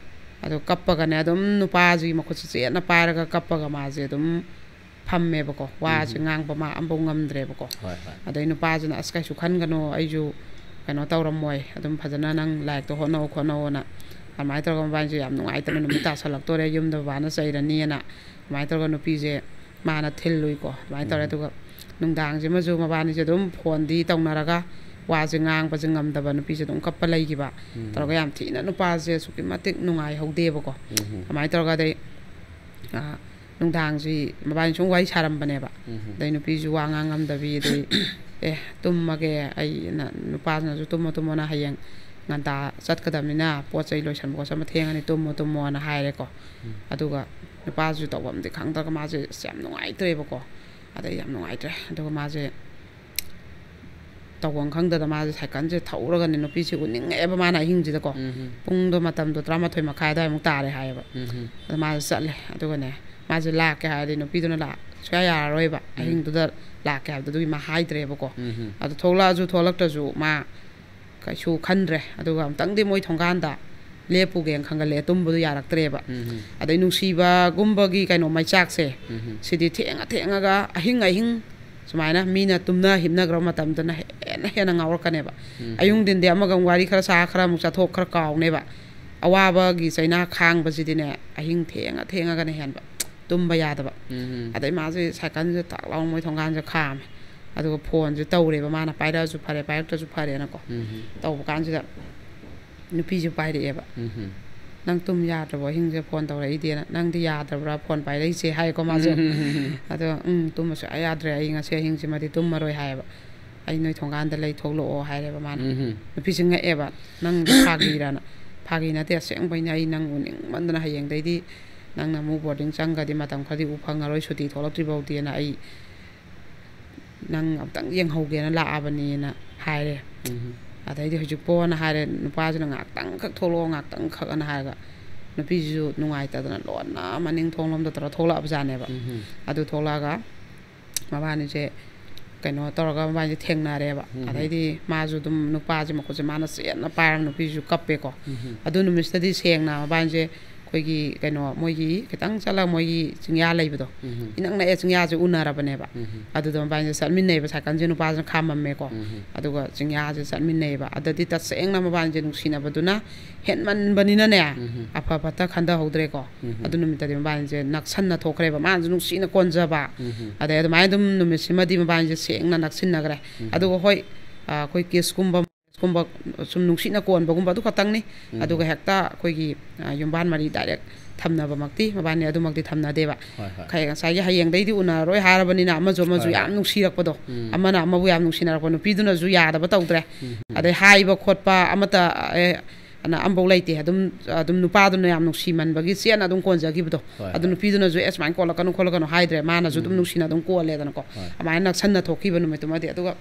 ꯑꯗꯣ ꯀꯞꯄꯒꯅꯦ ꯑꯗꯨꯝ ꯅꯨꯄꯥꯁꯤꯒꯤ ꯃꯈꯨꯠꯁꯦ ꯆꯦꯠꯅ ꯄꯥꯏꯔꯒ ꯀꯞꯄꯒ ꯃꯥꯁꯦ ꯑꯗꯨꯝ ꯐꯝꯃꯦꯕꯀꯣ꯫ ꯋꯥꯁꯦ ꯎꯝ꯫ ꯉꯥꯡꯕ ꯃꯥ ꯑꯝꯐꯥꯎ ꯉꯝꯗ꯭ꯔꯦꯕꯀꯣ꯫ ꯍꯣꯏ, ꯍꯣꯏ꯫ ꯑꯗꯩ ꯅꯨꯄꯥꯁꯤꯅ, "ꯑꯁ, ꯀꯩꯁꯨ ꯈꯟꯒꯅꯣ, ꯑꯩꯁꯨ ꯀꯩꯅꯣ ꯇꯧꯔꯝꯃꯣꯏ, ꯑꯗꯨꯝ ꯐꯖꯅ ꯅꯪ ꯂꯥꯏꯔꯤꯛꯇꯣ ꯍꯣꯠꯅꯧ ꯈꯣꯠꯅꯧꯅ", ꯑꯗꯨꯃꯥꯏꯅ ꯇꯧꯔꯒ ꯃꯕꯥꯅꯤꯁꯦ ꯌꯥꯝ ꯅꯨꯡꯉꯥꯏꯇꯅ, "ꯅꯨꯃꯤꯠ ꯇꯥꯁꯜꯂꯛꯇꯣꯔꯦ, ꯌꯨꯝꯗ ꯕꯕꯥꯅ ꯆꯩꯔꯅꯤꯅ", ꯑꯗꯨꯃꯥꯏꯅ ꯇꯧꯔꯒ ꯅꯨꯄꯤꯁꯦ ꯃꯥꯅ ꯊꯤꯜꯂꯨꯏꯀꯣ꯫ ꯑꯗꯨꯃꯥꯏꯅ ꯇꯧꯔꯦ꯫ ꯎꯝ꯫ ꯑꯗꯨꯒ ꯅꯨꯡꯗꯥꯡꯁꯤꯃꯁꯨ ꯃꯕꯥꯅꯤꯁꯦ ꯑꯗꯨꯝ ꯐꯣꯟꯗꯤ ꯇꯧꯅꯔꯒ ꯋꯥꯁꯦ ꯉꯥꯡꯕꯁꯦ ꯉꯝꯗꯕ, ꯅꯨꯄꯤꯁꯦ ꯑꯗꯨꯝ ꯀꯞꯄ ꯂꯩꯈꯤꯕ꯫ ꯎꯝ꯫ ꯇꯧꯔꯒ ꯌꯥꯝ ꯊꯤꯅ ꯅꯨꯄꯥꯁꯦ ꯑꯁꯨꯛꯀꯤ ꯃꯇꯤꯛ ꯅꯨꯡꯉꯥꯏꯍꯧꯗꯦꯕꯀꯣ꯫ ꯎꯝ꯫ ꯑꯗꯨꯃꯥꯏꯅ ꯇꯧꯔꯒ ꯑꯗꯩ, ꯑ, ꯅꯨꯡꯗꯥꯡꯁꯤ ꯃꯕꯥꯅꯤ ꯁꯨꯝ ꯋꯥꯔꯤ ꯁꯥꯔꯝꯕꯅꯦꯕ꯫ ꯎꯝ꯫ ꯑꯗꯩ ꯅꯨꯄꯤꯁꯨ ꯋꯥ ꯉꯥꯡ ꯉꯝꯗꯕꯤ, ꯑꯗꯩ, "ꯑꯦ, ꯇꯨꯝꯃꯒꯦ, ꯑꯩꯅ", ꯅꯨꯄꯥꯁꯤꯅꯁꯨ "ꯇꯨꯝꯃꯣ, ꯇꯨꯝꯃꯣꯅ, ꯍꯌꯦꯡ ꯉꯟꯇꯥ ꯆꯠꯀꯗꯕꯅꯤꯅ ꯄꯣꯠ ꯆꯩ ꯂꯣꯏꯁꯟꯕ ꯈꯣꯠꯆꯟꯕ ꯊꯦꯡꯉꯅꯤ, ꯇꯨꯝꯃꯣ, ꯇꯨꯝꯃꯣꯅ" ꯍꯥꯏꯔꯦꯀꯣ꯫ ꯎꯝ꯫ ꯑꯗꯨꯒ ꯅꯨꯄꯥꯁꯤꯁꯨ ꯇꯧꯐꯝꯗꯤ ꯈꯪꯗ꯭ꯔꯒ ꯃꯥꯁꯦ ꯑꯁ ꯌꯥꯝ ꯅꯨꯡꯉꯥꯏꯇ꯭ꯔꯦꯕꯀꯣ꯫ ꯑꯗꯩ ꯌꯥꯝ ꯅꯨꯡꯉꯥꯏꯇ꯭ꯔꯦ꯫ ꯑꯗꯨꯒ ꯃꯥꯁꯦ ꯇꯧꯐꯝ ꯈꯪꯗꯗꯅ ꯃꯥꯁꯦ ꯁꯥꯏꯀꯜꯁꯦ ꯊꯧꯔꯒꯅꯦ ꯅꯨꯄꯤꯁꯦ ꯎꯅꯤꯡꯉꯛꯑꯦꯕ ꯃꯥꯅ ꯑꯍꯤꯡꯁꯤꯗꯀꯣ꯫ ꯎꯝ꯫ ꯄꯨꯡꯗꯣ ꯃꯇꯝꯗꯣ ꯇꯔꯥꯃꯥꯊꯣꯏ ꯃꯈꯥꯏ ꯑꯗꯨꯋꯥꯏꯃꯨꯛ ꯇꯥꯔꯦ ꯍꯥꯏꯌꯦꯕ꯫ ꯎꯝ꯫ ꯑꯗ ꯃꯥꯁꯦ ꯆꯠꯂꯦ꯫ ꯑꯗꯨꯒꯅꯦ ꯃꯥꯁꯦ ꯂꯥꯛꯀꯦ ꯍꯥꯏꯔꯗꯤ ꯅꯨꯄꯤꯗꯨꯅ ꯂꯥꯛ-, ꯁꯨꯡꯌꯥ ꯌꯥꯔꯔꯣꯏꯕ꯫ ꯎꯝ꯫ ꯑꯍꯤꯡꯗꯨꯗ ꯂꯥꯛꯀꯦ ꯍꯥꯏꯕꯗꯨ ꯑꯗꯨꯒꯤ ꯃꯥ ꯍꯥꯏꯗ꯭ꯔꯦꯕꯀꯣ꯫ ꯎꯝ꯫ ꯑꯗꯨ ꯊꯣꯛꯂꯛꯑꯁꯨ ꯊꯣꯛꯂꯛꯇ꯭ꯔꯁꯨ ꯃꯥ ꯀꯩꯁꯨ ꯈꯟꯗ꯭ꯔꯦ꯫ ꯑꯗꯨꯒ ꯑꯃꯨꯛꯇꯪꯗꯤ ꯃꯣꯏ ꯊꯣꯡꯒꯥꯟꯗ ꯂꯦꯞꯄꯨꯒꯦꯅ ꯈꯟꯒꯠꯂꯛꯑꯦ, ꯇꯨꯝꯕꯗꯣ ꯌꯥꯔꯛꯇ꯭ꯔꯦꯕ꯫ ꯎꯝ꯫ ꯑꯗꯩ ꯅꯨꯡꯁꯤꯕꯒꯨꯝꯕꯒꯤ ꯀꯩꯅꯣ ꯃꯩꯆꯥꯛꯁꯦ, ꯎꯝ꯫ ꯁꯤꯗꯤ ꯊꯦꯡꯉ ꯊꯦꯡꯉꯒ ꯑꯍꯤꯡ ꯑꯍꯤꯡ ꯁꯨꯃꯥꯏꯅ ꯃꯤꯅ ꯇꯨꯝꯅ ꯍꯤꯞꯅꯈ꯭ꯔꯕ ꯃꯇꯝꯗꯅ ꯍꯦꯟꯅ ꯍꯦꯟꯅ ꯉꯥꯎꯔꯛꯀꯅꯦꯕ꯫ ꯎꯝ꯫ ꯑꯌꯨꯛ ꯅꯨꯡꯊꯤꯟꯗꯤ ꯑꯃꯒ ꯑꯃꯨꯛ ꯋꯥꯔꯤ ꯈꯔ ꯁꯥ, ꯈꯔ ꯑꯃꯨꯛ ꯆꯠꯊꯣꯛ, ꯈꯔ ꯀꯥꯎꯅꯦꯕ꯫ ꯑꯋꯥꯕꯒꯤ ꯆꯩꯅꯥ ꯈꯥꯡꯕꯁꯤꯗꯤꯅꯦ ꯑꯍꯤꯡ ꯊꯦꯡꯉ ꯊꯦꯡꯉꯒꯅ ꯍꯦꯟꯕ꯫ ꯇꯨꯝꯕ ꯌꯥꯗꯕ꯫ ꯎꯝ꯫ ꯑꯗꯩ ꯃꯥꯁꯦ ꯁꯥꯏꯀꯜꯁꯦ ꯇꯥꯛ ꯂꯥꯎꯅ ꯃꯣꯏ ꯊꯣꯡꯒꯥꯟꯁꯦ ꯈꯥꯝꯃꯦ꯫ ꯑꯗꯨꯒ ꯐꯣꯟꯁꯦ ꯇꯧꯔꯦꯕ ꯃꯥꯅ, ꯄꯥꯏꯔꯛꯑꯁꯨ ꯐꯔꯦ, ꯄꯥꯏꯔꯛꯇ꯭ꯔꯁꯨ ꯐꯔꯦꯅꯀꯣ꯫ ꯎꯝ꯫ ꯇꯧꯕ ꯀꯥꯟꯁꯤꯗ ꯅꯨꯄꯤꯁꯨ ꯄꯥꯏꯔꯛꯑꯦꯕ꯫ ꯎꯝ꯫ "ꯅꯪ ꯇꯨꯝ ꯌꯥꯗ꯭ꯔꯕꯣ? ꯑꯍꯤꯡꯁꯦ ꯐꯣꯟ ꯇꯧꯔꯛꯏꯗꯦꯅ, ꯅꯪꯗꯤ ꯌꯥꯗ꯭ꯔꯕ꯭ꯔꯥ ꯐꯣꯟ ꯄꯥꯏꯔꯛꯏꯁꯦ?" ꯍꯥꯏꯀꯣ ꯃꯥꯁꯨ꯫ "ꯑꯗꯣ ꯎꯝ, ꯇꯨꯝꯕ ꯁꯨꯡꯌꯥ ꯌꯥꯗ꯭ꯔꯦ, ꯑꯩ ꯉꯁꯤ ꯑꯍꯤꯡꯁꯤꯃꯗꯤ ꯇꯨꯝꯃꯔꯣꯏ" ꯍꯥꯏꯌꯦꯕ꯫ "ꯑꯩ ꯅꯣꯏ ꯊꯣꯡꯒꯥꯟꯗ ꯂꯩ, ꯊꯣꯛꯂꯛꯑꯣ" ꯍꯥꯏꯔꯦꯕ ꯃꯥꯅ꯫ ꯎꯝ꯫ ꯅꯨꯄꯤꯁꯦ ꯉꯛꯑꯦꯕ, "ꯅꯪꯗꯤ ꯐꯥꯒꯤꯔꯥꯅ?" "ꯐꯥꯒꯤ ꯅꯠꯇꯦ, ꯑꯁꯦꯡꯕꯩꯅꯦ, ꯑꯩ ꯅꯪ ꯎꯅꯤꯡꯃꯟꯗꯅ, ꯍꯌꯦꯡꯗꯩꯗꯤ ꯅꯪꯅ ꯑꯃꯨꯛ ꯕꯣꯔꯗꯤꯡ ꯆꯪꯈ꯭ꯔꯗꯤ ꯃꯇꯝ ꯈꯔꯗꯤ ꯎ ꯐꯪꯉꯔꯣꯏ, ꯁꯨꯇꯤ ꯊꯣꯛꯂꯛꯇ꯭ꯔꯤ ꯐꯥꯎꯗꯤꯅ ꯑꯩ ꯅꯪ ꯑꯝꯇꯪ ꯌꯦꯡꯍꯧꯒꯦꯅ ꯂꯥꯛꯑꯕꯅꯦꯅ" ꯍꯥꯏꯔꯦ꯫ ꯎꯝ꯫ ꯑꯗꯩꯗꯤ "ꯍꯧꯖꯤꯛꯄꯣꯅ" ꯍꯥꯏꯔꯦ, ꯅꯨꯄꯥꯁꯤꯅ "ꯉꯥꯏꯍꯥꯛꯇꯪꯈꯛ ꯊꯣꯛꯂꯛꯑꯣ, ꯉꯥꯏꯍꯥꯛꯇꯪꯈꯛ" ꯑꯅ ꯍꯥꯏꯔꯒ, ꯅꯨꯄꯤꯁꯤꯁꯨ ꯅꯨꯡꯉꯥꯏꯇꯗꯅ ꯂꯣꯟꯅ ꯃꯅꯤꯡ ꯊꯣꯡꯂꯣꯝꯗ ꯇꯧꯔ ꯊꯣꯛꯂꯛꯑꯕꯖꯥꯠꯅꯦꯕ꯫ ꯎꯝ꯫ ꯑꯗꯨ ꯊꯣꯛꯂꯛꯑꯒ ꯃꯕꯥꯅꯤꯁꯦ ꯀꯩꯅꯣ ꯇꯧꯔꯒ ꯃꯕꯥꯅꯤꯁꯦ ꯊꯦꯡꯅꯔꯦꯕ꯫ ꯎꯝ꯫ ꯑꯗꯩꯗꯤ ꯃꯥꯁꯨ ꯑꯗꯨꯝ ꯅꯨꯄꯥꯁꯦ ꯃꯈꯨꯠꯁꯦ ꯃꯥꯅ ꯆꯦꯠꯅ ꯄꯥꯏꯔꯒ ꯅꯨꯄꯤꯁꯨ ꯀꯞꯄꯦꯀꯣ꯫ ꯎꯝ꯫ ꯑꯗꯨ ꯅꯨꯃꯤꯠꯁꯤꯗꯗꯤ ꯁꯦꯡꯅ ꯃꯕꯥꯅꯤꯁꯦ ꯑꯩꯈꯣꯏꯒꯤ ꯀꯩꯅꯣ, ꯃꯣꯏꯒꯤ ꯈꯤꯇꯪ ꯆꯠꯂꯒ ꯃꯣꯏꯒꯤ ꯆꯤꯡꯌꯥ ꯂꯩꯕꯗꯣ, ꯎꯝ꯫ ꯏꯅꯛ ꯅꯛꯑꯦ, ꯆꯤꯡꯌꯥꯁꯦ ꯎꯅꯔꯕꯅꯦꯕ꯫ ꯎꯝ꯫ ꯑꯗꯨꯗ ꯃꯕꯥꯅꯤꯁꯦ ꯆꯠꯃꯤꯟꯅꯩꯕ, ꯁꯥꯏꯀꯜꯁꯦ ꯅꯨꯄꯥꯁꯤꯅ ꯈꯥꯝꯃꯝꯃꯦꯀꯣ꯫ ꯎꯝ꯫ ꯑꯗꯨꯒ ꯆꯤꯡꯌꯥꯁꯦ ꯆꯠꯃꯤꯟꯅꯩꯕ꯫ ꯑꯗꯗꯤ ꯇꯁꯦꯡꯅ ꯃꯕꯥꯅꯤꯁꯦ ꯅꯨꯡꯁꯤꯅꯕꯗꯨꯅ ꯍꯦꯟꯃꯟꯕꯅꯤꯅꯅꯦ, ꯎꯝ꯫ ꯑꯐ ꯐꯠꯇ ꯈꯟꯊꯍꯧꯗ꯭ꯔꯦꯀꯣ꯫ ꯎꯝ꯫ ꯑꯗꯨ ꯅꯨꯃꯤꯠꯇꯗꯤ ꯃꯕꯥꯅꯤꯁꯦ ꯅꯛꯁꯟꯅ ꯊꯣꯛꯈ꯭ꯔꯦꯕ, ꯃꯥꯅꯁꯨ ꯅꯨꯡꯁꯤꯅ ꯀꯣꯟꯖꯕ꯫ ꯎꯝ꯫ ꯑꯗꯩ ꯑꯗꯨꯃꯥꯏꯅ ꯑꯗꯨꯝ ꯅꯨꯃꯤꯠꯁꯤꯃꯗꯤ ꯃꯕꯥꯅꯤꯁꯦ ꯁꯦꯡꯅ ꯅꯛꯁꯤꯟꯅꯈ꯭ꯔꯦ꯫ ꯎꯝ꯫ ꯑꯗꯨꯒ ꯍꯣꯏ, ꯑ, ꯑꯩꯈꯣꯏ ꯀꯤꯁꯀꯨꯝꯕ, ꯀꯨꯝꯕ, ꯁꯨꯝ ꯅꯨꯡꯁꯤꯅ ꯀꯣꯟꯕꯒꯨꯝꯕ ꯑꯗꯨ ꯈꯛꯇꯪꯅꯤ꯫ ꯎꯝ꯫ ꯑꯗꯨꯒ ꯍꯦꯛꯇ ꯑꯩꯈꯣꯏꯒꯤ, ꯑ, ꯌꯨꯝꯕꯥꯟ ꯃꯔꯤ ꯗꯥꯏꯔꯦꯛ ꯊꯝꯅꯕꯃꯛꯇꯤ ꯃꯕꯥꯅꯤ ꯑꯗꯨꯃꯛꯇꯤ ꯊꯝꯅꯗꯦꯕ꯫ ꯍꯣꯏ, ꯍꯣꯏ꯫ ꯈ-, ꯉꯁꯥꯏꯒꯤ ꯍꯌꯦꯡꯗꯩꯗꯤ ꯎꯅꯔꯔꯣꯏ ꯍꯥꯏꯔꯕꯅꯤꯅ ꯑꯃꯁꯨ ꯑꯃꯁꯨ ꯍꯣꯏ, ꯍꯣꯏ꯫ ꯌꯥꯝ ꯅꯨꯡꯁꯤꯔꯛꯄꯗꯣ, ꯎꯝ꯫ ꯑꯃꯅ ꯑꯃꯕꯨ ꯌꯥꯝ ꯅꯨꯡꯁꯤꯅꯔꯛꯄ, ꯅꯨꯄꯤꯗꯨꯅꯁꯨ ꯌꯥꯗꯕ ꯇꯧꯗ꯭ꯔꯦ꯫ ꯎꯝ, ꯎꯝ꯫ ꯑꯗꯩ ꯍꯥꯏꯕ ꯈꯣꯠꯄ ꯑꯃꯠꯇ, ꯑꯦ, ꯑꯅ ꯑꯝꯐꯧ ꯂꯩꯇꯦ꯫ ꯑꯗꯨꯝ, ꯑꯗꯨꯝ ꯅꯨꯄꯥꯗꯨꯅ ꯌꯥꯝ ꯅꯨꯡꯁꯤꯃꯟꯕꯒꯤ ꯆꯦꯠꯅ ꯑꯗꯨꯝ ꯀꯣꯟꯖꯈꯤꯕꯗꯣ꯫ ꯍꯣꯏ, ꯑꯗꯨ ꯍꯣꯏ꯫ ꯅꯨꯄꯤꯗꯨꯅꯁꯨ "ꯑꯦ, ꯁꯨꯃꯥꯏꯅ ꯀꯣꯜꯂꯛꯀꯅꯨ ꯈꯣꯠꯂꯛꯀꯅꯨ" ꯍꯥꯏꯗ꯭ꯔꯦ꯫ ꯃꯥꯅꯁꯨ ꯑꯗꯨꯝ ꯎꯝ꯫ ꯅꯨꯡꯁꯤꯅ ꯑꯗꯨꯝ ꯀꯣꯜꯂꯦꯗꯅꯀꯣ꯫ ꯍꯣꯏ꯫ ꯑꯗꯨꯃꯥꯏꯅ ꯅꯛꯁꯟꯅ ꯊꯣꯛꯈꯤꯕ ꯅꯨꯃꯤꯠꯇꯨꯃꯗꯤ꯫ ꯑꯗꯨꯒ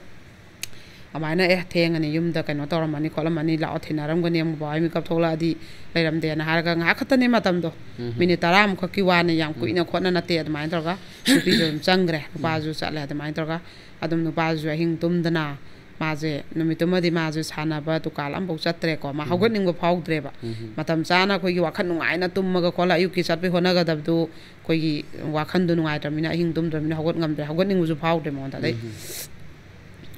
ꯑꯗꯨꯃꯥꯏꯅ, "ꯑꯦ, ꯊꯦꯡꯉꯅꯤ, ꯌꯨꯝꯗ ꯀꯩꯅꯣ ꯇꯧꯔꯝꯃꯅꯤ ꯈꯣꯠꯂꯝꯃꯅꯤ, ꯂꯥꯛꯑꯣ, ꯊꯦꯡꯅꯔꯝꯒꯅꯤ, ꯑꯃꯨꯛ ꯕꯕꯥ ꯍꯣꯏ ꯃꯤꯀꯞ ꯊꯣꯛꯂꯛꯑꯗꯤ ꯂꯩꯔꯝꯗꯦꯅ" ꯍꯥꯏꯔꯒ ꯉꯥꯏꯍꯥꯛ ꯈꯛꯇꯅꯦ ꯃꯇꯝꯗꯣ꯫ ꯎꯝ꯫ ꯃꯤꯅꯤꯠ ꯇꯔꯥꯃꯨꯛ ꯈꯛꯀꯤ ꯋꯥꯅꯤ, ꯌꯥꯝ ꯎꯝ꯫ ꯀꯨꯏꯅ ꯈꯣꯠꯅ ꯅꯠꯇꯦ꯫ ꯑꯗꯨꯃꯥꯏꯅ ꯇꯧꯔꯒ ꯅꯨꯄꯤꯁꯨ ꯑꯗꯨꯝ ꯆꯪꯈ꯭ꯔꯦ, ꯎꯝ꯫ ꯅꯨꯄꯥꯁꯨ ꯆꯠꯂꯦ꯫ ꯑꯗꯨꯃꯥꯏꯅ ꯇꯧꯔꯒ ꯑꯗꯨꯝ ꯅꯨꯄꯥꯁꯨ ꯑꯍꯤꯡ ꯇꯨꯝꯗꯅ, ꯃꯥꯁꯦ ꯅꯨꯃꯤꯠꯇꯨꯃꯗꯤ ꯃꯥꯁꯦ ꯁꯥꯟꯅꯕ ꯗꯨꯀꯥꯟ ꯑꯃꯐꯥꯎ ꯆꯠꯇ꯭ꯔꯦꯀꯣ꯫ ꯃꯥ ꯎꯝ꯫ ꯍꯧꯒꯠꯅꯤꯡꯕ ꯐꯥꯎꯗ꯭ꯔꯦꯕ꯫ ꯎꯝ꯫ ꯃꯇꯝ ꯆꯥꯅ ꯑꯩꯈꯣꯏꯒꯤ ꯋꯥꯈꯜ ꯅꯨꯡꯉꯥꯏꯅ ꯇꯨꯝꯃꯒ ꯈꯣꯠꯂ ꯑꯌꯨꯛꯀꯤ ꯆꯠꯄꯩ ꯍꯣꯠꯅꯒꯗꯕꯗꯨ ꯑꯩꯈꯣꯏꯒꯤ ꯋꯥꯈꯜꯗꯣ ꯅꯨꯡꯉꯥꯏꯇ꯭ꯔꯕꯅꯤꯅ ꯑꯍꯤꯡ ꯇꯨꯝꯗ꯭ꯔꯕꯅꯤꯅ ꯍꯧꯒꯠ ꯉꯝꯗ꯭ꯔꯦ, ꯍꯧꯒꯠꯅꯤꯡꯕꯁꯨ ꯐꯥꯎꯗ꯭ꯔꯦ ꯃꯉꯣꯟꯗ꯫ ꯑꯗꯩ ꯎꯝ꯫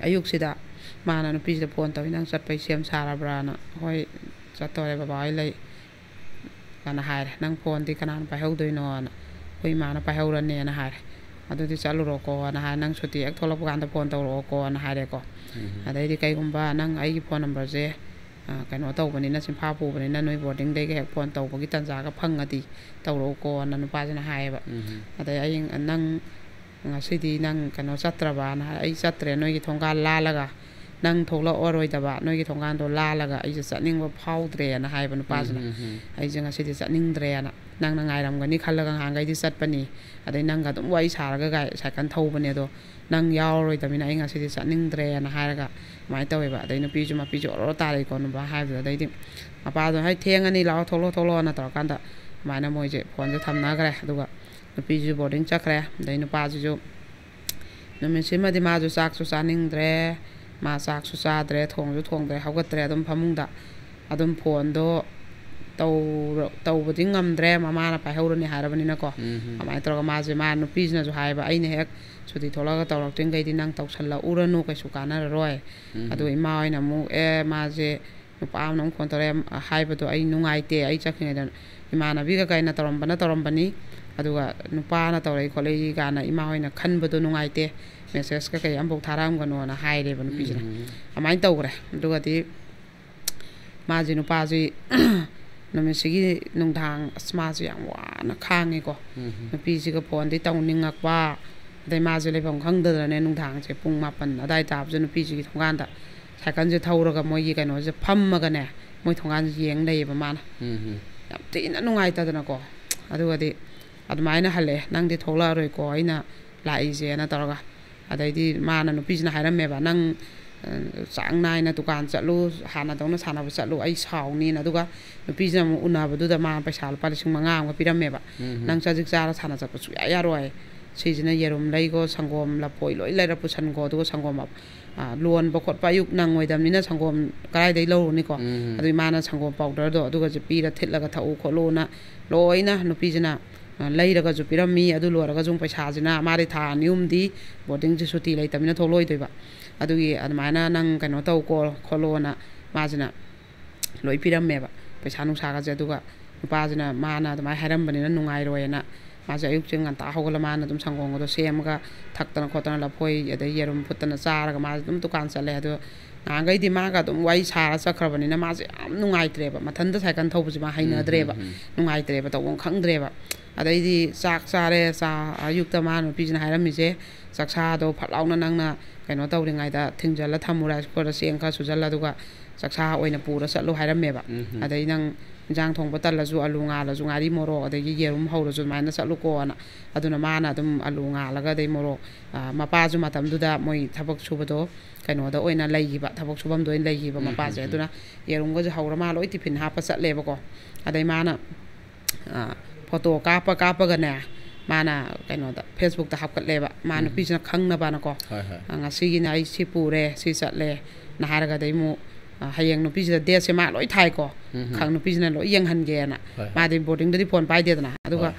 ꯑꯌꯨꯛꯁꯤꯗ ꯃꯥꯅ ꯅꯨꯄꯤꯁꯤꯗ ꯐꯣꯟ ꯇꯧꯋꯤ, "ꯅꯪ ꯆꯠꯄꯩ ꯁꯦꯝ ꯁꯥꯔꯕ꯭ꯔꯥꯅ?" "ꯍꯣꯏ, ꯆꯠꯇꯧꯔꯦ, ꯕꯕꯥ ꯍꯣꯏ ꯂꯩ" ꯑꯅ ꯍꯥꯏꯔꯦ꯫ "ꯅꯪ ꯐꯣꯟꯗꯤ ꯀꯅꯥꯅ ꯄꯥꯏꯍꯧꯗꯣꯏꯅꯣꯅ?" "ꯑꯩꯈꯣꯏ ꯏꯃꯥꯅ ꯄꯥꯏꯍꯧꯔꯅꯦꯅ" ꯍꯥꯏꯔꯦ꯫ "ꯑꯗꯨꯗꯤ ꯆꯠꯂꯨꯔꯣꯀꯣꯅ" ꯍꯥꯏꯔꯦ꯫ "ꯅꯪ ꯁꯨꯇꯤ ꯍꯦꯛ ꯊꯣꯛꯂꯛꯄ ꯀꯥꯟꯗ ꯐꯣꯟ ꯇꯧꯔꯛꯑꯣꯀꯣꯅ" ꯍꯥꯏꯔꯦꯀꯣ꯫ ꯎꯝ꯫ ꯑꯗꯩꯗꯤ, "ꯀꯩꯒꯨꯝꯕ ꯅꯪ ꯑꯩꯒꯤ ꯐꯣꯟ ꯅꯝꯕꯔꯁꯦ ꯑ, ꯀꯩꯅꯣ ꯇꯧꯕꯅꯤꯅ, ꯆꯤꯟꯐꯥ ꯄꯨꯕꯅꯤꯅ, ꯅꯣꯏ ꯕꯣꯔꯗꯤꯡꯗꯒꯤ ꯍꯦꯛ ꯐꯣꯟ ꯇꯧꯕꯒꯤ ꯇꯥꯟꯖꯥꯒ ꯐꯪꯉꯗꯤ ꯇꯧꯔꯛꯎꯀꯣꯅ ꯅꯨꯄꯥꯁꯤꯅ ꯍꯥꯏꯌꯦꯕ꯫ ꯑꯗꯩ ꯑꯩ, "ꯅꯪ ꯉꯁꯤꯗꯤ ꯅꯪ ꯀꯩꯅꯣ ꯆꯠꯇ꯭ꯔꯕꯅ ꯍꯥꯏ, "ꯑꯩ ꯆꯠꯇ꯭ꯔꯦ, ꯅꯣꯏꯒꯤ ꯊꯣꯡꯒꯥꯜ ꯂꯥꯜꯂꯒ, ꯅꯪ ꯊꯣꯛꯂꯛꯑꯔꯣꯏꯗꯕ ꯅꯣꯏꯒꯤ ꯊꯣꯡꯒꯥꯟꯗꯣ ꯂꯥꯜꯂꯒ ꯑꯩꯁꯦ ꯆꯠꯅꯤꯡꯕ ꯐꯥꯎꯗ꯭ꯔꯦꯅ" ꯍꯥꯏꯕ ꯅꯨꯄꯥꯁꯤꯅ꯫ "ꯑꯩꯁꯦ ꯉꯁꯤꯗꯤ ꯆꯠꯅꯤꯡꯗ꯭ꯔꯦꯅ, ꯅꯪꯅ ꯉꯥꯏꯔꯝꯒꯅꯤ ꯈꯜꯂꯒ ꯉꯍꯥꯟꯈꯩꯗꯤ ꯆꯠꯄꯅꯤ, ꯑꯗꯩ ꯅꯪꯒ ꯑꯗꯨꯝ ꯋꯥꯔꯤ ꯁꯥꯔꯒ ꯒꯥꯔꯤ ꯁꯥꯏꯀꯜ ꯊꯧꯕꯅꯦ, ꯑꯗꯣ ꯅꯪ ꯌꯥꯎꯔꯔꯣꯏꯗꯕꯅꯤꯅ ꯑꯩ ꯉꯁꯤꯗꯤ ꯆꯠꯅꯤꯡꯗ꯭ꯔꯦꯅ" ꯍꯥꯏꯔꯒ ꯑꯗꯨꯃꯥꯏꯅ ꯇꯧꯋꯦꯕ꯫ ꯑꯗꯩ ꯅꯨꯄꯤꯁꯨ ꯃꯄꯤꯁꯨ ꯑꯣꯔꯣ ꯇꯥꯔꯛꯏꯀꯣ ꯅꯨꯄꯥ ꯍꯥꯏꯕꯗꯨꯗ꯫ ꯑꯗꯩꯗꯤ ꯃꯄꯥꯗꯣ, "ꯍꯥꯏ, ꯊꯦꯡꯉꯅꯤ, ꯂꯥꯛꯑꯣ, ꯊꯣꯛꯂꯛꯑꯣ, ꯊꯣꯛꯂꯛꯑꯣꯅ" ꯇꯧꯔꯀꯥꯟꯗ ꯑꯗꯨꯃꯥꯏꯅ ꯃꯣꯏꯁꯦ ꯐꯣꯟꯁꯦ ꯊꯝꯅꯈ꯭ꯔꯦ꯫ ꯑꯗꯨꯒ ꯅꯨꯄꯤꯁꯨ ꯕꯣꯔꯗꯤꯡ ꯆꯠꯈ꯭ꯔꯦ꯫ ꯑꯗꯩ ꯅꯨꯄꯥꯁꯤꯁꯨ ꯅꯨꯃꯤꯠꯁꯤꯃꯗꯤ ꯃꯥꯁꯨ ꯆꯥꯛꯁꯨ ꯆꯥꯅꯤꯡꯗ꯭ꯔꯦ, ꯃꯥ ꯆꯥꯛꯁꯨ ꯆꯥꯗ꯭ꯔꯦ, ꯊꯣꯡꯁꯨ ꯊꯣꯡꯗ꯭ꯔꯦ, ꯍꯧꯒꯠꯇ꯭ꯔꯦ꯫ ꯑꯗꯨꯝ ꯐꯃꯨꯡꯗ ꯑꯗꯨꯝ ꯐꯣꯟꯗꯣ ꯇꯧꯔ-, ꯇꯧꯕꯗꯤ ꯉꯝꯗ꯭ꯔꯦ, ꯃꯃꯥꯅ ꯄꯥꯏꯍꯧꯔꯅꯤ ꯍꯥꯏꯔꯕꯅꯤꯅꯀꯣ꯫ ꯑꯗꯨꯃꯥꯏꯅ ꯇꯧꯔꯒ ꯃꯥꯁꯦ, ꯃꯥ ꯅꯨꯄꯤꯁꯤꯅꯁꯨ ꯍꯥꯏꯌꯦꯕ, "ꯑꯩꯅ ꯍꯦꯛ ꯁꯨꯇꯤ ꯊꯣꯛꯂꯛꯑꯒ ꯇꯧꯔꯛꯇ꯭ꯔꯤꯉꯩꯗꯤ ꯅꯪ ꯇꯧꯁꯜꯂꯛꯎꯔꯅꯨ, ꯀꯩꯁꯨ ꯀꯥꯟꯅꯔꯔꯣꯏ"꯫ ꯑꯗꯨꯒ ꯏꯃꯥ ꯍꯣꯏꯅ ꯑꯃꯨꯛ, "ꯑꯦ, ꯃꯥꯁꯦ ꯅꯨꯄꯥ ꯑꯃꯅ ꯑꯃꯨꯛ ꯐꯣꯟ ꯇꯧꯔꯛꯑꯦ ꯍꯥꯏꯕꯗꯣ ꯑꯩ ꯅꯨꯡꯉꯥꯏꯇꯦ, ꯑꯩ ꯆꯠꯈ꯭ꯔꯤꯉꯩꯗ ꯏꯃꯥꯟꯅꯕꯤꯒ ꯀꯩꯅ ꯇꯧꯔꯝꯕꯅ ꯇꯧꯔꯝꯕꯅꯤ, ꯑꯗꯨꯒ ꯅꯨꯄꯥꯅ ꯇꯧꯔꯛꯏ ꯈꯣꯠꯂꯛꯏ" ꯀꯥꯏꯅ ꯏꯃꯥ ꯍꯣꯏꯅ ꯈꯟꯕꯗꯣ ꯅꯨꯡꯉꯥꯏꯇꯦ, "ꯃꯦꯁꯦꯖꯀ ꯀꯩ ꯑꯃꯐꯥꯎ ꯊꯥꯔꯛꯑꯝꯒꯅꯣꯅ" ꯍꯥꯏꯔꯦꯕ ꯅꯨꯄꯤꯁꯤꯅ꯫ ꯑꯗꯨꯃꯥꯏꯅ ꯇꯧꯈ꯭ꯔꯦ꯫ ꯑꯗꯨꯒꯗꯤ ꯃꯥꯁꯦ, ꯅꯨꯄꯥꯁꯤ ꯅꯨꯃꯤꯠꯁꯤꯒꯤ ꯅꯨꯡꯗꯥꯡ, ꯑꯁ, ꯃꯥꯁꯦ ꯌꯥꯝ ꯋꯥꯅ ꯈꯥꯡꯉꯤꯀꯣ꯫ ꯅꯨꯄꯤꯁꯤꯒ ꯐꯣꯟꯗꯤ ꯇꯧꯅꯤꯡꯉꯛꯄ, ꯑꯗꯩ ꯃꯥꯁꯦ ꯂꯩꯐꯝ ꯈꯪꯗꯗꯅꯅꯦ, ꯅꯨꯡꯗꯥꯡꯁꯦ ꯄꯨꯡ ꯃꯥꯄꯟ ꯑꯗꯥꯏ ꯇꯥꯕꯁꯦ ꯅꯨꯄꯤꯁꯤꯒꯤ ꯊꯣꯡꯒꯥꯟꯗ ꯁꯥꯏꯀꯜꯁꯦ ꯊꯧꯔꯒ ꯃꯣꯏꯒꯤ ꯀꯩꯅꯣꯁꯦ ꯐꯝꯃꯒꯅꯦ, ꯃꯣꯏ ꯊꯣꯡꯒꯥꯟꯁꯦ ꯌꯦꯡ ꯂꯩꯌꯦꯕ ꯃꯥꯅ꯫ ꯌꯥꯝ ꯊꯤꯅ ꯅꯨꯡꯉꯥꯏꯇꯗꯅꯀꯣ꯫ ꯑꯗꯨꯒꯗꯤ ꯑꯗꯨꯃꯥꯏꯅ ꯍꯜꯂꯛꯑꯦ, "ꯅꯪꯗꯤ ꯊꯣꯛꯂꯛꯑꯔꯣꯏꯀꯣ, ꯑꯩꯅ ꯂꯥꯛꯏꯁꯦꯅ" ꯇꯧꯔꯒ꯫ ꯑꯗꯩꯗꯤ ꯃꯥꯅ, ꯅꯨꯄꯤꯁꯤꯅ ꯍꯥꯏꯔꯝꯃꯦꯕ, "ꯅꯪ, ꯑ, ꯆꯥꯡ ꯅꯥꯏꯅ ꯗꯨꯀꯥꯟ ꯆꯠꯂꯨ, ꯍꯥꯟꯅꯗꯧꯅ ꯁꯥꯟꯅꯕ ꯆꯠꯂꯨ, ꯑꯩ ꯁꯥꯎꯅꯤꯅ"꯫ ꯑꯗꯨꯒ ꯅꯨꯄꯤꯁꯤꯅ ꯑꯃꯨꯛ ꯎꯅꯕꯗꯨꯗ ꯃꯥꯅ ꯄꯩꯁꯥ ꯂꯨꯄꯥ ꯂꯤꯁꯤꯡ ꯃꯉꯥ ꯑꯃꯒ ꯄꯤꯔꯝꯃꯦꯕ꯫ "ꯅꯪ ꯆꯖꯤꯛ ꯆꯥꯔ ꯁꯥꯟꯅ ꯆꯠꯄ ꯁꯨꯡꯌꯥ ꯌꯥꯔꯣꯏ꯫ ꯁꯤꯁꯤꯅ ꯌꯦꯔꯨꯝ ꯂꯩꯒꯣ, ꯁꯪꯒꯣꯝ ꯂꯐꯣꯏ ꯂꯣꯏ ꯂꯩꯔ ꯄꯨꯁꯟꯒꯣ, ꯑꯗꯨꯒ ꯁꯪꯒꯣꯝ ꯑ, ꯂꯣꯟꯕ ꯈꯣꯠꯄ ꯑꯌꯨꯛ ꯅꯪꯉꯣꯏꯗꯕꯅꯤꯅ ꯁꯪꯒꯣꯝ ꯀꯗꯥꯏꯗꯩ ꯂꯧꯔꯨꯅꯤꯀꯣ?" ꯑꯗꯨ ꯏꯃꯥꯅ ꯁꯪꯒꯣꯝ ꯄꯥꯎꯗꯔꯗꯣ ꯑꯗꯨꯒꯁꯦ ꯄꯤꯔ ꯊꯤꯠꯂꯒ ꯊꯛꯎ ꯈꯣꯠꯂꯨꯅ ꯂꯣꯏꯅ ꯅꯨꯄꯤꯁꯤꯅ, ꯑ, ꯂꯩꯔꯒꯁꯨ ꯄꯤꯔꯝꯃꯤ꯫ ꯑꯗꯨ ꯂꯣꯏꯔꯒꯁꯨ ꯄꯩꯁꯥꯁꯤꯅ ꯃꯥꯗꯤ ꯊꯥ ꯑꯅꯤ ꯑꯍꯨꯝꯗꯤ ꯕꯣꯔꯗꯤꯡꯁꯦ ꯁꯨꯇꯤ ꯂꯩꯇꯕꯅꯤꯅ ꯊꯣꯛꯂꯛꯑꯣꯏꯗꯣꯏꯕ꯫ ꯑꯗꯨꯒꯤ ꯑꯗꯨꯃꯥꯏꯅ ꯅꯪ ꯀꯩꯅꯣ ꯇꯧꯀꯣ ꯈꯣꯠꯂꯣꯅ ꯃꯥꯁꯤꯅ ꯂꯣꯏ ꯄꯤꯔꯝꯃꯦꯕ, ꯄꯩꯁꯥ ꯅꯨꯡꯁꯥꯒꯁꯦ꯫ ꯑꯗꯨꯒ ꯅꯨꯄꯥꯁꯤꯅ, ꯃꯥꯅ ꯑꯗꯨꯃꯥꯏꯅ ꯍꯥꯏꯔꯝꯕꯅꯤꯅ ꯅꯨꯡꯉꯥꯏꯔꯣꯏꯅ ꯃꯥꯁꯦ ꯑꯌꯨꯛꯁꯦ ꯉꯟꯇꯥ ꯍꯧꯒꯠꯂ ꯃꯥꯅ ꯑꯗꯨꯝ ꯁꯪꯒꯣꯝꯒꯗꯣ ꯁꯦꯝꯃꯒ ꯊꯛꯇꯅ ꯈꯣꯠꯇꯅ, ꯂꯐꯣꯏ ꯑꯗꯩ ꯌꯦꯔꯨꯝ ꯐꯨꯠꯇꯅ ꯆꯥꯔꯒ ꯃꯥꯁꯦ ꯑꯗꯨꯝ ꯗꯨꯀꯥꯟ ꯆꯠꯂꯦ꯫ ꯑꯗꯣ ꯅꯍꯥꯟꯈꯩꯗꯤ ꯃꯥꯒ ꯑꯗꯨꯝ ꯋꯥꯔꯤ ꯁꯥꯔ ꯆꯠꯈ꯭ꯔꯕꯅꯤꯅ ꯃꯥꯁꯦ ꯌꯥꯝ ꯅꯨꯡꯉꯥꯏꯇ꯭ꯔꯦꯕ, ꯃꯊꯟꯇ ꯁꯥꯏꯀꯜ ꯊꯧꯕꯁꯦ ꯃꯥ ꯍꯩꯅꯗ꯭ꯔꯦꯕ, ꯅꯨꯡꯉꯥꯏꯇ꯭ꯔꯦꯕ, ꯇꯧꯐꯝ ꯈꯪꯗ꯭ꯔꯦꯕ꯫ ꯑꯗꯩꯗꯤ ꯆꯥꯛ ꯆꯥꯔꯦ, ꯆꯥ, ꯑꯌꯨꯛꯇ ꯃꯥ ꯅꯨꯄꯤꯁꯤꯅ ꯍꯥꯏꯔꯝꯃꯤꯁꯦ, "ꯆꯥꯛꯁꯥꯗꯣ ꯐꯠ ꯂꯥꯎꯅ ꯅꯪꯅ ꯀꯩꯅꯣ ꯇꯧꯔꯤꯉꯩꯗ ꯊꯤꯡꯖꯤꯜꯂ ꯊꯝꯃꯨ, ꯔꯥꯏꯁ ꯀꯨꯀꯔꯗ ꯆꯦꯡ ꯈꯔ ꯁꯨꯖꯜꯂ, ꯑꯗꯨꯒ ꯆꯥꯛꯁꯥ ꯑꯣꯏꯅ ꯄꯨꯔ ꯆꯠꯂꯨ" ꯍꯥꯏꯔꯝꯃꯦꯕ꯫ ꯑꯗꯩ ꯅꯪ ꯏꯟꯖꯥꯡ ꯊꯣꯡꯕ ꯇꯜꯂꯁꯨ ꯑꯂꯨ ꯉꯥꯜꯂꯁꯨ, ꯉꯥꯔꯤ ꯃꯣꯔꯣꯛ ꯑꯗꯒꯤ ꯌꯦꯔꯨꯝ ꯍꯧꯔꯁꯨ ꯑꯗꯨꯃꯥꯏꯅ ꯆꯠꯂꯨꯀꯣꯅ꯫ ꯑꯗꯨꯅ ꯃꯥꯅ ꯑꯗꯨꯝ ꯑꯂꯨ ꯉꯥꯜꯂꯒ, ꯑꯗꯩ ꯃꯣꯔꯣꯛ, ꯑ, ꯃꯄꯥꯁꯨ ꯃꯇꯝꯗꯨꯗ ꯃꯣꯏ ꯊꯕꯛ ꯁꯨꯕꯗꯣ ꯀꯩꯅꯣꯗ ꯑꯣꯏꯅ ꯂꯩꯈꯤꯕ, ꯊꯕꯛ ꯁꯨꯐꯝꯗ ꯑꯣꯏꯅ ꯂꯩꯈꯤꯕ ꯃꯄꯥꯁꯦ꯫ ꯑꯗꯨꯅ ꯌꯦꯔꯨꯝꯒꯁꯦ ꯍꯧꯔ ꯃꯥ ꯂꯣꯏ ꯇꯤꯐꯤꯟ ꯍꯥꯞꯄ ꯆꯠꯂꯦꯕꯀꯣ꯫ ꯑꯗꯩ ꯃꯥꯅ, ꯑ, ꯐꯣꯇꯣ ꯀꯥꯞꯄ ꯀꯥꯞꯄꯒꯅꯦ, ꯃꯥꯅ ꯀꯩꯅꯣꯗ, Facebookꯇ ꯍꯥꯞꯀꯠꯂꯦꯕ, ꯃꯥ ꯅꯨꯄꯤꯁꯤꯅ ꯈꯪꯅꯕꯅꯀꯣ꯫ ꯑ, "ꯉꯁꯤꯒꯤꯅ ꯑꯩ ꯁꯤ ꯄꯨꯔꯦ, ꯁꯤ ꯆꯠꯂꯦ"ꯅ ꯍꯥꯏꯔꯒ, ꯑꯗꯩ ꯑꯃꯨꯛ, ꯑ, ꯍꯌꯦꯡ ꯅꯨꯄꯤꯁꯤꯗ ꯗꯦꯠꯁꯦ ꯃꯥ ꯂꯣꯏ ꯊꯥꯏꯀꯣ꯫ ꯈꯪ-, ꯅꯨꯄꯤꯁꯤꯅ ꯂꯣꯏ ꯌꯦꯡꯍꯟꯒꯦꯅ꯫ ꯃꯥꯗꯤ ꯕꯣꯔꯗꯤꯡꯗꯗꯤ ꯐꯣꯟ ꯄꯥꯏꯗꯦꯗꯅ꯫ ꯑꯗꯨꯒ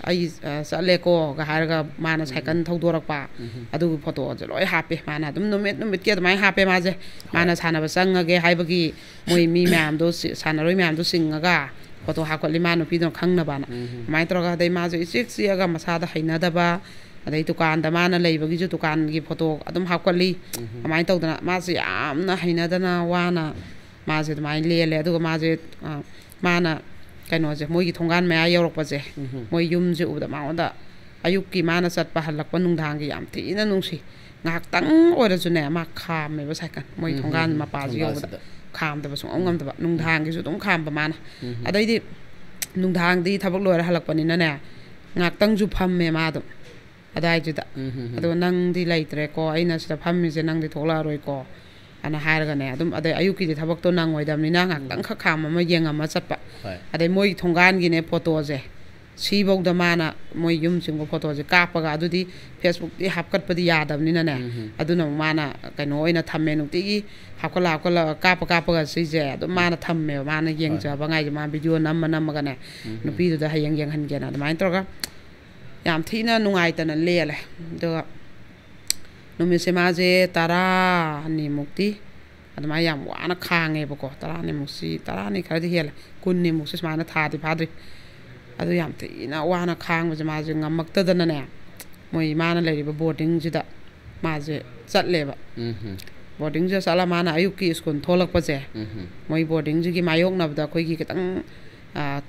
"ꯑꯩ, ꯑ, ꯆꯠꯂꯦꯀꯣꯒ" ꯍꯥꯏꯔꯒ ꯃꯥꯅ ꯁꯥꯏꯀꯜ ꯊꯧꯗꯣꯔꯛꯄ, ꯑꯗꯨꯒꯤ ꯐꯣꯇꯣꯁꯦ ꯂꯣꯏ ꯍꯥꯞꯄꯦ꯫ ꯃꯥꯅ ꯑꯗꯨꯝ ꯅꯨꯃꯤꯠ ꯅꯨꯃꯤꯠꯀꯤ ꯑꯗꯨꯃꯥꯏꯅ ꯍꯥꯞꯄꯦ ꯃꯥꯁꯦ꯫ ꯃꯥꯅ ꯁꯥꯟꯅꯕ ꯆꯪꯉꯒꯦ ꯍꯥꯏꯕꯒꯤ ꯃꯣꯏ ꯃꯤ ꯃꯌꯥꯝꯗꯣ ꯆꯤ-, ꯁꯥꯟꯅꯔꯣꯏ ꯃꯌꯥꯝꯗꯣ ꯆꯤꯡꯉꯒ ꯐꯣꯇꯣ ꯍꯥꯞꯀꯠꯂꯤ, ꯃꯥ ꯅꯨꯄꯤꯗꯨꯅ ꯈꯪꯅꯕꯅ꯫ ꯑꯗꯨꯃꯥꯏꯅ ꯇꯧꯔꯒ, ꯑꯗꯩ ꯃꯥꯁꯨ ꯏꯆꯤꯛ ꯆꯤꯛꯑꯒ ꯃꯁꯥꯗ ꯍꯩꯅꯗꯕ, ꯑꯗꯩ ꯗꯨꯀꯥꯟꯗ ꯃꯥꯅ ꯂꯩꯕꯒꯤꯁꯨ ꯗꯨꯀꯥꯟꯒꯤ ꯐꯣꯇꯣ ꯑꯗꯨꯝ ꯍꯥꯞꯀꯠꯂꯤ꯫ ꯑꯗꯨꯃꯥꯏꯅ ꯇꯧꯗꯅ ꯃꯥꯁꯦ ꯌꯥꯝꯅ ꯍꯩꯅꯗꯅ ꯋꯥꯅ ꯃꯥꯁꯦ ꯑꯗꯨꯃꯥꯏꯅ ꯂꯦꯜꯂꯦ꯫ ꯑꯗꯨꯒ ꯃꯥꯁꯦ, ꯑ, ꯃꯥꯅ ꯀꯩꯅꯣꯁꯦ, ꯃꯣꯏꯒꯤ ꯊꯣꯡꯒꯥꯟ ꯃꯌꯥ ꯌꯧꯔꯛꯄꯁꯦ, ꯃꯣꯏ ꯌꯨꯝꯁꯦ ꯎꯕꯗ ꯃꯉꯣꯟꯗ ꯑꯌꯨꯛꯀꯤ ꯃꯥꯅ ꯆꯠꯄ ꯍꯜꯂꯛꯄ ꯅꯨꯡꯗꯥꯡꯒꯤ ꯌꯥꯝ ꯊꯤꯅ ꯅꯨꯡꯁꯤ꯫ ꯉꯥꯏꯍꯥꯛꯇꯪ ꯑꯣꯏꯔꯁꯨ ꯅꯦ, ꯃꯥ ꯈꯥꯝꯃꯦꯕ ꯁꯥꯏꯀꯜ꯫ ꯃꯣꯏ ꯊꯣꯡꯒꯥꯟ ꯃꯄꯥꯁꯤ ꯌꯧꯕꯗ ꯊꯣꯡꯒꯥꯟꯁꯤꯗ꯫ ꯈꯥꯝꯗꯕ ꯁꯨꯡꯉꯝ ꯉꯝꯗꯕ꯫ ꯅꯨꯡꯗꯥꯡꯒꯤꯁꯨ ꯑꯗꯨꯝ ꯈꯥꯝꯕ ꯃꯥꯅ꯫ ꯑꯗꯩꯗꯤ ꯅꯨꯡꯗꯥꯡꯗꯤ ꯊꯕꯛ ꯂꯣꯏꯔ ꯍꯜꯂꯛꯄꯅꯤꯅꯅꯦ, ꯉꯥꯏꯍꯥꯛꯇꯪꯁꯨ ꯐꯝꯃꯦ ꯃꯥ ꯑꯗꯨꯝ ꯑꯗꯥꯏꯗꯨꯗ꯫ "ꯑꯗꯣ ꯅꯪꯗꯤ ꯂꯩꯇ꯭ꯔꯦꯀꯣ, ꯑꯩꯅ ꯁꯤꯗ ꯐꯝꯃꯤꯁꯦ, ꯅꯪꯗꯤ ꯊꯣꯛꯂꯛꯑꯔꯣꯏꯀꯣ" ꯑꯅ ꯍꯥꯏꯔꯒꯅꯦ, ꯑꯗꯨꯝ, ꯑꯗꯩ ꯑꯌꯨꯛꯀꯤꯗꯤ ꯊꯕꯛꯇꯣ ꯅꯪꯉꯣꯏꯗꯕꯅꯤꯅ ꯉꯥꯏꯍꯥꯛꯇꯪ ꯈꯛ ꯈꯥꯝꯃ ꯑꯃ ꯌꯦꯡꯉꯝꯃ ꯆꯠꯄ꯫ ꯑꯗꯩ ꯃꯣꯏꯒꯤ ꯊꯣꯡꯒꯥꯟꯒꯤꯅꯦ ꯐꯣꯇꯣꯁꯦ, ꯁꯤꯐꯧꯗ ꯃꯥꯅ ꯃꯣꯏ ꯌꯨꯝ ꯆꯤꯡꯕ ꯐꯣꯇꯣꯁꯦ ꯀꯥꯞꯄꯒ, ꯑꯗꯨꯗꯤ Facebookꯇꯤ ꯍꯥꯞꯀꯠꯄꯗꯤ ꯌꯥꯗꯕꯅꯤꯅꯅꯦ, ꯑꯗꯨꯅ ꯑꯃꯨꯛ ꯃꯥꯅ ꯀꯩꯅꯣ ꯑꯣꯏꯅ ꯊꯝꯃꯦ, ꯅꯨꯡꯇꯤꯒꯤ ꯍꯥꯞꯀꯠꯂ ꯍꯥꯞꯀꯠꯂꯒ ꯀꯥꯞꯄ ꯀꯥꯞꯄꯒ ꯁꯤꯁꯦ ꯑꯗꯨꯝ ꯃꯥꯅ ꯊꯝꯃꯦꯕ, ꯃꯥꯅ ꯌꯦꯡꯖꯕ ꯉꯥꯏꯁꯦ, ꯃꯥ ꯚꯤꯗꯤꯑꯣ ꯅꯝꯃ ꯅꯝꯃꯒꯅꯦ, ꯅꯨꯄꯤꯗꯨꯗ ꯍꯌꯦꯡ ꯌꯦꯡꯍꯟꯒꯦꯅ꯫ ꯑꯗꯨꯃꯥꯏꯅ ꯇꯧꯔꯒ ꯌꯥꯝ ꯊꯤꯅ ꯅꯨꯡꯉꯥꯏꯇꯅ ꯂꯦꯜꯂꯦ꯫ ꯑꯗꯨꯒ ꯅꯨꯃꯤꯠꯁꯦ ꯃꯥꯁꯦ ꯇꯔꯥꯅꯤꯃꯨꯛꯇꯤ ꯑꯗꯨꯃꯥꯏꯅ ꯌꯥꯝ ꯋꯥꯅ ꯈꯥꯡꯉꯦꯕꯀꯣ꯫ ꯇꯔꯥꯅꯤꯃꯨꯛꯁꯤ, ꯇꯔꯥꯅꯤ ꯈꯔꯗꯤ ꯍꯦꯜꯂꯦ, ꯀꯨꯟꯅꯤꯃꯨꯛꯁꯤ ꯁꯨꯃꯥꯏꯅ ꯊꯥꯗꯤ ꯐꯥꯗ꯭ꯔꯤ꯫ ꯑꯗꯨ ꯌꯥꯝ ꯊꯤꯅ ꯋꯥꯅ ꯈꯥꯡꯕꯁꯦ ꯃꯥꯁꯦ ꯉꯝꯃꯛꯇꯗꯅꯅꯦ, ꯃꯣꯏ ꯃꯥꯅ ꯂꯩꯔꯤꯕ ꯕꯣꯔꯗꯤꯡꯁꯤꯗ ꯃꯥꯁꯦ ꯆꯠꯂꯦꯕ꯫ ꯎꯝ ꯍꯝ. ꯕꯣꯔꯗꯤꯡꯁꯤꯗ ꯆꯠꯂ ꯃꯥꯅ ꯑꯌꯨꯛꯀꯤ ꯁ꯭ꯀꯨꯜ ꯊꯣꯛꯂꯛꯄꯁꯦ, ꯎꯝ ꯍꯝ. ꯃꯣꯏ ꯕꯣꯔꯗꯤꯡꯁꯤꯒꯤ ꯃꯥꯌꯣꯛꯅꯕꯗ ꯑꯩꯈꯣꯏꯒꯤ ꯈꯤꯇꯪ, ꯑ,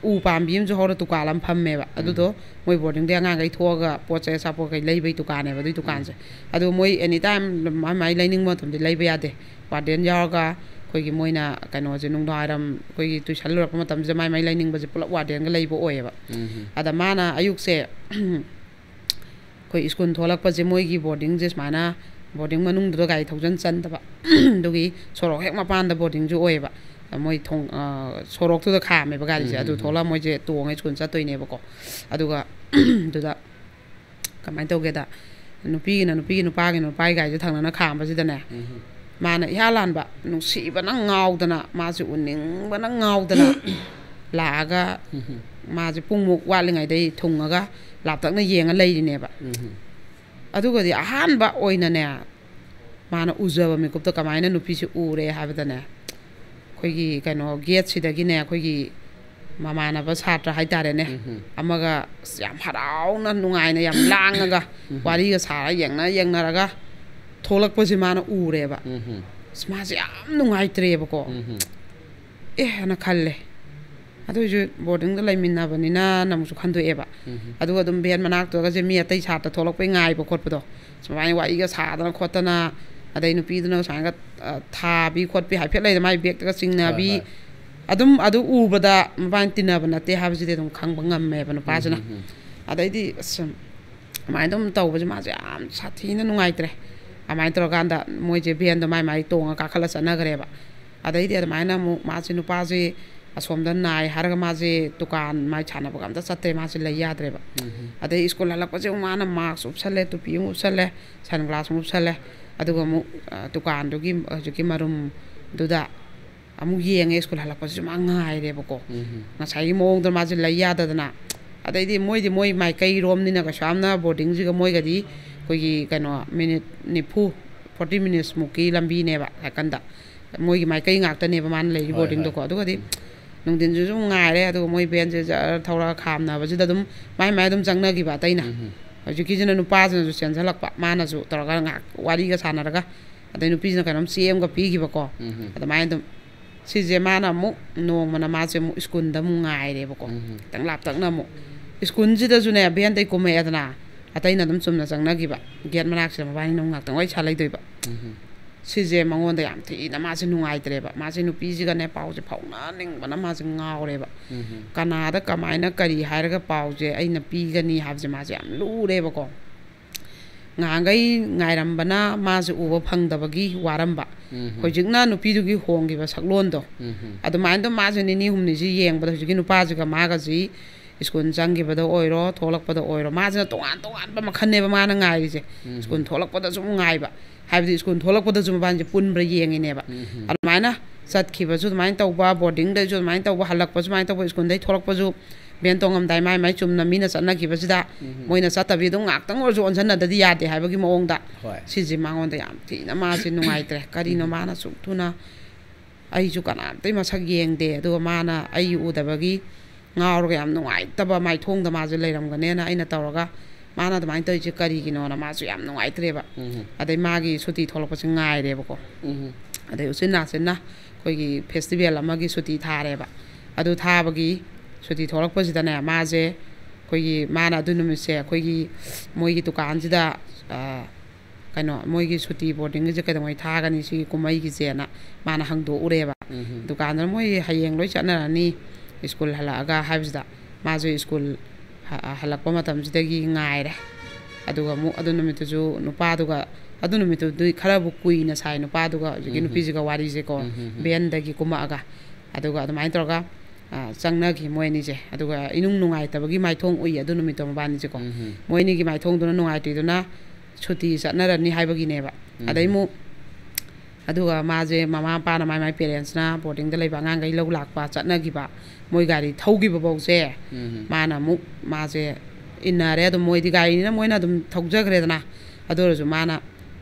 ꯎ ꯄꯥꯝꯕꯤ ꯑꯃꯁꯨ ꯍꯧꯔ ꯗꯨꯀꯥꯟ ꯑꯃ ꯐꯝꯃꯦꯕ꯫ ꯑꯗꯨꯗꯣ ꯃꯣꯏ ꯕꯣꯔꯗꯤꯡꯗꯒꯤ ꯑꯉꯥꯡꯈꯩ ꯊꯣꯛꯑꯒ ꯄꯣꯠ ꯆꯩ ꯑꯆꯥꯄꯣꯠ ꯀꯩ ꯂꯩꯕꯩ ꯗꯨꯀꯥꯟꯅꯦꯕ, ꯑꯗꯨꯏ ꯗꯨꯀꯥꯟꯁꯦ꯫ ꯑꯗꯨ ꯃꯣꯏ ꯑꯦꯅꯤ ꯇꯥꯏꯝ ꯃꯥꯏ ꯃꯥꯏ ꯂꯩꯅꯤꯡꯕ ꯃꯇꯝꯗ ꯂꯩꯕ ꯌꯥꯗꯦ꯫ ꯋꯥꯔꯗꯦꯟ ꯌꯥꯎꯔꯒ ꯑꯩꯈꯣꯏꯒꯤ ꯃꯣꯏꯅ ꯀꯩꯅꯣꯁꯦ, ꯅꯨꯡꯗꯥꯡꯋꯥꯏꯔꯝ ꯑꯩꯈꯣꯏꯒꯤ ꯇꯨꯏꯁꯟ ꯂꯣꯏꯔꯛꯄ ꯃꯇꯝꯁꯤꯗ ꯃꯥꯏ ꯃꯥꯏ ꯂꯩꯅꯤꯡꯕꯁꯦ ꯄꯨꯂꯞ ꯋꯥꯔꯗꯦꯟꯒ ꯂꯩꯕ ꯑꯣꯏꯌꯦꯕ꯫ ꯎꯝ ꯍꯝ. ꯑꯗ ꯃꯥꯅ ꯑꯌꯨꯛꯁꯦ ꯑꯩꯈꯣꯏ ꯁ꯭ꯀꯨꯜ ꯊꯣꯛꯂꯛꯄꯁꯦ, ꯃꯣꯏꯒꯤ ꯕꯣꯔꯗꯤꯡꯁꯦ ꯁꯨꯃꯥꯏꯅ ꯕꯣꯔꯗꯤꯡ ꯃꯅꯨꯡꯗꯨꯗ ꯒꯥꯔꯤ ꯊꯧꯖꯟ ꯆꯟꯗꯕ꯫ ꯑꯗꯨꯒꯤ ꯁꯣꯔꯣꯛ ꯍꯦꯛ ꯃꯄꯥꯟꯗ ꯕꯣꯔꯗꯤꯡꯁꯨ ꯑꯣꯏꯌꯦꯕ꯫ ꯃꯣꯏ ꯊꯣꯡ, ꯑ, ꯁꯣꯔꯣꯛꯇꯨꯗ ꯈꯥꯝꯃꯦꯕ ꯒꯥꯔꯤꯁꯦ꯫ ꯎꯝ, ꯑꯗꯨ ꯎꯝ, ꯊꯣꯛꯂꯛꯑ ꯎꯝ. ꯃꯣꯏꯁꯦ ꯇꯣꯡꯉ ꯁ꯭ꯀꯨꯜ ꯆꯠꯇꯣꯏꯅꯦꯕꯀꯣ꯫ ꯑꯗꯨꯒ ꯑꯗꯨꯗ ꯀꯃꯥꯏꯅ ꯇꯧꯒꯦꯗ, ꯅꯨꯄꯤꯒꯤꯅ ꯅꯨꯄꯤꯒꯤ, ꯅꯨꯄꯥꯒꯤꯅ ꯅꯨꯄꯥꯒꯤ ꯒꯥꯔꯤꯁꯦ ꯊꯪꯅꯅ ꯈꯥꯝꯕꯁꯤꯗꯅꯦ, ꯎꯝ ꯍꯝ. ꯃꯥꯅ ꯏꯍꯥꯟ ꯍꯥꯟꯕ ꯅꯨꯡꯁꯤꯕꯅ ꯉꯥꯎꯗꯅ, ꯃꯥꯁꯦ ꯎꯅꯤꯡꯕꯅ ꯉꯥꯎꯗꯅ ꯂꯥꯛꯑꯒ ꯎꯝ ꯍꯝ. ꯃꯥꯁꯦ ꯄꯨꯡꯃꯨꯛ ꯋꯥꯠꯂꯤꯉꯩꯗꯩ ꯊꯨꯡꯉꯒ ꯂꯥꯞꯇꯛꯅ ꯌꯦꯡꯉ ꯂꯩꯔꯤꯅꯦꯕ꯫ ꯎꯝ ꯍꯝ. ꯑꯗꯨꯒꯗꯤ ꯑꯍꯥꯟꯕ ꯑꯣꯏꯅꯅꯦ, ꯃꯥꯅ ꯎꯖꯕ ꯃꯤꯀꯨꯞꯇ ꯀꯃꯥꯏꯅ ꯅꯨꯄꯤꯁꯦ ꯎꯔꯦ ꯍꯥꯏꯕꯗꯅꯦ, ꯑꯩꯈꯣꯏꯒꯤ ꯀꯩꯅꯣ ꯒꯦꯠꯁꯤꯗꯒꯤꯅꯦ, ꯑꯩꯈꯣꯏꯒꯤ ꯃꯃꯥꯟꯅꯕ ꯁꯥꯇ꯭ꯔ ꯍꯥꯏꯇꯥꯔꯦꯅꯦ, ꯎꯝ ꯍꯝ. ꯑꯃꯒ ꯑꯁ ꯌꯥꯝ ꯍꯔꯥꯎꯅ ꯅꯨꯡꯉꯥꯏꯅ ꯌꯥꯝ ꯂꯥꯡꯉꯒ ꯎꯝ. ꯋꯥꯔꯤꯒ ꯁꯥꯔ ꯌꯦꯡꯅ ꯌꯦꯡꯅꯔꯒ ꯊꯣꯛꯂꯛꯄꯁꯦ ꯃꯥꯅ ꯎꯔꯦꯕ꯫ ꯎꯝ ꯍꯝ. ꯑꯁ, ꯃꯥꯁꯦ ꯌꯥꯝ ꯅꯨꯡꯉꯥꯏꯇ꯭ꯔꯦꯕꯀꯣ꯫ ꯎꯝ ꯍꯝ. ꯑꯦ ꯍꯥꯏꯅ ꯈꯜꯂꯦ꯫ ꯑꯗꯨꯏꯁꯨ ꯕꯣꯔꯗꯤꯡꯗ ꯂꯩꯃꯤꯟꯅꯕꯅꯤꯅ ꯑꯃꯨꯛꯁꯨ ꯈꯟꯗꯣꯛꯑꯦꯕ꯫ ꯎꯝ ꯍꯝ. ꯑꯗꯨꯒ ꯑꯗꯨꯝ ꯚꯦꯟ ꯃꯅꯥꯛꯇꯒꯁꯦ ꯃꯤ ꯑꯇꯩ ꯁꯥꯇ꯭ꯔ ꯊꯣꯛꯂꯛꯄꯩ ꯉꯥꯏꯕ ꯈꯣꯠꯄꯗꯣ, ꯁꯨꯃꯥꯏꯅ ꯋꯥꯔꯤꯒ ꯁꯥꯗꯅ ꯈꯣꯠꯇꯅ, ꯑꯗꯩ ꯅꯨꯄꯤꯗꯨꯅ ꯁꯨꯃꯥꯏꯅꯒ, ꯑ, ꯊꯥꯕꯤ ꯈꯣꯠꯄꯤ ꯍꯥꯏꯐꯦꯠ ꯂꯩꯗ, ꯃꯥꯏ ꯕꯦꯛꯇꯒ ꯆꯤꯡꯅꯕꯤ꯫ ꯍꯣꯏ, ꯍꯣꯏ. ꯑꯗꯨꯝ ꯑꯗꯨ ꯎꯕꯗ ꯃꯕꯥꯅꯤ ꯇꯤꯟꯅꯕ ꯅꯠꯇꯦ ꯍꯥꯏꯕꯁꯤꯗꯤ ꯑꯗꯨꯝ ꯈꯪꯕ ꯉꯝꯃꯦꯕ ꯅꯨꯄꯥꯁꯤꯅ꯫ ꯎꯝ, ꯎꯝ, ꯎꯝ. ꯑꯗꯩꯗꯤ ꯑꯁ, ꯑꯗꯨꯃꯥꯏꯅ ꯑꯗꯨꯝ ꯇꯧꯕꯁꯦ ꯃꯥꯁꯦ ꯌꯥꯝ ꯁꯥꯊꯤꯅ ꯅꯨꯡꯉꯥꯏꯇ꯭ꯔꯦ꯫ ꯑꯗꯨꯃꯥꯏꯅ ꯇꯧꯔꯀꯥꯟꯗ ꯃꯣꯏꯁꯦ ꯚꯦꯟꯗꯣ ꯃꯥꯏ ꯃꯥꯏ ꯇꯣꯡꯉ ꯀꯥꯈꯠꯂ ꯆꯠꯅꯈ꯭ꯔꯦꯕ꯫ ꯑꯗꯩꯗꯤ ꯑꯗꯨꯃꯥꯏꯅ ꯑꯃꯨꯛ ꯃꯥꯁꯦ, ꯅꯨꯄꯥꯁꯦ ꯑꯁꯣꯝꯗ ꯅꯥꯏ ꯍꯥꯏꯔꯒ ꯃꯥꯁꯦ ꯗꯨꯀꯥꯟ, ꯃꯥꯏ ꯁꯥꯟꯅꯕꯒ ꯑꯝꯇ ꯆꯠꯇ꯭ꯔꯦ, ꯃꯥꯁꯦ ꯂꯩ ꯌꯥꯗ꯭ꯔꯦꯕ꯫ ꯎꯝ, ꯎꯝ. ꯑꯗꯩ ꯁ꯭ꯀꯨꯜ ꯍꯜꯂꯛꯄꯁꯦ ꯑꯃꯨꯛ ꯃꯥꯅ ꯃꯥꯛꯁ ꯎꯞꯁꯜꯂꯦ, ꯇꯨꯄꯤ ꯑꯃꯨꯛ ꯎꯞꯁꯜꯂꯦ, ꯁꯟ ꯒ꯭ꯂꯥꯁ ꯑꯃꯨꯛ ꯎꯞꯁꯜꯂꯦ꯫ ꯑꯗꯨꯒ ꯑꯃꯨꯛ, ꯑ, ꯗꯨꯀꯥꯟꯗꯨꯒꯤ ꯍꯧꯖꯤꯛꯀꯤ ꯃꯔꯨꯝꯗꯨꯗ ꯑꯃꯨꯛ ꯌꯦꯡꯉꯦ꯫ ꯁ꯭ꯀꯨꯜ ꯍꯜꯂꯛꯄꯁꯤꯁꯨ ꯃꯥ ꯉꯥꯏꯔꯦꯕꯀꯣ꯫ ꯎꯝ, ꯎꯝ. ꯉꯁꯥꯏꯒꯤ ꯃꯑꯣꯡꯗ ꯃꯥꯁꯦ ꯂꯩ ꯌꯥꯗꯗꯅ꯫ ꯑꯗꯩꯗꯤ ꯃꯣꯏꯗꯤ ꯃꯣꯏ ꯃꯥꯏꯀꯩꯔꯣꯝꯅꯤꯅ ꯀꯩꯁꯨ ꯌꯥꯝꯅ ꯕꯣꯔꯗꯤꯡꯁꯤꯒ ꯃꯣꯏꯒꯗꯤ ꯑꯩꯈꯣꯏꯒꯤ ꯀꯩꯅꯣ ꯃꯤꯅꯤꯠ ꯅꯤꯐꯨ, ꯐꯣꯔꯇꯤ ꯃꯤꯅꯤꯠꯁꯃꯨꯛꯀꯤ ꯂꯝꯕꯤꯅꯦꯕ ꯁꯥꯏꯀꯜꯗ꯫ ꯃꯣꯏꯒꯤ ꯃꯥꯏꯀꯩ ꯉꯥꯛꯇꯅꯦꯕ ꯃꯥꯅ ꯂꯩꯔꯤ ꯍꯣꯏ, ꯕꯣꯔꯗꯤꯡꯗꯣꯀꯣ꯫ ꯍꯣꯏ. ꯑꯗꯨꯒꯗꯤ ꯎꯝ. ꯅꯨꯡꯊꯤꯟꯁꯨ ꯑꯗꯨꯝ ꯉꯥꯏꯔꯦ꯫ ꯑꯗꯨꯒ ꯃꯣꯏ ꯚꯦꯟꯁꯦ ꯖꯔ ꯊꯧꯔꯒ ꯈꯥꯝꯅꯕꯁꯤꯗ ꯑꯗꯨꯝ ꯃꯥꯏ ꯃꯥꯏ ꯑꯗꯨꯝ ꯆꯪꯅꯈꯤꯕ ꯑꯇꯩꯅ꯫ ꯎꯝ꯫ ꯍꯧꯖꯤꯛꯀꯤꯁꯤꯅ ꯅꯨꯄꯥꯁꯤꯅꯁꯨ ꯆꯦꯟꯁꯤꯜꯂꯛꯄ, ꯃꯥꯅꯁꯨ ꯇꯧꯔꯒ ꯉꯥꯏꯍꯥꯛ ꯋꯥꯔꯤꯒ ꯁꯥꯟꯅꯔꯒ, ꯑꯗꯩ ꯅꯨꯄꯤꯁꯤꯅ ꯀꯩꯅꯣꯝ ꯆꯦ ꯑꯃꯒ ꯄꯤꯈꯤꯕꯀꯣ꯫ ꯎꯝ꯫ ꯑꯗꯨꯃꯥꯏꯅ ꯑꯗꯨꯝ ꯁꯤꯁꯦ ꯃꯥꯅ ꯑꯃꯨꯛ ꯅꯣꯡꯃꯅ ꯃꯥꯁꯦ ꯑꯃꯨꯛ ꯁ꯭ꯀꯨꯜꯗ ꯑꯃꯨꯛ ꯉꯥꯏꯔꯦꯕꯀꯣ꯫ ꯎꯝ꯫ ꯈꯤꯇꯪ ꯂꯥꯞꯇꯛꯅ ꯑꯃꯨꯛ ꯁ꯭ꯀꯨꯜꯁꯤꯗꯁꯨꯅꯦ ꯚꯦꯟꯗꯩ ꯀꯨꯝꯃꯛꯑꯦꯗꯅ, ꯑꯇꯩꯅ ꯑꯗꯨꯝ ꯆꯨꯝꯅ ꯆꯪꯅꯈꯤꯕ꯫ ꯒꯦꯠ ꯃꯅꯥꯛꯁꯤꯗ ꯃꯕꯥꯅꯤꯅ ꯑꯃꯨꯛ ꯉꯥꯛꯇꯪ ꯋꯥꯔꯤ ꯁꯥ ꯂꯩꯗꯣꯏꯕ꯫ ꯎꯝ꯫ ꯁꯤꯁꯦ ꯃꯉꯣꯟꯗ ꯌꯥꯝ ꯊꯤꯅ ꯃꯥꯁꯦ ꯅꯨꯡꯉꯥꯏꯇ꯭ꯔꯦꯕ꯫ ꯃꯥꯁꯦ ꯅꯨꯄꯤꯁꯤꯒꯅꯦ ꯄꯥꯎꯁꯦ ꯐꯥꯎꯅꯅꯤꯡꯕꯅ ꯃꯥꯁꯦ ꯉꯥꯎꯔꯦꯕ꯫ ꯎꯝ꯫ ꯀꯅꯥꯗ ꯀꯃꯥꯏꯅ ꯀꯔꯤ ꯍꯥꯏꯔꯒ ꯄꯥꯎꯁꯦ ꯑꯩꯅ ꯄꯤꯒꯅꯤ ꯍꯥꯏꯕꯁꯦ ꯃꯥꯁꯦ ꯌꯥꯝ ꯂꯨꯔꯦꯕꯀꯣ꯫ ꯉꯍꯥꯟꯈꯩ ꯉꯥꯏꯔꯝꯕꯅ ꯃꯥꯁꯦ ꯎꯕ ꯐꯪꯗꯕꯒꯤ ꯋꯥꯔꯝꯕ꯫ ꯎꯝ꯫ ꯍꯧꯖꯤꯛꯅ ꯅꯨꯄꯤꯗꯨꯒꯤ ꯍꯣꯡꯈꯤꯕ ꯁꯛꯂꯣꯟꯗꯣ꯫ ꯎꯝ꯫ ꯑꯗꯨꯃꯥꯏꯅ ꯑꯗꯨꯝ ꯃꯥꯁꯦ ꯅꯤꯅꯤ ꯍꯨꯝꯅꯤꯁꯤ ꯌꯦꯡꯕꯗ ꯍꯧꯖꯤꯛꯀꯤ ꯅꯨꯄꯥꯁꯤꯒ ꯃꯥꯒꯁꯤ ꯁ꯭ꯀꯨꯜ ꯆꯪꯈꯤꯕꯗ ꯑꯣꯏꯔꯣ, ꯊꯣꯛꯂꯛꯄꯗ ꯑꯣꯏꯔꯣ, ꯃꯥꯁꯤꯅ ꯇꯣꯉꯥꯟ ꯇꯣꯉꯥꯟꯕ ꯃꯈꯜꯅꯦꯕ ꯃꯥꯅ ꯉꯥꯏꯔꯤꯁꯦ꯫ ꯎꯝ꯫ ꯁ꯭ꯀꯨꯜ ꯊꯣꯛꯂꯛꯄꯗꯁꯨ ꯑꯃꯨꯛ ꯉꯥꯏꯕ, ꯍꯥꯏꯕꯗꯤ ꯁ꯭ꯀꯨꯜ ꯊꯣꯛꯂꯛꯄꯗꯁꯨ ꯃꯕꯥꯅꯤꯁꯦ ꯄꯨꯟꯕ꯭ꯔꯥ ꯌꯦꯡꯉꯤꯅꯦꯕ꯫ ꯎꯝ꯫ ꯑꯗꯨꯃꯥꯏꯅ ꯆꯠꯈꯤꯕꯁꯨ ꯑꯗꯨꯃꯥꯏꯅ ꯇꯧꯕ, ꯕꯣꯔꯗꯤꯡꯗꯩꯁꯨ ꯑꯗꯨꯃꯥꯏꯅ ꯇꯧꯕ, ꯍꯜꯂꯛꯄꯁꯨ ꯑꯗꯨꯃꯥꯏꯅ ꯇꯧꯕ, ꯁ꯭ꯀꯨꯜꯗꯩ ꯊꯣꯛꯂꯛꯄꯁꯨ ꯚꯦꯟ ꯇꯣꯡꯉꯝꯗꯥꯏ ꯃꯥꯏ ꯃꯥꯏ ꯆꯨꯝꯅ ꯃꯤꯅ ꯆꯠꯅꯈꯤꯕꯁꯤꯗ ꯎꯝ꯫ ꯃꯣꯏꯅ ꯆꯠꯇꯕꯤ ꯑꯗꯨꯝ ꯉꯥꯛꯇꯪ ꯑꯣꯏꯔꯁꯨ ꯑꯣꯟꯁꯤꯟꯅꯗꯗꯤ ꯌꯥꯗꯦ ꯍꯥꯏꯕꯒꯤ ꯃꯑꯣꯡꯗ꯫ ꯍꯣꯏ꯫ ꯁꯤꯁꯦ ꯃꯉꯣꯟꯗ ꯌꯥꯝ ꯊꯤꯅ ꯃꯥꯁꯦ ꯅꯨꯡꯉꯥꯏꯇ꯭ꯔꯦ꯫ ꯀꯔꯤꯅꯣ ꯎꯝ꯫ ꯃꯥꯅ ꯁꯨꯛ ꯊꯨꯅ, ꯑꯩꯁꯨ ꯀꯅꯥꯝꯇꯒꯤ ꯃꯁꯛ ꯌꯦꯡꯗꯦ, ꯑꯗꯨꯒ ꯃꯥꯅ ꯑꯩ ꯎꯗꯕꯒꯤ ꯉꯥꯎꯔꯒ ꯌꯥꯝ ꯅꯨꯡꯉꯥꯏꯇꯕ ꯃꯥꯏꯊꯣꯡꯗ ꯃꯥꯁꯦ ꯂꯩꯔꯝꯒꯅꯦꯅ ꯑꯩꯅ ꯇꯧꯔꯒ, ꯃꯥꯅ ꯑꯗꯨꯃꯥꯏꯅ ꯇꯧꯔꯤꯁꯦ ꯀꯔꯤꯒꯤꯅꯣꯅ ꯃꯥꯁꯨ ꯌꯥꯝ ꯅꯨꯡꯉꯥꯏꯇ꯭ꯔꯦꯕ꯫ ꯎꯝ꯫ ꯑꯗꯩ ꯃꯥꯒꯤ ꯁꯨꯇꯤ ꯊꯣꯛꯂꯛꯄꯁꯦ ꯉꯥꯏꯔꯦꯕꯀꯣ꯫ ꯎꯝ꯫ ꯑꯗꯩ ꯎꯆꯤꯟ ꯅꯥꯆꯤꯟꯅ ꯑꯩꯈꯣꯏꯒꯤ ꯐꯦꯁꯇꯤꯚꯦꯜ ꯑꯃꯒꯤ ꯁꯨꯇꯤ ꯊꯥꯔꯦꯕ꯫ ꯑꯗꯨ ꯊꯥꯕꯒꯤ ꯁꯨꯇꯤ ꯊꯣꯛꯂꯛꯄꯁꯤꯗꯅꯦ, ꯃꯥꯁꯦ ꯑꯩꯈꯣꯏꯒꯤ, ꯃꯥꯅ ꯑꯗꯨ ꯅꯨꯃꯤꯠꯁꯦ ꯑꯩꯈꯣꯏꯒꯤ ꯃꯣꯏꯒꯤ ꯗꯨꯀꯥꯟꯁꯤꯗ, ꯑ, ꯀꯩꯅꯣ, ꯃꯣꯏꯒꯤ ꯁꯨꯇꯤ ꯕꯣꯔꯗꯤꯡꯒꯤꯁꯦ ꯀꯩꯗꯧꯉꯩ ꯊꯥꯒꯅꯤ ꯁꯤꯒꯤ ꯀꯨꯝꯍꯩꯒꯤꯁꯦꯅ ꯃꯥꯅ ꯍꯪꯗꯣꯛꯎꯔꯦꯕ꯫ ꯎꯝ꯫ ꯗꯨꯀꯥꯟꯗꯨꯅ ꯃꯣꯏ ꯍꯌꯦꯡ ꯂꯣꯏ ꯆꯠꯅꯔꯅꯤ ꯁ꯭ꯀꯨꯜ ꯍꯜꯂꯛꯑꯒ ꯍꯥꯏꯕꯁꯤꯗ, ꯃꯥꯁꯨ ꯁ꯭ꯀꯨꯜ ꯍ-, ꯍꯜꯂꯛꯄ ꯃꯇꯝꯁꯤꯗꯒꯤ ꯉꯥꯏꯔꯦ꯫ ꯑꯗꯨꯒ ꯑꯃꯨꯛ ꯑꯗꯨ ꯅꯨꯃꯤꯠꯇꯨꯁꯨ ꯅꯨꯄꯥꯗꯨꯒ, ꯑꯗꯨ ꯅꯨꯃꯤꯠꯇꯨꯗꯤ ꯈꯔꯕꯨ ꯀꯨꯏꯅ ꯁꯥꯏ ꯅꯨꯄꯥꯗꯨꯒ ꯍꯧꯖꯤꯛꯀꯤ ꯎꯝ꯫ ꯅꯨꯄꯤꯁꯤꯒ ꯋꯥꯔꯤꯁꯦꯀꯣ, ꯎꯝ꯫ ꯚꯦꯟꯗꯒꯤ ꯀꯨꯝꯃꯛꯑꯒ꯫ ꯑꯗꯨꯒ ꯑꯗꯨꯃꯥꯏꯅ ꯇꯧꯔꯒ, ꯑ, ꯆꯪꯅꯈꯤ ꯃꯣꯏ ꯑꯅꯤꯁꯦ꯫ ꯑꯗꯨꯒ ꯏꯅꯨꯡ ꯅꯨꯡꯉꯥꯏꯇꯕꯒꯤ ꯃꯥꯏꯊꯣꯡ ꯎꯏ ꯑꯗꯨ ꯅꯨꯃꯤꯠꯇꯣ ꯃꯕꯥꯅꯤꯁꯦꯀꯣ꯫ ꯎꯝ꯫ ꯃꯣꯏ ꯑꯅꯤꯒꯤ ꯃꯥꯏꯊꯣꯡꯗꯨꯅ ꯅꯨꯡꯉꯥꯏꯇ꯭ꯔꯤꯗꯨꯅ ꯁꯨꯇꯤ ꯆꯠꯅꯔꯅꯤ ꯍꯥꯏꯕꯒꯤꯅꯦꯕ꯫ ꯎꯝ꯫ ꯑꯗꯩ ꯑꯃꯨꯛ, ꯑꯗꯨꯒ ꯃꯥꯁꯦ ꯃꯃꯥ ꯃꯄꯥꯅ, ꯃꯥꯏ ꯃꯥꯏ ꯄꯦꯔꯦꯟꯁꯅ ꯕꯣꯔꯗꯤꯡꯗ ꯂꯩꯕ ꯑꯉꯥꯡꯈꯩ ꯂꯧ ꯂꯥꯛꯄ ꯆꯠꯅꯈꯤꯕ, ꯃꯣꯏ ꯒꯥꯔꯤ ꯊꯧꯈꯤꯕ ꯐꯥꯎꯁꯦ ꯎꯝ꯫ ꯃꯥꯅ ꯑꯃꯨꯛ, ꯃꯥꯁꯦ ꯏꯟꯅꯔꯦ꯫ ꯑꯗꯨꯝ ꯃꯣꯏꯗꯤ ꯒꯥꯔꯤꯅꯤꯅ ꯃꯣꯏꯅ ꯑꯗꯨꯝ ꯊꯧꯖꯈ꯭ꯔꯦꯗꯅ꯫ ꯑꯗꯨ ꯑꯣꯏꯔꯁꯨ ꯃꯥꯅ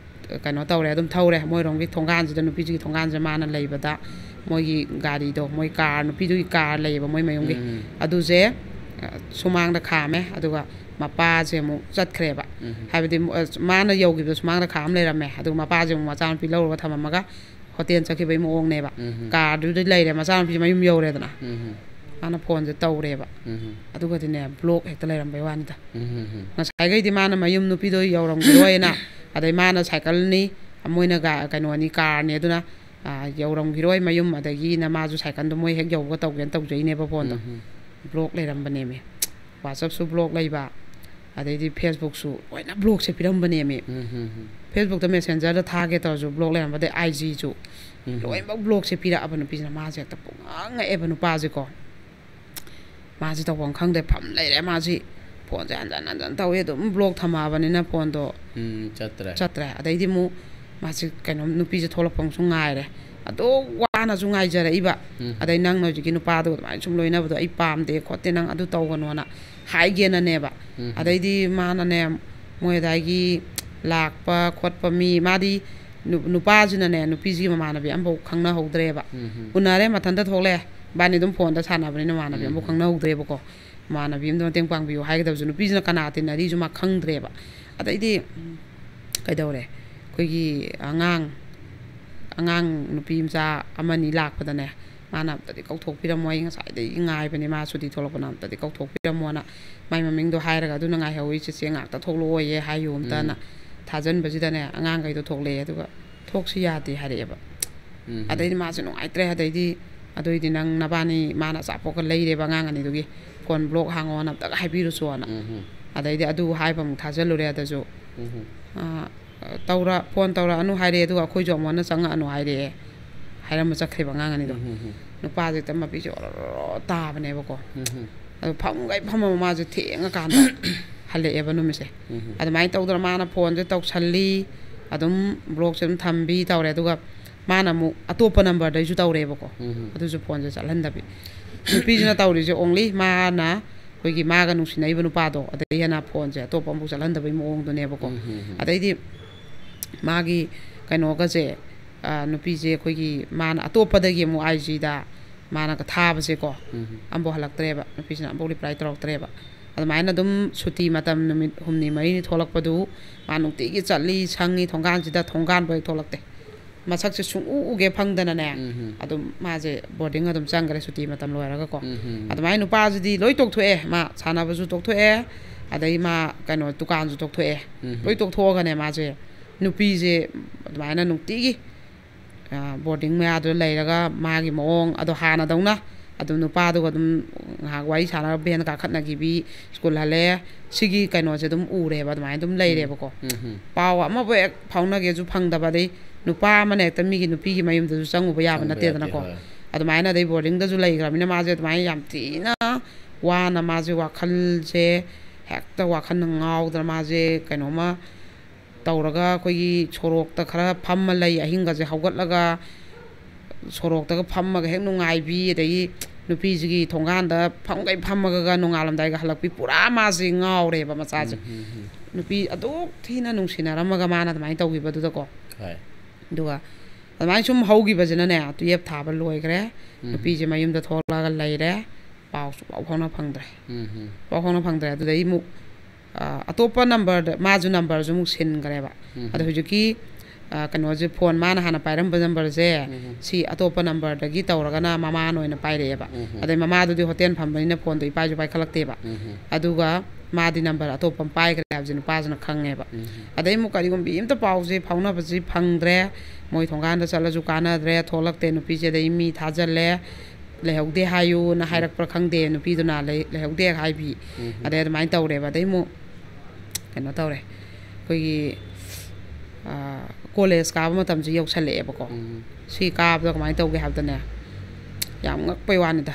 ꯀꯩꯅꯣ ꯇꯧꯔꯦ, ꯑꯗꯨꯝ ꯊꯧꯔꯦ꯫ ꯃꯣꯏꯔꯣꯝꯒꯤ ꯊꯣꯡꯒꯥꯟꯁꯤꯗ, ꯅꯨꯄꯤꯁꯤꯒꯤ ꯊꯣꯡꯒꯥꯟꯁꯤꯗ ꯃꯥꯅ ꯂꯩꯕꯗ ꯃꯣꯏꯒꯤ ꯒꯥꯔꯤꯗꯣ, ꯃꯣꯏ ꯀꯥꯔ, ꯅꯨꯄꯤꯗꯨꯒꯤ ꯀꯥꯔ ꯂꯩꯌꯦꯕ ꯃꯣꯏ ꯃꯌꯨꯝꯒꯤ, ꯎꯝ꯫ ꯑꯗꯨꯁꯦ, ꯑ, ꯁꯨꯃꯥꯡꯗ ꯈꯥꯝꯃꯦ, ꯑꯗꯨꯒ ꯃꯄꯥꯁꯦ ꯑꯃꯨꯛ ꯆꯠꯈ꯭ꯔꯦꯕ꯫ ꯎꯝ꯫ ꯍꯥꯏꯕꯗꯤ, ꯑ, ꯃꯥꯅ ꯌꯧꯈꯤꯕꯗꯣ ꯁꯨꯃꯥꯡꯗ ꯈꯥꯝ ꯂꯩꯔꯝꯃꯦ, ꯑꯗꯨꯒ ꯃꯄꯥꯁꯦ ꯑꯃꯨꯛ ꯃꯆꯥꯅꯨꯄꯤ ꯂꯧꯔꯨꯔ ꯊꯝꯃꯝꯃꯒ ꯍꯣꯇꯦꯜ ꯆꯠꯈꯤꯕꯩ ꯃꯑꯣꯡꯅꯦꯕ꯫ ꯎꯝ꯫ ꯀꯥꯔꯗꯨꯗ ꯂꯩꯔꯦ, ꯃꯆꯥꯅꯨꯄꯤꯁꯦ ꯃꯌꯨꯝ ꯌꯧꯔꯦꯗꯅ꯫ ꯎꯝ꯫ ꯃꯥꯅ ꯐꯣꯟꯁꯦ ꯇꯧꯔꯦꯕ꯫ ꯎꯝ꯫ ꯑꯗꯨꯒꯗꯤꯅꯦ, ꯕ꯭ꯂꯣꯛ ꯍꯦꯛꯇ ꯂꯩꯔꯝꯕꯩ ꯋꯥꯅꯤꯗ꯫ ꯎꯝ꯫ ꯉꯁꯥꯏꯈꯩꯗꯤ ꯃꯥꯅ ꯃꯌꯨꯝ ꯅꯨꯄꯤꯗꯣ ꯌꯧꯔꯝꯈꯤꯔꯣꯏꯅ, ꯑꯗꯩ ꯃꯥꯅ ꯁꯥꯏꯀꯜꯅꯤ, ꯃꯣꯏꯅ ꯒꯥ-, ꯀꯩꯅꯣꯅꯤ, ꯀꯥꯔꯅꯤ, ꯑꯗꯨꯅ, ꯑ, ꯌꯧꯔꯝꯈꯤꯔꯣꯏ ꯃꯌꯨꯝ, ꯑꯗꯒꯤꯅ ꯃꯥꯁꯨ ꯁꯥꯏꯀꯜꯗꯣ ꯃꯣꯏ ꯍꯦꯛ ꯌꯧꯕꯒ ꯇꯧꯒꯦꯅ ꯇꯧꯖꯩꯅꯦꯕ ꯐꯣꯟꯗꯣ꯫ ꯎꯝ꯫ ꯕ꯭ꯂꯣꯛ ꯂꯩꯔꯝꯕꯅꯦꯃꯤ꯫ WhatsApp-ꯁꯨ ꯕ꯭ꯂꯣꯛ ꯂꯩꯕ, ꯑꯗꯩꯗꯤ Facebook-ꯁꯨ ꯂꯣꯏꯅ ꯕ꯭ꯂꯣꯛꯁꯦ ꯄꯤꯔꯝꯕꯅꯦꯃꯤ꯫ ꯎꯝ, ꯎꯝ, ꯎꯝ꯫ Facebook-ꯇ Messenger-ꯗ ꯊꯥꯒꯦ ꯇꯧꯔꯁꯨ ꯕ꯭ꯂꯣꯛ ꯂꯩꯔꯝꯕ, ꯑꯗꯩ IG-ꯁꯨ ꯎꯝ, ꯎꯝ꯫ ꯂꯣꯏꯅꯃꯛ ꯕ꯭ꯂꯣꯛꯁꯦ ꯄꯤꯔꯛꯑꯕ ꯅꯨꯄꯤꯁꯤꯅ꯫ ꯃꯥꯁꯦ ꯍꯦꯛꯇ ꯄꯨꯡꯉꯥꯡ ꯉꯛꯑꯦꯕ ꯅꯨꯄꯥꯁꯦꯀꯣ꯫ ꯃꯥꯁꯦ ꯇꯧꯐꯝ ꯈꯪꯗꯦ, ꯐꯝ ꯂꯩꯔꯦ ꯃꯥꯁꯤ꯫ ꯐꯣꯟꯁꯦ ꯍꯟꯖꯟ ꯍꯟꯖꯟ ꯇꯧꯋꯦ, ꯑꯗꯨꯝ ꯕ꯭ꯂꯣꯛ ꯊꯝꯃꯛꯑꯕꯅꯤꯅ ꯐꯣꯟꯗꯣ ꯎꯝ, ꯆꯠꯇ꯭ꯔꯦ꯫ ꯆꯠꯇ꯭ꯔꯦ꯫ ꯑꯗꯩꯗꯤ ꯑꯃꯨꯛ ꯃꯥꯁꯤ ꯀꯩꯅꯣ, ꯅꯨꯄꯤꯁꯦ ꯊꯣꯛꯂꯛꯄ ꯑꯃꯨꯛꯁꯨ ꯉꯥꯏꯔꯦ꯫ ꯑꯗꯨ ꯋꯥꯅꯁꯨ ꯉꯥꯏꯖꯔꯛꯏꯕ꯫ ꯎꯝ꯫ ꯑꯗꯩ ꯅꯪꯅ ꯍꯧꯖꯤꯛꯀꯤ ꯅꯨꯄꯥꯗꯣ ꯑꯗꯨꯃꯥꯏꯅ ꯁꯨꯝ ꯂꯣꯏꯅꯕꯗꯣ ꯑꯩ ꯄꯥꯝꯗꯦ ꯈꯣꯠꯇꯦ, ꯅꯪ ꯑꯗꯨ ꯇꯧꯒꯅꯣꯅ ꯍꯥꯏꯒꯦꯅꯅꯦꯕ꯫ ꯎꯝ꯫ ꯑꯗꯩꯗꯤ ꯃꯥꯅꯅꯦ, ꯃꯣꯏ ꯑꯗꯥꯏꯒꯤ ꯂꯥꯛꯄ ꯈꯣꯠꯄ ꯃꯤ, ꯃꯥꯗꯤ ꯅꯨ-, ꯅꯨꯄꯥꯁꯤꯅꯅꯦ, ꯅꯨꯄꯤꯁꯤꯒꯤ ꯃꯃꯥꯟꯅꯕꯤ ꯑꯝꯐꯥꯎ ꯈꯪꯅꯍꯧꯗ꯭ꯔꯦꯕ꯫ ꯎꯝ꯫ ꯎꯅꯔꯦ, ꯃꯊꯟꯇ ꯊꯣꯛꯂꯛꯑꯦ, ꯏꯕꯥꯅꯤ ꯑꯗꯨꯝ ꯐꯣꯟꯗ ꯁꯥꯟꯅꯕꯅꯤꯅ ꯃꯃꯥꯟꯅꯕꯤ ꯑꯝꯐꯥꯎ ꯎꯝ꯫ ꯈꯪꯅꯍꯧꯗ꯭ꯔꯦꯕꯀꯣ꯫ ꯃꯃꯥꯟꯅꯕꯤ ꯑꯝꯗ ꯃꯇꯦꯡ ꯄꯥꯡꯕꯤꯌꯨ ꯍꯥꯏꯒꯗꯕꯁꯨ, ꯅꯨꯄꯤꯁꯤꯅ ꯀꯅꯥ ꯇꯤꯟꯅꯔꯤꯁꯨ ꯃꯥ ꯈꯪꯗ꯭ꯔꯦꯕ꯫ ꯑꯗꯩꯗꯤ, ꯎꯝ, ꯀꯩꯗꯧꯔꯦ, ꯑꯩꯈꯣꯏꯒꯤ ꯑꯉꯥꯡ, ꯑꯉꯥꯡ ꯅꯨꯄꯤ ꯃꯆꯥ ꯑꯃꯅꯤ ꯂꯥꯛꯄꯗꯅꯦ, ꯃꯥꯅ ꯑꯝꯇꯗꯤ ꯀꯧꯊꯣꯛꯄꯤꯔꯝꯃꯣ, ꯑꯩ ꯉꯁꯥꯏꯗꯒꯤ ꯉꯥꯏꯕꯅꯦ, ꯃꯥ ꯁꯨꯇꯤ ꯊꯣꯛꯂꯛꯄꯅ ꯑꯝꯇꯗꯤ ꯀꯧꯊꯣꯛꯄꯤꯔꯝꯃꯣꯅ꯫ ꯃꯥꯏ ꯃꯃꯤꯡꯗꯣ ꯍꯥꯏꯔꯒ, "ꯑꯗꯨꯅ ꯉꯥꯏꯍꯧꯋꯤ ꯆꯦꯆꯦ, ꯉꯥꯛꯇ ꯊꯣꯛꯂꯛꯑꯣꯌꯦ" ꯍꯥꯏꯌꯨ ꯑꯝꯇꯅ ꯎꯝ꯫ ꯊꯥꯖꯟꯕꯁꯤꯗꯅꯦ, ꯑꯉꯥꯡꯈꯩꯗꯣ ꯊꯣꯛꯂꯛꯑꯦ, ꯑꯗꯨꯒ "ꯊꯣꯛꯁꯤ ꯌꯥꯗꯦ" ꯍꯥꯏꯔꯛꯑꯦꯕ꯫ ꯎꯝ꯫ ꯑꯗꯩꯗꯤ ꯃꯥꯁꯦ ꯅꯨꯡꯉꯥꯏꯇ꯭ꯔꯦ꯫ ꯑꯗꯩꯗꯤ, "ꯑꯗꯨꯏꯗꯤ ꯅꯪ ꯅꯕꯥꯅꯤ", ꯃꯥꯅ ꯑꯆꯥꯄꯣꯠꯀ ꯂꯩꯔꯦꯕ ꯑꯉꯥꯡ ꯑꯅꯤꯗꯨꯒꯤ, "ꯐꯣꯟ ꯕ꯭ꯂꯣꯛ ꯍꯥꯡꯉꯣꯅ ꯑꯝꯇꯒ ꯍꯥꯏꯕꯤꯔꯨꯆꯣꯅ"꯫ ꯎꯝ꯫ ꯑꯗꯩꯗꯤ ꯑꯗꯨ ꯍꯥꯏꯕ ꯑꯃꯨꯛ ꯊꯥꯖꯜꯂꯨꯔꯦ꯫ ꯑꯗꯁꯨ, ꯎꯝ꯫ ꯑ, ꯇꯧꯔ-, "ꯐꯣꯟ ꯇꯧꯔꯛꯑꯅꯨ" ꯍꯥꯏꯔꯛꯑꯦ, ꯑꯗꯨꯒ "ꯑꯩꯈꯣꯏꯁꯨ ꯑꯃꯨꯛ ꯍꯟꯅ ꯆꯪꯉꯛꯑꯅꯨ" ꯍꯥꯏꯔꯛꯑꯦ꯫ ꯍꯥꯏꯔꯝꯃ ꯆꯠꯈ꯭ꯔꯦꯕ ꯑꯉꯥꯡ ꯑꯅꯤꯗꯣ꯫ ꯎꯝ, ꯎꯝ, ꯎꯝ꯫ ꯅꯨꯄꯥꯁꯦ ꯍꯦꯛꯇ ꯃꯄꯤꯁꯦ ꯑꯣꯔꯣꯔꯣ ꯇꯥꯕꯅꯦꯕꯀꯣ꯫ ꯎꯝ, ꯎꯝ꯫ ꯑꯗꯨ ꯐꯝꯈꯩ ꯐꯝꯃꯕ ꯃꯥꯁꯦ ꯊꯦꯡꯉꯀꯥꯟꯗ ꯍꯜꯂꯛꯑꯦꯕ ꯅꯨꯃꯤꯠꯁꯦ꯫ ꯎꯝ, ꯎꯝ꯫ ꯑꯗꯨꯃꯥꯏꯅ ꯇꯧꯗꯅ ꯃꯥꯅ ꯐꯣꯟꯁꯦ ꯇꯧꯁꯜꯂꯤ, ꯑꯗꯨꯝ ꯕ꯭ꯂꯣꯛꯁꯦ ꯑꯗꯨꯝ ꯊꯝꯕꯤ ꯇꯧꯔꯦ꯫ ꯑꯗꯨꯒ ꯃꯥꯅ ꯑꯃꯨꯛ ꯑꯇꯣꯞꯄ ꯅꯝꯕꯔꯗꯩꯁꯨ ꯇꯧꯔꯦꯕꯀꯣ꯫ ꯎꯝ, ꯎꯝ꯫ ꯑꯗꯨꯁꯨ ꯐꯣꯟꯁꯦ ꯆꯠꯍꯟꯗꯕꯤ꯫ ꯅꯨꯄꯤꯁꯤꯅ ꯇꯧꯔꯤꯁꯦ only ꯃꯥꯅ ꯑꯩꯈꯣꯏꯒꯤ ꯃꯥꯒ ꯅꯨꯡꯁꯤꯅꯔꯤꯕ ꯅꯨꯄꯥꯗꯣ, ꯑꯗꯩ ꯍꯦꯟꯅ ꯐꯣꯟꯁꯦ ꯑꯇꯣꯞꯄ ꯑꯃꯐꯥꯎ ꯆꯠꯍꯟꯗꯕꯩ ꯃꯑꯣꯡꯗꯨꯅꯦꯕꯀꯣ꯫ ꯎꯝ, ꯎꯝ, ꯎꯝ꯫ ꯑꯗꯩꯗꯤ ꯃꯥꯒꯤ ꯀꯩꯅꯣꯒꯁꯦ, ꯑ, ꯅꯨꯄꯤꯁꯦ ꯑꯩꯈꯣꯏꯒꯤ ꯃꯥꯅ ꯑꯇꯣꯞꯄꯗꯒꯤ ꯑꯃꯨꯛ ꯑꯥꯏ ꯖꯤꯗ ꯃꯥꯅꯒ ꯊꯥꯕꯁꯦꯀꯣ, ꯎꯝ. ꯑꯃꯐꯥꯎ ꯍꯜꯂꯛꯇ꯭ꯔꯦꯕ, ꯅꯨꯄꯤꯁꯤꯅ ꯑꯃꯐꯥꯎ ꯔꯤꯄ꯭ꯂꯥꯏ ꯇꯧꯔꯛꯇ꯭ꯔꯦꯕ꯫ ꯑꯗꯨꯃꯥꯏꯅ ꯑꯗꯨꯝ ꯁꯨꯇꯤ ꯃꯇꯝ ꯅꯨꯃꯤꯠ ꯍꯨꯝꯅꯤ ꯃꯔꯤꯅꯤ ꯊꯣꯛꯂꯛꯄꯗꯨ ꯃꯥ ꯅꯨꯡꯇꯤꯒꯤ ꯆꯠꯂꯤ, ꯁꯪꯉꯤ, ꯊꯣꯡꯒꯥꯟꯁꯤꯗ, ꯊꯣꯡꯒꯥꯟꯐꯥꯎ ꯍꯦꯛ ꯊꯣꯛꯂꯛꯇꯦ꯫ ꯃꯁꯛꯁꯦ ꯁꯨꯡꯎ ꯎꯒꯦ ꯐꯪꯗꯅꯅꯦ, ꯎꯝ. ꯑꯗꯨꯝ ꯃꯥꯁꯦ ꯕꯣꯔꯗꯤꯡ ꯑꯗꯨꯝ ꯆꯪꯈ꯭ꯔꯦ ꯁꯨꯇꯤ ꯃꯇꯝ ꯂꯣꯏꯔꯒꯀꯣ꯫ ꯎꯝ. ꯑꯗꯨꯃꯥꯏꯅ ꯅꯨꯄꯥꯁꯤꯗꯤ ꯂꯣꯏ ꯇꯣꯛꯊꯣꯛꯑꯦ, ꯃꯥ ꯁꯥꯟꯅꯕꯁꯨ ꯇꯣꯛꯊꯣꯛꯑꯦ, ꯑꯗꯩ ꯃꯥ ꯀꯩꯅꯣ ꯗꯨꯀꯥꯟꯁꯨ ꯇꯣꯛꯊꯣꯛꯑꯦ꯫ ꯎꯝ. ꯂꯣꯏ ꯇꯣꯛꯊꯣꯛꯑꯒꯅꯦ ꯃꯥꯁꯦ ꯅꯨꯄꯤꯁꯦ ꯑꯗꯨꯃꯥꯏꯅ ꯅꯨꯡꯇꯤꯒꯤ ꯑ, ꯕꯣꯔꯗꯤꯡ ꯃꯌꯥꯗꯨꯗ ꯂꯩꯔꯒ ꯃꯥꯒꯤ ꯃꯑꯣꯡ ꯑꯗꯣ ꯍꯥꯟꯅꯗꯧꯅ ꯑꯗꯨꯝ ꯅꯨꯄꯥꯗꯨꯒ ꯑꯗꯨꯝ ꯉꯥꯏꯍꯥꯛ ꯋꯥꯔꯤ ꯁꯥꯟꯅꯔꯒ ꯚꯦꯟ ꯀꯥꯈꯠꯅꯈꯤꯕꯤ, ꯁ꯭ꯀꯨꯜ ꯍꯜꯂꯛꯑꯦ, ꯁꯤꯒꯤ ꯀꯩꯅꯣꯁꯦ ꯑꯗꯨꯝ ꯎꯔꯦꯕ, ꯑꯗꯨꯃꯥꯏꯅ ꯑꯗꯨꯝ ꯂꯩꯔꯦꯕꯀꯣ꯫ ꯎꯝ. ꯄꯥꯎ ꯑꯃꯕꯨ ꯍꯦꯛ ꯐꯥꯎꯅꯒꯦꯁꯨ ꯐꯪꯗꯕ, ꯑꯗꯩ ꯅꯨꯄꯥ ꯑꯃꯅ ꯍꯦꯛꯇ ꯃꯤꯒꯤ ꯅꯨꯄꯤꯒꯤ ꯃꯌꯨꯝꯗꯁꯨ ꯆꯪꯉꯨꯕ ꯌꯥꯕ ꯆꯪꯕ ꯅꯠꯇꯦꯗꯅꯀꯣ꯫ ꯌꯥꯗꯦ, ꯍꯣꯏ. ꯑꯗꯨꯃꯥꯏꯅ ꯑꯗꯩ ꯕꯣꯔꯗꯤꯡꯗꯁꯨ ꯂꯩꯈ꯭ꯔꯕꯅꯤꯅ ꯃꯥꯁꯦ ꯑꯗꯨꯃꯥꯏꯅ ꯌꯥꯝ ꯊꯤꯅ ꯋꯥꯅ ꯃꯥꯁꯦ ꯋꯥꯈꯜꯁꯦ ꯍꯦꯛꯇ ꯋꯥꯈꯜꯅ ꯉꯥꯎꯗꯅ ꯃꯥꯁꯦ ꯀꯩꯅꯣꯝꯃ ꯇꯧꯔꯒ ꯑꯩꯈꯣꯏꯒꯤ ꯁꯣꯔꯣꯛꯇ ꯈꯔ ꯐꯝꯃ ꯂꯩ, ꯑꯍꯤꯡꯒꯁꯦ ꯍꯧꯒꯠꯂꯒ ꯁꯣꯔꯣꯛꯇꯒ ꯐꯝꯃꯒ ꯍꯦꯛ ꯅꯨꯡꯉꯥꯏꯕꯤ, ꯑꯗꯒꯤ ꯅꯨꯄꯤꯁꯤꯒꯤ ꯊꯣꯡꯒꯥꯟꯗ ꯐꯝꯈꯩ ꯐꯝꯃꯒ ꯅꯣꯡꯉꯥꯜꯂꯝꯗꯥꯏꯒ ꯍꯜꯂꯛꯄꯤ, ꯄꯨꯔꯥ ꯃꯥꯁꯦ ꯉꯥꯎꯔꯦꯕ ꯃꯆꯥꯁꯦ꯫ ꯎꯝ, ꯎꯝ, ꯎꯝ. ꯅꯨꯄꯤ ꯑꯗꯨꯛ ꯊꯤꯅ ꯅꯨꯡꯁꯤꯅꯔꯝꯃꯒ ꯃꯥꯅ ꯑꯗꯨꯃꯥꯏꯅ ꯇꯧꯈꯤꯕꯗꯨꯗꯀꯣ꯫ ꯍꯣꯏ. ꯑꯗꯨꯒ ꯑꯗꯨꯃꯥꯏꯅ ꯁꯨꯝ ꯍꯧꯈꯤꯕꯁꯤꯅꯅꯦ, ꯇꯨꯌꯦꯞ ꯊꯥꯕ ꯂꯣꯏꯈ꯭ꯔꯦ, ꯎꯝ. ꯅꯨꯄꯤꯁꯦ ꯃꯌꯨꯝꯗ ꯊꯣꯛꯂꯛꯑꯒ ꯂꯩꯔꯦ, ꯄꯥꯎ ꯁꯨꯡꯐꯥꯎ ꯐꯥꯎꯅ ꯐꯪꯗ꯭ꯔꯦ꯫ ꯎꯝ, ꯎꯝ. ꯄꯥꯎ ꯐꯥꯎꯅ ꯐꯪꯗ꯭ꯔꯦ꯫ ꯑꯗꯨꯗꯩ ꯑꯃꯨꯛ, ꯑ, ꯑꯇꯣꯞꯄ ꯅꯝꯕꯔꯗ, ꯃꯥꯁꯨ ꯅꯝꯕꯔꯁꯨ ꯑꯃꯨꯛ ꯁꯤꯟꯈ꯭ꯔꯦꯕ꯫ ꯎꯝ. ꯑꯗꯣ ꯍꯧꯖꯤꯛꯀꯤ, ꯑ, ꯀꯩꯅꯣꯁꯦ, ꯐꯣꯟ ꯃꯥꯅ ꯍꯥꯟꯅ ꯄꯥꯏꯔꯝꯕ ꯅꯝꯕꯔꯁꯦ, ꯎꯝ. ꯁꯤ ꯑꯇꯣꯞꯄ ꯅꯝꯕꯔꯗꯒꯤ ꯇꯧꯔꯒꯅ ꯃꯃꯥꯅ ꯑꯣꯏꯅ ꯄꯥꯏꯔꯛꯑꯦꯕ꯫ ꯎꯝ. ꯑꯗꯩ ꯃꯃꯥꯗꯨꯗꯤ ꯍꯣꯇꯦꯜ ꯐꯝꯕꯅꯤꯅ ꯐꯣꯟꯗꯣ ꯏꯄꯥꯁꯨ ꯄꯥꯏꯈꯠꯂꯛꯇꯦꯕ꯫ ꯎꯝ. ꯑꯗꯨꯒ ꯃꯥꯗꯤ ꯅꯝꯕꯔ ꯑꯇꯣꯞꯄ ꯑꯃ ꯄꯥꯏꯈ꯭ꯔꯦ ꯍꯥꯏꯕꯁꯦ ꯅꯨꯄꯥꯁꯤꯅ ꯈꯪꯉꯦꯕ꯫ ꯎꯝ. ꯑꯗꯩ ꯑꯃꯨꯛ ꯀꯔꯤꯒꯨꯝꯕꯤ ꯑꯝꯇ ꯄꯥꯎꯁꯦ ꯐꯥꯎꯅꯕꯁꯤ ꯐꯪꯗ꯭ꯔꯦ, ꯃꯣꯏ ꯊꯣꯡꯒꯥꯟꯗ ꯆꯠꯂꯁꯨ ꯀꯥꯟꯅꯗ꯭ꯔꯦ, ꯊꯣꯛꯂꯛꯇꯦ ꯅꯨꯄꯤꯁꯦ, ꯑꯗꯩ ꯃꯤ ꯊꯥꯖꯜꯂꯦ, ꯂꯩꯍꯧꯗꯦ ꯍꯥꯏꯌꯨꯅ ꯍꯥꯏꯔꯛꯄ꯭ꯔꯥ ꯈꯪꯗꯦ, ꯅꯨꯄꯤꯗꯨꯅ ꯂꯩ-, ꯂꯩꯍꯧꯗꯦ ꯍꯥꯏꯕꯤ꯫ ꯎꯝ. ꯑꯗꯩ ꯑꯗꯨꯃꯥꯏꯅ ꯇꯧꯔꯦꯕ꯫ ꯑꯗꯩ ꯑꯃꯨꯛ ꯀꯩꯅꯣ ꯇꯧꯔꯦ, ꯑꯩꯈꯣꯏꯒꯤ, ꯑ, ꯀꯣꯂꯦꯖ ꯀꯥꯕ ꯃꯇꯝꯁꯦ ꯌꯧꯁꯜꯂꯛꯑꯦꯕꯀꯣ꯫ ꯎꯝ. ꯁꯤ ꯀꯥꯕꯗ ꯀꯃꯥꯏꯅ ꯇꯧꯒꯦ ꯍꯥꯏꯕꯗꯅꯦ, ꯌꯥꯝ ꯉꯛꯄꯩ ꯋꯥꯅꯤꯗ,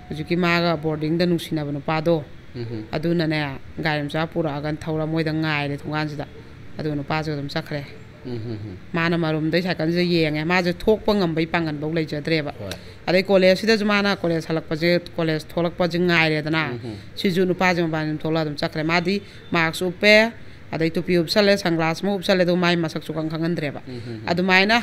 ꯍꯧꯖꯤꯛꯀꯤ ꯃꯥꯒ ꯕꯣꯔꯗꯤꯡꯗ ꯅꯨꯡꯁꯤꯅꯕ ꯅꯨꯄꯥꯗꯣ, ꯎꯝ. ꯑꯗꯨꯅꯅꯦ ꯒꯥꯔꯤ ꯃꯆꯥ ꯄꯨꯔꯛꯑꯒ ꯊꯧꯔ ꯃꯣꯏꯗ ꯉꯥꯏꯔꯦ ꯊꯣꯡꯒꯥꯟꯁꯤꯗ꯫ ꯑꯗꯨꯒ ꯅꯨꯄꯥꯁꯨ ꯑꯗꯨꯝ ꯆꯠꯈ꯭ꯔꯦ꯫ ꯎꯝ, ꯎꯝ, ꯎꯝ. ꯃꯥꯅ ꯃꯔꯨꯝꯗꯩ ꯁꯥꯏꯀꯜꯁꯦ ꯌꯦꯡꯉꯦ꯫ ꯃꯥꯁꯦ ꯊꯣꯛꯄ ꯉꯝꯕꯩ ꯄꯥꯡꯒꯜꯐꯧ ꯂꯩꯖꯗ꯭ꯔꯦꯕ꯫ ꯍꯣꯏ. ꯑꯗꯩ ꯀꯣꯂꯦꯖꯁꯤꯗꯁꯨ ꯃꯥꯅ ꯀꯣꯂꯦꯖ ꯍꯜꯂꯛꯄꯁꯦ, ꯀꯣꯂꯦꯖ ꯊꯣꯛꯂꯛꯄꯁꯦ ꯉꯥꯏꯔꯦꯗꯅ꯫ ꯎꯝ, ꯎꯝ. ꯁꯤꯁꯨ ꯅꯨꯄꯥꯁꯦ ꯃꯕꯥꯅꯤ ꯑꯗꯨꯝ ꯊꯣꯛꯂꯛꯑ ꯑꯗꯨꯝ ꯆꯠꯈ꯭ꯔꯦ꯫ ꯃꯥꯗꯤ ꯃꯥꯛꯁ ꯎꯞꯄꯦ, ꯑꯗꯩ ꯇꯨꯄꯤ ꯎꯞꯁꯜꯂꯦ, ꯁꯟꯒ꯭ꯂꯥꯁ ꯑꯃ ꯎꯞꯁꯜꯂꯦ, ꯑꯗꯨꯒ ꯃꯥꯏ ꯃꯁꯛꯁꯨ ꯈꯪ ꯈꯪꯍꯟꯗ꯭ꯔꯦꯕ꯫ ꯑꯗꯨꯃꯥꯏꯅ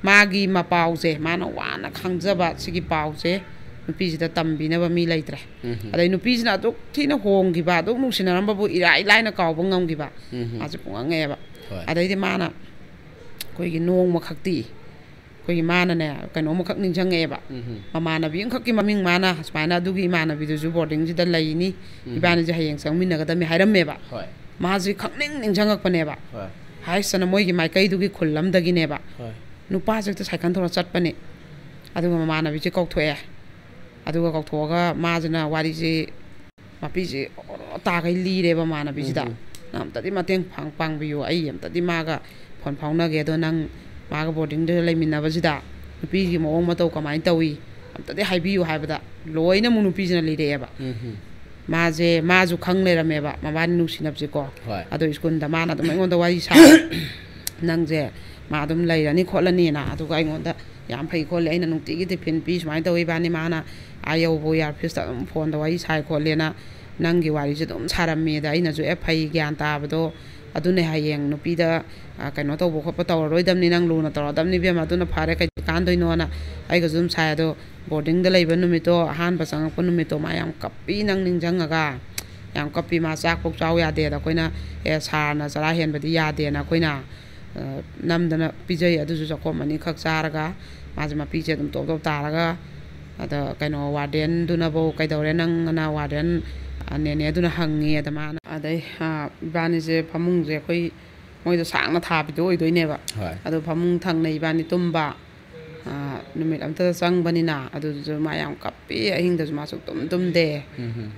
ꯃꯥꯒꯤ ꯃꯄꯥꯎꯁꯦ, ꯃꯥꯅ ꯋꯥꯅ ꯈꯪꯖꯕ ꯁꯤꯒꯤ ꯄꯥꯎꯁꯦ ꯅꯨꯄꯤꯁꯤꯗ ꯇꯝꯕꯤꯅꯕ ꯃꯤ ꯂꯩꯇ꯭ꯔꯦ꯫ ꯑꯗꯩ ꯅꯨꯄꯤꯁꯤꯅ ꯑꯗꯨꯛ ꯊꯤꯅ ꯍꯣꯡꯈꯤꯕ, ꯑꯗꯨꯛ ꯅꯨꯡꯁꯤꯅꯔꯝꯕꯕꯨ ꯏꯔꯥꯏ ꯂꯥꯏꯅ ꯀꯥꯎꯕ ꯉꯝꯈꯤꯕ, ꯃꯥꯁꯦ ꯄꯨꯡꯉꯛ ꯉꯛꯑꯦꯕ꯫ ꯑꯗꯩꯗꯤ ꯃꯥꯅ ꯑꯩꯈꯣꯏꯒꯤ ꯅꯣꯡꯃꯈꯛꯇꯤ ꯑꯩꯈꯣꯏꯒꯤ ꯃꯥꯅꯅꯦ, ꯀꯩꯅꯣꯝꯃꯈꯛ ꯅꯤꯡꯁꯤꯡꯉꯛꯑꯦꯕ꯫ ꯃꯃꯥꯟꯅꯕꯤ ꯑꯃꯈꯛꯀꯤ ꯃꯃꯤꯡ ꯃꯥꯅ ꯁꯨꯃꯥꯏꯅ ꯑꯗꯨꯒꯤ ꯏꯃꯥꯟꯅꯕꯤꯗꯨꯁꯨ ꯕꯣꯔꯗꯤꯡꯁꯤꯗ ꯂꯩꯅꯤ, ꯏꯕꯥꯅꯤꯁꯦ ꯍꯌꯦꯡ ꯆꯪꯃꯤꯟꯅꯒꯗꯕꯅꯤ ꯍꯥꯏꯔꯝꯃꯦꯕ꯫ ꯃꯥꯁꯦ ꯈꯪꯅꯤꯡ ꯅꯤꯡꯁꯤꯡꯉꯛꯄꯅꯦꯕ꯫ ꯍꯥꯏꯁꯇꯅ ꯃꯣꯏꯒꯤ ꯃꯥꯏꯀꯩꯗꯨꯒꯤ ꯈꯨꯜ ꯑꯃꯗꯒꯤꯅꯦꯕ꯫ ꯅꯨꯄꯥꯁꯦ ꯍꯦꯛꯇ ꯁꯥꯏꯀꯜ ꯊꯧꯔ ꯆꯠꯄꯅꯦ꯫ ꯑꯗꯨꯒ ꯃꯃꯥꯟꯅꯕꯤꯁꯦ ꯀꯧꯊꯣꯛꯑꯦ꯫ ꯑꯗꯨꯒ ꯀꯧꯊꯣꯛꯑꯒ ꯃꯥꯁꯤꯅ ꯋꯥꯔꯤꯁꯦ ꯃꯄꯤꯁꯦ ꯑꯣꯔꯣ ꯇꯥꯈꯩ ꯂꯤꯔꯦꯕ ꯃꯃꯥꯟꯅꯕꯤꯁꯤꯗ꯫ "ꯅꯪ ꯑꯝꯇꯗꯤ ꯃꯇꯦꯡ ꯄꯥꯡ-, ꯄꯥꯡꯕꯤꯌꯨ, ꯑꯩ ꯑꯝꯇꯗꯤ ꯃꯥꯒ ꯐꯣꯟ ꯐꯥꯎꯅꯒꯦ, ꯑꯗꯣ ꯅꯪ ꯃꯥꯒ ꯕꯣꯔꯗꯤꯡꯗ ꯂꯩꯃꯤꯟꯅꯕꯁꯤꯗ ꯅꯨꯄꯤꯒꯤ ꯃꯑꯣꯡ ꯃꯇꯧ ꯀꯃꯥꯏꯅ ꯇꯧꯏ, ꯑꯝꯇꯗꯤ ꯍꯥꯏꯕꯤꯌꯨ" ꯍꯥꯏꯕꯗ ꯂꯣꯏꯅ ꯑꯃꯨꯛ ꯅꯨꯄꯤꯁꯤꯅ ꯂꯤꯔꯛꯑꯦꯕ꯫ ꯃꯥꯁꯦ, ꯃꯥꯁꯨ ꯈꯪ ꯂꯩꯔꯝꯃꯦꯕ ꯃꯕꯥꯅꯤ ꯅꯨꯡꯁꯤꯅꯕꯁꯦꯀꯣ꯫ ꯑꯗꯣ ꯁ꯭ꯀꯨꯜꯗ ꯃꯥꯅ ꯑꯗꯨꯝ ꯑꯩꯉꯣꯟꯗ ꯋꯥꯔꯤ ꯁꯥ "ꯅꯪꯁꯦ ꯃꯥ ꯑꯗꯨꯝ ꯂꯩꯔꯅꯤ ꯈꯣꯠꯂꯅꯤꯅ", ꯑꯗꯨꯒ ꯑꯩꯉꯣꯟꯗ ꯌꯥꯝ ꯐꯩ ꯈꯣꯠꯂꯦ, ꯑꯩꯅ ꯅꯨꯡꯇꯤꯒꯤ ꯇꯤꯐꯤꯟ ꯄꯤ, ꯁꯨꯃꯥꯏꯅ ꯇꯧꯋꯤ ꯏꯕꯥꯅꯤ, ꯃꯥꯅ ꯑꯥ ꯌꯧꯕ ꯏꯌꯥꯔꯐꯤꯁꯇ ꯑꯗꯨꯝ ꯐꯣꯟꯗ ꯋꯥꯔꯤ ꯁꯥꯏ ꯈꯣꯠꯂꯦꯅ ꯅꯪꯒꯤ ꯋꯥꯔꯤꯁꯦ ꯑꯗꯨꯝ ꯁꯥꯔꯝꯃꯤ꯫ ꯑꯗ ꯑꯩꯅꯁꯨ, "ꯑꯦ, ꯐꯩ, ꯒ꯭ꯌꯥꯟ ꯇꯥꯕꯗꯣ ꯑꯗꯨꯅꯦ, ꯍꯌꯦꯡ ꯅꯨꯄꯤꯗ, ꯑ, ꯀꯩꯅꯣ ꯇꯧꯕ ꯈꯣꯠꯄ ꯇꯧꯔꯔꯣꯏꯗꯕꯅꯤ, ꯅꯪ ꯂꯨꯅ ꯇꯧꯔꯗꯕꯅꯤ ꯏꯕꯦꯝꯃ, ꯑꯗꯨꯅ ꯐꯔꯦ, ꯀꯩ ꯀꯥꯟꯗꯣꯏꯅꯣꯅ" ꯑꯩꯒꯁꯨ ꯑꯗꯨꯝ ꯁꯥꯏ꯫ ꯑꯗꯣ ꯕꯣꯔꯗꯤꯡꯗ ꯂꯩꯕ ꯅꯨꯃꯤꯠꯇꯣ, ꯑꯍꯥꯟꯕ ꯆꯪꯉꯛꯄ ꯅꯨꯃꯤꯠꯇꯣ ꯃꯥ ꯌꯥꯝ ꯀꯞꯄꯤ, ꯅꯪ ꯅꯤꯡꯁꯤꯡꯉꯒ ꯌꯥꯝ ꯀꯞꯄꯤ꯫ ꯃꯥ ꯆꯥꯛꯐꯧ ꯆꯥꯎ ꯌꯥꯗꯦ꯫ ꯑꯗ ꯑꯩꯈꯣꯏꯅ, "ꯑꯦ, ꯁꯥꯔꯅ ꯆꯔꯥ ꯍꯦꯟꯕꯗꯤ ꯌꯥꯗꯦꯅ" ꯑꯩꯈꯣꯏꯅ, ꯑ, ꯅꯝꯗꯅ ꯄꯤꯖꯩ꯫ ꯑꯗꯨꯁꯨ ꯆꯥꯛꯈꯣꯝ ꯑꯅꯤꯈꯛ ꯆꯥꯔꯒ ꯃꯥꯁꯦ ꯃꯄꯤꯁꯦ ꯑꯗꯨꯝ ꯇꯣꯞ ꯇꯣꯞ ꯇꯥꯔꯒ, ꯑꯗ ꯀꯩꯅꯣ, "ꯋꯥꯔꯗꯦꯟꯗꯨꯅꯕꯨ ꯀꯩꯗꯧꯔꯦ ꯅꯪ?" ꯑꯅ ꯋꯥꯔꯗꯦꯟ, ꯑ, ꯅꯦꯅꯦꯗꯨꯅ ꯍꯪꯉꯤ꯫ ꯑꯗ ꯃꯥꯅ, ꯑꯗꯩ, ꯑ, ꯏꯕꯥꯅꯤꯁꯦ ꯐꯃꯨꯡꯁꯦ ꯑꯩꯈꯣꯏ ꯃꯣꯏꯗꯣ ꯁꯥꯡꯅ ꯊꯥꯕꯤꯗꯣ ꯑꯣꯏꯗꯣꯏꯅꯦꯕ꯫ ꯑꯗꯣ ꯐꯃꯨꯡ ꯊꯪꯅ ꯏꯕꯥꯅꯤ ꯇꯨꯝꯕ꯫ ꯑ, ꯅꯨꯃꯤꯠ ꯑꯝꯇꯗ ꯆꯪꯕꯅꯤꯅ ꯑꯗꯨꯗꯨꯁꯨ ꯃꯥ ꯌꯥꯝ ꯀꯞꯄꯤ꯫ ꯑꯍꯤꯡꯗꯁꯨ ꯃꯥ ꯁꯨꯛꯇꯨꯝ ꯇꯨꯝꯗꯦ꯫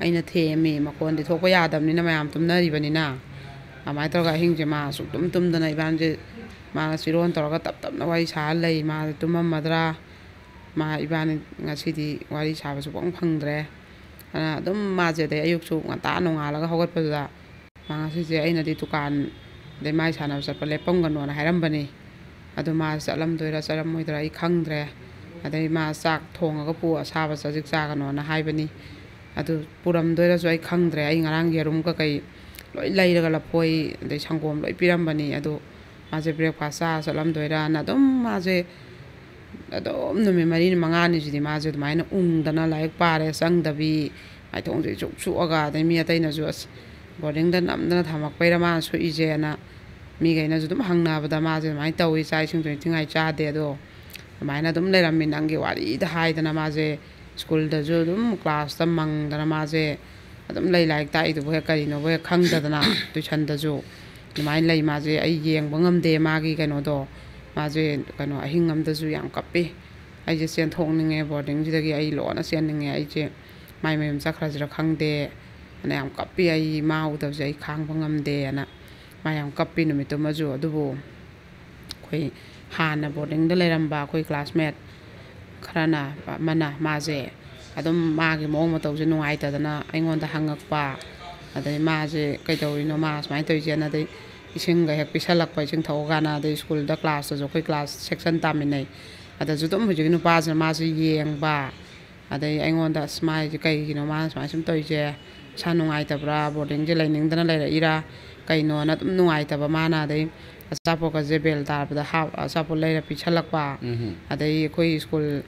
ꯑꯩꯅ ꯊꯦꯝꯃꯤ, ꯃꯈꯣꯟꯗꯤ ꯊꯣꯛꯄ ꯌꯥꯗꯕꯅꯤꯅ, ꯃꯌꯥꯝ ꯇꯨꯝꯅꯔꯤꯕꯅꯤꯅ꯫ ꯑꯗꯨꯃꯥꯏꯅ ꯇꯧꯔꯒ ꯑꯍꯤꯡꯁꯦ ꯃꯥ ꯁꯨꯛꯇꯨꯝ ꯇꯨꯝꯗꯅ ꯏꯕꯥꯅꯤꯁꯦ, ꯃꯥꯅ ꯆꯤꯔꯣꯟ ꯇꯧꯔꯒ ꯇꯞ ꯇꯞꯅ ꯋꯥꯔꯤ ꯁꯥꯔ ꯂꯩ꯫ ꯃꯥ ꯇꯨꯝꯃꯝꯃꯗ꯭ꯔꯥ? ꯃꯥ ꯏꯕꯥꯅꯤ ꯉꯁꯤꯗꯤ ꯋꯥꯔꯤ ꯁꯥꯕ ꯁꯨꯛꯐꯪ ꯐꯪꯗ꯭ꯔꯦ꯫ ꯑꯗꯨꯅ ꯑꯗꯨꯝ ꯃꯥꯁꯦ, ꯑꯗꯩ ꯑꯌꯨꯛꯁꯨ ꯉꯟꯇꯥ ꯅꯣꯡꯉꯥꯜꯂꯒ ꯍꯧꯒꯠꯄꯗꯨꯗ ꯃꯥ ꯉꯁꯤꯁꯦ ꯑꯩꯅꯗꯤ ꯗꯨꯀꯥꯟ ꯑꯗꯩ ꯃꯥꯏ ꯁꯥꯟꯅꯕ ꯆꯠꯄ ꯂꯦꯞꯄꯝꯒꯅꯣꯅ ꯍꯥꯏꯔꯝꯕꯅꯤ꯫ ꯑꯗꯨ ꯃꯥ ꯆꯠꯂꯝꯗꯣꯏꯔꯥ ꯆꯠꯂꯝꯃꯣꯏꯗꯣꯏꯔꯥ ꯑꯩ ꯈꯪꯗ꯭ꯔꯦ꯫ ꯑꯗꯩ ꯃꯥ ꯆꯥꯛ ꯊꯣꯡꯉꯒ ꯄꯨ, ꯑꯁꯥꯕ ꯆꯖꯤꯛ ꯆꯥꯒꯅꯣꯅ ꯍꯥꯏꯕꯅꯤ꯫ ꯑꯗꯨ ꯄꯨꯔꯝꯗꯣꯏꯔꯁꯨ ꯑꯩ ꯈꯪꯗ꯭ꯔꯦ꯫ ꯑꯩ ꯉꯔꯥꯡ ꯌꯦꯔꯨꯝ ꯀꯀꯩ ꯂꯣꯏ ꯂꯩꯔꯒ, ꯂꯐꯣꯏ ꯑꯗꯩ ꯁꯪꯒꯣꯝ ꯂꯣꯏ ꯄꯤꯔꯝꯕꯅꯤ꯫ ꯑꯗꯨ ꯃꯥꯁꯦ breakfast ꯆꯥꯔ ꯆꯠꯂꯝꯗꯣꯏꯔꯥꯅ ꯑꯗꯨꯝ ꯃꯥꯁꯦ ꯑꯗꯨꯝ ꯅꯨꯃꯤꯠ ꯃꯔꯤꯅꯤ ꯃꯉꯥꯅꯤꯁꯤꯗꯤ ꯃꯥꯁꯦ ꯑꯗꯨꯃꯥꯏꯅ ꯎꯪꯗꯅ ꯂꯥꯏꯔꯤꯛ ꯄꯥꯔꯦ ꯆꯪꯗꯕꯤ, ꯃꯥꯏꯊꯣꯡꯁꯦ ꯏꯆꯨꯞ ꯆꯨꯞꯑꯒ, ꯑꯗꯩ ꯃꯤ ꯑꯇꯩꯅꯁꯨ "ꯑꯁ, ꯕꯣꯔꯗꯤꯡꯗ ꯅꯝꯗꯅ ꯊꯝꯃꯛꯄꯩꯔꯥ ꯃꯥꯅ ꯁꯣꯛꯏꯁꯦꯅ", ꯃꯤꯈꯩꯅꯁꯨ ꯑꯗꯨꯝ ꯍꯪꯅꯕꯗ ꯃꯥꯁꯦ ꯑꯗꯨꯃꯥꯏꯅ ꯇꯧꯏ, ꯆꯥꯛ ꯏꯁꯤꯡꯁꯨ ꯅꯤꯡꯊꯤꯉꯥꯏ ꯆꯥꯗꯦ꯫ ꯑꯗꯣ ꯑꯗꯨꯃꯥꯏꯅ ꯑꯗꯨꯝ ꯂꯩꯔꯝꯃꯤ ꯅꯪꯒꯤ ꯋꯥꯔꯤꯗ ꯍꯥꯏꯗꯅ ꯃꯥꯁꯦ ꯁ꯭ꯀꯨꯜꯗꯁꯨ ꯑꯗꯨꯝ ꯀ꯭ꯂꯥꯁꯇ ꯃꯪꯗꯅ ꯃꯥꯁꯦ ꯑꯗꯨꯝ ꯂꯩ, ꯂꯥꯏꯔꯤꯛ ꯇꯥꯛꯏꯗꯨꯕꯨ ꯍꯦꯛ ꯀꯔꯤꯅꯣꯕꯨ ꯍꯦꯛ ꯈꯪꯗꯗꯅ ꯇꯨꯏꯁꯟꯗꯁꯨ ꯑꯗꯨꯃꯥꯏꯅ ꯂꯩ꯫ ꯃꯥꯁꯦ ꯑꯩ ꯌꯦꯡꯕ ꯉꯝꯗꯦ ꯃꯥꯒꯤ ꯀꯩꯅꯣꯗꯣ꯫ ꯃꯥꯁꯦ ꯀꯩꯅꯣ ꯑꯍꯤꯡ ꯑꯃꯗꯁꯨ ꯌꯥꯝ ꯀꯞꯄꯤ, "ꯑꯩꯁꯦ ꯆꯦꯟꯊꯣꯛꯅꯤꯡꯉꯦ ꯕꯣꯔꯗꯤꯡꯁꯤꯗꯒꯤ, ꯑꯩ ꯂꯣꯟꯅ ꯆꯦꯟꯅꯤꯡꯉꯦ, ꯑꯩꯁꯦ ꯃꯥꯏ ꯃꯌꯨꯝ ꯆꯠꯈ꯭ꯔꯁꯤꯔ ꯈꯪꯗꯦ" ꯑꯅ ꯌꯥꯝ ꯀꯞꯄꯤ꯫ "ꯑꯩ ꯃꯥ ꯎꯗꯕꯁꯦ ꯑꯩ ꯈꯥꯡꯕ ꯉꯝꯗꯦ" ꯑꯅ ꯃꯥ ꯌꯥꯝ ꯀꯞꯄꯤ ꯅꯨꯃꯤꯠꯇꯨꯃꯁꯨ꯫ ꯑꯗꯨꯕꯨ ꯑꯩꯈꯣꯏ ꯍꯥꯟꯅ ꯕꯣꯔꯗꯤꯡꯗ ꯂꯩꯔꯝꯕ ꯑꯩꯈꯣꯏ classmate ꯈꯔꯅ, ꯑꯃꯅ ꯃꯥꯁꯦ ꯑꯗꯨꯝ ꯃꯥꯒꯤ ꯃꯑꯣꯡ ꯃꯇꯧꯁꯦ ꯅꯨꯡꯉꯥꯏꯇꯗꯅ ꯑꯩꯉꯣꯟꯗ ꯍꯪꯉꯛꯄ, ꯑꯗꯩ "ꯃꯥꯁꯦ ꯀꯩꯗꯧꯔꯤꯅꯣ, ꯃꯥ ꯁꯨꯃꯥꯏꯅ ꯇꯧꯔꯤꯁꯦꯅ", ꯑꯗꯩ ꯏꯁꯤꯡꯒ ꯍꯦꯛ ꯄꯤꯁꯜꯂꯛꯄ, ꯏꯁꯤꯡ ꯊꯛꯎ ꯀꯥꯟꯗ, ꯑꯗꯩ ꯁ꯭ꯀꯨꯜꯗ ꯀ꯭ꯂꯥꯁꯇꯁꯨ ꯑꯩꯈꯣꯏ ꯀ꯭ꯂꯥꯁ ꯁꯦꯛꯁꯟ ꯇꯥꯃꯤꯟꯅꯩ꯫ ꯑꯗꯁꯨ ꯑꯗꯨꯝ ꯍꯧꯖꯤꯛꯀꯤ ꯅꯨꯄꯥꯁꯤꯅ ꯃꯥꯁꯦ ꯌꯦꯡꯕ, ꯑꯗꯩ ꯑꯩꯉꯣꯟꯗ, "ꯑꯁ, ꯃꯥꯏꯁꯦ ꯀꯩꯒꯤꯅꯣ ꯃꯥꯅ ꯁꯨꯃꯥꯏꯅ ꯁꯨꯝ ꯇꯧꯔꯤꯁꯦ? ꯃꯁꯥ ꯅꯨꯡꯉꯥꯏꯇꯕ꯭ꯔꯥ? ꯕꯣꯔꯗꯤꯡꯁꯦ ꯂꯩꯅꯤꯡꯗꯅ ꯂꯩꯔꯛꯏꯔꯥ? ꯀꯩꯅꯣꯅ?" ꯑꯗꯨꯝ ꯅꯨꯡꯉꯥꯏꯇꯕ ꯃꯥꯅ꯫ ꯑꯗꯩ ꯑꯆꯥꯄꯣꯠꯀꯁꯦ ꯕꯦꯜ ꯇꯥꯔꯕꯗ ꯍꯥꯞ-, ꯑꯆꯥꯄꯣꯠ ꯂꯩꯔ ꯄꯤꯁꯜꯂꯛꯄ꯫ ꯑꯗꯩ ꯑꯩꯈꯣꯏ ꯁ꯭ꯀꯨꯜ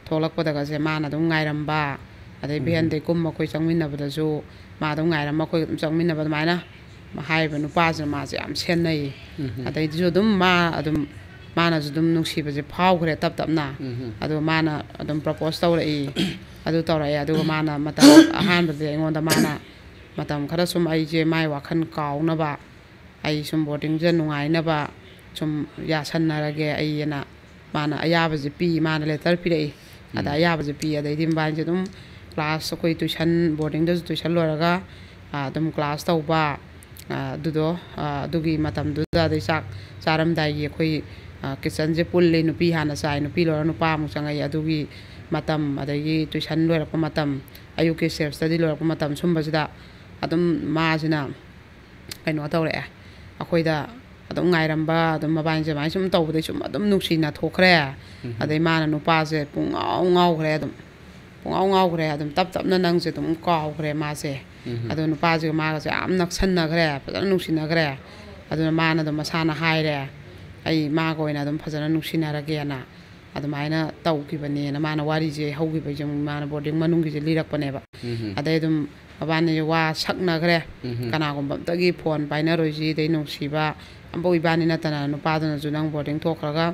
ꯊꯣꯛꯂꯛꯄꯗꯒꯁꯦ ꯃꯥꯅ ꯑꯗꯨꯝ ꯉꯥꯏꯔꯝꯕ꯫ ꯑꯗꯩ ꯚꯦꯟꯗꯩ ꯀꯨꯝꯕ ꯑꯩꯈꯣꯏ ꯆꯪꯃꯤꯟꯅꯕꯗꯁꯨ ꯃꯥ ꯑꯗꯨꯝ ꯉꯥꯏꯔꯝꯕ, ꯑꯩꯈꯣꯏ ꯑꯗꯨꯝ ꯆꯪꯃꯤꯟꯅꯕ꯫ ꯑꯗꯨꯃꯥꯏꯅ ꯍꯥꯏꯔꯤꯕ ꯅꯨꯄꯥꯁꯤꯅ ꯃꯥꯁꯦ ꯌꯥꯝ ꯁꯦꯟꯅꯩ꯫ ꯑꯗꯩꯗꯨꯁꯨ ꯑꯗꯨꯝ ꯃꯥ ꯑꯗꯨꯝ, ꯃꯥꯅꯁꯨ ꯑꯗꯨꯝ ꯅꯨꯡꯁꯤꯕꯁꯦ ꯐꯥꯎꯈ꯭ꯔꯦ ꯇꯞ ꯇꯞꯅ꯫ ꯑꯗꯣ ꯃꯥꯅ ꯑꯗꯨꯝ propose ꯇꯧꯔꯛꯏ꯫ ꯑꯗꯨ ꯇꯧꯔꯛꯑꯦ꯫ ꯑꯗꯨꯒ ꯃꯥꯅ ꯃꯇꯝ ꯑꯍꯥꯟꯕꯗꯗꯤ ꯑꯩꯉꯣꯟꯗ ꯃꯥꯅ ꯃꯇꯝ ꯈꯔ ꯁꯨꯝ ꯑꯩꯁꯦ ꯃꯥꯏ ꯋꯥꯈꯜ ꯀꯥꯎꯅꯕ, ꯑꯩ ꯁꯨꯝ ꯕꯣꯔꯗꯤꯡꯁꯤꯗ ꯅꯨꯡꯉꯥꯏꯅꯕ ꯁꯨꯝ ꯌꯥꯁꯟꯅꯔꯒꯦ ꯑꯩ ꯑꯅ ꯃꯥꯅ ꯑꯌꯥꯕꯁꯦ ꯄꯤ, ꯃꯥꯅ letter ꯄꯤꯔꯛꯏ꯫ ꯑꯗ ꯑꯌꯥꯕꯁꯦ ꯄꯤ꯫ ꯑꯗꯩꯗꯤ ꯃꯕꯥꯅꯤꯁꯦ ꯑꯗꯨꯝ class, ꯑꯩꯈꯣꯏ tuition, ꯕꯣꯔꯗꯤꯡꯗꯁꯨ tuition ꯂꯣꯏꯔꯒ, ꯑ, ꯑꯗꯨꯝ class ꯇꯧꯕ, ꯑ, ꯑꯗꯨꯗꯣ, ꯑ, ꯑꯗꯨꯒꯤ ꯃꯇꯝꯗꯨꯗ, ꯑꯗꯩ ꯆꯥꯛ ꯆꯥꯔꯝꯗꯥꯏꯒꯤ ꯑꯩꯈꯣꯏ, ꯑ, kitchenꯁꯦ ꯄꯨꯜꯂꯤ, ꯅꯨꯄꯤ ꯍꯥꯟꯅ ꯆꯥꯏ, ꯅꯨꯄꯤ ꯂꯣꯏꯔ ꯅꯨꯄꯥ ꯑꯃꯨꯛ ꯆꯪꯉꯛꯏ꯫ ꯑꯗꯨꯒꯤ ꯃꯇꯝ, ꯑꯗꯒꯤ tuition ꯂꯣꯏꯔꯛꯄ ꯃꯇꯝ, ꯑꯌꯨꯛꯀꯤ self study ꯂꯣꯏꯔꯛꯄ ꯃꯇꯝ, ꯁꯨꯝꯕꯁꯤꯗ ꯑꯗꯨꯝ ꯃꯥꯁꯤꯅ ꯀꯩꯅꯣ ꯇꯧꯔꯛꯑꯦ꯫ ꯑꯩꯈꯣꯏꯗ ꯑꯗꯨꯝ ꯉꯥꯏꯔꯝꯕ, ꯑꯗꯨꯝ ꯃꯕꯥꯅꯤꯁꯦ ꯑꯗꯨꯃꯥꯏꯅ ꯁꯨꯝ ꯇꯧꯕꯗꯩ ꯁꯨꯝ ꯑꯗꯨꯝ ꯅꯨꯡꯁꯤꯅ ꯊꯣꯛꯈ꯭ꯔꯦ꯫ ꯑꯗꯩ ꯃꯥꯅ ꯅꯨꯄꯥꯁꯦ ꯄꯨꯡꯉꯥꯎ ꯉꯥꯎꯈ꯭ꯔꯦ ꯑꯗꯨꯝ꯫ ꯄꯨꯡꯉꯥꯎ ꯉꯥꯎꯈ꯭ꯔꯦ ꯑꯗꯨꯝ꯫ ꯇꯞ ꯇꯞꯅ ꯅꯪꯁꯦ ꯑꯗꯨꯝ ꯀꯥꯎꯈ꯭ꯔꯦ ꯃꯥꯁꯦ꯫ ꯑꯗꯣ ꯅꯨꯄꯥꯁꯤꯒ ꯃꯥꯒꯁꯦ ꯌꯥꯝ ꯅꯛꯁꯟꯅꯈ꯭ꯔꯦ, ꯐꯖꯅ ꯅꯨꯡꯁꯤꯅꯈ꯭ꯔꯦ꯫ ꯑꯗꯨꯅ ꯃꯥꯅ ꯑꯗꯨꯝ ꯃꯁꯥꯅ ꯍꯥꯏꯔꯦ, "ꯑꯩ ꯃꯥꯒ ꯑꯣꯏꯅ ꯑꯗꯨꯝ ꯐꯖꯅ ꯅꯨꯡꯁꯤꯅꯔꯒꯦꯅ ꯑꯗꯨꯃꯥꯏꯅ ꯇꯧꯈꯤꯕꯅꯦꯅ" ꯃꯥꯅ ꯋꯥꯔꯤꯁꯦ ꯍꯧꯈꯤꯕꯁꯦ ꯃꯥꯅ ꯕꯣꯔꯗꯤꯡ ꯃꯅꯨꯡꯒꯤꯁꯦ ꯂꯤꯔꯛꯄꯅꯦꯕ꯫ ꯑꯗꯩ ꯑꯗꯨꯝ ꯃꯕꯥꯅꯤꯁꯦ ꯋꯥ ꯁꯛꯅꯈ꯭ꯔꯦ꯫ "ꯀꯅꯥꯒꯨꯝꯕ ꯑꯝꯇꯒꯤ ꯐꯣꯟ ꯄꯥꯏꯅꯔꯣꯏꯁꯤ, ꯑꯗꯩ ꯅꯨꯡꯁꯤꯕ ꯑꯝꯐꯥꯎ ꯏꯕꯥꯅꯤ ꯅꯠꯇꯅ, ꯅꯨꯄꯥꯗꯨꯅꯁꯨ ꯅꯪ ꯕꯣꯔꯗꯤꯡ ꯊꯣꯛꯈ꯭ꯔꯒ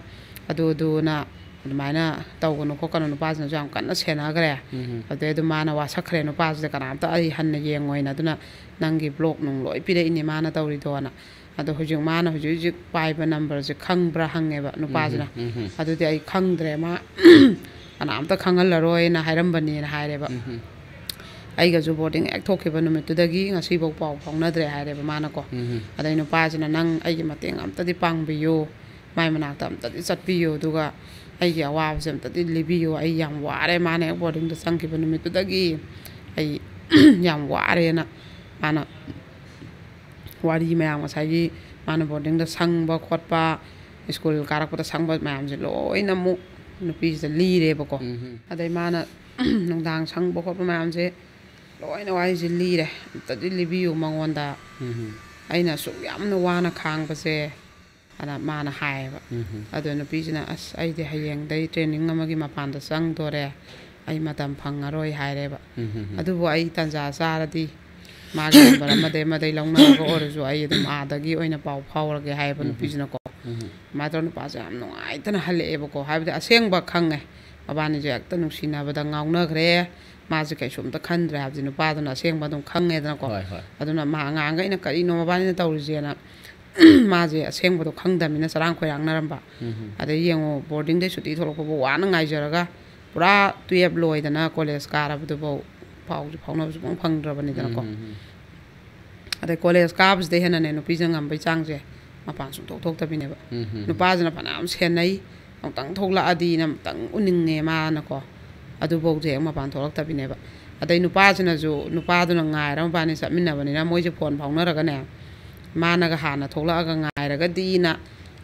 ꯑꯗꯨ ꯑꯗꯨꯅ ꯑꯗꯨꯃꯥꯏꯅ ꯇꯧꯒꯅꯨ ꯈꯣꯠꯀꯅꯨ", ꯅꯨꯄꯥꯁꯤꯅꯁꯨ ꯌꯥꯝ ꯀꯟꯅ ꯁꯦꯟꯅꯈ꯭ꯔꯦ꯫ ꯑꯗꯩ ꯑꯗꯨꯝ ꯃꯥꯅ ꯋꯥꯁꯛꯈ꯭ꯔꯦ ꯅꯨꯄꯥꯁꯤꯗ, "ꯀꯅꯥꯝꯇ ꯑꯩ ꯍꯟꯅ ꯌꯦꯡꯉꯣꯏꯅ, ꯑꯗꯨꯅ ꯅꯪꯒꯤ ꯕ꯭ꯂꯣꯛ ꯅꯨꯡ ꯂꯣꯏ ꯄꯤꯔꯛꯏꯅꯦ ꯃꯥꯅ ꯇꯧꯔꯤꯗꯣꯅ"꯫ ꯑꯗꯣ ꯍꯧꯖꯤꯛ ꯃꯥꯅ ꯍꯧꯖꯤꯛ ꯍꯧꯖꯤꯛ ꯄꯥꯏꯕ ꯅꯝꯕꯔꯁꯦ ꯈꯪꯕ꯭ꯔꯥ ꯍꯪꯉꯦꯕ ꯅꯨꯄꯥꯁꯤꯅ꯫ "ꯑꯗꯨꯗꯤ ꯑꯩ ꯈꯪꯗ꯭ꯔꯦ, ꯃꯥ ꯀꯅꯥꯝꯇ ꯈꯪꯍꯜꯂꯔꯣꯏꯅ ꯍꯥꯏꯔꯝꯕꯅꯦꯅ" ꯍꯥꯏꯔꯦꯕ꯫ "ꯑꯩꯒꯁꯨ ꯕꯣꯔꯗꯤꯡ ꯍꯦꯛ ꯊꯣꯛꯈꯤꯕ ꯅꯨꯃꯤꯠꯇꯨꯗꯒꯤ ꯉꯁꯤꯐꯥꯎ ꯄꯥꯎ ꯐꯥꯎꯅꯗ꯭ꯔꯦ" ꯍꯥꯏꯔꯦꯕ ꯃꯥꯅꯀꯣ꯫ ꯑꯗꯩ ꯅꯨꯄꯥꯁꯤꯅ, "ꯅꯪ ꯑꯩꯒꯤ ꯃꯇꯦꯡ ꯑꯝꯇꯗꯤ ꯄꯥꯡꯕꯤꯌꯨ, ꯃꯥꯏ ꯃꯅꯥꯛꯇ ꯑꯝꯇꯗꯤ ꯆꯠꯄꯤꯌꯨ, ꯑꯗꯨꯒ ꯑꯩꯒꯤ ꯑꯋꯥꯕꯁꯦ ꯑꯝꯇꯗꯤ ꯂꯤꯕꯤꯌꯨ꯫ ꯑꯩ ꯌꯥꯝ ꯋꯥꯔꯦ, ꯃꯥꯅ ꯍꯦꯛ ꯕꯣꯔꯗꯤꯡꯗ ꯆꯪꯈꯤꯕ ꯅꯨꯃꯤꯠꯇꯨꯗꯒꯤ ꯑꯩ ꯌꯥꯝ ꯋꯥꯔꯦꯅ" ꯃꯥꯅ ꯋꯥꯔꯤ ꯃꯌꯥꯝ, ꯉꯁꯥꯏꯒꯤ ꯃꯥꯅ ꯕꯣꯔꯗꯤꯡꯗ ꯁꯪꯕ ꯈꯣꯠꯄ, ꯁ꯭ꯀꯨꯜ ꯀꯥꯔꯛꯄꯗ ꯁꯪꯕ ꯃꯌꯥꯝꯁꯦ ꯂꯣꯏꯅ ꯑꯃꯨꯛ ꯅꯨꯄꯤꯁꯤꯗ ꯂꯤꯔꯦꯕꯀꯣ꯫ ꯑꯗꯩ ꯃꯥꯅ ꯅꯨꯡꯗꯥꯡ ꯁꯪꯕ ꯈꯣꯠꯄ ꯃꯌꯥꯝꯁꯦ ꯂꯣꯏꯅ ꯋꯥꯔꯤꯁꯦ ꯂꯤꯔꯦ꯫ "ꯑꯝꯇꯗꯤ ꯂꯤꯕꯤꯌꯨ ꯃꯉꯣꯟꯗ, ꯑꯩꯅ ꯑꯁꯨꯛ ꯌꯥꯝꯅ ꯋꯥꯅ ꯈꯥꯡꯕꯁꯦ", ꯑꯅ ꯃꯥꯅ ꯍꯥꯏꯌꯦꯕ꯫ ꯑꯗꯣ ꯅꯨꯄꯤꯁꯤꯅ, "ꯑꯁ, ꯑꯩꯗꯤ ꯍꯌꯦꯡꯗꯩ ꯇ꯭ꯔꯦꯅꯤꯡ ꯑꯃꯒꯤ ꯃꯄꯥꯟꯗ ꯆꯪꯗꯣꯔꯦ, ꯑꯩ ꯃꯇꯝ ꯐꯪꯉꯔꯣꯏ" ꯍꯥꯏꯔꯦꯕ꯫ "ꯑꯗꯨꯕꯨ ꯑꯩ ꯇꯥꯟꯖꯥ ꯆꯥꯔꯗꯤ ꯃꯥꯒꯤ ꯅꯝꯕꯔ ꯑꯃꯗꯩ ꯑꯃꯗꯩ ꯂꯧꯅꯔꯒ ꯑꯣꯏꯔꯁꯨ ꯑꯩ ꯑꯗꯨꯝ ꯑꯥꯗꯒꯤ ꯑꯣꯏꯅ ꯄꯥꯎ ꯐꯥꯎꯔꯒꯦ" ꯍꯥꯏꯌꯦꯕ ꯅꯨꯄꯤꯁꯤꯅꯀꯣ꯫ ꯑꯗꯨꯃꯥꯏꯅ ꯇꯧꯔ ꯅꯨꯄꯥꯁꯦ ꯌꯥꯝ ꯅꯨꯡꯉꯥꯏꯇꯅ ꯍꯜꯂꯛꯑꯦꯕꯀꯣ꯫ ꯍꯥꯏꯕꯗꯤ ꯑꯁꯦꯡꯕ ꯈꯪꯉꯦ, ꯃꯕꯥꯅꯤꯁꯦ ꯍꯦꯛꯇ ꯅꯨꯡꯁꯤꯅꯕꯗ ꯉꯥꯎꯅꯈ꯭ꯔꯦ, ꯃꯥꯁꯦ ꯀꯩꯁꯨꯝꯇ ꯈꯟꯗ꯭ꯔꯦ ꯍꯥꯏꯕꯗꯤ ꯅꯨꯄꯥꯗꯨꯅ ꯑꯁꯦꯡꯕ ꯑꯗꯨꯝ ꯈꯪꯉꯦꯗꯅꯀꯣ꯫ ꯍꯣꯏ, ꯍꯣꯏ꯫ ꯑꯗꯨꯅ ꯃꯥ ꯑꯉꯥꯡꯈꯩꯅ "ꯀꯔꯤꯅꯣ ꯃꯕꯥꯅꯤꯅ ꯇꯧꯔꯤꯁꯦꯅ" ꯃꯥꯁꯦ ꯑꯁꯦꯡꯕꯗꯣ ꯈꯪꯗꯕꯅꯤꯅ ꯆꯔꯥꯡ ꯈꯣꯏꯔꯥꯡꯅꯔꯝꯕ꯫ ꯑꯗꯩ ꯌꯦꯡꯉꯣ, ꯕꯣꯔꯗꯤꯡꯗꯩ ꯁꯨꯇꯤ ꯊꯣꯛꯂꯛꯄꯕꯨ ꯋꯥꯅ ꯉꯥꯏꯖꯔꯒ ꯄꯨꯔꯥ ꯇꯨꯌꯦꯞ ꯂꯣꯏꯗꯅ ꯀꯣꯂꯦꯖ ꯀꯥꯔꯕꯗꯨꯐꯥꯎ ꯄꯥꯎꯁꯨ ꯐꯥꯎꯅꯕꯁꯨ ꯑꯃꯨꯛ ꯐꯪꯗ꯭ꯔꯕꯅꯤꯗꯅꯀꯣ꯫ ꯑꯗꯩ ꯀꯣꯂꯦꯖ ꯀꯥꯕꯁꯤꯗ ꯍꯦꯟꯅꯅꯦ ꯅꯨꯄꯤꯁꯤꯅ ꯉꯝꯕꯩ ꯆꯥꯡꯁꯦ ꯃꯄꯥꯟ ꯁꯨꯡꯊꯣꯛ ꯊꯣꯛꯇꯕꯤꯅꯦꯕ꯫ ꯅꯨꯄꯥꯁꯤꯅ ꯐꯅꯌꯥꯝ ꯁꯦꯟꯅꯩ, ꯑꯃꯨꯛꯇꯪ ꯊꯣꯛꯂꯛꯑꯗꯤꯅ ꯑꯃꯨꯛꯇꯪ ꯎꯅꯤꯡꯉꯦ ꯃꯥꯅꯀꯣ꯫ ꯑꯗꯨꯐꯧꯁꯦ ꯍꯦꯛ ꯃꯄꯥꯟ ꯊꯣꯛꯂꯛꯇꯕꯤꯅꯦꯕ꯫ ꯑꯗꯩ ꯅꯨꯄꯥꯁꯤꯅꯁꯨ, ꯅꯨꯄꯥꯗꯨꯅ ꯉꯥꯏꯔ ꯃꯕꯥꯅꯤ ꯆꯠꯃꯤꯟꯅꯕꯅꯤꯅ ꯃꯣꯏꯁꯦ ꯐꯣꯟ ꯐꯥꯎꯅꯔꯒꯅꯦ, ꯃꯥꯅꯒ ꯍꯥꯟꯅ ꯊꯣꯛꯂꯛꯑꯒ ꯉꯥꯏꯔꯒꯗꯤꯅ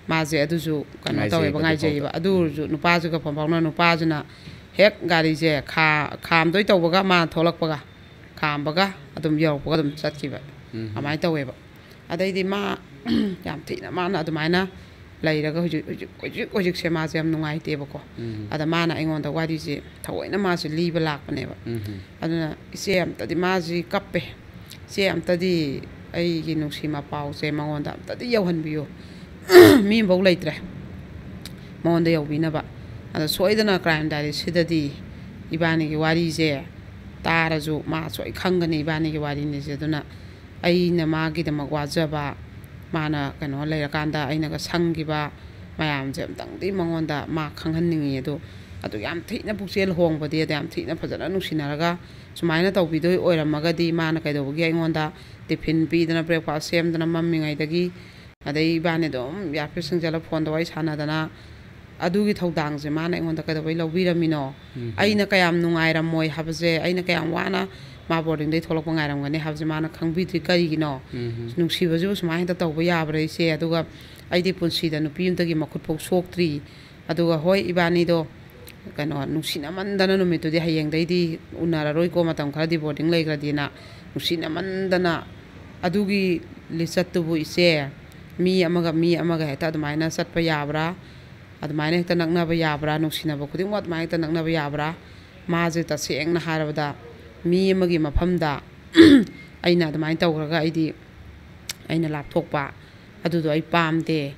ꯃꯥꯁꯦ ꯑꯗꯨꯁꯨ ꯀꯩꯅꯣ ꯇꯧꯋꯦꯕ, ꯉꯥꯏꯖꯩꯌꯦꯕ ꯑꯗꯨꯐꯥꯎꯗ꯫ ꯉꯥꯏꯖꯩꯌꯦꯕ꯫ ꯑꯗꯨ ꯑꯣꯏꯔꯁꯨ ꯅꯨꯄꯥꯁꯤꯒ ꯐꯣꯟ ꯐꯥꯎꯅ, ꯅꯨꯄꯥꯁꯤꯅ ꯍꯦꯛ ꯒꯥꯔꯤꯁꯦ ꯈꯥ-, ꯈꯥꯝꯗꯣꯏ ꯇꯧꯕꯒ ꯃꯥ ꯊꯣꯛꯂꯛꯄꯒ ꯈꯥꯝꯕꯒ ꯑꯗꯨꯝ ꯌꯧꯔꯛꯄꯒ ꯑꯗꯨꯝ ꯆꯠꯈꯤꯕ꯫ ꯎꯝ꯫ ꯑꯗꯨꯃꯥꯏꯅ ꯇꯧꯋꯦꯕ꯫ ꯑꯗꯩꯗꯤ ꯃꯥ ꯌꯥꯝ ꯊꯤꯅ ꯃꯥꯅ ꯑꯗꯨꯃꯥꯏꯅ ꯂꯩꯔꯒ ꯍꯧꯖꯤꯛ, ꯍꯧꯖꯤꯛ, ꯍꯧꯖꯤꯛ, ꯍꯧꯖꯤꯛꯁꯦ ꯃꯥꯁꯦ ꯌꯥꯝ ꯅꯨꯡꯉꯥꯏꯇꯦꯕꯀꯣ꯫ ꯎꯝ꯫ ꯑꯗ ꯃꯥꯅ ꯑꯩꯉꯣꯟꯗ ꯋꯥꯔꯤꯁꯦ ꯊꯑꯣꯏꯅ ꯃꯥꯁꯦ ꯂꯤꯕ ꯂꯥꯛꯄꯅꯦꯕ꯫ ꯎꯝ꯫ ꯑꯗꯨꯅ ꯏꯆꯦ ꯑꯝꯇꯗꯤ ꯃꯥꯁꯤ ꯀꯞꯄꯦ꯫ "ꯏꯆꯦ ꯑꯝꯇꯗꯤ ꯑꯩꯒꯤ ꯅꯨꯡꯁꯤ ꯃꯄꯥꯎꯁꯦ ꯃꯉꯣꯟꯗ ꯑꯝꯇꯗꯤ ꯌꯧꯍꯟꯕꯤꯌꯨ꯫ ꯃꯤ ꯑꯃꯐꯥꯎ ꯂꯩꯇ꯭ꯔꯦ ꯃꯉꯣꯟꯗ ꯌꯧꯕꯤꯅꯕ꯫ ꯑꯗꯣ ꯁꯣꯏꯗꯅ crime diary ꯁꯤꯗꯗꯤ ꯏꯕꯥꯅꯤꯒꯤ ꯋꯥꯔꯤꯁꯦ ꯇꯥꯔꯁꯨ ꯃꯥ ꯁꯣꯏ ꯈꯪꯒꯅꯤ ꯏꯕꯥꯅꯤꯒꯤ ꯋꯥꯔꯤꯅꯤꯁꯦ꯫ ꯑꯗꯨꯅ ꯑꯩꯅ ꯃꯥꯒꯤꯗꯃꯛ ꯋꯥꯖꯕ, ꯃꯥꯅ ꯀꯩꯅꯣ ꯂꯩꯔꯀꯥꯟꯗ ꯑꯩꯅꯒ ꯁꯪꯈꯤꯕ ꯃꯌꯥꯝꯁꯦ ꯑꯝꯇꯪꯗꯤ ꯃꯉꯣꯟꯗ ꯃꯥ ꯈꯪꯍꯟꯅꯤꯡꯉꯤ꯫ ꯑꯗꯣ, ꯑꯗꯨ ꯌꯥꯝ ꯊꯤꯅ ꯄꯨꯛꯆꯦꯜ ꯍꯣꯡꯕꯗꯤ, ꯑꯗ ꯌꯥꯝ ꯊꯤꯅ ꯐꯖꯅ ꯅꯨꯡꯁꯤꯅꯔꯒ ꯁꯨꯃꯥꯏꯅ ꯇꯧꯕꯤꯗꯣꯏ ꯑꯣꯏꯔꯝꯃꯒꯗꯤ ꯃꯥꯅ ꯀꯩꯗꯧꯕꯒꯤ ꯑꯩꯉꯣꯟꯗ tiffin ꯄꯤꯗꯅ, breakfast ꯁꯦꯝꯗꯅ, ꯃꯝꯃꯤꯉꯩꯗꯒꯤ ꯑꯗꯩ ꯏꯕꯥꯅꯤ ꯑꯗꯨꯝ earpiece ꯁꯤꯡꯖꯜꯂ phone ꯗ ꯋꯥꯔꯤ ꯁꯥꯟꯅꯗꯅ, ꯑꯗꯨꯒꯤ ꯊꯧꯗꯥꯡꯁꯦ ꯃꯥꯅ ꯑꯩꯉꯣꯟꯗ ꯀꯩꯗꯧꯕꯩ ꯂꯧꯕꯤꯔꯝꯃꯤꯅꯣ? ꯎꯝ꯫ ꯑꯩꯅ ꯀꯌꯥꯝ ꯅꯨꯡꯉꯥꯏꯔꯝꯃꯣꯏ ꯍꯥꯏꯕꯁꯦ, ꯑꯩꯅ ꯀꯌꯥꯝ ꯋꯥꯅ ꯃꯥ boarding ꯗꯩ ꯊꯣꯛꯂꯛꯄ ꯉꯥꯏꯔꯝꯒꯅꯤ ꯍꯥꯏꯕꯁꯦ ꯃꯥꯅ ꯈꯪꯕꯤꯗ꯭ꯔꯤ ꯀꯔꯤꯒꯤꯅꯣ? ꯎꯝ꯫ ꯅꯨꯡꯁꯤꯕꯁꯤꯕꯨ ꯁꯨꯃꯥꯏꯅ ꯍꯦꯛꯇ ꯇꯧꯕ ꯌꯥꯕ꯭ꯔꯥ ꯏꯆꯦ? ꯑꯗꯨꯒ ꯑꯩꯗꯤ ꯄꯨꯟꯁꯤꯗ ꯅꯨꯄꯤ ꯑꯃꯇꯒꯤ ꯃꯈꯨꯠ ꯐꯥꯎ ꯁꯣꯛꯇ꯭ꯔꯤ꯫ ꯑꯗꯨꯒ ꯍꯣꯏ, ꯏꯕꯥꯅꯤꯗꯣ ꯀꯩꯅꯣ, ꯅꯨꯡꯁꯤꯅꯃꯟꯗꯅ ꯅꯨꯃꯤꯠꯇꯨꯗꯤ ꯍꯌꯦꯡꯗꯩꯗꯤ ꯎꯅꯔꯔꯣꯏꯀꯣ, ꯃꯇꯝ ꯈꯔꯗꯤ boarding ꯂꯩꯈ꯭ꯔꯗꯤꯅ ꯅꯨꯡꯁꯤꯅꯃꯟꯗꯅ, ꯑꯗꯨꯒꯤ ꯂꯤꯆꯠꯇꯨꯕꯨ ꯏꯆꯦ, ꯃꯤ ꯑꯃꯒ ꯃꯤ ꯑꯃꯒ ꯍꯦꯛꯇ ꯑꯗꯨꯃꯥꯏꯅ ꯆꯠꯄ ꯌꯥꯕ꯭ꯔꯥ? ꯑꯗꯨꯃꯥꯏꯅ ꯍꯦꯛꯇ ꯅꯛꯅꯕ ꯌꯥꯕ꯭ꯔꯥ? ꯅꯨꯡꯁꯤꯅꯕ ꯈꯨꯗꯤꯡꯃꯛ ꯑꯗꯨꯃꯥꯏꯅ ꯍꯦꯛꯇ ꯅꯛꯅꯕ ꯌꯥꯕ꯭ꯔꯥ? ꯃꯥꯁꯦ ꯇꯁꯦꯡꯅ ꯍꯥꯏꯔꯕꯗ ꯃꯤ ꯑꯃꯒꯤ ꯃꯐꯝꯗ ꯑꯩꯅ ꯑꯗꯨꯃꯥꯏꯅ ꯇꯧꯈ꯭ꯔꯒ ꯑꯩꯗꯤ ꯑꯩꯅ ꯂꯥꯞꯊꯣꯛꯄ ꯑꯗꯨꯗꯣ ꯑꯩ ꯄꯥꯝꯗꯦ꯫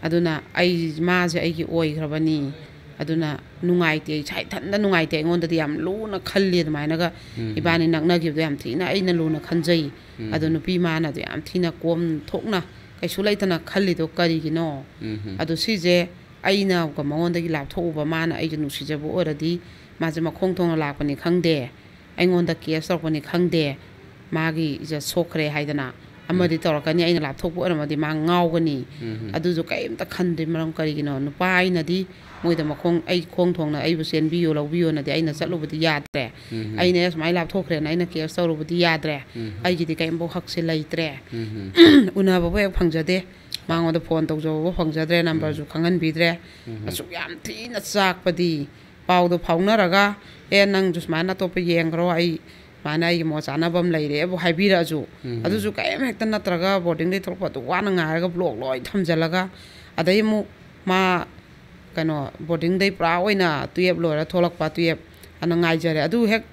ꯑꯗꯨꯅ ꯑꯩ, ꯃꯥꯁꯦ ꯑꯩꯒꯤ ꯑꯣꯏꯈ꯭ꯔꯕꯅꯤ꯫ ꯑꯗꯨꯅ ꯅꯨꯡꯉꯥꯏꯇꯦ, ꯏꯁꯥ ꯏꯊꯟꯇ ꯅꯨꯡꯉꯥꯏꯇꯦ꯫ ꯑꯩꯉꯣꯟꯗꯗꯤ ꯌꯥꯝ ꯂꯨꯅ ꯈꯜꯂꯤ ꯑꯗꯨꯃꯥꯏꯅꯒ ꯎꯝ꯫ ꯏꯕꯥꯅꯤ ꯅꯛꯅꯈꯤꯕꯗꯣ ꯌꯥꯝ ꯊꯤꯅ ꯑꯩꯅ ꯂꯨꯅ ꯈꯟꯖꯩ꯫ ꯎꯝ꯫ ꯑꯗꯣ ꯅꯨꯄꯤ ꯃꯥꯅꯗꯤ ꯌꯥꯝ ꯊꯤꯅ ꯀꯣꯝ ꯊꯣꯛꯅ ꯀꯩꯁꯨ ꯂꯩꯇꯅ ꯈꯜꯂꯤꯗꯣ ꯀꯔꯤꯒꯤꯅꯣ? ꯎꯝ꯫ ꯑꯗꯣ ꯁꯤꯁꯦ ꯑꯩꯅ ꯃꯉꯣꯟꯗꯒꯤ ꯂꯥꯞꯊꯣꯛꯎꯕ, ꯃꯥꯅ ꯑꯩꯒꯤ ꯅꯨꯡꯁꯤꯖꯕ ꯑꯣꯏꯔꯗꯤ ꯃꯥꯁꯦ ꯃꯈꯣꯡ ꯊꯣꯡꯅ ꯂꯥꯛꯄꯅꯤ ꯈꯪꯗꯦ, ꯑꯩꯉꯣꯟꯗ case ꯇꯧꯔꯛꯄꯅꯤ ꯈꯪꯗꯦ, ꯃꯥꯒꯤ ꯏꯖꯠ ꯁꯣꯛꯈ꯭ꯔꯦ ꯍꯥꯏꯗꯅ ꯑꯃꯗꯤ ꯎꯝ꯫ ꯇꯧꯔꯛꯀꯅꯤ, ꯑꯩꯅ ꯂꯥꯞꯊꯣꯛꯄ ꯑꯣꯏꯔꯝꯃꯗꯤ ꯃꯥ ꯉꯥꯎꯒꯅꯤ꯫ ꯎꯝ꯫ ꯑꯗꯨꯁꯨ ꯀꯔꯤꯝꯇ ꯈꯟꯗ꯭ꯔꯤ꯫ ꯃꯔꯝ ꯀꯔꯤꯒꯤꯅꯣ? ꯅꯨꯄꯥ ꯑꯩꯅꯗꯤ ꯃꯣꯏꯗ ꯃꯈꯣꯡ, ꯑꯩ ꯈꯣꯡ ꯊꯣꯡꯅ ꯑꯩꯕꯨ ꯆꯦꯟꯕꯤꯌꯨ, ꯂꯧꯕꯤꯌꯨꯅꯗꯤ ꯑꯩꯅ ꯆꯠꯂꯨꯕꯗꯤ ꯌꯥꯗ꯭ꯔꯦ꯫ ꯎꯝ꯫ ꯑꯩꯅ ꯁꯨꯃꯥꯏꯅ ꯂꯥꯞꯊꯣꯛꯈ꯭ꯔꯦꯅ ꯑꯩꯅ case ꯇꯧꯔꯨꯕꯗꯤ ꯌꯥꯗ꯭ꯔꯦ꯫ ꯎꯝ꯫ ꯑꯩꯒꯤꯗꯤ ꯀꯔꯤꯝꯐꯥꯎ ꯍꯛꯁꯦ ꯂꯩꯇ꯭ꯔꯦ꯫ ꯎꯝ꯫ ꯎꯅꯕꯕꯨ ꯍꯦꯛ ꯐꯪꯖꯗꯦ꯫ ꯃꯉꯣꯟꯗ phone ꯇꯧꯖꯕꯕꯨ ꯐꯪꯖꯗ꯭ꯔꯦ, number ꯁꯨ ꯎꯝ꯫ ꯈꯪꯍꯟꯕꯤꯗ꯭ꯔꯦ꯫ ꯎꯝ꯫ ꯑꯁꯨꯛ ꯌꯥꯝ ꯊꯤꯅ ꯆꯥꯛꯄꯗꯤ꯫ ꯄꯥꯎꯗꯣ ꯐꯥꯎꯅꯔꯒ, "ꯑꯦ, ꯅꯪꯁꯨ ꯁꯨꯃꯥꯏꯅ ꯑꯇꯣꯞꯄ ꯌꯦꯡꯈ꯭ꯔꯣ, ꯑꯩ ꯁꯨꯃꯥꯏꯅ ꯑꯩꯒꯤ ꯃꯣꯠ ꯆꯥꯅꯕ ꯑꯃ ꯂꯩꯔꯦꯕꯨ ꯍꯥꯏꯕꯤꯔꯛꯑꯁꯨ, ꯎꯝ꯫ ꯑꯗꯨꯁꯨ ꯀꯔꯤꯝ ꯍꯦꯛꯇ ꯅꯠꯇ꯭ꯔꯒ ꯕꯣꯔꯗꯤꯡꯗꯩ ꯊꯣꯛꯂꯛꯄ ꯑꯗꯨ ꯋꯥꯅ ꯉꯥꯏꯔꯒ ꯕ꯭ꯂꯣꯛ ꯂꯣꯏ ꯊꯝꯖꯤꯜꯂꯒ, ꯑꯗꯩ ꯑꯃꯨꯛ ꯃꯥ ꯀꯩꯅꯣ ꯕꯣꯔꯗꯤꯡꯗꯩ ꯄꯨꯔꯥ ꯑꯣꯏꯅ ꯇꯨꯌꯦꯞ ꯂꯣꯏꯔ ꯊꯣꯛꯂꯛꯄ, ꯇꯨꯌꯦꯞ ꯑꯅ ꯉꯥꯏꯖꯔꯦ꯫ ꯑꯗꯨ ꯍꯦꯛ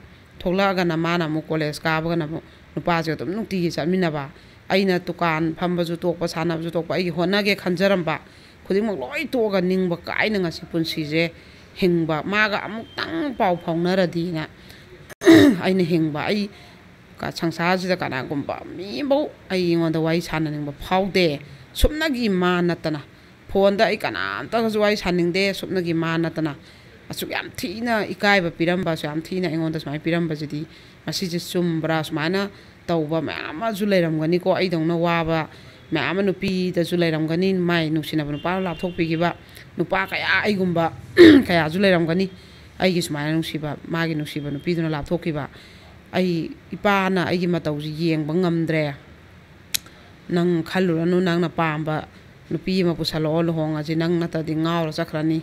ꯊꯣꯛꯂꯛꯑꯒꯅ ꯃꯥꯅ ꯑꯃꯨꯛ ꯀꯣꯂꯦꯖ ꯀꯥꯕꯒꯅ ꯑꯃꯨꯛ ꯅꯨꯄꯥꯁꯦ ꯑꯗꯨꯝ ꯅꯨꯡꯇꯤꯒꯤ ꯆꯠꯃꯤꯟꯅꯕ꯫ ꯑꯩꯅ ꯗꯨꯀꯥꯟ ꯐꯝꯕꯁꯨ ꯇꯣꯛꯄ, ꯁꯥꯟꯅꯕꯁꯨ ꯇꯣꯛꯄ, ꯑꯩꯒꯤ ꯍꯣꯠꯅꯒꯦ ꯈꯟꯖꯔꯝꯕ ꯈꯨꯗꯤꯡꯃꯛ ꯂꯣꯏ ꯇꯣꯛꯑꯒ ꯅꯤꯡꯕ ꯀꯥꯏꯅ ꯉꯁꯤ ꯄꯨꯟꯁꯤꯁꯦ ꯍꯤꯡꯕ, ꯃꯥꯒ ꯑꯃꯨꯛꯇꯪ ꯄꯥꯎ ꯐꯥꯎꯅꯔꯗꯤꯅ ꯑꯩꯅ ꯍꯤꯡꯕ꯫ ꯑꯩ ꯀ-, ꯁꯪꯁꯥꯔꯁꯤꯗ ꯀꯅꯥꯒꯨꯝꯕ ꯃꯤꯐꯧ ꯑꯩ, ꯑꯩꯉꯣꯟꯗ ꯋꯥꯔꯤ ꯁꯥꯟꯅꯅꯤꯡꯕ ꯐꯥꯎꯗꯦ, ꯁꯨꯞꯅꯒꯤ ꯃꯥ ꯅꯠꯇꯅ꯫ ꯐꯣꯟꯗ ꯑꯩ ꯀꯅꯥꯝꯇꯒꯁꯨ ꯋꯥꯔꯤ ꯁꯥꯅꯤꯡꯗꯦ, ꯁꯨꯞꯅꯒꯤ ꯃꯥ ꯅꯠꯇꯅ꯫ ꯑꯁꯨꯛ ꯌꯥꯝ ꯊꯤꯅ ꯏꯀꯥꯏꯕ ꯄꯤꯔꯝꯕ, ꯑꯁꯨꯛ ꯌꯥꯝ ꯊꯤꯅ ꯑꯩꯉꯣꯟꯗ ꯁꯨꯃꯥꯏꯅ ꯄꯤꯔꯝꯕꯁꯤꯗꯤ, ꯃꯁꯤꯁꯦ ꯆꯨꯝꯕ꯭ꯔꯥ? ꯁꯨꯃꯥꯏꯅ ꯇꯧꯕ ꯃꯌꯥꯝ ꯑꯃꯁꯨ ꯂꯩꯔꯝꯒꯅꯤꯀꯣ, ꯑꯩꯗꯧꯅ ꯋꯥꯕ ꯃꯌꯥꯝ ꯑꯃ ꯅꯨꯄꯤꯗꯁꯨ ꯂꯩꯔꯝꯒꯅꯤ, ꯃꯥꯏ ꯅꯨꯡꯁꯤꯅꯕ ꯅꯨꯄꯥ ꯂꯥꯞꯊꯣꯛꯄꯤꯈꯤꯕ ꯅꯨꯄꯥ ꯀꯌꯥ, ꯑꯩꯒꯨꯝꯕ ꯀꯌꯥꯁꯨ ꯂꯩꯔꯝꯒꯅꯤ꯫ ꯑꯩꯒꯤ ꯁꯨꯃꯥꯏꯅ ꯅꯨꯡꯁꯤꯕ, ꯃꯥꯒꯤ ꯅꯨꯡꯁꯤꯕ ꯅꯨꯄꯤꯗꯨꯅ ꯂꯥꯞꯊꯣꯛꯈꯤꯕ꯫ ꯑꯩ ꯏꯄꯥꯅ ꯑꯩꯒꯤ ꯃꯇꯧꯁꯤ ꯌꯦꯡꯕ ꯉꯝꯗ꯭ꯔꯦ꯫ "ꯅꯪ ꯈꯜꯂꯨꯔꯅꯨ, ꯅꯪꯅ ꯄꯥꯝꯕ ꯅꯨꯄꯤ ꯑꯃ ꯄꯨꯁꯜꯂꯛꯑꯣ, ꯂꯨꯍꯣꯡꯉꯁꯤ, ꯅꯪ ꯅꯠꯇ꯭ꯔꯗꯤ ꯉꯥꯎꯔ ꯆꯠꯈ꯭ꯔꯅꯤ"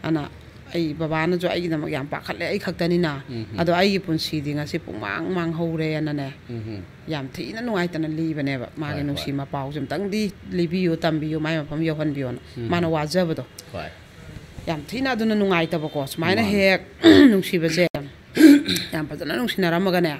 ꯑꯅ꯫ ꯑꯩ ꯕꯕꯥꯅꯁꯨ ꯑꯩꯒꯤꯗꯃꯛ ꯌꯥꯝ ꯄꯥꯈꯠꯂꯦ, ꯑꯩ ꯈꯛꯇꯅꯤꯅ꯫ ꯎꯝ꯫ ꯑꯗꯣ ꯑꯩꯒꯤ ꯄꯨꯟꯁꯤꯗꯤ ꯉꯁꯤ ꯄꯨꯡꯃꯥꯡ ꯃꯥꯡꯍꯧꯔꯦꯅꯅꯦ꯫ ꯎꯝ꯫ ꯌꯥꯝ ꯊꯤꯅ ꯅꯨꯡꯉꯥꯏꯇꯅ ꯂꯤꯕꯅꯦꯕ꯫ ꯃꯥꯒꯤ ꯍꯣꯏ, ꯅꯨꯡꯁꯤ ꯍꯣꯏ꯫ ꯃꯄꯥꯎꯁꯦ ꯑꯝꯇꯪꯗꯤ ꯂꯤꯕꯤꯌꯨ, ꯇꯝꯕꯤꯌꯨ, ꯃꯥꯏ ꯃꯐꯝ ꯌꯧꯍꯟꯕꯤꯌꯣꯅ꯫ ꯎꯝ꯫ ꯃꯥꯅ ꯋꯥꯖꯕꯗꯣ꯫ ꯍꯣꯏ꯫ ꯌꯥꯝ ꯊꯤꯅ ꯑꯗꯨꯅ ꯅꯨꯡꯉꯥꯏꯇꯕꯀꯣ꯫ ꯁꯨꯃꯥꯏꯅ ꯃꯥꯅꯤ꯫ ꯍꯦꯛ ꯅꯨꯡꯁꯤꯕꯁꯦ ꯌꯥꯝ ꯐꯖꯅ ꯅꯨꯡꯁꯤꯅꯔꯝꯃꯒꯅꯦ,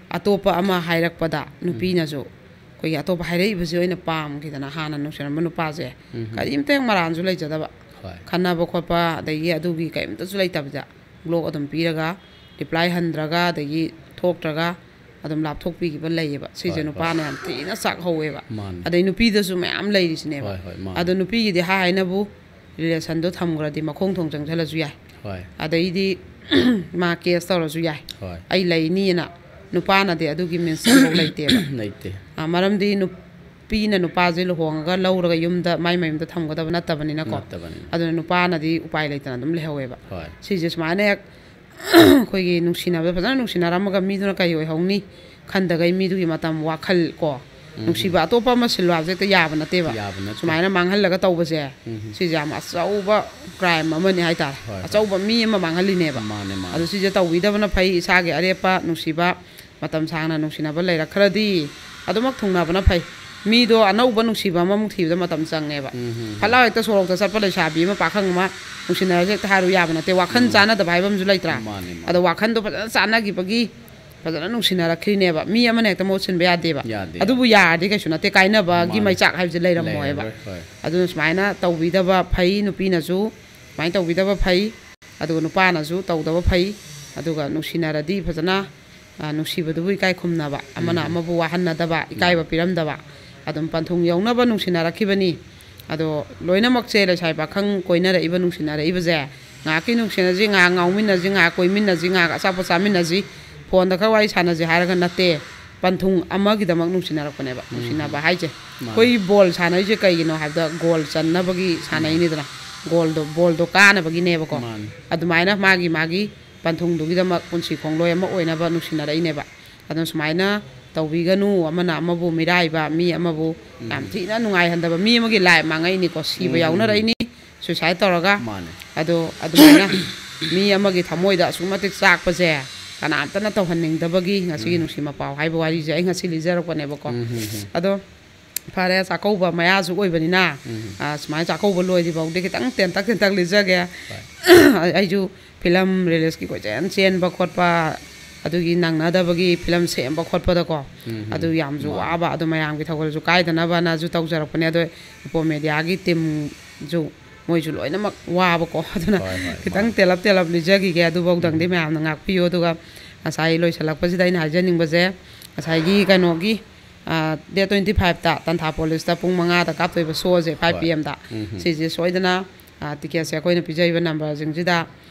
ꯑꯇꯣꯞꯄ ꯑꯃ ꯍꯥꯏꯔꯛꯄꯗ ꯎꯝ꯫ ꯅꯨꯄꯤꯅꯁꯨ ꯑꯩꯈꯣꯏꯒꯤ ꯑꯇꯣꯞꯄ ꯍꯥꯏꯔꯛꯏꯕꯁꯦ ꯑꯣꯏꯅ ꯄꯥꯝꯈꯤꯗꯅ, ꯍꯥꯟꯅ ꯅꯨꯡꯁꯤꯔꯝꯕ ꯅꯨꯄꯥꯁꯦ ꯎꯝ꯫ ꯀꯔꯤꯝꯇ ꯍꯦꯛ ꯃꯔꯥꯟꯁꯨ ꯂꯩꯖꯗꯕ꯫ ꯍꯣꯏ꯫ ꯈꯟꯅꯕ ꯈꯣꯠꯄ, ꯑꯗꯒꯤ ꯑꯗꯨꯒꯤ ꯀꯔꯤꯝꯇꯁꯨ ꯂꯩꯇꯕꯗ ꯕ꯭ꯂꯣꯛ ꯑꯗꯨꯝ ꯄꯤꯔꯒ, ꯔꯤꯄ꯭ꯂꯥꯏ ꯍꯟꯗ꯭ꯔꯒ, ꯑꯗꯒꯤ ꯊꯣꯛꯇ꯭ꯔꯒ ꯑꯗꯨꯝ ꯂꯥꯞꯊꯣꯛꯄꯤꯈꯤꯕ ꯂꯩꯌꯦꯕ꯫ ꯁꯤꯁꯦ ꯍꯣꯏ, ꯍꯣꯏ꯫ ꯅꯨꯄꯥꯅ ꯌꯥꯝ ꯊꯤꯅ ꯆꯥꯛꯍꯧꯋꯦꯕ꯫ ꯃꯥꯅꯤ꯫ ꯑꯗꯩ ꯅꯨꯄꯤꯗꯁꯨ ꯃꯌꯥꯝ ꯂꯩꯔꯤꯁꯤꯅꯦꯕ꯫ ꯍꯣꯏ, ꯍꯣꯏ, ꯃꯥꯅꯤ꯫ ꯑꯗꯣ ꯅꯨꯄꯤꯒꯤꯗꯤ ꯍꯥꯏ ꯍꯥꯏꯅꯕꯨ ꯔꯤꯂꯦꯁꯟꯗꯣ ꯊꯝꯈ꯭ꯔꯗꯤ ꯃꯈꯣꯡ ꯊꯣꯡ ꯆꯪꯁꯜꯂꯁꯨ ꯌꯥꯏ꯫ ꯍꯣꯏ꯫ ꯑꯗꯩꯗꯤ ꯃꯥ ꯀꯦꯁ ꯇꯧꯔꯁꯨ ꯌꯥꯏ꯫ ꯍꯣꯏ꯫ ꯑꯩ ꯂꯩꯅꯤꯅ꯫ ꯅꯨꯄꯥꯅꯗꯤ ꯑꯗꯨꯒꯤ ꯃꯤꯟꯁ ꯑꯃꯐꯥꯎ ꯂꯩꯇꯦꯕ꯫ ꯂꯩꯇꯦ꯫ ꯑ, ꯃꯔꯝꯗꯤ ꯅꯨꯄꯤꯅ ꯅꯨꯄꯥꯁꯦ ꯂꯨꯍꯣꯡꯉꯒ ꯂꯧꯔꯒ ꯌꯨꯝꯗ, ꯃꯥꯏ ꯃꯌꯨꯝꯗ ꯊꯝꯒꯗꯕ ꯅꯠꯇꯕꯅꯤꯅꯀꯣ꯫ ꯅꯠꯇꯕꯅꯤꯅ꯫ ꯑꯗꯨꯅ ꯅꯨꯄꯥꯅꯗꯤ ꯎꯄꯥꯏ ꯂꯩꯇꯅ ꯑꯗꯨꯝ ꯂꯩꯍꯧꯋꯦꯕ꯫ ꯍꯣꯏ꯫ ꯁꯤꯁꯦ ꯁꯨꯃꯥꯏꯅ ꯍꯦꯛ ꯑꯩꯈꯣꯏꯒꯤ ꯅꯨꯡꯁꯤꯅꯕꯗ ꯐꯖꯅ ꯅꯨꯡꯁꯤꯅꯔꯝꯃꯒ ꯃꯤꯗꯨꯅ ꯀꯔꯤ ꯑꯣꯏꯍꯧꯅꯤ ꯈꯟꯗꯒꯩ ꯃꯤꯗꯨꯒꯤ ꯃꯇꯝ, ꯋꯥꯈꯜ ꯀꯣ, ꯎꯝ꯫ ꯅꯨꯡꯁꯤꯕ ꯑꯇꯣꯞꯄ ꯑꯃ ꯁꯤꯜꯂꯣ ꯍꯥꯏꯕꯁꯦ ꯍꯦꯛꯇ ꯌꯥꯕ ꯅꯠꯇꯦꯕ꯫ ꯌꯥꯕ ꯅꯠꯇꯦ꯫ ꯁꯨꯃꯥꯏꯅ ꯃꯥꯡꯍꯜꯂꯒ ꯇꯧꯕꯁꯦ, ꯎꯝ꯫ ꯁꯤꯁꯦ ꯌꯥꯝ ꯑꯆꯧꯕ ꯀ꯭ꯔꯥꯏꯝ ꯑꯃꯅꯤ ꯍꯥꯏꯇꯥꯔꯦ꯫ ꯍꯣꯏ, ꯍꯣꯏ꯫ ꯑꯆꯧꯕ ꯃꯤ ꯑꯃ ꯃꯥꯡꯍꯜꯂꯤꯅꯦꯕ꯫ ꯃꯥꯅꯦ, ꯃꯥꯅꯦ꯫ ꯑꯗꯣ ꯁꯤꯁꯦ ꯇꯧꯕꯤꯗꯕꯅ ꯐꯩ꯫ ꯏꯁꯥꯒꯤ ꯑꯔꯦꯞꯄ ꯅꯨꯡꯁꯤꯕ ꯃꯇꯝ ꯁꯥꯡꯅ ꯅꯨꯡꯁꯤꯅꯕ ꯂꯩꯔꯛꯈ꯭ꯔꯗꯤ ꯑꯗꯨꯃꯛ ꯊꯨꯡꯅꯕꯅ ꯐꯩ꯫ ꯃꯤꯗꯣ ꯑꯅꯧꯕ ꯅꯨꯡꯁꯤꯕ ꯑꯃꯃꯨꯛ ꯊꯤꯕꯗ ꯃꯇꯝ ꯆꯪꯉꯦꯕ꯫ ꯎꯝ, ꯎꯝ. ꯐꯠ ꯂꯥꯎ ꯍꯦꯛꯇ ꯁꯣꯔꯣꯛꯇ ꯆꯠꯄ ꯂꯩꯁꯥꯕꯤ ꯑꯃ, ꯄꯥꯈꯪ ꯑꯃ ꯅꯨꯡꯁꯤꯅꯔꯁꯦ ꯍꯦꯛꯇ ꯍꯥꯏꯔꯨ ꯌꯥꯕ ꯅꯠꯇꯦ꯫ ꯋꯥꯈꯜ ꯎꯝ. ꯆꯥꯟꯅꯗꯕ ꯍꯥꯏꯕ ꯑꯃꯁꯨ ꯂꯩꯇ꯭ꯔꯥ? ꯃꯥꯅꯦ, ꯃꯥꯅꯦ. ꯑꯗꯣ ꯋꯥꯈꯜꯗꯣ ꯐꯖꯅ ꯆꯥꯟꯅꯈꯤꯕꯒꯤ ꯐꯖꯅ ꯅꯨꯡꯁꯤꯅꯔꯛꯈ꯭ꯔꯤꯅꯦꯕ꯫ ꯃꯤ ꯑꯃꯅ ꯍꯦꯛꯇ ꯃꯍꯨꯠ ꯁꯤꯟꯕ ꯌꯥꯗꯦꯕ꯫ ꯌꯥꯗꯦ. ꯑꯗꯨꯕꯨ ꯌꯥꯔꯗꯤ ꯀꯩꯁꯨ ꯅꯠꯇꯦ, ꯀꯥꯏꯅꯕꯒꯤ ꯃꯥꯅꯦ. ꯃꯩꯆꯥꯛ ꯍꯥꯏꯕꯁꯦ ꯂꯩꯔꯝꯃꯣꯏꯕ꯫ ꯂꯩꯔꯔꯣꯏ, ꯍꯣꯏ. ꯑꯗꯨꯅ ꯁꯨꯃꯥꯏꯅ ꯇꯧꯕꯤꯗꯕ ꯐꯩ, ꯅꯨꯄꯤꯅꯁꯨ ꯁꯨꯃꯥꯏꯅ ꯇꯧꯕꯤꯗꯕ ꯐꯩ꯫ ꯑꯗꯨꯒ ꯅꯨꯄꯥꯅꯁꯨ ꯇꯧꯗꯕ ꯐꯩ꯫ ꯑꯗꯨꯒ ꯅꯨꯡꯁꯤꯅꯔꯗꯤ ꯐꯖꯅ, ꯑ, ꯅꯨꯡꯁꯤꯕꯗꯨꯕꯨ ꯏꯀꯥꯏ ꯈꯨꯝꯅꯕ, ꯑꯃꯅ ꯎꯝ. ꯑꯃꯕꯨ ꯋꯥꯍꯟꯅꯗꯕ, ꯏꯀꯥꯏꯕ ꯎꯝ. ꯄꯤꯔꯝꯗꯕ, ꯑꯗꯨꯝ ꯄꯟꯊꯨꯡ ꯌꯧꯅꯕ ꯅꯨꯡꯁꯤꯅꯔꯛꯈꯤꯕꯅꯤ꯫ ꯑꯗꯣ ꯂꯣꯏꯅꯃꯛꯁꯦ ꯂꯩꯁꯥꯕꯤ ꯄꯥꯈꯪ ꯀꯣꯏꯅꯔꯛꯏꯕ, ꯅꯨꯡꯁꯤꯅꯔꯛꯏꯕꯁꯦ ꯉꯥꯏꯍꯥꯛꯀꯤ ꯅꯨꯡꯁꯤꯅꯁꯤ, ꯉꯥꯏꯍꯥꯛ ꯉꯥꯎꯃꯤꯟꯅꯁꯤ, ꯉꯥꯏꯍꯥꯛ ꯀꯣꯏꯃꯤꯟꯅꯁꯤ, ꯉꯥꯏꯍꯥꯛ ꯑꯆꯥꯄꯣꯠ ꯆꯥꯃꯤꯟꯅꯁꯤ, ꯐꯣꯟꯗ ꯈꯔ ꯋꯥꯔꯤ ꯁꯥꯟꯅꯁꯤ ꯍꯥꯏꯔꯒ ꯅꯠꯇꯦ꯫ ꯄꯟꯊꯨꯡ ꯑꯃꯒꯤꯗꯃꯛ ꯅꯨꯡꯁꯤꯅꯔꯛꯄꯅꯦꯕ꯫ ꯎꯝ. ꯅꯨꯡꯁꯤꯅꯕ ꯍꯥꯏꯁꯦ ꯃꯥꯅꯦ. ꯑꯩꯈꯣꯏ ꯕꯣꯜ ꯁꯥꯟꯅꯔꯤꯁꯦ ꯀꯩꯒꯤꯅꯣ ꯍꯥꯏꯕꯗ ꯒꯣꯜ ꯆꯟꯅꯕꯒꯤ ꯁꯥꯟꯅꯩꯅꯤꯗꯅ, ꯒꯣꯜꯗꯣ, ꯕꯣꯜꯗꯣ ꯀꯥꯅꯕꯒꯤꯅꯦꯕꯀꯣ꯫ ꯃꯥꯅꯦ. ꯑꯗꯨꯃꯥꯏꯅ ꯃꯥꯒꯤ ꯃꯥꯒꯤ ꯄꯟꯊꯨꯡꯗꯨꯒꯤꯗꯃꯛ ꯄꯨꯟꯁꯤ ꯈꯣꯡꯂꯣꯏ ꯑꯃ ꯑꯣꯏꯅꯕ ꯅꯨꯡꯁꯤꯅꯔꯛꯏꯅꯦꯕ꯫ ꯑꯗꯨꯅ ꯁꯨꯃꯥꯏꯅ ꯇꯧꯕꯤꯒꯅꯨ, ꯑꯃꯅ ꯑꯃꯕꯨ ꯃꯤꯔꯥꯏꯕ, ꯃꯤ ꯑꯃꯕꯨ ꯌꯥꯝ ꯎꯝ. ꯊꯤꯅ ꯅꯨꯡꯉꯥꯏꯍꯟꯗꯕ, ꯃꯤ ꯑꯃꯒꯤ ꯂꯥꯏꯐ ꯃꯥꯡꯉꯛꯏꯅꯤꯀꯣ, ꯁꯤꯕ ꯎꯝ. ꯌꯥꯎꯅꯔꯛꯏꯅꯤ꯫ Suicide ꯇꯧꯔꯒ꯫ ꯃꯥꯅꯦ. ꯑꯗꯣ ꯑꯗꯨꯃꯥꯏꯅ ꯃꯤ ꯑꯃꯒꯤ ꯊꯃꯣꯏꯗ ꯑꯁꯨꯛ ꯃꯇꯤꯛ ꯆꯥꯛꯄꯁꯦ ꯀꯅꯥꯝꯇꯅ ꯇꯧꯍꯟꯅꯤꯡꯗꯕꯒꯤ ꯉꯁꯤꯒꯤ ꯎꯝ. ꯅꯨꯡꯁꯤ ꯃꯄꯥꯎ ꯍꯥꯏꯕ ꯋꯥꯔꯤꯁꯦ ꯑꯩ ꯉꯁꯤ ꯂꯤꯖꯔꯛꯄꯅꯦꯕꯀꯣ꯫ ꯎꯝ, ꯎꯝ, ꯎꯝ. ꯑꯗꯣ ꯐꯔꯦ, ꯆꯥꯛꯀꯧꯕ ꯃꯌꯥꯁꯨ ꯑꯣꯏꯕꯅꯤꯅ, ꯎꯝ. ꯑ, ꯁꯨꯃꯥꯏꯅ ꯆꯥꯛꯀꯧꯕ ꯂꯣꯏꯗ꯭ꯔꯤ ꯐꯥꯎꯗꯤ ꯈꯤꯇꯪ ꯇꯦꯟꯇꯛ ꯇꯦꯟꯇꯛ ꯂꯤꯖꯒꯦ꯫ ꯍꯣꯏ. ꯑꯩꯁꯨ ꯐꯤꯂꯝ ꯔꯤꯂꯤꯖꯀꯤ ꯀꯣꯏꯆꯦꯟ ꯆꯦꯟꯕ ꯈꯣꯠꯄ, ꯑꯗꯨꯒꯤ ꯅꯪꯅꯗꯕꯒꯤ ꯐꯤꯂꯝ ꯁꯦꯝꯕ ꯈꯣꯠꯄꯗꯀꯣ, ꯎꯝ, ꯎꯝ. ꯑꯗꯨ ꯌꯥꯝꯁꯨ ꯃꯥꯅꯦ. ꯋꯥꯕ, ꯑꯗꯨ ꯃꯌꯥꯝꯒꯤ ꯊꯧꯒꯜꯁꯨ ꯀꯥꯏꯗꯅꯕꯅꯁꯨ ꯇꯧꯖꯔꯛꯄꯅꯦ꯫ ꯑꯗꯣ ꯏꯄꯣ ꯃꯦꯗꯤꯌꯥꯒꯤ ꯇꯤꯝꯁꯨ ꯃꯣꯏꯁꯨ ꯂꯣꯏꯅꯃꯛ ꯋꯥꯕꯀꯣ꯫ ꯑꯗꯨꯅ ꯍꯣꯏ, ꯍꯣꯏ, ꯈꯤꯇꯪ ꯃꯥꯅꯦ. ꯇꯦꯜꯂꯞ ꯇꯦꯜꯂꯞ ꯂꯤꯖꯈꯤꯒꯦ꯫ ꯑꯗꯨꯐꯧꯗꯪꯗꯤ ꯎꯝ. ꯃꯌꯥꯝꯅ ꯉꯥꯛꯄꯤꯌꯨ꯫ ꯑꯗꯨꯒ ꯉꯁꯥꯏ ꯂꯣꯏꯁꯤꯜꯂꯛꯄꯁꯤꯗ ꯑꯩꯅ ꯍꯥꯏꯖꯅꯤꯡꯕꯁꯦ, ꯉꯁꯥꯏꯒꯤ ꯀꯩꯅꯣꯒꯤ, ꯑ, date twenty five ꯇ ꯇꯟꯊꯥꯄꯣꯂꯤꯁꯇ ꯄꯨꯡ ꯃꯉꯥꯗ ꯀꯥꯞꯇꯣꯏꯕ ꯁꯣꯁꯦ, five ꯍꯣꯏ. P M ꯗ꯫ ꯎꯝ, ꯎꯝ. ꯁꯤꯁꯦ ꯁꯣꯏꯗꯅ, ꯑ, ꯇꯤꯀꯦꯠꯁꯦ ꯑꯩꯈꯣꯏꯅ ꯄꯤꯖꯔꯤꯕ ꯅꯝꯕꯔꯁꯤꯡꯁꯤꯗ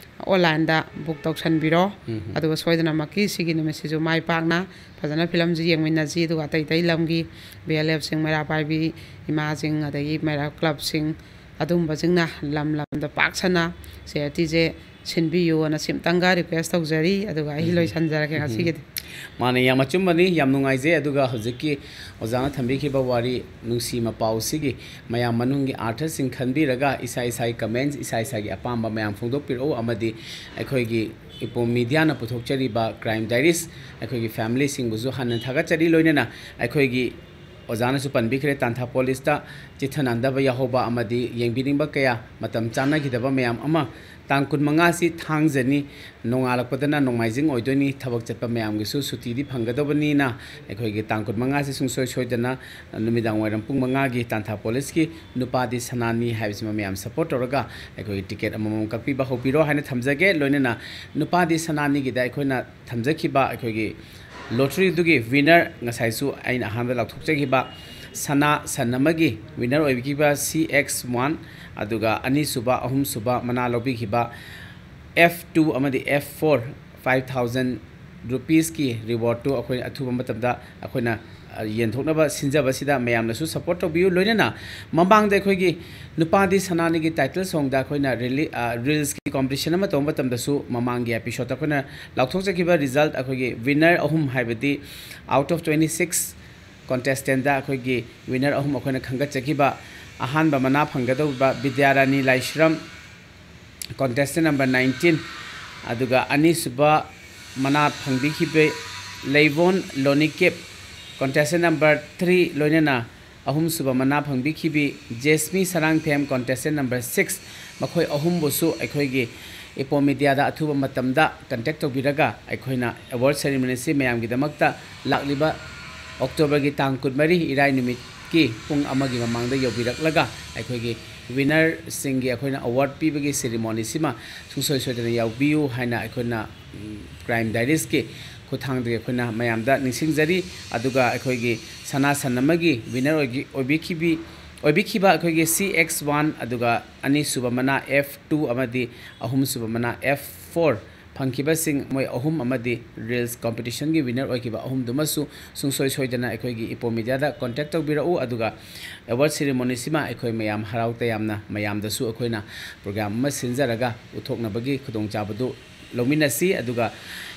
online ꯗ book ꯇꯧꯁꯟꯕꯤꯔꯣ꯫ ꯎꯝ, ꯎꯝ. ꯑꯗꯨꯒ ꯁꯣꯏꯗꯅꯃꯛꯀꯤ ꯁꯤꯒꯤ ꯅꯨꯃꯤꯠꯁꯤꯁꯨ ꯃꯥꯏ ꯄꯥꯛꯅ ꯐꯖꯅ ꯐꯤꯂꯝꯁꯤ ꯌꯦꯡꯃꯤꯟꯅꯁꯤ꯫ ꯑꯗꯨꯒ ꯑꯇꯩ ꯑꯇꯩ ꯂꯝꯒꯤ B L F ꯁꯤꯡ, ꯃꯩꯔꯥ ꯄꯥꯏꯕꯤ ꯏꯃꯥꯁꯤꯡ, ꯑꯗꯒꯤ ꯃꯩꯔꯥ ꯀ꯭ꯂꯕꯁꯤꯡ, ꯑꯗꯨꯒꯨꯝꯕꯁꯤꯡꯅ ꯂꯝ ꯂꯝꯗ ꯄꯥꯛ ꯁꯟꯅ charity ꯁꯦ ꯁꯤꯟꯕꯤꯌꯨꯅ ꯁꯤꯝꯇꯪꯒ request ꯇꯧꯖꯔꯤ꯫ ꯑꯗꯨꯒ ꯑꯩ ꯎꯝ. ꯂꯣꯏꯁꯟꯖꯔꯒꯦ ꯎꯝ. ꯉꯁꯤꯒꯤꯗꯤ꯫ ꯃꯥꯅꯦ, ꯌꯥꯝ ꯑꯆꯨꯝꯕꯅꯤ, ꯌꯥꯝ ꯅꯨꯡꯉꯥꯏꯖꯩ꯫ ꯑꯗꯨꯒ ꯍꯧꯖꯤꯛꯀꯤ ꯑꯣꯖꯥꯅ ꯊꯝꯕꯤꯈꯤꯕ ꯋꯥꯔꯤ, ꯅꯨꯡꯁꯤ ꯃꯄꯥꯎꯁꯤꯒꯤ ꯃꯌꯥꯝ ꯃꯅꯨꯡꯒꯤ ꯑꯥꯔꯊꯁꯤꯡ ꯈꯟꯕꯤꯔꯒ ꯏꯁꯥ ꯏꯁꯥꯒꯤ comments, ꯏꯁꯥ ꯏꯁꯥꯒꯤ ꯑꯄꯥꯝꯕ ꯃꯌꯥꯝ ꯐꯣꯡꯗꯣꯛꯄꯤꯔꯛꯎ꯫ ꯑꯃꯗꯤ ꯑꯩꯈꯣꯏꯒꯤ ꯏꯄꯣꯝ ꯃꯤꯗꯤꯌꯥꯅ ꯄꯨꯊꯣꯛꯆꯔꯤꯕ ꯀ꯭ꯔꯥꯏꯝ ꯗꯥꯏꯔꯤꯁ ꯑꯩꯈꯣꯏꯒꯤ ꯐꯦꯃꯤꯂꯤꯁꯤꯡꯕꯨꯁꯨ ꯍꯟꯅ ꯊꯥꯒꯠꯆꯔꯤ꯫ ꯂꯣꯏꯅꯅ ꯑꯩꯈꯣꯏꯒꯤ ꯑꯣꯖꯥꯅꯁꯨ ꯄꯟꯕꯤꯈ꯭ꯔꯦ, ꯇꯥꯟꯊꯥ ꯄꯨꯂꯤꯁꯇ ꯆꯤꯠꯊ ꯅꯥꯟꯗꯕ ꯌꯥꯎꯍꯧꯕ ꯑꯃꯗꯤ ꯌꯦꯡꯕꯤꯅꯤꯡꯕ ꯀꯌꯥ ꯃꯇꯝ ꯆꯥꯅꯈꯤꯗꯕ ꯃꯌꯥꯝ ꯑꯃ, ꯇꯥꯡ ꯀꯨꯟꯃꯉꯥꯁꯤ ꯊꯥꯡꯖꯅꯤ, ꯅꯣꯡꯉꯥꯜꯂꯛꯄꯗꯅ ꯅꯣꯡꯃꯥꯏꯖꯤꯡ ꯑꯣꯏꯗꯣꯏꯅꯤ, ꯊꯕꯛ ꯆꯠꯄ ꯃꯌꯥꯝꯒꯤꯁꯨ ꯁꯨꯇꯤꯗꯤ ꯐꯪꯒꯗꯕꯅꯤꯅ ꯑꯩꯈꯣꯏꯒꯤ ꯇꯥꯡ ꯀꯨꯟꯃꯉꯥꯁꯤ ꯁꯨꯡꯁꯣꯏ ꯁꯣꯏꯗꯅ ꯅꯨꯃꯤꯗꯥꯡ ꯋꯥꯏꯔꯝ ꯄꯨꯡ ꯃꯉꯥꯒꯤ ꯇꯥꯟꯊꯥ ꯄꯨꯂꯤꯁꯀꯤ ꯅꯨꯄꯥꯗꯤ ꯁꯅꯥꯅꯤ ꯍꯥꯏꯕꯁꯤꯃ ꯃꯌꯥꯝ ꯁꯄꯣꯔꯠ ꯇꯧꯔꯒ ꯑꯩꯈꯣꯏꯒꯤ ꯇꯤꯀꯦꯠ ꯑꯃꯃꯝ ꯀꯛꯄꯤꯕ ꯍꯧꯕꯤꯔꯣ ꯍꯥꯏꯅ ꯊꯝꯖꯒꯦ꯫ ꯂꯣꯏꯅꯅ ꯅꯨꯄꯥꯗꯤ ꯁꯅꯥꯅꯤꯒꯤꯗ ꯑꯩꯈꯣꯏꯅ ꯊꯝꯖꯈꯤꯕ ꯑꯩꯈꯣꯏꯒꯤ ꯂꯣꯇ꯭ꯔꯤꯗꯨꯒꯤ ꯋꯤꯅꯔ, ꯉꯁꯥꯏꯁꯨ ꯑꯩꯅ ꯑꯍꯥꯟꯕꯗ ꯂꯥꯎꯊꯣꯛꯆꯈꯤꯕ ꯁꯅꯥ ꯁꯟ ꯑꯃꯒꯤ ꯋꯤꯅꯔ ꯑꯣꯏꯕꯤꯈꯤꯕ ꯁꯤ ꯑꯦꯛꯁ ꯋꯥꯟ, ꯑꯗꯨꯒ ꯑꯅꯤꯁꯨꯕ, ꯑꯍꯨꯝꯁꯨꯕ ꯃꯅꯥ ꯂꯧꯕꯤꯈꯤꯕ ꯑꯦꯐ ꯇꯨ ꯑꯃꯗꯤ ꯑꯦꯐ ꯐꯣꯔ, ꯐꯥꯏꯚ ꯊꯥꯎꯖꯟ ꯔꯨꯄꯤꯁꯀꯤ ꯔꯤꯋꯥꯔꯗꯇꯨ ꯑꯩꯈꯣꯏ ꯑꯊꯨꯕ ꯃꯇꯝꯗ ꯑꯩꯈꯣꯏꯅ, ꯑ, ꯌꯦꯟꯊꯣꯛꯅꯕ ꯁꯤꯟꯖꯕꯁꯤꯗ ꯃꯌꯥꯝꯅꯁꯨ ꯁꯄꯣꯔꯠ ꯇꯧꯕꯤꯌꯨ꯫ ꯂꯣꯏꯅꯅ ꯃꯃꯥꯡꯗ ꯑꯩꯈꯣꯏꯒꯤ ꯅꯨꯄꯥꯗꯤ ꯁꯅꯥꯅꯤꯒꯤ ꯇꯥꯏꯇꯜ ꯁꯣꯡꯗ ꯑꯩꯈꯣꯏꯅ ꯔꯤꯂꯤ-, ꯑ, ꯔꯤꯜꯁꯀꯤ ꯀꯣꯝꯄꯤꯇꯤꯁꯟ ꯑꯃ ꯇꯧꯕ ꯃꯇꯝꯗꯁꯨ ꯃꯃꯥꯡꯒꯤ ꯑꯦꯄꯤꯁꯣꯗꯇ ꯑꯩꯈꯣꯏꯅ ꯂꯥꯎꯊꯣꯛꯆꯈꯤꯕ ꯔꯤꯖꯜꯠ, ꯑꯩꯈꯣꯏꯒꯤ ꯋꯤꯅꯔ ꯑꯍꯨꯝ, ꯍꯥꯏꯕꯗꯤ out of twenty six contestant ꯑꯩꯈꯣꯏꯒꯤ ꯋꯤꯅꯔ ꯑꯍꯨꯝ ꯑꯩꯈꯣꯏꯅ ꯈꯟꯒꯠꯆꯈꯤꯕ, ꯑꯍꯥꯟꯕ ꯃꯅꯥ ꯐꯪꯒꯗꯧꯔꯤꯕ ꯕꯤꯗ꯭ꯌꯥꯔꯥꯅꯤ ꯂꯥꯏꯁ꯭ꯔꯝ, contestant number nineteen, ꯑꯗꯨꯒ ꯑꯅꯤꯁꯨꯕ ꯃꯅꯥ ꯐꯪꯕꯤꯈꯤꯕ ꯂꯩꯕꯣꯟ ꯂꯣꯅꯤꯀꯦꯞ, contestant number three, ꯂꯣꯏꯅꯅ ꯑꯍꯨꯝꯁꯨꯕ ꯃꯅꯥ ꯐꯪꯕꯤꯈꯤꯕꯤ Jesmi Sarangthem, contestant number six, ꯃꯈꯣꯏ ꯑꯍꯨꯝꯕꯨꯁꯨ ꯑꯩꯈꯣꯏꯒꯤ ꯏꯄꯣꯝ ꯃꯤꯗꯤꯌꯥꯗ ꯑꯊꯨꯕ ꯃꯇꯝꯗ ꯀꯟꯇꯦꯛ ꯇꯧꯕꯤꯔꯒ ꯑꯩꯈꯣꯏꯅ ꯑꯦꯋꯥꯔꯗ ꯁꯦꯔꯤꯃꯣꯅꯤꯁꯤ ꯃꯌꯥꯝꯒꯤꯗꯃꯛꯇ ꯂꯥꯛꯂꯤꯕ ꯑꯣꯛꯇꯣꯕꯔꯒꯤ ꯇꯥꯡ ꯀꯨꯟꯃꯔꯤ ꯏꯔꯥꯏ ꯅꯨꯃꯤꯠꯀꯤ ꯄꯨꯡ ꯑꯃꯒꯤ ꯃꯃꯥꯡꯗ ꯌꯧꯕꯤꯔꯛꯂꯒ ꯑꯩꯈꯣꯏꯒꯤ ꯋꯤꯅꯔꯁꯤꯡꯒꯤ ꯑꯩꯈꯣꯏꯅ ꯑꯦꯋꯥꯔꯗ ꯄꯤꯕꯒꯤ ꯁꯦꯔꯤꯃꯣꯅꯤꯁꯤꯃ ꯁꯨꯡꯁꯣꯏ ꯁꯣꯏꯗꯅ ꯌꯥꯎꯕꯤꯌꯨ ꯍꯥꯏꯅ ꯑꯩꯈꯣꯏꯅ, ꯎꯝ, ꯀ꯭ꯔꯥꯏꯝ ꯗꯥꯏꯔꯤꯁꯀꯤ ꯈꯨꯠꯊꯥꯡꯗꯒꯤ ꯑꯩꯈꯣꯏꯅ ꯃꯌꯥꯝꯗ ꯅꯤꯡꯁꯤꯡꯖꯔꯤ꯫ ꯑꯗꯨꯒ ꯑꯩꯈꯣꯏꯒꯤ ꯁꯅꯥ ꯁꯟ ꯑꯃꯒꯤ ꯋꯤꯅꯔ ꯑꯣꯏꯒꯤ-, ꯑꯣꯏꯕꯤꯈꯤꯕꯤ-, ꯑꯣꯏꯕꯤꯈꯤꯕ ꯑꯩꯈꯣꯏꯒꯤ ꯁꯤ ꯑꯦꯛꯁ ꯋꯥꯟ, ꯑꯗꯨꯒ ꯑꯅꯤꯁꯨꯕ ꯃꯅꯥ ꯑꯦꯐ ꯇꯨ ꯑꯃꯗꯤ ꯑꯍꯨꯝꯁꯨꯕ ꯃꯅꯥ ꯑꯦꯐ ꯐꯣꯔ ꯐꯪꯈꯤꯕꯁꯤꯡ, ꯃꯣꯏ ꯑꯍꯨꯝ ꯑꯃꯗꯤ ꯔꯤꯜꯁ ꯀꯣꯝꯄꯤꯇꯤꯁꯟꯒꯤ ꯋꯤꯅꯔ ꯑꯣꯏꯈꯤꯕ ꯑꯍꯨꯝꯗꯨꯃꯁꯨ ꯁꯨꯡꯁꯣꯏ ꯁꯣꯏꯗꯅ ꯑꯩꯈꯣꯏꯒꯤ ꯏꯄꯣꯝ ꯃꯤꯗꯤꯌꯥꯗ ꯀꯣꯟꯇꯦꯛ ꯇꯧꯕꯤꯔꯛꯎ꯫ ꯑꯗꯨꯒ ꯑꯦꯋꯥꯔꯗ ꯁꯦꯔꯤꯃꯣꯅꯤꯁꯤꯃ ꯑꯩꯈꯣꯏ ꯃꯌꯥꯝ ꯍꯔꯥꯎ ꯇꯌꯥꯝꯅ ꯃꯌꯥꯝꯗꯁꯨ ꯑꯩꯈꯣꯏꯅ ꯄ꯭ꯔꯣꯒ꯭ꯔꯥꯝ ꯑꯃ ꯁꯤꯟꯖꯔꯒ ꯎꯠꯊꯣꯛꯅꯕꯒꯤ ꯈꯨꯗꯣꯡꯆꯥꯕꯗꯨ ꯂꯧꯃꯤꯟꯅꯁꯤ꯫ ꯑꯗꯨꯒ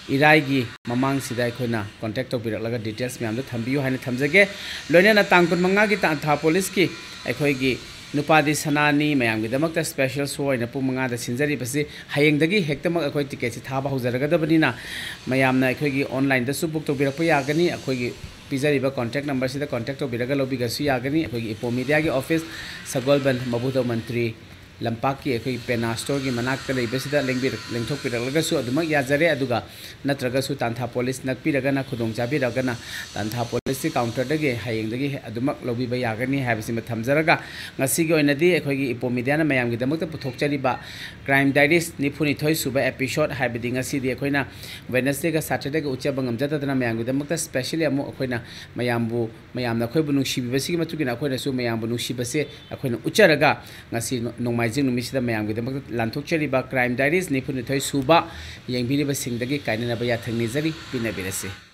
ꯏꯔꯥꯏꯒꯤ ꯃꯃꯥꯡꯁꯤꯗ ꯑꯩꯈꯣꯏꯅ ꯀꯣꯟꯇꯦꯛ ꯇꯧꯕꯤꯔꯛꯂꯒ ꯗꯤꯇꯦꯜꯁ ꯃꯌꯥꯝꯗꯣ ꯊꯝꯕꯤꯌꯨ ꯍꯥꯏꯅ ꯊꯝꯖꯒꯦ꯫ ꯂꯣꯏꯅꯅ ꯇꯥꯡ ꯀꯨꯟꯃꯉꯥꯒꯤ ꯇꯥꯟꯊꯥ ꯄꯨꯂꯤꯁꯀꯤ ꯑꯩꯈꯣꯏꯒꯤ ꯅꯨꯄꯥꯗꯤ ꯁꯅꯥꯅꯤ ꯃꯌꯥꯝꯒꯤꯗꯃꯛꯇ special show ꯑꯣꯏꯅ ꯄꯨꯡ ꯃꯉꯥꯗ ꯁꯤꯟꯖꯔꯤꯕꯁꯤ ꯍꯌꯦꯡꯗꯒꯤ ꯍꯦꯛꯇꯃꯛ ꯑꯩꯈꯣꯏ ticketꯁꯤ ꯊꯥꯕ ꯍꯧꯖꯔꯒꯗꯕꯅꯤꯅ, ꯃꯌꯥꯝꯅ ꯑꯩꯈꯣꯏꯒꯤ onlineꯗꯁꯨ book ꯇꯧꯕꯤꯔꯛꯄ ꯌꯥꯒꯅꯤ꯫ ꯑꯩꯈꯣꯏꯒꯤ ꯄꯤꯖꯔꯤꯕ contact numberꯁꯤꯗ contact ꯇꯧꯕꯤꯔꯒ ꯂꯧꯕꯤꯒꯁꯨ ꯌꯥꯒꯅꯤ꯫ ꯑꯩꯈꯣꯏꯒꯤ ꯏꯄꯣ Mediaꯒꯤ office ꯁꯒꯣꯜꯕꯟ ꯃꯕꯨꯙ ꯃꯟꯇ꯭ꯔꯤ ꯂꯝꯄꯥꯛꯀꯤ ꯑꯩꯈꯣꯏꯒꯤ Penna Storeꯒꯤ ꯃꯅꯥꯛꯇ ꯂꯩꯕꯁꯤꯗ ꯂꯦꯡꯕꯤꯔꯛ-, ꯂꯦꯡꯊꯣꯛꯄꯤꯔꯛꯂꯒꯁꯨ ꯑꯗꯨꯃꯛ ꯌꯥꯖꯔꯦ꯫ ꯑꯗꯨꯒ ꯅꯠꯇ꯭ꯔꯒꯁꯨ ꯇꯥꯟꯊꯥ police ꯅꯛꯄꯤꯔꯒꯅ, ꯈꯨꯗꯣꯡ ꯆꯥꯕꯤꯔꯒꯅ ꯇꯥꯟꯊꯥ policeꯀꯤ counterꯗꯒꯤ ꯍꯌꯦꯡꯗꯒꯤ ꯑꯗꯨꯃꯛ ꯂꯧꯕꯤꯕ ꯌꯥꯒꯅꯤ ꯍꯥꯏꯕꯁꯤꯃ ꯊꯝꯖꯔꯒ, ꯉꯁꯤꯒꯤ ꯑꯣꯏꯅꯗꯤ ꯑꯩꯈꯣꯏꯒꯤ ꯏꯄꯣ Mediaꯅ ꯃꯌꯥꯝꯒꯤꯗꯃꯛꯇ ꯄꯨꯊꯣꯛꯆꯔꯤꯕ Crime Diaries ꯅꯤꯐꯨꯅꯤꯊꯣꯏ ꯁꯨꯕ episode, ꯍꯥꯏꯕꯗꯤ ꯉꯁꯤꯗꯤ ꯑꯩꯈꯣꯏꯅ Wednesdayꯒ Saturdayꯒ ꯎꯠꯆꯕ ꯉꯝꯖꯗꯗꯅ ꯃꯌꯥꯝꯒꯤꯗꯃꯛꯇ specially ꯑꯃꯨꯛ ꯑꯩꯈꯣꯏꯅ ꯃꯌꯥꯝꯕꯨ, ꯃꯌꯥꯝꯅ ꯑꯩꯈꯣꯏꯕꯨ ꯅꯨꯡꯁꯤꯕꯤꯕꯁꯤꯒꯤ ꯃꯇꯨꯡ ꯏꯟꯅ ꯑꯩꯈꯣꯏꯅꯁꯨ ꯃꯌꯥꯝꯕꯨ ꯅꯨꯡꯁꯤꯕꯁꯦ ꯑꯩꯈꯣꯏꯅ ꯎꯠꯆꯔꯒ, ꯉꯁꯤ ꯅꯣ-, ꯅꯣꯡꯃꯥꯏꯖꯤꯡ ꯅꯨꯃꯤꯠꯁꯤꯗ ꯃꯌꯥꯝꯒꯤꯗꯃꯛꯇ ꯂꯥꯟꯊꯣꯛꯆꯔꯤꯕ Crime Diaries ꯅꯤꯐꯨꯅꯤꯊꯣꯏ ꯁꯨꯕ ꯌꯦꯡꯕꯤꯔꯤꯕꯁꯤꯡꯗꯒꯤ ꯀꯥꯏꯅꯅꯕ ꯌꯥꯊꯪ ꯅꯤꯖꯔꯤ꯫ ꯄꯤꯅꯕꯤꯔꯁꯤ꯫